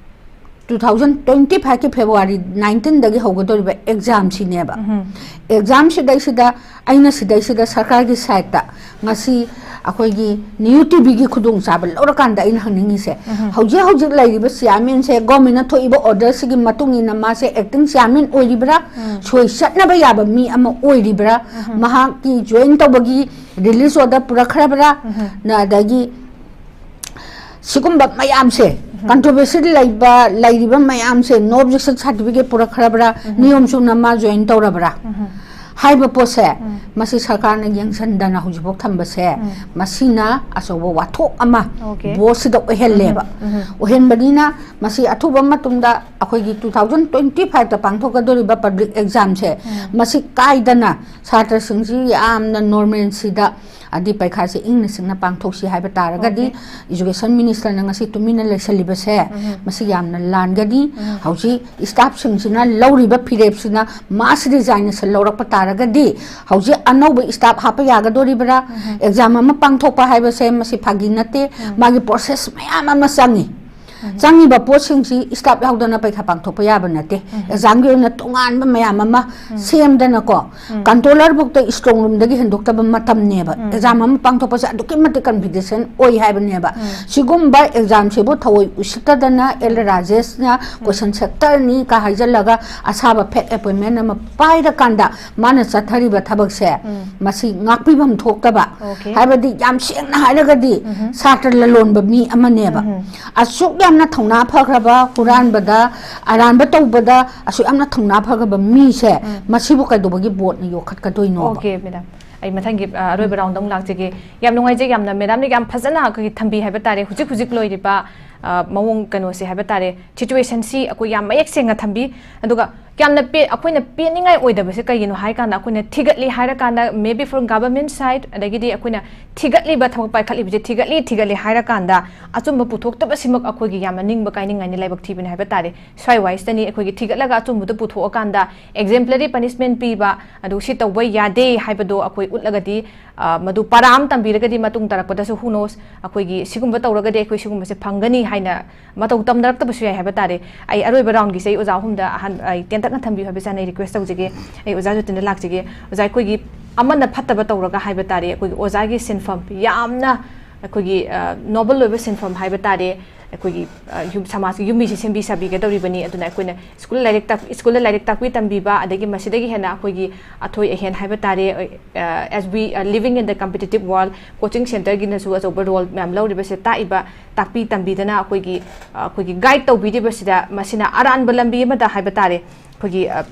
two thousand twenty fiveꯀꯤ February nineteenꯗꯒꯤ ꯍꯧꯒꯗꯧꯔꯤꯕ examꯁꯤꯅꯦꯕ꯫ Examꯁꯤꯗꯩꯁꯤꯗ ꯑꯩꯅ ꯁꯤꯗꯩꯁꯤꯗ ꯁꯔꯀꯥꯔꯒꯤ sideꯇ ꯉꯁꯤ ꯑꯩꯈꯣꯏꯒꯤ New TVꯒꯤ ꯈꯨꯗꯣꯡꯆꯥꯕ ꯂꯧꯔꯀꯥꯟꯗ ꯑꯩꯅ ꯍꯪꯅꯤꯡꯉꯤꯁꯦ, ꯍꯧꯖꯤꯛ ꯍꯧꯖꯤꯛ ꯂꯩꯔꯤꯕ chairmanꯁꯦ governmentꯅ ꯊꯣꯛꯏꯕ orderꯁꯤꯒꯤ ꯃꯇꯨꯡ ꯏꯟꯅ ꯃꯥꯁꯦ acting chairman ꯑꯣꯏꯔꯤꯕ꯭ꯔꯥ, ꯁꯣꯏ ꯆꯠꯅꯕ ꯌꯥꯕ ꯃꯤ ꯑꯃ ꯑꯣꯏꯔꯤꯕ꯭ꯔꯥ, ꯃꯍꯥꯛꯀꯤ join ꯇꯧꯕꯒꯤ release order ꯄꯨꯔꯛꯈ꯭ꯔꯕ꯭ꯔꯥ, ꯅ-, ꯑꯗꯒꯤ ꯁꯤꯒꯨꯝꯕ ꯃꯌꯥꯝꯁꯦ, controversy ꯂꯩꯕ, ꯂꯩꯔꯤꯕ ꯃꯌꯥꯝꯁꯦ, no objection certificate ꯄꯨꯔꯛꯈ꯭ꯔꯕ꯭ꯔꯥ, ꯅꯤꯌꯣꯝ ꯆꯨꯝꯅ ꯃꯥ join ꯇꯧꯔꯕ꯭ꯔꯥ ꯍꯥꯏꯕ ꯄꯣꯠꯁꯦ, ꯎꯝ꯫ ꯃꯁꯤ ꯁꯔꯀꯥꯔꯅ ꯌꯦꯡꯁꯤꯟꯗꯅ ꯍꯧꯖꯤꯛꯐꯥꯎ ꯊꯝꯕꯁꯦ, ꯎꯝ꯫ ꯃꯁꯤꯅ ꯑꯆꯧꯕ ꯋꯥꯊꯣꯛ ꯑꯃ ꯑꯣꯀꯦ꯫ ꯕꯣꯔꯗꯁꯤꯗ ꯑꯣꯏꯍꯜꯂꯦꯕ꯫ ꯎꯝ, ꯎꯝ꯫ ꯑꯣꯏꯍꯟꯕꯅꯤꯅ ꯃꯁꯤ ꯑꯊꯨꯕ ꯃꯇꯝꯗ ꯑꯩꯈꯣꯏꯒꯤ two thousand twenty five ꯇ ꯄꯥꯡꯊꯣꯛꯀꯗꯧꯔꯤꯕ ꯄꯕ꯭ꯂꯤꯛ ꯑꯦꯛꯖꯥꯝꯁꯦ, ꯎꯝ꯫ ꯃꯁꯤ ꯀꯥꯏꯗꯅ ꯁꯥꯇ꯭ꯔꯁꯤꯡꯁꯤ ꯌꯥꯝꯅ ꯅꯣꯔꯃꯦꯜꯁꯤꯗ, ꯑꯗꯤ ꯄꯔꯤꯈꯥꯁꯦ ꯏꯪꯅ ꯆꯤꯛꯅ ꯄꯥꯡꯊꯣꯛꯁꯤ ꯍꯥꯏꯕ ꯇꯥꯔꯒꯗꯤ, ꯑꯣꯀꯦ꯫ ꯏꯖꯨꯀꯦꯁꯟ ꯃꯤꯅꯤꯁꯇꯔꯅ ꯉꯁꯤ ꯇꯨꯃꯤꯟꯅ ꯂꯩꯁꯜꯂꯤꯕꯁꯦ, ꯎꯝ꯫ ꯃꯁꯤ ꯌꯥꯝꯅ ꯂꯥꯟꯒꯅꯤ꯫ ꯎꯝ꯫ ꯍꯧꯖꯤꯛ ꯁ꯭ꯇꯥꯐꯁꯤꯡꯁꯤꯅ ꯂꯧꯔꯤꯕ ꯐꯤꯔꯦꯞꯁꯤꯅ ꯃꯥꯁ ꯔꯤꯖꯥꯏꯅꯦꯁꯟ ꯂꯧꯔꯛꯄ ꯇꯥꯔꯒꯗꯤ, ꯍꯧꯖꯤꯛ ꯑꯅꯧꯕ ꯁ꯭ꯇꯥꯐ ꯍꯥꯞꯄ ꯌꯥꯒꯗꯣꯔꯤꯕ꯭ꯔꯥ? ꯎꯝ꯫ ꯑꯦꯛꯖꯥꯝ ꯑꯃ ꯄꯥꯡꯊꯣꯛꯄ ꯍꯥꯏꯕꯁꯦ ꯃꯁꯤ ꯐꯥꯒꯤ ꯅꯠꯇꯦ, ꯎꯝ꯫ ꯃꯥꯒꯤ ꯄ꯭ꯔꯣꯁꯦꯁ ꯃꯌꯥꯝ ꯑꯃ ꯆꯪꯉꯤ꯫ ꯎꯝ꯫ ꯆꯪꯉꯤꯕ ꯄꯣꯠꯁꯤꯡꯁꯤ ꯁ꯭ꯇꯥꯐ ꯌꯥꯎꯗꯅ ꯄꯩꯈꯥ ꯄꯥꯡꯊꯣꯛꯄ ꯌꯥꯕ ꯅꯠꯇꯦ꯫ ꯎꯝ꯫ ꯑꯦꯛꯖꯥꯝꯒꯤ ꯑꯣꯏꯅ ꯇꯣꯉꯥꯟꯕ ꯃꯌꯥꯝ ꯑꯃ ꯎꯝ꯫ ꯁꯦꯝꯗꯅꯀꯣ, ꯎꯝ꯫ ꯀꯟꯇ꯭ꯔꯣꯂꯔ ꯐꯥꯎꯗ ꯏꯁꯇ꯭ꯔꯣꯡ ꯔꯨꯝꯗꯒꯤ ꯍꯦꯟꯗꯣꯛꯇꯕ ꯃꯇꯝꯅꯦꯕ꯫ ꯎꯝ꯫ ꯑꯦꯛꯖꯥꯝ ꯑꯃ ꯄꯥꯡꯊꯣꯛꯄꯁꯦ ꯑꯗꯨꯛꯀꯤ ꯃꯇꯤꯛ ꯀꯟꯐꯤꯗꯦꯟꯁꯤꯌꯦꯜ ꯑꯣꯏ ꯍꯥꯏꯕꯅꯦꯕ꯫ ꯎꯝ꯫ ꯁꯤꯒꯨꯝꯕ ꯑꯦꯛꯖꯥꯝꯁꯤꯕꯨ ꯊꯑꯣꯏ ꯎꯁꯤꯠꯇꯗꯅ ꯑꯦꯜ ꯎꯝ꯫ ꯔꯥꯖꯦꯁꯅ ꯎꯝ꯫ ꯀꯣꯏꯁꯟ ꯁꯦꯟꯇꯔꯅꯤ ꯀ ꯍꯥꯏꯖꯜꯂꯒ ꯑꯁꯥꯕ ꯐꯦꯛ ꯑꯦꯄꯣꯏꯟꯃꯦꯟ ꯑꯃ ꯄꯥꯏꯔꯀꯥꯟꯗ ꯃꯥꯅ ꯆꯠꯊꯔꯤꯕ ꯊꯕꯛꯁꯦ, ꯎꯝ꯫ ꯃꯁꯤ ꯉꯥꯛꯄꯤꯐꯝ ꯊꯣꯛꯇꯕ꯫ ꯑꯣꯀꯦ꯫ ꯍꯥꯏꯕꯗꯤ ꯌꯥꯝ ꯁꯦꯡꯅ ꯍꯥꯏꯔꯒꯗꯤ ꯎꯝꯍꯨꯝ꯫ ꯁꯥꯇ꯭ꯔ ꯂꯂꯣꯟꯕ ꯃꯤ ꯑꯃꯅꯦꯕ꯫ ꯎꯝꯍꯨꯝ꯫ ꯑꯁꯨꯛ ꯌꯥꯝꯅ ꯊꯧꯅꯥ ꯐꯈ꯭ꯔꯕ, ꯍꯨꯔꯥꯟꯕꯗ, ꯑꯔꯥꯟꯕ ꯇꯧꯕꯗ ꯑꯁꯨꯛ ꯌꯥꯝꯅ ꯊꯧꯅꯥ ꯐꯈ꯭ꯔꯕ ꯃꯤꯁꯦ, ꯎꯝ꯫ ꯃꯁꯤꯕꯨ ꯀꯩꯗꯧꯕꯒꯤ ꯕꯣꯔꯗꯅ ꯌꯣꯛꯈꯠꯀꯗꯣꯏꯅꯣꯕ? Okay, madam. ꯑꯩ ꯃꯊꯪꯒꯤ, ꯑ, ꯑꯔꯣꯏꯕ ꯎꯝ꯫ ꯔꯥꯎꯟꯗ ꯑꯃꯨꯛ ꯂꯥꯛꯆꯒꯦ꯫ ꯌꯥꯝ ꯅꯨꯡꯉꯥꯏꯖꯩ, ꯌꯥꯝꯅ ꯃꯦꯗꯥꯝꯅ ꯌꯥꯝ ꯐꯖꯅ ꯑꯩꯈꯣꯏꯒꯤ ꯊꯝꯕꯤ ꯍꯥꯏꯕ ꯇꯥꯔꯦ꯫ ꯍꯧꯖꯤꯛ ꯍꯧꯖꯤꯛ ꯂꯣꯏꯔꯤꯕ, ꯑ, ꯃꯑꯣꯡ ꯀꯩꯅꯣꯁꯦ ꯍꯥꯏꯕ ꯇꯥꯔꯦ, ꯁꯤꯆꯨꯋꯦꯁꯟꯁꯤ ꯑꯩꯈꯣꯏ ꯌꯥꯝ ꯃꯌꯦꯛ ꯁꯦꯡꯅ ꯊꯝꯕꯤ꯫ ꯑꯗꯨꯒ ꯌꯥꯝꯅ ꯄꯦ-, ꯑꯩꯈꯣꯏꯅ ꯄꯦꯟꯅꯤꯡꯉꯥꯏ ꯑꯣꯏꯗꯕꯁꯦ ꯀꯩꯒꯤꯅꯣ ꯍꯥꯏ ꯀꯥꯟꯗ, ꯑꯩꯈꯣꯏꯅ ꯊꯤꯒꯠꯂꯤ ꯍꯥꯏꯔ ꯀꯥꯟꯗ, maybe from government side, ꯑꯗꯒꯤꯗꯤ ꯑꯩꯈꯣꯏꯅ ꯊꯤꯒꯠꯂꯤꯕ, ꯊꯕꯛ ꯄꯥꯏꯈꯠꯂꯤꯕꯁꯦ ꯊꯤꯒꯠꯂꯤ, ꯊꯤꯒꯠꯂꯤ ꯍꯥꯏꯔ ꯀꯥꯟꯗ ꯑꯆꯨꯝꯕ ꯄꯨꯊꯣꯛꯇꯕꯁꯤꯃꯛ ꯑꯩꯈꯣꯏꯒꯤ ꯌꯥꯝꯅ ꯅꯤꯡꯕ ꯀꯥꯏꯅꯤꯡꯉꯥꯏꯅꯤ, ꯂꯥꯏꯕꯛ ꯊꯤꯕꯅꯤ ꯍꯥꯏꯕ ꯇꯥꯔꯦ꯫ ꯁ꯭ꯋꯥꯏ ꯋꯥꯏꯁꯤꯗꯅꯤ ꯑꯩꯈꯣꯏꯒꯤ ꯊꯤꯒꯠꯂꯒ ꯑꯆꯨꯝꯕꯗꯨ ꯄꯨꯊꯣꯛꯑꯀꯥꯟꯗ exemplary punishment ꯄꯤꯕ, ꯑꯗꯨ ꯁꯤ ꯇꯧꯕ ꯌꯥꯗꯦ ꯍꯥꯏꯕꯗꯣ ꯑꯩꯈꯣꯏ ꯎꯠꯂꯒꯗꯤ, ꯑ, ꯃꯗꯨ ꯄꯔꯥ ꯑꯃ ꯇꯝꯕꯤꯔꯒꯗꯤ ꯃꯇꯨꯡ ꯇꯥꯔꯛꯄꯗꯁꯨ who knows, ꯑꯩꯈꯣꯏꯒꯤ ꯁꯤꯒꯨꯝꯕ ꯇꯧꯔꯒꯗꯤ ꯑꯩꯈꯣꯏ ꯁꯤꯒꯨꯝꯕꯁꯦ ꯐꯪꯒꯅꯤ ꯍꯥꯏꯅ ꯃꯇꯧ ꯇꯝꯅꯔꯛꯇꯕꯁꯨ ꯌꯥꯏ ꯍꯥꯏꯕ ꯇꯥꯔꯦ꯫ ꯑꯩ ꯑꯔꯣꯏꯕ ꯔꯥꯎꯟꯒꯤꯁꯦ ꯑꯩ ꯑꯣꯖꯥ ꯑꯍꯨꯝꯗ ꯑꯍꯥꯟ-, ꯑꯩ ꯇꯦꯟꯇꯛꯅ ꯊꯝꯕꯤꯌꯨ ꯍꯥꯏꯕꯁꯦ ꯑꯩ ꯔꯤꯀ꯭ꯋꯦꯁ ꯇꯧꯖꯒꯦ꯫ ꯑꯩ ꯑꯣꯖꯥ ꯖꯣꯇꯤꯟꯗ ꯂꯥꯛꯆꯒꯦ꯫ ꯑꯣꯖꯥ, ꯑꯩꯈꯣꯏꯒꯤ ꯑꯃꯅ ꯐꯠꯇꯕ ꯇꯧꯔꯒ ꯍꯥꯏꯕ ꯇꯥꯔꯦ, ꯑꯩꯈꯣꯏꯒꯤ ꯑꯣꯖꯥꯒꯤ ꯁꯤꯟꯐꯝ ꯌꯥꯝꯅ ꯑꯩꯈꯣꯏꯒꯤ, ꯑ, ꯅꯣꯕꯜ ꯑꯣꯏꯕ ꯁꯤꯟꯐꯝ ꯍꯥꯏꯕ ꯇꯥꯔꯦ꯫ ꯑꯩꯈꯣꯏꯒꯤ, ꯑ, ꯌꯨꯝ, ꯁꯃꯥꯖꯀꯤ ꯌꯨꯝꯕꯤꯁꯦ ꯁꯦꯝꯕꯤ ꯁꯥꯕꯤꯒꯗꯧꯔꯤꯕꯅꯤ꯫ ꯑꯗꯨꯅ ꯑꯩꯈꯣꯏꯅ ꯁ꯭ꯀꯨꯜ ꯂꯥꯏꯔꯤꯛ ꯇꯥꯛ-, ꯁ꯭ꯀꯨꯜꯗ ꯂꯥꯏꯔꯤꯛ ꯇꯥꯛꯄꯤ ꯇꯝꯕꯤꯕ, ꯑꯗꯒꯤ ꯃꯁꯤꯗꯒꯤ ꯍꯦꯟꯅ ꯑꯩꯈꯣꯏꯒꯤ ꯑꯊꯣꯏ ꯑꯍꯦꯟ ꯍꯥꯏꯕ ꯇꯥꯔꯦ, ꯑ, as we are living in the competitive world, coaching centerꯒꯤꯅꯁꯨ ꯑꯆꯧꯕ ꯔꯣꯜ ꯃꯌꯥꯝ ꯂꯧꯔꯤꯕꯁꯦ, ꯇꯥꯛꯏꯕ, ꯇꯥꯛꯄꯤ ꯇꯝꯕꯤꯗꯅ ꯑꯩꯈꯣꯏꯒꯤ, ꯑ, ꯑꯩꯈꯣꯏꯒꯤ ꯒꯥꯏꯗ ꯇꯧꯕꯤꯔꯤꯕꯁꯤꯗ, ꯃꯁꯤꯅ ꯑꯔꯥꯟꯕ ꯂꯝꯕꯤ ꯑꯃꯗ ꯍꯥꯏꯕ ꯇꯥꯔꯦ, ꯑꯩꯈꯣꯏꯒꯤ, ꯑ,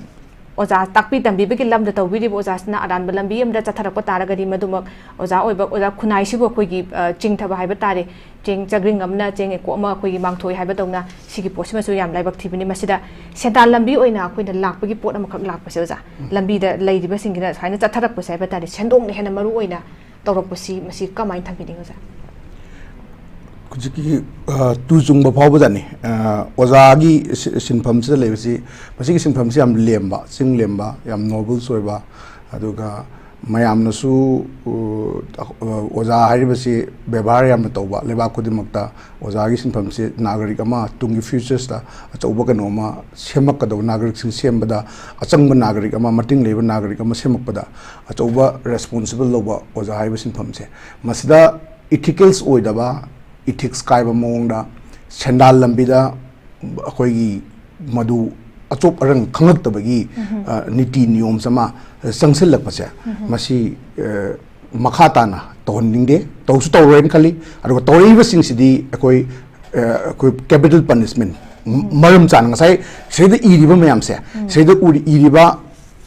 ꯑꯣꯖꯥ ꯇꯥꯛꯄꯤ ꯇꯝꯕꯤꯕꯒꯤ ꯂꯝꯗ ꯇꯧꯕꯤꯔꯤꯕ ꯑꯣꯖꯥꯁꯤꯅ ꯑꯔꯥꯟꯕ ꯂꯝꯕꯤ ꯑꯃꯗ ꯆꯠꯊꯔꯛꯄ ꯇꯥꯔꯒꯗꯤ, ꯃꯗꯨꯃꯛ ꯑꯣꯖꯥ ꯑꯣꯏꯕ, ꯑꯣꯖꯥ ꯈꯨꯟꯅꯥꯏꯁꯤꯕꯨ ꯑꯩꯈꯣꯏꯒꯤ, ꯑ, ꯆꯤꯡꯊꯕ ꯍꯥꯏꯕ ꯇꯥꯔꯦ, ꯆꯦꯡ ꯆꯒ꯭ꯔꯤꯡ ꯑꯃꯅ ꯆꯦꯡ ꯌꯦꯡꯀꯣꯛ ꯑꯃ ꯑꯩꯈꯣꯏꯒꯤ ꯃꯥꯡꯊꯣꯛꯏ ꯍꯥꯏꯕꯗꯧꯅ, ꯁꯤꯒꯤ ꯄꯣꯠꯁꯤꯃꯁꯨ ꯌꯥꯝ ꯂꯥꯏꯕꯛ ꯊꯤꯕꯅꯤ꯫ ꯃꯁꯤꯗ ꯁꯦꯟꯗꯥꯟ ꯂꯝꯕꯤ ꯑꯣꯏꯅ ꯑꯩꯈꯣꯏꯅ ꯂꯥꯛꯄꯒꯤ ꯄꯣꯠ ꯑꯃꯈꯛ ꯂꯥꯛꯄꯁꯦ, ꯑꯣꯖꯥ, ꯂꯝꯕꯤꯗ ꯂꯩꯔꯤꯕꯁꯤꯡꯁꯤꯅ ꯁꯨꯃꯥꯏꯅ ꯆꯠꯊꯔꯛꯄꯁꯦ ꯍꯥꯏꯕ ꯇꯥꯔꯦ, ꯁꯦꯟꯗꯣꯡꯅ ꯍꯦꯟꯅ ꯃꯔꯨ ꯑꯣꯏꯅ ꯇꯧꯔꯛꯄꯁꯤ, ꯃꯁꯤ ꯀꯃꯥꯏꯅ ꯊꯝꯕꯤꯅꯤꯡꯉꯤ, ꯑꯣꯖꯥ? ꯍꯧꯖꯤꯛꯀꯤ, ꯑ, ꯇꯨ ꯆꯨꯡꯕ ꯐꯥꯎꯕꯗꯅꯤ꯫ ꯑ, ꯑꯣꯖꯥꯒꯤ ꯁꯤ-, ꯁꯤꯟꯐꯝꯁꯤꯗ ꯂꯩꯕꯁꯤ, ꯃꯁꯤꯒꯤ ꯁꯤꯟꯐꯝꯁꯤ ꯌꯥꯝ ꯂꯦꯝꯕ, ꯆꯤꯡ ꯂꯦꯝꯕ, ꯌꯥꯝ ꯅꯣꯕꯜꯁ ꯑꯣꯏꯕ, ꯑꯗꯨꯒ ꯃꯌꯥꯝꯅꯁꯨ, ꯑ, ꯑ, ꯑꯣꯖꯥ ꯍꯥꯏꯔꯤꯕꯁꯤ ꯕꯦꯕꯥꯔ ꯌꯥꯝꯅ ꯇꯧꯕ, ꯂꯩꯕꯥꯛ ꯈꯨꯗꯤꯡꯃꯛꯇ ꯑꯣꯖꯥꯒꯤ ꯁꯤꯟꯐꯝꯁꯤ ꯅꯥꯒꯔꯤꯛ ꯑꯃ, ꯇꯨꯡꯒꯤ ꯐ꯭ꯌꯨꯆꯔꯁꯇ ꯑꯆꯧꯕ ꯀꯩꯅꯣ ꯑꯃ ꯁꯦꯝꯃꯛꯀꯗꯧꯕ, ꯅꯥꯒꯔꯤꯛꯁꯤꯡ ꯁꯦꯝꯕꯗ ꯑꯆꯪꯕ ꯅꯥꯒꯔꯤꯛ ꯑꯃ, ꯃꯇꯤꯡ ꯂꯩꯕ ꯅꯥꯒꯔꯤꯛ ꯑꯃ ꯁꯦꯝꯃꯛꯄꯗ ꯑꯆꯧꯕ ꯔꯦꯁꯄꯣꯟꯁꯤꯕꯜ ꯂꯧꯕ ꯑꯣꯖꯥ ꯍꯥꯏꯕ ꯁꯤꯟꯐꯝꯁꯦ, ꯃꯁꯤꯗ ꯏꯊꯤꯀꯦꯜꯁ ꯑꯣꯏꯗꯕ, ꯏꯊꯤꯛꯁ ꯀꯥꯏꯕ ꯃꯑꯣꯡꯗ, ꯁꯦꯟꯗꯥꯜ ꯂꯝꯕꯤꯗ ꯑꯩꯈꯣꯏꯒꯤ ꯃꯗꯨ ꯑꯆꯣꯞ ꯑꯔꯪ ꯈꯪꯉꯛꯇꯕꯒꯤ, ꯑ, ꯅꯤꯇꯤ ꯅꯤꯌꯣꯝꯁ ꯑꯃ ꯆꯪꯁꯤꯜꯂꯛꯄꯁꯦ, ꯃꯁꯤ, ꯑ, ꯃꯈꯥ ꯇꯥꯅ ꯇꯧꯍꯟꯅꯤꯡꯗꯦ, ꯇꯧꯁꯨ ꯇꯧꯔꯣꯏꯅ ꯈꯜꯂꯤ꯫ ꯑꯗꯨꯒ ꯇꯧꯔꯛꯏꯕꯁꯤꯡꯁꯤꯗꯤ ꯑꯩꯈꯣꯏ, ꯑ, ꯑꯩꯈꯣꯏ ꯀꯦꯄꯤꯇꯦꯜ ꯄꯅꯤꯁꯃꯦꯟ ꯃꯔꯝ ꯆꯥꯅ ꯉꯁꯥꯏ ꯁꯤꯗ ꯏꯔꯤꯕ ꯃꯌꯥꯝꯁꯦ, ꯁꯤꯗ ꯎꯔꯤ-, ꯏꯔꯤꯕ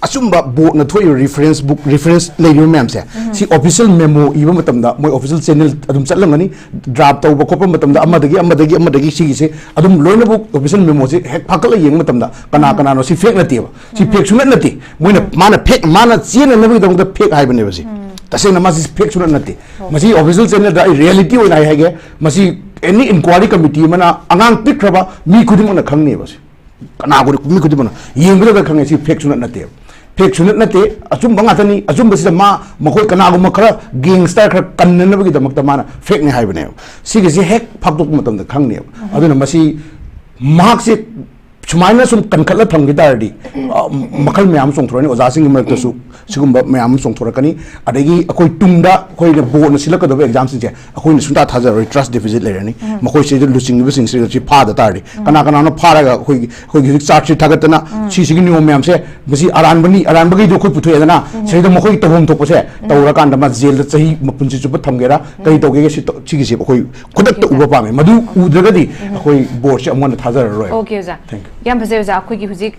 ꯑꯆꯨꯝꯕ ꯕꯣꯔꯗꯅ ꯊꯣꯛꯏꯕ ꯔꯤꯐꯔꯦꯟꯁ ꯕꯨꯛ, ꯔꯤꯐꯔꯦꯟꯁ ꯂꯩꯔꯤꯕ ꯃꯌꯥꯝꯁꯦ, ꯁꯤ ꯑꯣꯐꯤꯁꯤꯌꯦꯜ ꯃꯦꯃꯣ ꯏꯕ ꯃꯇꯝꯗ ꯃꯣꯏ ꯑꯣꯐꯤꯁꯤꯌꯦꯜ ꯆꯦꯅꯦꯜ ꯑꯗꯨꯝ ꯆꯠꯂꯝꯒꯅꯤ꯫ ꯗ꯭ꯔꯥꯐ ꯇꯧꯕ ꯈꯣꯠꯄ ꯃꯇꯝꯗ ꯑꯃꯗꯒꯤ, ꯑꯃꯗꯒꯤ, ꯑꯃꯗꯒꯤ ꯁꯤꯒꯤꯁꯦ ꯑꯗꯨꯝ ꯂꯣꯏꯅꯃꯛ ꯑꯣꯐꯤꯁꯤꯌꯦꯜ ꯃꯦꯃꯣꯁꯦ ꯍꯦꯛ ꯐꯥꯀꯠꯂ ꯌꯦꯡꯕ ꯃꯇꯝꯗ ꯀꯅꯥ ꯀꯅꯥꯅꯣ ꯁꯤ ꯐꯦꯛ ꯅꯠꯇꯦꯕ, ꯁꯤ ꯐꯦꯛ ꯁꯨꯡꯅꯠ ꯅꯠꯇꯦ꯫ ꯃꯣꯏꯅ, ꯃꯥꯅ ꯐꯦꯛ, ꯃꯥꯅ ꯆꯦꯟꯅꯅꯕꯒꯤꯗꯃꯛꯇ ꯐꯦꯛ ꯍꯥꯏꯕꯅꯦꯕ ꯁꯤ꯫ ꯇꯁꯦꯡꯅ ꯃꯥꯁꯤ ꯐꯦꯛ ꯁꯨꯡꯅꯠ ꯅꯠꯇꯦ꯫ ꯃꯁꯤ ꯑꯣꯐꯤꯁꯤꯌꯦꯜ ꯆꯦꯅꯦꯜꯗ ꯑꯩ ꯔꯤꯌꯦꯂꯤꯇꯤ ꯑꯣꯏꯅ ꯍꯥꯏ ꯍꯥꯏꯒꯦ, ꯃꯁꯤ ꯑꯦꯅꯤ ꯏꯟꯀ꯭ꯋꯥꯏꯔꯤ ꯀꯃꯤꯇꯤ ꯑꯃꯅ ꯑꯉꯥꯡ ꯄꯤꯛꯈ꯭ꯔꯕ ꯃꯤ ꯈꯨꯗꯤꯡꯃꯛꯅ ꯈꯪꯅꯦꯕ ꯁꯤ꯫ ꯀꯅꯥꯒꯨꯝꯕ ꯃꯤ ꯈꯨꯗꯤꯡꯃꯛꯅ ꯌꯦꯡꯕꯗ ꯈꯪꯉꯦ ꯁꯤ ꯐꯦꯛ ꯁꯨꯡꯅꯠ ꯅꯠꯇꯦꯕ꯫ ꯐꯦꯛ ꯁꯨꯡꯅꯠ ꯅꯠꯇꯦ, ꯑꯆꯨꯝꯕ ꯉꯥꯛꯇꯅꯤ꯫ ꯑꯆꯨꯝꯕꯁꯤꯗ ꯃꯥ, ꯃꯈꯣꯏ ꯀꯅꯥꯒꯨꯝꯕ ꯈꯔ ꯒꯦꯡꯁꯇꯔ ꯈꯔ ꯀꯟꯅꯅꯕꯒꯤꯗꯃꯛꯇ ꯃꯥꯅ ꯐꯦꯛꯅꯤ ꯍꯥꯏꯕꯅꯦꯕ꯫ ꯁꯤꯒꯤꯁꯦ ꯍꯦꯛ ꯐꯥꯛꯇꯣꯛꯄ ꯃꯇꯝꯗ ꯈꯪꯅꯦꯕ꯫ ꯑꯗꯨꯅ ꯃꯁꯤ ꯃꯍꯥꯛꯁꯦ ꯁꯨꯃꯥꯏꯅ ꯁꯨꯝ ꯀꯟꯈꯠꯂ ꯊꯝꯈꯤ ꯇꯥꯔꯗꯤ, ꯑ, ꯃꯈꯜ ꯃꯌꯥꯝ ꯑꯃ ꯆꯣꯡꯊꯣꯔꯛꯑꯅꯤ꯫ ꯑꯣꯖꯥꯁꯤꯡꯒꯤ ꯃꯔꯛꯇꯁꯨ ꯁꯤꯒꯨꯝꯕ ꯃꯌꯥꯝ ꯑꯃ ꯆꯣꯡꯊꯣꯔꯛꯀꯅꯤ꯫ ꯑꯗꯒꯤ ꯑꯩꯈꯣꯏ ꯇꯨꯡꯗ ꯑꯩꯈꯣꯏꯅ ꯕꯣꯔꯗꯅ ꯁꯤꯜꯂꯛꯀꯗꯕ ꯑꯦꯛꯖꯥꯝꯁꯤꯡꯁꯦ ꯑꯩꯈꯣꯏꯅ ꯁꯨꯡꯊꯥ ꯊꯥꯖꯔꯔꯣꯏ, ꯇ꯭ꯔꯁ ꯗꯤꯐꯤꯁꯤꯠ ꯂꯩꯔꯅꯤ꯫ ꯃꯈꯣꯏꯁꯤꯗ ꯂꯨꯆꯤꯡꯉꯤꯕꯁꯤꯡꯁꯤꯗ ꯁꯤ ꯐꯥꯗ ꯇꯥꯔꯗꯤ, ꯀꯅꯥ ꯀꯅꯥꯅꯣ ꯐꯥꯔꯒ ꯑꯩꯈꯣꯏꯒꯤ, ꯑꯩꯈꯣꯏꯒꯤ ꯍꯧꯖꯤꯛ ꯆꯥꯔꯖ ꯁꯤꯠ ꯊꯥꯒꯠꯇꯅ ꯁꯤꯁꯤꯒꯤ ꯅꯤꯌꯣꯝ ꯃꯌꯥꯝꯁꯦ, ꯃꯁꯤ ꯑꯔꯥꯟꯕꯅꯤ, ꯑꯔꯥꯟꯕꯈꯩꯗꯣ ꯑꯩꯈꯣꯏ ꯄꯨꯊꯣꯛꯑꯦꯗꯅ, ꯁꯤꯗꯩꯗ ꯃꯈꯣꯏ ꯇꯧꯐꯝ ꯊꯣꯛꯄꯁꯦ ꯇꯧꯔꯀꯥꯟꯗ ꯃꯥ ꯖꯦꯜꯗ ꯆꯍꯤ ꯃꯄꯨꯟꯁꯤ ꯆꯨꯞꯄ ꯊꯝꯒꯦꯔꯥ, ꯀꯔꯤ ꯇꯧꯒꯦꯒꯦ, ꯁꯤ ꯇꯧ-, ꯁꯤꯒꯤꯁꯦ ꯑꯩꯈꯣꯏ ꯈꯨꯗꯛꯇ ꯎꯕ ꯄꯥꯝꯃꯦ꯫ ꯃꯗꯨ ꯎꯗ꯭ꯔꯒꯗꯤ ꯑꯩꯈꯣꯏ ꯕꯣꯔꯗꯁꯦ ꯑꯃꯨꯛ ꯍꯟꯅ ꯊꯥꯖꯔꯔꯣꯏ꯫ ꯑꯣꯀꯦ, ꯑꯣꯖꯥ꯫ Thank you. ꯌꯥꯝ ꯐꯖꯩ, ꯑꯣꯖꯥ꯫ ꯑꯩꯈꯣꯏꯒꯤ ꯍꯧꯖꯤꯛ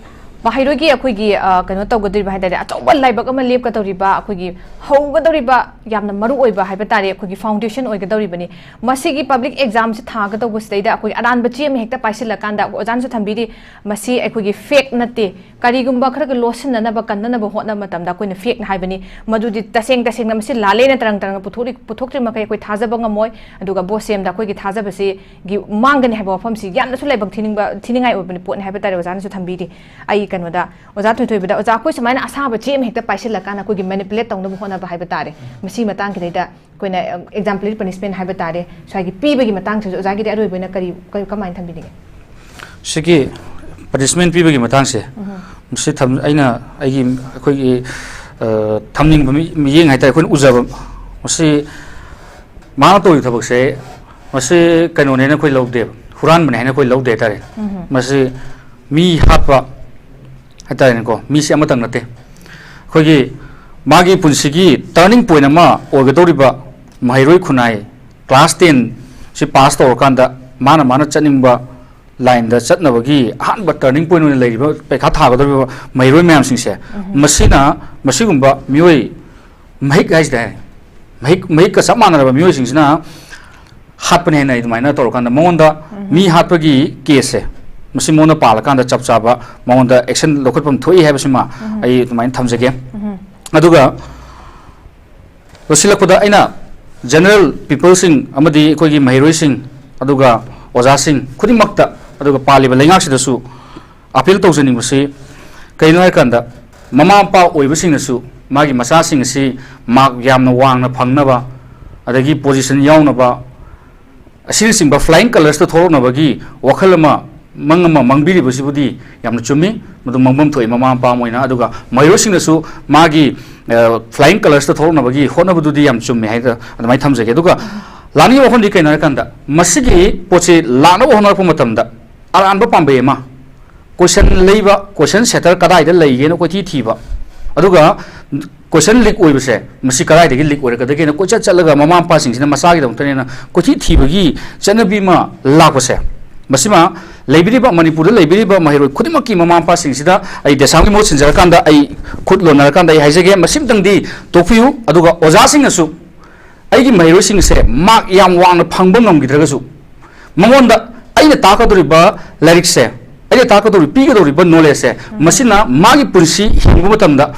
ꯃꯍꯩꯔꯣꯏꯒꯤ ꯑꯩꯈꯣꯏꯒꯤ ꯑ, ꯀꯩꯅꯣ ꯇꯧꯒꯗꯧꯔꯤꯕ ꯍꯥꯏ ꯇꯥꯔꯦ, ꯑꯆꯧꯕ ꯂꯥꯏꯕꯛ ꯑꯃ ꯂꯦꯞꯀꯗꯧꯔꯤꯕ, ꯑꯩꯈꯣꯏꯒꯤ ꯍꯧꯒꯗꯧꯔꯤꯕ ꯌꯥꯝꯅ ꯃꯔꯨ ꯑꯣꯏꯕ ꯍꯥꯏꯕ ꯇꯥꯔꯦ, ꯑꯩꯈꯣꯏꯒꯤ ꯐꯥꯎꯟꯗꯦꯁꯟ ꯑꯣꯏꯒꯗꯧꯔꯤꯕꯅꯤ꯫ ꯃꯁꯤꯒꯤ ꯄꯕ꯭ꯂꯤꯛ ꯑꯦꯛꯖꯥꯝꯁꯤ ꯊꯥꯒꯗꯧꯕꯁꯤꯗꯩꯗ ꯑꯩꯈꯣꯏ ꯑꯔꯥꯟꯕ ꯆꯦ ꯑꯃ ꯍꯦꯛꯇ ꯄꯥꯏꯁꯤꯜꯂꯀꯥꯟꯗ, ꯑꯣꯖꯥꯅꯁꯨ ꯊꯝꯕꯤꯔꯤ, ꯃꯁꯤ ꯑꯩꯈꯣꯏꯒꯤ ꯐꯦꯛ ꯅꯠꯇꯦ꯫ ꯀꯔꯤꯒꯨꯝꯕ ꯈꯔꯒ ꯂꯣꯠꯁꯤꯟꯅꯅꯕ, ꯀꯟꯅꯅꯕ ꯍꯣꯠꯅꯕ ꯃꯇꯝꯗ ꯑꯩꯈꯣꯏꯅ ꯐꯦꯛꯅ ꯍꯥꯏꯕꯅꯤ꯫ ꯃꯗꯨꯗꯤ ꯇꯁꯦꯡ ꯇꯁꯦꯡꯅ ꯃꯁꯤ ꯂꯥꯜꯂꯦꯅ ꯇꯔꯪ ꯇꯔꯪꯅ ꯄꯨꯊꯣꯛꯂꯤ-, ꯄꯨꯊꯣꯛꯇ꯭ꯔꯤ ꯃꯈꯩ ꯑꯩꯈꯣꯏ ꯊꯥꯖꯕ ꯉꯝꯃꯣꯏ꯫ ꯑꯗꯨꯒ ꯚꯣꯠ ꯁꯦꯝꯗ ꯑꯩꯈꯣꯏꯒꯤ ꯊꯥꯖꯕꯁꯤꯒꯤ ꯃꯥꯡꯒꯅꯤ ꯍꯥꯏꯕ ꯋꯥꯐꯝꯁꯤ ꯌꯥꯝꯅꯁꯨ ꯂꯥꯏꯕꯛ ꯊꯤꯅꯤꯡꯕ, ꯊꯤꯅꯤꯡꯉꯥꯏ ꯑꯣꯏꯕ ꯄꯣꯠꯅꯤ ꯍꯥꯏꯕ ꯇꯥꯔꯦ꯫ ꯑꯣꯖꯥꯅꯁꯨ ꯊꯝꯕꯤꯔꯤ꯫ ꯑꯩ ꯀꯩꯅꯣꯗ, ꯑꯣꯖꯥ ꯊꯣꯏꯊꯣꯏꯕꯗ, ꯑꯣꯖꯥ, ꯑꯩꯈꯣꯏ ꯁꯨꯃꯥꯏꯅ ꯑꯁꯥꯕ ꯆꯦ ꯑꯃ ꯍꯦꯛꯇ ꯄꯥꯏꯁꯤꯜꯂꯀꯥꯟꯗ ꯑꯩꯈꯣꯏꯒꯤ ꯃꯦꯅꯤꯄꯨꯂꯦꯠ ꯇꯧꯅꯕ ꯍꯣꯠꯅꯕ ꯍꯥꯏꯕ ꯇꯥꯔꯦ, ꯃꯁꯤ ꯃꯇꯥꯡꯁꯤꯗꯩꯗ ꯑꯩꯈꯣꯏꯅ, ꯑ, exemplary punishment ꯍꯥꯏꯕ ꯇꯥꯔꯦ, ꯁ꯭ꯋꯥꯏꯒꯤ ꯄꯤꯕꯒꯤ ꯃꯇꯥꯡꯁꯤꯁꯨ ꯑꯣꯖꯥꯒꯤꯗꯤ ꯑꯔꯣꯏꯕ ꯑꯣꯏꯅ ꯀꯔꯤ, ꯀꯔꯤ, ꯀꯃꯥꯏꯅ ꯊꯝꯕꯤꯅꯤꯡꯉꯤ? ꯁꯤꯒꯤ ꯄꯅꯤꯁꯃꯦꯟ ꯄꯤꯕꯒꯤ ꯃꯇꯥꯡꯁꯦ, ꯎꯝ꯫ ꯃꯁꯤ ꯊꯝ-, ꯑꯩꯅ ꯑꯩꯒꯤ, ꯑꯩꯈꯣꯏꯒꯤ, ꯑ, ꯊꯝꯅꯤꯡꯕ ꯃꯤ-, ꯃꯤꯠꯌꯦꯡ ꯍꯥꯏꯇꯥꯔꯦ, ꯑꯩꯈꯣꯏꯅ ꯎꯖꯕ, ꯃꯁꯤ ꯃꯥꯅ ꯇꯧꯔꯤꯕ ꯊꯕꯛꯁꯦ, ꯃꯁꯤ ꯀꯩꯅꯣꯅꯦꯅ ꯑꯩꯈꯣꯏ ꯂꯧꯗꯦꯕ, ꯍꯨꯔꯥꯟꯕꯅꯦ ꯍꯥꯏꯅ ꯑꯩꯈꯣꯏ ꯂꯧꯗꯦ ꯍꯥꯏꯇꯥꯔꯦ꯫ ꯎꯝ꯫ ꯃꯁꯤ ꯃꯤ ꯍꯥꯠꯄ ꯍꯥꯏꯇꯥꯔꯦꯅꯦꯀꯣ, ꯃꯤꯁꯦ ꯑꯃꯇꯪ ꯅꯠꯇꯦ꯫ ꯑꯩꯈꯣꯏꯒꯤ ꯃꯥꯒꯤ ꯄꯨꯟꯁꯤꯒꯤ ꯇꯔꯅꯤꯡ ꯄꯣꯏꯟ ꯑꯃ ꯑꯣꯏꯒꯗꯧꯔꯤꯕ ꯃꯍꯩꯔꯣꯏ ꯈꯨꯟꯅꯥꯏ, ꯀ꯭ꯂꯥꯁ ꯇꯦꯟ ꯁꯤ ꯄꯥꯁ ꯇꯧꯔꯀꯥꯟꯗ ꯃꯥꯅ, ꯃꯥꯅ ꯆꯠꯅꯤꯡꯕ ꯂꯥꯏꯟꯗ ꯆꯠꯅꯕꯒꯤ ꯑꯍꯥꯟꯕ ꯇꯔꯅꯤꯡ ꯄꯣꯏꯟ ꯑꯣꯏꯅ ꯂꯩꯔꯤꯕ ꯄꯩꯈꯥ ꯊꯥꯒꯗꯧꯔꯤꯕ ꯃꯍꯩꯔꯣꯏ ꯃꯌꯥꯝꯁꯤꯡꯁꯦ, ꯃꯁꯤꯅ, ꯃꯁꯤꯒꯨꯝꯕ ꯃꯤꯑꯣꯏ, ꯃꯍꯤꯛ ꯍꯥꯏꯁꯤꯗꯤ ꯍꯥꯏ, ꯃꯍꯤꯛ, ꯃꯍꯤꯛꯀ ꯆꯞ ꯃꯥꯟꯅꯔꯕ ꯃꯤꯑꯣꯏꯁꯤꯡꯁꯤꯅ ꯍꯥꯠꯄꯅꯦ ꯍꯥꯏꯅ ꯑꯩ ꯑꯗꯨꯃꯥꯏꯅ ꯇꯧꯔꯀꯥꯟꯗ, ꯃꯉꯣꯟꯗ ꯃꯤ ꯍꯥꯠꯄꯒꯤ ꯀꯦꯁꯁꯦ, ꯃꯁꯤ ꯃꯉꯣꯟꯗ ꯄꯥꯜꯂꯀꯥꯟꯗ ꯆꯞ ꯆꯥꯕ ꯃꯉꯣꯟꯗ ꯑꯦꯛꯁꯟ ꯂꯧꯈꯠꯐꯝ ꯊꯣꯛꯏ ꯍꯥꯏꯕꯁꯤꯃ ꯑꯩ ꯑꯗꯨꯃꯥꯏꯅ ꯊꯝꯖꯒꯦ꯫ ꯑꯗꯨꯒ ꯂꯣꯏꯁꯤꯜꯂꯛꯄꯗ ꯑꯩꯅ ꯖꯦꯅꯔꯦꯜ ꯄꯤꯄꯜꯁꯤꯡ ꯑꯃꯗꯤ ꯑꯩꯈꯣꯏꯒꯤ ꯃꯍꯩꯔꯣꯏꯁꯤꯡ, ꯑꯗꯨꯒ ꯑꯣꯖꯥꯁꯤꯡ ꯈꯨꯗꯤꯡꯃꯛꯇ, ꯑꯗꯨꯒ ꯄꯥꯜꯂꯤꯕ ꯂꯩꯉꯥꯛꯁꯤꯗꯁꯨ ꯑꯥꯄꯤꯜ ꯇꯧꯖꯅꯤꯡꯕꯁꯤ ꯀꯩꯅꯣ ꯍꯥꯏꯔꯀꯥꯟꯗ, ꯃꯃꯥ ꯃꯄꯥ ꯑꯣꯏꯕꯁꯤꯡꯅꯁꯨ ꯃꯥꯒꯤ ꯃꯆꯥꯁꯤꯡ ꯑꯁꯤ ꯃꯥꯔꯛ ꯌꯥꯝꯅ ꯋꯥꯡꯅ ꯐꯪꯅꯕ, ꯑꯗꯒꯤ ꯄꯣꯖꯤꯁꯟ ꯌꯥꯎꯅꯕ, ꯑꯁꯤꯅꯆꯤꯡꯕ ꯐ꯭ꯂꯥꯏꯌꯤꯡ ꯀꯂꯔꯁꯇ ꯊꯣꯛꯂꯛꯅꯕꯒꯤ ꯋꯥꯈꯜ ꯑꯃ, ꯃꯪ ꯑꯃ ꯃꯪꯕꯤꯔꯤꯕꯁꯤꯕꯨꯗꯤ ꯌꯥꯝꯅ ꯆꯨꯝꯃꯤ꯫ ꯃꯗꯨ ꯃꯪꯐꯝ ꯊꯣꯛꯏ ꯃꯃꯥ ꯃꯄꯥ ꯑꯃ ꯑꯣꯏꯅ꯫ ꯑꯗꯨꯒ ꯃꯍꯩꯔꯣꯏꯁꯤꯡꯅꯁꯨ ꯃꯥꯒꯤ, ꯑ, ꯐ꯭ꯂꯥꯏꯌꯤꯡ ꯀꯂꯔꯁꯇ ꯊꯣꯛꯂꯛꯅꯕꯒꯤ ꯍꯣꯠꯅꯕꯗꯨꯗꯤ ꯌꯥꯝ ꯆꯨꯝꯃꯦ ꯍꯥꯏꯅ ꯑꯗꯨꯃꯥꯏꯅ ꯊꯝꯖꯒꯦ꯫ ꯑꯗꯨꯒ ꯂꯥꯛꯅꯤꯡꯉꯤꯕ ꯋꯥꯐꯝꯗꯤ ꯀꯩꯅꯣ ꯍꯥꯏꯔꯀꯥꯟꯗ, ꯃꯁꯤꯒꯤ ꯄꯣꯠꯁꯤ ꯂꯥꯛꯅꯕ ꯍꯣꯠꯅꯔꯛꯄ ꯃꯇꯝꯗ ꯑꯔꯥꯟꯕ ꯄꯥꯝꯕꯩ ꯑꯃ, ꯀꯣꯏꯁꯟ ꯂꯩꯕ, ꯀꯣꯏꯁꯟ ꯁꯦꯇꯔ ꯀꯗꯥꯏꯗ ꯂꯩꯒꯦꯅ ꯀꯣꯏꯊꯤ ꯊꯤꯕ, ꯑꯗꯨꯒ ꯀꯣꯏꯁꯟ ꯂꯤꯛ ꯑꯣꯏꯕꯁꯦ, ꯃꯁꯤ ꯀꯗꯥꯏꯗꯒꯤ ꯂꯤꯛ ꯑꯣꯏꯔꯛꯀꯗꯒꯦꯅ ꯀꯣꯏꯆꯠ ꯆꯠꯂꯒ ꯃꯃꯥ ꯃꯄꯥꯁꯤꯡꯁꯤꯅ ꯃꯆꯥꯒꯤꯗꯃꯛꯇꯅꯦꯅ ꯀꯣꯏꯊꯤ ꯊꯤꯕꯒꯤ ꯆꯠꯅꯕꯤ ꯑꯃ ꯂꯥꯛꯄꯁꯦ, ꯃꯁꯤꯃ ꯂꯩꯕꯤꯔꯤꯕ, ꯃꯅꯤꯄꯨꯔꯗ ꯂꯩꯕꯤꯔꯤꯕ ꯃꯍꯩꯔꯣꯏ ꯈꯨꯗꯤꯡꯃꯛꯀꯤ ꯃꯃꯥ ꯃꯄꯥꯁꯤꯡꯁꯤꯗ ꯑꯩ ꯗꯦꯁꯥꯝꯒꯤ ꯃꯍꯨꯠ ꯁꯤꯟꯖꯔꯀꯥꯟꯗ, ꯑꯩ ꯈꯨꯠ ꯂꯣꯟꯅꯔꯀꯥꯟꯗ ꯑꯩ ꯍꯥꯏꯖꯒꯦ, ꯃꯁꯤꯝꯇꯪꯗꯤ ꯇꯣꯛꯄꯤꯌꯨ꯫ ꯑꯗꯨꯒ ꯑꯣꯖꯥꯁꯤꯡꯅꯁꯨ ꯑꯩꯒꯤ ꯃꯍꯩꯔꯣꯏꯁꯤꯡꯁꯦ ꯃꯥꯔꯛ ꯌꯥꯝ ꯋꯥꯡꯅ ꯐꯪꯕ ꯉꯝꯈꯤꯗ꯭ꯔꯒꯁꯨ, ꯃꯉꯣꯟꯗ ꯑꯩꯅ ꯇꯥꯛꯀꯗꯧꯔꯤꯕ ꯂꯥꯏꯔꯤꯛꯁꯦ, ꯑꯩꯅ ꯇꯥꯛꯀꯗꯧꯔꯤ, ꯄꯤꯒꯗꯧꯔꯤꯕ ꯅꯣꯂꯦꯖꯁꯦ, ꯃꯁꯤꯅ ꯃꯥꯒꯤ ꯄꯨꯟꯁꯤ ꯍꯤꯡꯕ ꯃꯇꯝꯗ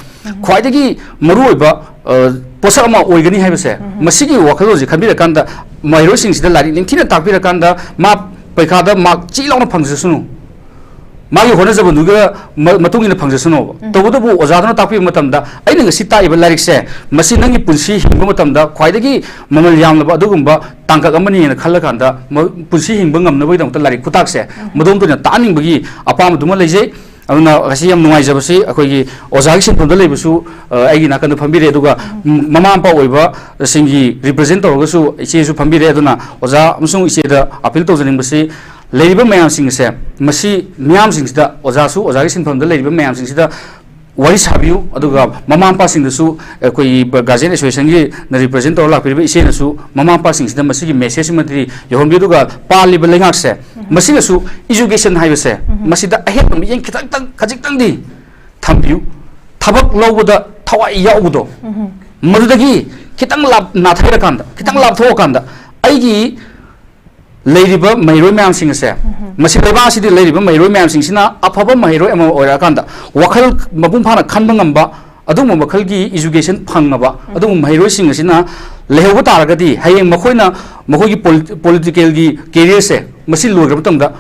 ꯈ꯭ꯋꯥꯏꯗꯒꯤ ꯃꯔꯨꯑꯣꯏꯕ, ꯑ, ꯄꯣꯠꯁꯛ ꯑꯃ ꯑꯣꯏꯒꯅꯤ ꯍꯥꯏꯕꯁꯦ, ꯃꯁꯤꯒꯤ ꯋꯥꯈꯜꯂꯣꯟꯁꯦ ꯈꯟꯕꯤꯔꯀꯥꯟꯗ, ꯃꯍꯩꯔꯣꯏꯁꯤꯡꯁꯤꯗ ꯂꯥꯏꯔꯤꯛ ꯅꯤꯡꯊꯤꯅ ꯇꯥꯛꯄꯤꯔꯀꯥꯟꯗ, ꯃꯥ ꯄꯩꯈꯥꯗ ꯃꯥꯔꯛ ꯆꯤ ꯂꯥꯎꯅ ꯐꯪꯖꯁꯅꯨ, ꯃꯥꯒꯤ ꯍꯣꯠꯅꯖꯕꯗꯨꯒ ꯃ-, ꯃꯇꯨꯡ ꯏꯟꯅ ꯐꯪꯖꯁꯅꯣꯕ꯫ ꯎꯝ꯫ ꯇꯧꯕꯇꯕꯨ ꯑꯣꯖꯥꯗꯨꯅ ꯇꯥꯛꯄꯤꯕ ꯃꯇꯝꯗ, "ꯑꯩꯅ ꯉꯁꯤ ꯇꯥꯛꯏꯕ ꯂꯥꯏꯔꯤꯛꯁꯦ, ꯃꯁꯤ ꯅꯪꯒꯤ ꯄꯨꯟꯁꯤ ꯍꯤꯡꯕ ꯃꯇꯝꯗ ꯈ꯭ꯋꯥꯏꯗꯒꯤ ꯃꯃꯜ ꯌꯥꯝꯂꯕ ꯑꯗꯨꯒꯨꯝꯕ ꯇꯥꯡꯀꯛ ꯑꯃꯅꯤꯅ ꯈꯜꯂꯀꯥꯟꯗ, ꯃ-, ꯄꯨꯟꯁꯤ ꯍꯤꯡꯕ ꯉꯝꯅꯕꯒꯤꯗꯃꯛꯇ ꯂꯥꯏꯔꯤꯛ ꯈꯨꯇꯥꯛꯁꯦ, ꯎꯝ꯫ ꯃꯗꯣꯝꯇ ꯑꯣꯏꯅ ꯇꯥꯛꯍꯟꯅꯤꯡꯕꯒꯤ ꯑꯄꯥꯝꯕꯗꯨꯃ ꯂꯩꯖꯩ"꯫ ꯑꯗꯨꯅ ꯉꯁꯤ ꯌꯥꯝ ꯅꯨꯡꯉꯥꯏꯖꯕꯁꯤ, ꯑꯩꯈꯣꯏꯒꯤ ꯑꯣꯖꯥꯒꯤ ꯁꯤꯟꯐꯝꯗ ꯂꯩꯕꯁꯨ, ꯑ, ꯑꯩꯒꯤ ꯅꯥꯀꯟꯗ ꯐꯝꯕꯤꯔꯦ, ꯑꯗꯨꯒ ꯎꯝ꯫ ꯃꯃꯥ ꯃꯄꯥ ꯑꯣꯏꯕꯁꯤꯡꯒꯤ represent ꯇꯧꯔꯒꯁꯨ ꯏꯆꯦꯁꯨ ꯐꯝꯕꯤꯔꯦ꯫ ꯑꯗꯨꯅ ꯑꯣꯖꯥ ꯑꯃꯁꯨꯡ ꯏꯆꯦꯗ appeal ꯇꯧꯖꯅꯤꯡꯕꯁꯤ, ꯂꯩꯔꯤꯕ ꯃꯌꯥꯝꯁꯤꯡ ꯑꯁꯦ, ꯃꯁꯤ ꯃꯤꯌꯥꯝꯁꯤꯡꯁꯤꯗ, ꯑꯣꯖꯥꯁꯨ, ꯑꯣꯖꯥꯒꯤ ꯁꯤꯟꯐꯝꯗ ꯂꯩꯔꯤꯕ ꯃꯌꯥꯝꯁꯤꯡꯁꯤꯗ ꯋꯥꯔꯤ ꯁꯥꯕꯤꯌꯨ, ꯑꯗꯨꯒ ꯃꯃꯥ ꯃꯄꯥꯁꯤꯡꯗꯁꯨ ꯑꯩꯈꯣꯏꯒꯤ guardian association ꯒꯤꯅ represent ꯇꯧꯔ ꯂꯥꯛꯄꯤꯔꯤꯕ ꯏꯆꯦꯅꯁꯨ ꯃꯃꯥ ꯃꯄꯥꯁꯤꯡꯁꯤꯗ ꯃꯁꯤꯒꯤ message ꯑꯃꯗꯤ ꯌꯧꯍꯟꯕꯤꯌꯨ꯫ ꯑꯗꯨꯒ ꯄꯥꯜꯂꯤꯕ ꯂꯩꯉꯥꯛꯁꯦ, ꯎꯝ꯫ ꯃꯁꯤꯅꯁꯨ education ꯍꯥꯏꯕꯁꯦ, ꯎꯝ꯫ ꯃꯁꯤꯗ ꯑꯍꯦꯟꯕ ꯃꯤꯠꯌꯦꯡ ꯈꯤꯇꯪꯇꯪ, ꯈꯖꯤꯛꯇꯪꯗꯤ ꯊꯝꯕꯤꯌꯨ꯫ ꯊꯕꯛ ꯂꯧꯕꯗ ꯊꯋꯥꯏ ꯌꯥꯎꯕꯗꯣ, ꯎꯝ꯫ ꯃꯗꯨꯗꯒꯤ ꯈꯤꯇꯪ ꯂꯥꯞ-, ꯅꯥꯊꯩꯔꯀꯥꯟꯗ, ꯈꯤꯇꯪ ꯎꯝ꯫ ꯂꯥꯞꯊꯣꯛꯑꯀꯥꯟꯗ, ꯑꯩꯒꯤ ꯂꯩꯔꯤꯕ ꯃꯍꯩꯔꯣꯏ ꯃꯌꯥꯝꯁꯤꯡ ꯑꯁꯦ, ꯎꯝ꯫ ꯃꯁꯤ ꯂꯩꯕꯥꯛ ꯑꯁꯤꯗ ꯂꯩꯔꯤꯕ ꯃꯍꯩꯔꯣꯏ ꯃꯌꯥꯝꯁꯤꯡꯁꯤꯅ ꯑꯐꯕ ꯃꯍꯩꯔꯣꯏ ꯑꯃ ꯑꯣꯏꯔꯛꯑꯀꯥꯟꯗ, ꯋꯥꯈꯜ ꯃꯄꯨꯡ ꯐꯥꯅ ꯈꯟꯕ ꯉꯝꯕ, ꯑꯗꯨꯒꯨꯝꯕ ꯃꯈꯜꯒꯤ education ꯐꯪꯉꯕ, ꯎꯝ꯫ ꯑꯗꯨꯒꯨꯝꯕ ꯃꯍꯩꯔꯣꯏꯁꯤꯡ ꯑꯁꯤꯅ ꯂꯩꯍꯧꯕ ꯇꯥꯔꯒꯗꯤ, ꯍꯌꯦꯡ ꯃꯈꯣꯏꯅ ꯃꯈꯣꯏꯒꯤ ꯄꯣꯂꯤ-, political ꯒꯤ career ꯁꯦ ꯃꯁꯤ ꯂꯣꯏꯈ꯭ꯔꯕ ꯃꯇꯝꯗ,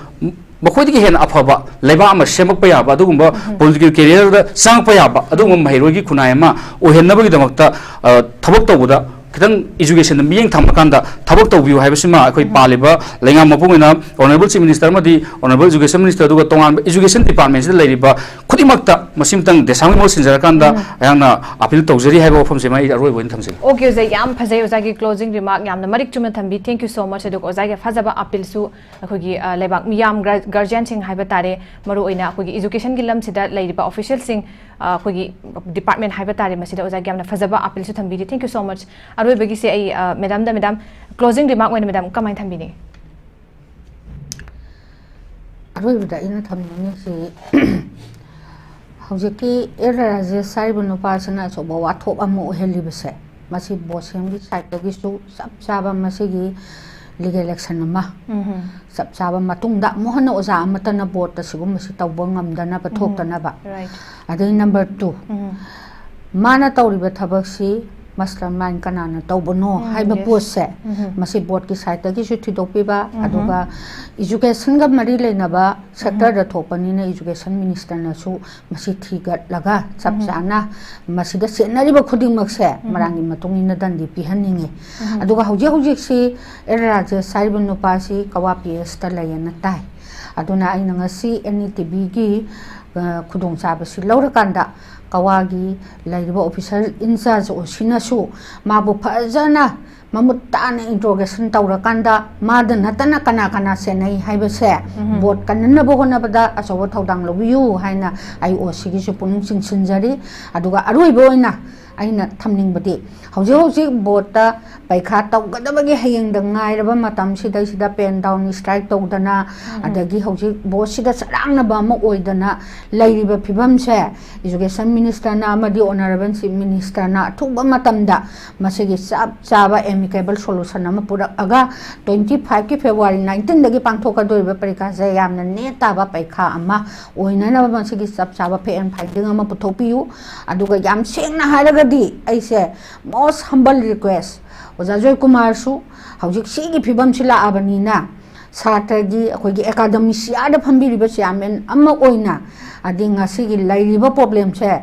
ꯃꯈꯣꯏꯗꯒꯤ ꯍꯦꯟꯅ ꯑꯐꯕ ꯂꯩꯕꯥꯛ ꯑꯃ ꯁꯦꯝꯃꯛꯄ ꯌꯥꯕ, ꯑꯗꯨꯒꯨꯝꯕ ꯎꯝ꯫ Political career ꯗ ꯆꯪꯉꯛꯄ ꯌꯥꯕ ꯑꯗꯨꯒꯨꯝꯕ ꯃꯍꯩꯔꯣꯏꯒꯤ ꯈꯨꯟꯅꯥꯏ ꯑꯃ ꯑꯣꯏꯍꯟꯅꯕꯒꯤꯗꯃꯛꯇ, ꯑ, ꯊꯕꯛ ꯇꯧꯕꯗ ꯈꯤꯇꯪ education ꯗ ꯃꯤꯠꯌꯦꯡ ꯊꯝꯃꯀꯥꯟꯗ ꯊꯕꯛ ꯇꯧꯕꯤꯌꯨ ꯍꯥꯏꯕꯁꯤꯃ ꯑꯩꯈꯣꯏ ꯎꯝ꯫ ꯄꯥꯜꯂꯤꯕ ꯂꯩꯉꯥꯛ ꯃꯄꯨꯡ ꯑꯣꯏꯅ Honourable Chief Minister ꯑꯃꯗꯤ Honourable Education Minister, ꯑꯗꯨꯒ ꯇꯣꯉꯥꯟꯕ education department ꯁꯤꯗ ꯂꯩꯔꯤꯕ ꯈꯨꯗꯤꯡꯃꯛꯇ ꯃꯁꯤꯃꯇꯪ ꯗꯦꯁꯥꯝꯒꯤ ꯃꯍꯨꯠ ꯁꯤꯟꯖꯔꯀꯥꯟꯗ ꯎꯝ꯫ ꯑꯩꯍꯥꯛꯅ appeal ꯇꯧꯖꯔꯤ ꯍꯥꯏꯕ ꯋꯥꯐꯝꯁꯤꯃ ꯑꯩ ꯑꯔꯣꯏꯕ ꯑꯣꯏꯅ ꯊꯝꯖꯒꯦ꯫ OK, ꯑꯣꯖꯥ, ꯌꯥꯝ ꯐꯖꯩ ꯑꯣꯖꯥꯒꯤ closing remark, ꯌꯥꯝꯅ ꯃꯔꯤꯛ ꯆꯨꯝꯅ ꯊꯝꯕꯤ꯫ Thank you so much꯫ ꯑꯗꯨꯒ ꯑꯣꯖꯥꯒꯤ ꯐꯖꯕ appeal ꯁꯨ ꯑꯩꯈꯣꯏꯒꯤ, ꯑ, ꯂꯩꯕꯥꯛ ꯃꯤꯌꯥꯝ, ꯒꯥꯔ-, guardian ꯁꯤꯡ ꯍꯥꯏꯕ ꯇꯥꯔꯦ, ꯃꯔꯨꯑꯣꯏꯅ ꯑꯩꯈꯣꯏꯒꯤ education ꯒꯤ ꯂꯝꯁꯤꯗ ꯂꯩꯔꯤꯕ official ꯁꯤꯡ, ꯑ, ꯑꯩꯈꯣꯏꯒꯤ department ꯍꯥꯏꯕ ꯇꯥꯔꯦ, ꯃꯁꯤꯗ ꯑꯣꯖꯥꯒꯤ ꯌꯥꯝꯅ ꯐꯖꯕ appeal ꯁꯨ ꯊꯝꯕꯤꯔꯤ꯫ Thank you so much꯫ ꯑꯔꯣꯏꯕꯒꯤꯁꯦ ꯑꯩ, ꯑ, madam ꯗ, madam, closing remark ꯑꯣꯏꯅ madam ꯀꯃꯥꯏꯅ ꯊꯝꯕꯤꯅꯤ? ꯑꯔꯣꯏꯕꯗ ꯑꯩꯅ ꯊꯝꯅꯤꯡꯉꯤꯁꯤ, ꯍꯧꯖꯤꯛꯀꯤ ꯑꯦꯜ ꯔꯥꯖꯦꯁ ꯍꯥꯏꯔꯤꯕ ꯅꯨꯄꯥꯁꯤꯅ ꯑꯆꯧꯕ ꯋꯥꯊꯣꯛ ꯑꯃ ꯑꯣꯏꯍꯜꯂꯤꯕꯁꯦ, ꯃꯁꯤ ꯕꯣꯠ ꯁꯦꯝꯒꯤ ꯁꯥꯏꯠꯇꯒꯤꯁꯨ ꯆꯞ ꯆꯥꯕ ꯃꯁꯤꯒꯤ ꯂꯤꯒꯦꯜ ꯑꯦꯛꯁꯟ ꯑꯃ, ꯎꯝꯍꯨꯝ꯫ ꯆꯞ ꯆꯥꯕ ꯃꯇꯨꯡꯗ ꯑꯃꯨꯛ ꯍꯟꯅ ꯑꯣꯖꯥ ꯑꯃꯠꯇꯅ ꯕꯣꯠꯇ ꯁꯤꯒꯨꯝꯕꯁꯤ ꯇꯧꯕ ꯉꯝꯗꯅꯕ, ꯎꯝꯍꯨꯝ꯫ ꯊꯣꯛꯇꯅꯕ꯫ Right. ꯑꯗꯩ ꯅꯝꯕꯔ ꯇꯨ, ꯎꯝꯍꯨꯝ꯫ ꯃꯥꯅ ꯇꯧꯔꯤꯕ ꯊꯕꯛꯁꯤ ꯃꯥꯁꯇꯔ ꯃꯥꯏꯟ ꯀꯅꯥꯅ ꯇꯧꯕꯅꯣ ꯎꯝ, ꯍꯥꯏꯕ yes꯫ ꯄꯣꯠꯁꯦ, ꯎꯝꯍꯨꯝ꯫ ꯃꯁꯤ ꯕꯣꯠꯀꯤ ꯁꯥꯏꯠꯇꯒꯤꯁꯨ ꯊꯤꯗꯣꯛꯄꯤꯕ, ꯎꯝꯍꯨꯝ꯫ ꯑꯗꯨꯒ ꯏꯖꯨꯀꯦꯁꯟꯒ ꯃꯔꯤ ꯂꯩꯅꯕ ꯎꯝꯍꯨꯝ꯫ ꯁꯦꯛꯇꯔꯗ ꯊꯣꯛꯄꯅꯤꯅ ꯏꯖꯨꯀꯦꯁꯟ ꯃꯤꯅꯤꯁꯇꯔꯅꯁꯨ ꯃꯁꯤ ꯊꯤꯒꯠꯂꯒ ꯆꯞ ꯎꯝꯍꯨꯝ꯫ ꯆꯥꯅ ꯃꯁꯤꯗ ꯆꯦꯟꯅꯔꯤꯕ ꯈꯨꯗꯤꯡꯃꯛꯁꯦ ꯎꯝꯍꯨꯝ꯫ ꯃꯔꯥꯡꯒꯤ ꯃꯇꯨꯡ ꯏꯟꯅ ꯗꯟꯗꯤ ꯄꯤꯍꯟꯅꯤꯡꯉꯤ꯫ ꯎꯝꯍꯨꯝ꯫ ꯑꯗꯨꯒ ꯍꯧꯖꯤꯛ ꯍꯧꯖꯤꯛꯁꯤ ꯑꯦꯜ ꯔꯥꯖꯦꯁ ꯍꯥꯏꯔꯤꯕ ꯅꯨꯄꯥꯁꯤ ꯀꯋꯥ ꯄꯤ ꯑꯦꯁꯇ ꯂꯩꯌꯦꯅ ꯇꯥꯏ꯫ ꯑꯗꯨꯅ ꯑꯩꯅ ꯉꯁꯤ ꯑꯦꯟ ꯏ ꯇꯤ ꯚꯤꯒꯤ, ꯑ, ꯈꯨꯗꯣꯡꯆꯥꯕꯁꯤ ꯂꯧꯔꯀꯥꯟꯗ ꯀꯋꯥꯒꯤ ꯂꯩꯔꯤꯕ ꯑꯣꯐꯤꯁꯔ ꯏꯟꯆꯥꯔꯖ ꯑꯣ ꯁꯤꯅꯁꯨ ꯃꯥꯕꯨ ꯐꯖꯅ ꯃꯃꯨꯠ ꯇꯥꯅ ꯏꯟꯇ꯭ꯔꯣꯒꯦꯁꯟ ꯇꯧꯔꯀꯥꯟꯗ ꯃꯥꯗ ꯅꯠꯇꯅ ꯀꯅꯥ ꯀꯅꯥ ꯆꯦꯟꯅꯩ ꯍꯥꯏꯕꯁꯦ ꯎꯝꯍꯨꯝ꯫ ꯕꯣꯠ ꯀꯟꯅꯅꯕ ꯍꯣꯠꯅꯕꯗ ꯑꯆꯧꯕ ꯊꯧꯗꯥꯡ ꯂꯧꯕꯤꯌꯨ ꯍꯥꯏꯅ ꯑꯩ ꯑꯣ ꯁꯤꯒꯤꯁꯨ ꯄꯨꯛꯅꯤꯡ ꯆꯤꯡꯁꯤꯟꯖꯔꯤ꯫ ꯑꯗꯨꯒ ꯑꯔꯣꯏꯕ ꯑꯣꯏꯅ ꯑꯩꯅ ꯊꯝꯅꯤꯡꯕꯗꯤ, ꯍꯧꯖꯤꯛ ꯍꯧꯖꯤꯛ ꯕꯣꯠꯇ ꯄꯩꯈꯥ ꯇꯧꯒꯗꯕꯒꯤ ꯍꯌꯦꯡꯗ ꯉꯥꯏꯔꯕ ꯃꯇꯝꯁꯤꯗꯩꯁꯤꯗ ꯄꯦꯟ ꯗꯥꯎꯟ ꯁ꯭ꯇ꯭ꯔꯥꯏꯛ ꯇꯧꯗꯅ, ꯎꯝ꯫ ꯑꯗꯒꯤ ꯍꯧꯖꯤꯛ ꯕꯣꯠꯁꯤꯗ ꯆꯔꯥꯡꯅꯕ ꯑꯃ ꯑꯣꯏꯗꯅ ꯂꯩꯔꯤꯕ ꯐꯤꯕꯝꯁꯦ, ꯏꯖꯨꯀꯦꯁꯟ ꯃꯤꯅꯤꯁꯇꯔꯅ ꯑꯃꯗꯤ ꯑꯣꯅꯔꯦꯕꯜ ꯆꯤꯐ ꯃꯤꯅꯤꯁꯇꯔꯅ ꯑꯊꯨꯕ ꯃꯇꯝꯗ ꯃꯁꯤꯒꯤ ꯆꯞ ꯆꯥꯕ ꯑꯦꯃꯤꯀꯦꯕꯜ ꯁꯣꯂꯨꯁꯟ ꯑꯃ ꯄꯨꯔꯛꯑꯒ, ꯇ꯭ꯋꯦꯟꯇꯤ ꯐꯥꯏꯚꯀꯤ ꯐꯦꯕ꯭ꯔꯨꯋꯥꯔꯤ ꯅꯥꯏꯟꯇꯤꯟꯗꯒꯤ ꯄꯥꯡꯊꯣꯛꯀꯗꯧꯔꯤꯕ ꯄꯔꯤꯈꯥꯁꯦ ꯌꯥꯝꯅ ꯅꯦ ꯇꯥꯕ ꯄꯔꯤꯈꯥ ꯑꯃ ꯑꯣꯏꯅꯅꯕ ꯃꯁꯤꯒꯤ ꯆꯞ ꯆꯥꯕ fair and finding ꯑꯃ ꯄꯨꯊꯣꯛꯄꯤꯌꯨ꯫ ꯑꯗꯨꯒ ꯌꯥꯝ ꯁꯦꯡꯅ ꯍꯥꯏꯔꯒꯗꯤ ꯑꯩꯁꯦ most humble request, ꯑꯣꯖꯥ ꯖꯣꯏꯀꯨꯃꯥꯔꯁꯨ ꯍꯧꯖꯤꯛ ꯁꯤꯒꯤ ꯐꯤꯕꯝꯁꯤ ꯂꯥꯛꯑꯕꯅꯤꯅ, ꯁꯥꯇ꯭ꯔꯒꯤ ꯑꯩꯈꯣꯏꯒꯤ ꯑꯦꯀꯥꯗꯃꯤꯁꯤꯌꯥꯗ ꯐꯝꯕꯤꯔꯤꯕ ꯆꯤꯌꯥꯔꯃꯦꯟ ꯑꯃ ꯑꯣꯏꯅ, ꯑꯗꯤ ꯉꯁꯤꯒꯤ ꯂꯩꯔꯤꯕ ꯄ꯭ꯔꯣꯕ꯭ꯂꯦꯝꯁꯦ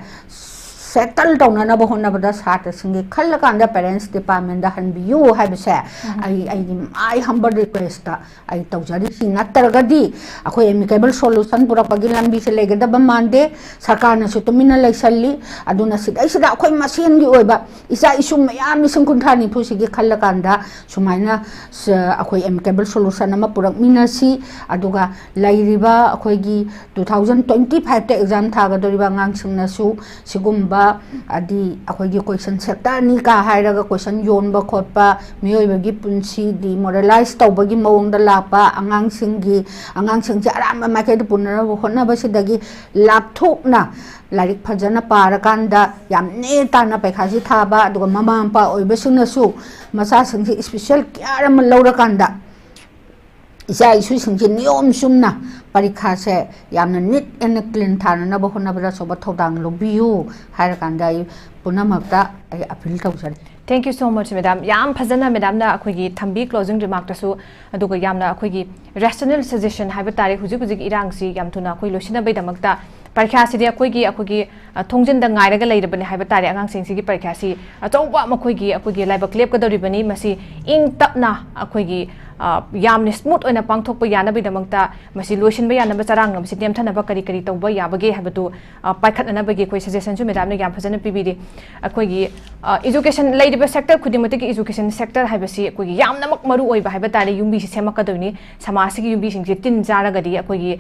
ꯁꯦꯇꯜ ꯇꯧꯅꯅꯕ ꯍꯣꯠꯅꯕꯗ ꯁꯥꯇ꯭ꯔꯁꯤꯡꯒꯤ ꯈꯜꯂꯀꯥꯟꯗ ꯄꯦꯔꯦꯟꯁ ꯗꯤꯄꯥꯔꯠꯃꯦꯟꯗ ꯍꯟꯕꯤꯌꯨ ꯍꯥꯏꯕꯁꯦ ꯎꯝ꯫ ꯑꯩ, ꯑꯩꯒꯤ my humble request ꯑꯩ ꯇꯧꯖꯔꯤ꯫ ꯁꯤ ꯅꯠꯇ꯭ꯔꯒꯗꯤ ꯑꯩꯈꯣꯏ ꯑꯦꯃꯤꯀꯦꯕꯜ ꯁꯣꯂꯨꯁꯟ ꯄꯨꯔꯛꯄꯒꯤ ꯂꯝꯕꯤꯁꯦ ꯂꯩꯒꯗꯕ ꯃꯥꯟꯗꯦ꯫ ꯁꯔꯀꯥꯔꯅꯁꯨ ꯇꯨꯃꯤꯟꯅ ꯂꯩꯁꯜꯂꯤ꯫ ꯑꯗꯨꯅ ꯁꯤꯗꯩꯁꯤꯗ ꯑꯩꯈꯣꯏ ꯃꯁꯦꯟꯒꯤ ꯑꯣꯏꯕ ꯏꯆꯥ ꯏꯁꯨ ꯃꯌꯥꯝ ꯂꯤꯁꯤꯡ ꯀꯨꯟꯊ꯭ꯔꯥ ꯅꯤꯐꯨꯁꯤꯒꯤ ꯈꯜꯂꯀꯥꯟꯗ ꯁꯨꯃꯥꯏꯅ ꯁ-, ꯑꯩꯈꯣꯏ ꯑꯦꯃꯤꯀꯦꯕꯜ ꯁꯣꯂꯨꯁꯟ ꯑꯃ ꯄꯨꯔꯛꯃꯤꯟꯅꯁꯤ꯫ ꯑꯗꯨꯒ ꯂꯩꯔꯤꯕ ꯑꯩꯈꯣꯏꯒꯤ two thousand twenty fiveꯇ ꯑꯦꯛꯖꯥꯝ ꯊꯥꯒꯗꯧꯔꯤꯕ ꯑꯉꯥꯡꯁꯤꯡꯅꯁꯨ ꯁꯤꯒꯨꯝꯕ ꯑꯗꯤ ꯑꯩꯈꯣꯏꯒꯤ ꯀꯣꯏꯁꯟ ꯁꯦꯞꯇꯔꯅꯤ ꯀ ꯍꯥꯏꯔꯒ ꯀꯣꯏꯁꯟ ꯌꯣꯟꯕ ꯈꯣꯠꯄ, ꯃꯤꯑꯣꯏꯕꯒꯤ ꯄꯨꯟꯁꯤ ꯗꯤꯃꯣꯔꯦꯂꯥꯏꯁ ꯇꯧꯕꯒꯤ ꯃꯑꯣꯡꯗ ꯂꯥꯛꯄ, ꯑꯉꯥꯡꯁꯤꯡꯒꯤ ꯑꯉꯥꯡꯁꯤꯡꯁꯦ ꯑꯔꯥꯟꯕ ꯃꯥꯏꯀꯩꯗ ꯄꯨꯅꯅꯕ ꯍꯣꯠꯅꯕꯁꯤꯗꯒꯤ ꯂꯥꯞꯊꯣꯛꯅ ꯂꯥꯏꯔꯤꯛ ꯐꯖꯅ ꯄꯥꯔꯀꯥꯟꯗ ꯌꯥꯝ ꯅꯦ ꯇꯥꯅ ꯄꯩꯈꯥꯁꯤ ꯊꯥꯕ, ꯑꯗꯨꯒ ꯃꯃꯥ ꯃꯄꯥ ꯑꯣꯏꯕꯁꯤꯡꯅꯁꯨ ꯃꯆꯥꯁꯤꯡꯁꯤ ꯏꯁꯄꯤꯁꯦꯜ ꯀꯤꯌꯥꯔ ꯑꯃ ꯂꯧꯔꯀꯥꯟꯗ ꯏꯆꯥ ꯏꯁꯨꯁꯤꯡꯁꯤ ꯅꯤꯌꯣꯝ ꯆꯨꯝꯅ ꯄꯔꯤꯈꯥꯁꯦ ꯌꯥꯝꯅ ꯅꯤꯠ ꯑꯦꯟ ꯀ꯭ꯂꯤꯟ ꯊꯥꯅꯅꯕ ꯍꯣꯠꯅꯕꯗ ꯑꯆꯧꯕ ꯊꯧꯗꯥꯡ ꯂꯧꯕꯤꯌꯨ ꯍꯥꯏꯔꯀꯥꯟꯗ ꯑꯩ ꯄꯨꯝꯅꯃꯛꯇ ꯑꯩ ꯑꯄꯤꯜ ꯇꯧꯖꯔꯤ꯫ Thank you so much, madam. ꯌꯥꯝ ꯐꯖꯅ ꯃꯦꯗꯥꯝꯅ ꯑꯩꯈꯣꯏꯒꯤ ꯊꯝꯕꯤ ꯀ꯭ꯂꯣꯖꯤꯡ ꯔꯤꯃꯥꯔꯛꯇꯁꯨ, ꯑꯗꯨꯒ ꯌꯥꯝꯅ ꯑꯩꯈꯣꯏꯒꯤ ꯔꯦꯁꯅꯦꯜ ꯁꯖꯦꯁꯟ ꯍꯥꯏꯕ ꯇꯥꯔꯦ, ꯍꯧꯖꯤꯛ ꯍꯧꯖꯤꯛ ꯏꯔꯥꯡꯁꯤ ꯌꯥꯝ ꯊꯨꯅ ꯑꯩꯈꯣꯏ ꯂꯣꯏꯁꯤꯟꯅꯕꯒꯤꯗꯃꯛꯇ ꯄꯔꯤꯈꯥꯁꯤꯗꯤ ꯑꯩꯈꯣꯏꯒꯤ ꯑꯩꯈꯣꯏꯒꯤ ꯊꯣꯡꯖꯤꯟꯗ ꯉꯥꯏꯔꯒ ꯂꯩꯔꯕꯅꯤ ꯍꯥꯏꯕ ꯇꯥꯔꯦ꯫ ꯑꯉꯥꯡꯁꯤꯡꯁꯤꯒꯤ ꯄꯔꯤꯈꯥꯁꯤ ꯑꯆꯧꯕ ꯃꯈꯣꯏꯒꯤ ꯑꯩꯈꯣꯏꯒꯤ ꯂꯥꯏꯕꯛ ꯂꯦꯞꯀꯗꯧꯔꯤꯕꯅꯤ꯫ ꯃꯁꯤ ꯏꯪ ꯇꯞꯅ ꯑꯩꯈꯣꯏꯒꯤ ꯌꯥꯝꯅ ꯁ꯭ꯃꯨꯠ ꯑꯣꯏꯅ ꯄꯥꯡꯊꯣꯛꯄ ꯌꯥꯅꯕꯒꯤꯗꯃꯛꯇ ꯃꯁꯤ ꯂꯣꯏꯁꯤꯟꯕ ꯌꯥꯅꯕ, ꯆꯔꯥꯡꯅꯕꯁꯤ ꯅꯦꯝꯊꯅꯕ ꯀꯔꯤ ꯀꯔꯤ ꯇꯧꯕ ꯌꯥꯕꯒꯦ ꯍꯥꯏꯕꯗꯨ ꯄꯥꯏꯈꯠꯅꯅꯕꯒꯤ ꯑꯩꯈꯣꯏ ꯁꯖꯦꯁꯟꯁꯨ ꯃꯦꯗꯥꯝꯅ ꯌꯥꯝ ꯐꯖꯅ ꯄꯤꯕꯤꯔꯤ꯫ ꯑꯩꯈꯣꯏꯒꯤ ꯏꯖꯨꯀꯦꯁꯟ ꯂꯩꯔꯤꯕ ꯁꯦꯛꯇꯔ ꯈꯨꯗꯤꯡꯃꯛꯇꯒꯤ ꯏꯖꯨꯀꯦꯁꯟ ꯁꯦꯛꯇꯔ ꯍꯥꯏꯕꯁꯤ ꯑꯩꯈꯣꯏꯒꯤ ꯌꯥꯝꯅꯃꯛ ꯃꯔꯨ ꯑꯣꯏꯕ ꯍꯥꯏꯕ ꯇꯥꯔꯦ꯫ ꯌꯨꯝꯕꯤꯁꯤ ꯁꯦꯝꯃꯛꯀꯗꯣꯏꯅꯤ꯫ ꯁꯃꯥꯖꯁꯤꯒꯤ ꯌꯨꯝꯕꯤꯁꯤꯡꯁꯤ ꯇꯤꯟ ꯆꯥꯔꯒꯗꯤ ꯑꯩꯈꯣꯏꯒꯤ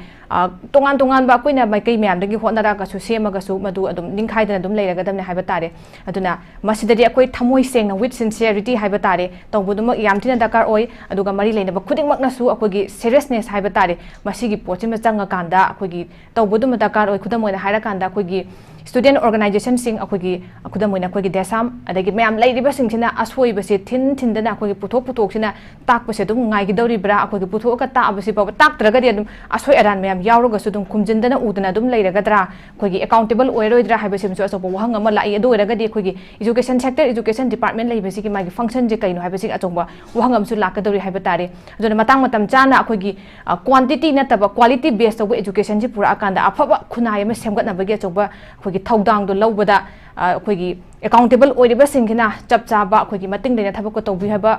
ꯇꯣꯉꯥꯟ ꯇꯣꯉꯥꯟꯕ ꯑꯩꯈꯣꯏꯅ ꯃꯥꯏꯀꯩ ꯃꯌꯥꯝꯗꯒꯤ ꯍꯣꯠꯅꯔꯒꯁꯨ ꯁꯦꯝꯃꯒꯁꯨ ꯃꯗꯨ ꯑꯗꯨꯝ ꯅꯤꯡꯈꯥꯏꯗꯅ ꯑꯗꯨꯝ ꯂꯩꯔꯒꯗꯕꯅꯤ ꯍꯥꯏꯕ ꯇꯥꯔꯦ꯫ ꯑꯗꯨꯅ ꯃꯁꯤꯗꯗꯤ ꯑꯩꯈꯣꯏ ꯊꯃꯣꯏ ꯁꯦꯡꯅ, with sincerity ꯍꯥꯏꯕ ꯇꯥꯔꯦ, ꯇꯧꯕꯗꯨꯃꯛ ꯌꯥꯝ ꯊꯤꯅ ꯗꯔꯀꯥꯔ ꯑꯣꯏ꯫ ꯑꯗꯨꯒ ꯃꯔꯤ ꯂꯩꯅꯕ ꯈꯨꯗꯤꯡꯃꯛꯅꯁꯨ ꯑꯩꯈꯣꯏꯒꯤ ꯁꯦꯔꯤꯌꯁꯅꯦꯁ ꯍꯥꯏꯕ ꯇꯥꯔꯦ, ꯃꯁꯤꯒꯤ ꯄꯣꯠꯁꯤꯃ ꯆꯪꯉꯀꯥꯟꯗ ꯑꯩꯈꯣꯏꯒꯤ ꯇꯧꯕꯗꯨꯃ ꯗꯔꯀꯥꯔ ꯑꯣꯏ꯫ ꯈꯨꯗꯝ ꯑꯣꯏꯅ ꯍꯥꯏꯔꯀꯥꯟꯗ ꯑꯩꯈꯣꯏꯒꯤ ꯁ꯭ꯇꯨꯗꯦꯟ ꯑꯣꯔꯒꯅꯥꯏꯖꯦꯁꯟꯁꯤꯡ, ꯑꯩꯈꯣꯏꯒꯤ ꯈꯨꯗꯝ ꯑꯣꯏꯅ ꯑꯩꯈꯣꯏꯒꯤ ꯗꯦꯁꯥꯝ, ꯑꯗꯒꯤ ꯃꯌꯥꯝ ꯂꯩꯔꯤꯕꯁꯤꯡꯁꯤꯅ ꯑꯁꯣꯏꯕꯁꯦ ꯊꯤꯟ ꯊꯤꯟꯗꯅ ꯑꯩꯈꯣꯏꯒꯤ ꯄꯨꯊꯣꯛ ꯄꯨꯊꯣꯛꯁꯤꯅ ꯇꯥꯛꯄꯁꯦ ꯑꯗꯨꯝ ꯉꯥꯏꯒꯗꯧꯔꯤꯕ꯭ꯔꯥ? ꯑꯩꯈꯣꯏꯒꯤ ꯄꯨꯊꯣꯛꯑꯒ ꯇꯥꯛꯑꯕꯁꯤ ꯐꯥꯎꯕ ꯇꯥꯛꯇ꯭ꯔꯒꯗꯤ ꯑꯗꯨꯝ ꯑꯁꯣꯏ ꯑꯔꯥꯟ ꯃꯌꯥꯝ ꯌꯥꯎꯔꯒꯁꯨ ꯑꯗꯨꯝ ꯈꯨꯝꯖꯤꯟꯗꯅ ꯎꯗꯅ ꯑꯗꯨꯝ ꯂꯩꯔꯒꯗ꯭ꯔꯥ? ꯑꯩꯈꯣꯏꯒꯤ ꯑꯦꯀꯥꯎꯟꯇꯦꯕꯜ ꯑꯣꯏꯔꯣꯏꯗ꯭ꯔꯥ ꯍꯥꯏꯕꯁꯤꯃꯁꯨ ꯑꯆꯧꯕ ꯋꯥꯍꯪ ꯑꯃ ꯂꯥꯛꯏ꯫ ꯑꯗꯨ ꯑꯣꯏꯔꯒꯗꯤ ꯑꯩꯈꯣꯏꯒꯤ ꯏꯖꯨꯀꯦꯁꯟ ꯁꯦꯛꯇꯔ, ꯏꯖꯨꯀꯦꯁꯟ ꯗꯤꯄꯥꯔꯠꯃꯦꯟ ꯂꯩꯕꯁꯤꯒꯤ ꯃꯥꯒꯤ ꯐꯪꯁꯟꯁꯦ ꯀꯩꯅꯣ ꯍꯥꯏꯕꯁꯤꯒꯤ ꯑꯆꯧꯕ ꯋꯥꯍꯪ ꯑꯃꯁꯨ ꯂꯥꯛꯀꯗꯧꯔꯤ ꯍꯥꯏꯕ ꯇꯥꯔꯦ꯫ ꯑꯗꯨꯅ ꯃꯇꯥꯡ ꯃꯇꯝ ꯆꯥꯅ ꯑꯩꯈꯣꯏꯒꯤ ꯀ꯭ꯋꯥꯟꯇꯤꯇꯤ ꯅꯠꯇꯕ ꯀ꯭ꯋꯥꯂꯤꯇꯤ ꯕꯦꯁ ꯇꯧꯕ ꯏꯖꯨꯀꯦꯁꯟꯁꯤ ꯄꯨꯔꯛꯑꯀꯥꯟꯗ ꯑꯐꯕ ꯈꯨꯟꯅꯥꯏ ꯑꯃ ꯁꯦꯝꯒꯠꯅꯕꯒꯤ ꯑꯆꯧꯕ ꯑꯩꯈꯣꯏꯒꯤ ꯊꯧꯗꯥꯡꯗꯣ ꯂꯧꯕꯗ ꯑꯩꯈꯣꯏꯒꯤ ꯑꯦꯀꯥꯎꯟꯇꯦꯕꯜ ꯑꯣꯏꯔꯤꯕꯁꯤꯡꯁꯤꯅ ꯆꯞ ꯆꯥꯕ ꯑꯩꯈꯣꯏꯒꯤ ꯃꯇꯤꯡ ꯂꯩꯅ ꯊꯕꯛꯀ ꯇꯧꯕꯤꯌꯨ ꯍꯥꯏꯕ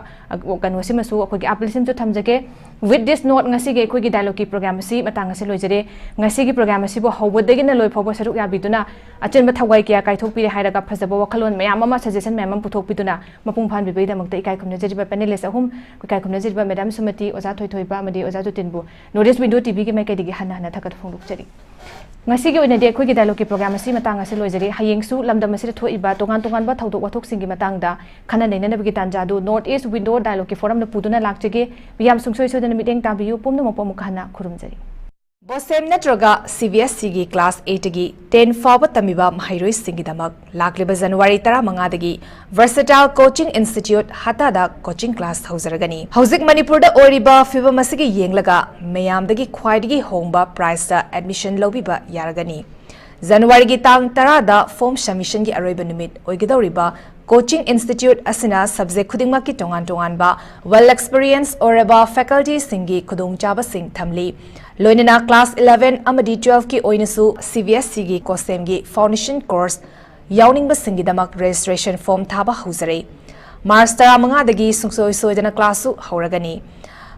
ꯀꯩꯅꯣꯁꯤꯃꯁꯨ ꯑꯩꯈꯣꯏꯒꯤ ꯑꯄꯤꯜꯁꯤꯃꯁꯨ ꯊꯝꯖꯒꯦ꯫ With this note, ꯉꯁꯤꯒꯤ ꯑꯩꯈꯣꯏꯒꯤ ꯗꯥꯏꯂꯣꯒꯀꯤ ꯄ꯭ꯔꯣꯒ꯭ꯔꯥꯝ ꯑꯁꯤ ꯃꯇꯥꯡ ꯑꯁꯤ ꯂꯣꯏꯖꯔꯦ꯫ ꯉꯁꯤꯒꯤ ꯄ꯭ꯔꯣꯒ꯭ꯔꯥꯝ ꯑꯁꯤꯕꯨ ꯍꯧꯕꯗꯒꯤꯅ ꯂꯣꯏ ꯐꯥꯎꯕ ꯁꯔꯨꯛ ꯌꯥꯕꯤꯗꯨꯅ ꯑꯆꯤꯟꯕ ꯊꯋꯥꯏ ꯀꯌꯥ ꯀꯥꯏꯊꯣꯛꯄꯤꯔꯦ ꯍꯥꯏꯔꯒ ꯐꯖꯕ ꯋꯥꯈꯜꯂꯣꯟ ꯃꯌꯥꯝ ꯑꯃ, ꯁꯖꯦꯁꯟ ꯃꯌꯥꯝ ꯑꯃ ꯄꯨꯊꯣꯛꯄꯤꯗꯨꯅ ꯃꯄꯨꯡ ꯐꯥꯍꯟꯕꯤꯕꯒꯤꯗꯃꯛꯇ ꯏꯀꯥꯏ ꯈꯨꯝꯅꯖꯔꯤꯕ ꯄꯦꯅꯦꯂꯤꯁ ꯑꯍꯨꯝ, ꯏꯀꯥꯏ ꯈꯨꯝꯅꯖꯔꯤꯕ ꯃꯦꯗꯥꯝ ꯁꯨꯃꯇꯤ, ꯑꯣꯖꯥ ꯊꯣꯏꯊꯣꯏꯕ ꯑꯃꯗꯤ ꯑꯣꯖꯥ ꯖꯣꯇꯤꯟꯕꯨ ꯅꯣꯔꯠ ꯏꯁ ꯋꯤꯟꯗꯣ ꯇꯤꯚꯤꯒꯤ ꯃꯥꯏꯀꯩꯗꯒꯤ ꯍꯟꯅ ꯍꯟꯅ ꯊꯥꯒꯠꯄ ꯐꯣꯡꯗꯣꯛꯆꯔꯤ꯫ ꯉꯁꯤꯒꯤ ꯑꯣꯏꯅꯗꯤ ꯑꯩꯈꯣꯏꯒꯤ ꯗꯥꯏꯂꯣꯒꯀꯤ ꯄ꯭ꯔꯣꯒ꯭ꯔꯥꯝ ꯑꯁꯤ ꯃꯇꯥꯡ ꯑꯁꯤꯗ ꯂꯣꯏꯖꯔꯦ꯫ ꯍꯌꯦꯡꯁꯨ ꯂꯝꯗꯝ ꯑꯁꯤꯗ ꯊꯣꯛꯏꯕ ꯇꯣꯉꯥꯟ ꯇꯣꯉꯥꯟꯕ ꯊꯧꯗꯣꯛ ꯋꯥꯊꯣꯛꯁꯤꯡꯒꯤ ꯃꯇꯥꯡꯗ ꯈꯟꯅ ꯅꯩꯅꯅꯕꯒꯤ ꯇꯥꯟꯖꯥ ꯑꯗꯨ North East Window Dialogueꯀꯤ ꯐꯣꯔꯝꯅ ꯄꯨꯗꯨꯅ ꯂꯥꯛꯆꯒꯦ꯫ ꯃꯤꯌꯥꯝ ꯁꯨꯡꯁꯣꯏ ꯁꯣꯏꯗꯅ ꯃꯤꯠꯌꯦꯡ ꯇꯥꯕꯤꯌꯨ꯫ ꯄꯨꯝꯅꯃꯛꯄꯨ ꯑꯃꯨꯛꯀ ꯍꯟꯅ ꯈꯨꯔꯨꯝꯖꯔꯤ꯫ ꯕꯣꯁꯦꯝ ꯅꯠꯇ꯭ꯔꯒ CBSEꯒꯤ class eightꯇꯒꯤ ten ꯐꯥꯎꯕ ꯇꯝꯃꯤꯕ ꯃꯍꯩꯔꯣꯏꯁꯤꯡꯒꯤꯗꯃꯛ ꯂꯥꯛꯂꯤꯕ January ꯇꯔꯥꯃꯉꯥꯗꯒꯤ Versatile Coaching Institute ꯍꯇꯥꯗ coaching class ꯍꯧꯖꯔꯒꯅꯤ꯫ ꯍꯧꯖꯤꯛ ꯃꯅꯤꯄꯨꯔꯗ ꯑꯣꯏꯔꯤꯕ ꯐꯤꯕꯝ ꯑꯁꯤꯒꯤ ꯌꯦꯡꯂꯒ ꯃꯌꯥꯝꯗꯒꯤ ꯈ꯭ꯋꯥꯏꯗꯒꯤ ꯍꯣꯡꯕ priceꯇ admission ꯂꯧꯕꯤꯕ ꯌꯥꯔꯒꯅꯤ꯫ Januaryꯒꯤ ꯇꯥꯡ ꯇꯔꯥꯗ form submissionꯒꯤ ꯑꯔꯣꯏꯕ ꯅꯨꯃꯤꯠ ꯑꯣꯏꯒꯗꯧꯔꯤꯕ coaching institute ꯑꯁꯤꯅ subject ꯈꯨꯗꯤꯡꯃꯛꯀꯤ ꯇꯣꯉꯥꯟ ꯇꯣꯉꯥꯟꯕ well experience ꯑꯣꯏꯔꯕ facultyꯁꯤꯡꯒꯤ ꯈꯨꯗꯣꯡꯆꯥꯕꯁꯤꯡ ꯊꯝꯂꯤ꯫ ꯂꯣꯏꯅꯅ class eleven ꯑꯃꯗꯤ twelveꯀꯤ ꯑꯣꯏꯅꯁꯨ CBSEꯒꯤ COHSEMꯒꯤ foundation course ꯌꯥꯎꯅꯤꯡꯕꯁꯤꯡꯒꯤꯗꯃꯛ registration form ꯊꯥꯕ ꯍꯧꯖꯔꯦ꯫ March ꯇꯔꯥꯃꯉꯥꯗꯒꯤ ꯁꯨꯡꯁꯣꯏ ꯁꯣꯏꯗꯅ classꯁꯨ ꯍꯧꯔꯒꯅꯤ꯫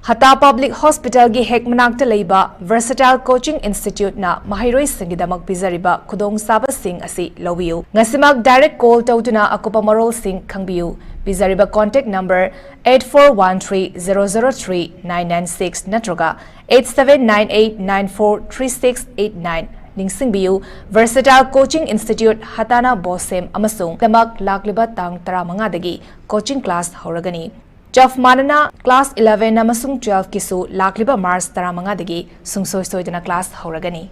ꯍꯇꯥ Public Hospitalꯒꯤ ꯍꯦꯛ ꯃꯅꯥꯛꯇ ꯂꯩꯕ Versatile Coaching Instituteꯅ ꯃꯍꯩꯔꯣꯏꯁꯤꯡꯒꯤꯗꯃꯛ ꯄꯤꯖꯔꯤꯕ ꯈꯨꯗꯣꯡꯆꯥꯕꯁꯤꯡ ꯑꯁꯤ ꯂꯧꯕꯤꯌꯨ꯫ ꯉꯁꯤꯃꯛ direct call ꯇꯧꯗꯨꯅ ꯑꯀꯨꯞꯄ ꯃꯔꯣꯜꯁꯤꯡ ꯈꯪꯕꯤꯌꯨ꯫ ꯄꯤꯖꯔꯤꯕ contact number eight four one three zero zero three nine nine six ꯅꯠꯇ꯭ꯔꯒ eight seven nine eight nine four three six eight nine꯫ ꯅꯤꯡꯁꯤꯡꯕꯤꯌꯨ, Versatile Coaching Institute ꯍꯇꯥꯅ ꯕꯣꯁꯦꯝ ꯑꯃꯁꯨꯡ ꯗꯃꯛ ꯂꯥꯛꯂꯤꯕ ꯇꯥꯡ ꯇꯔꯥꯃꯉꯥꯗꯒꯤ coaching class ꯍꯧꯔꯒꯅꯤ꯫ ꯆꯞ ꯃꯥꯟꯅꯅ class eleven ꯑꯃꯁꯨꯡ twelveꯀꯤꯁꯨ ꯂꯥꯛꯂꯤꯕ March ꯇꯔꯥꯃꯉꯥꯗꯒꯤ ꯁꯨꯡꯁꯣꯏ ꯁꯣꯏꯗꯅ class ꯍꯧꯔꯒꯅꯤ꯫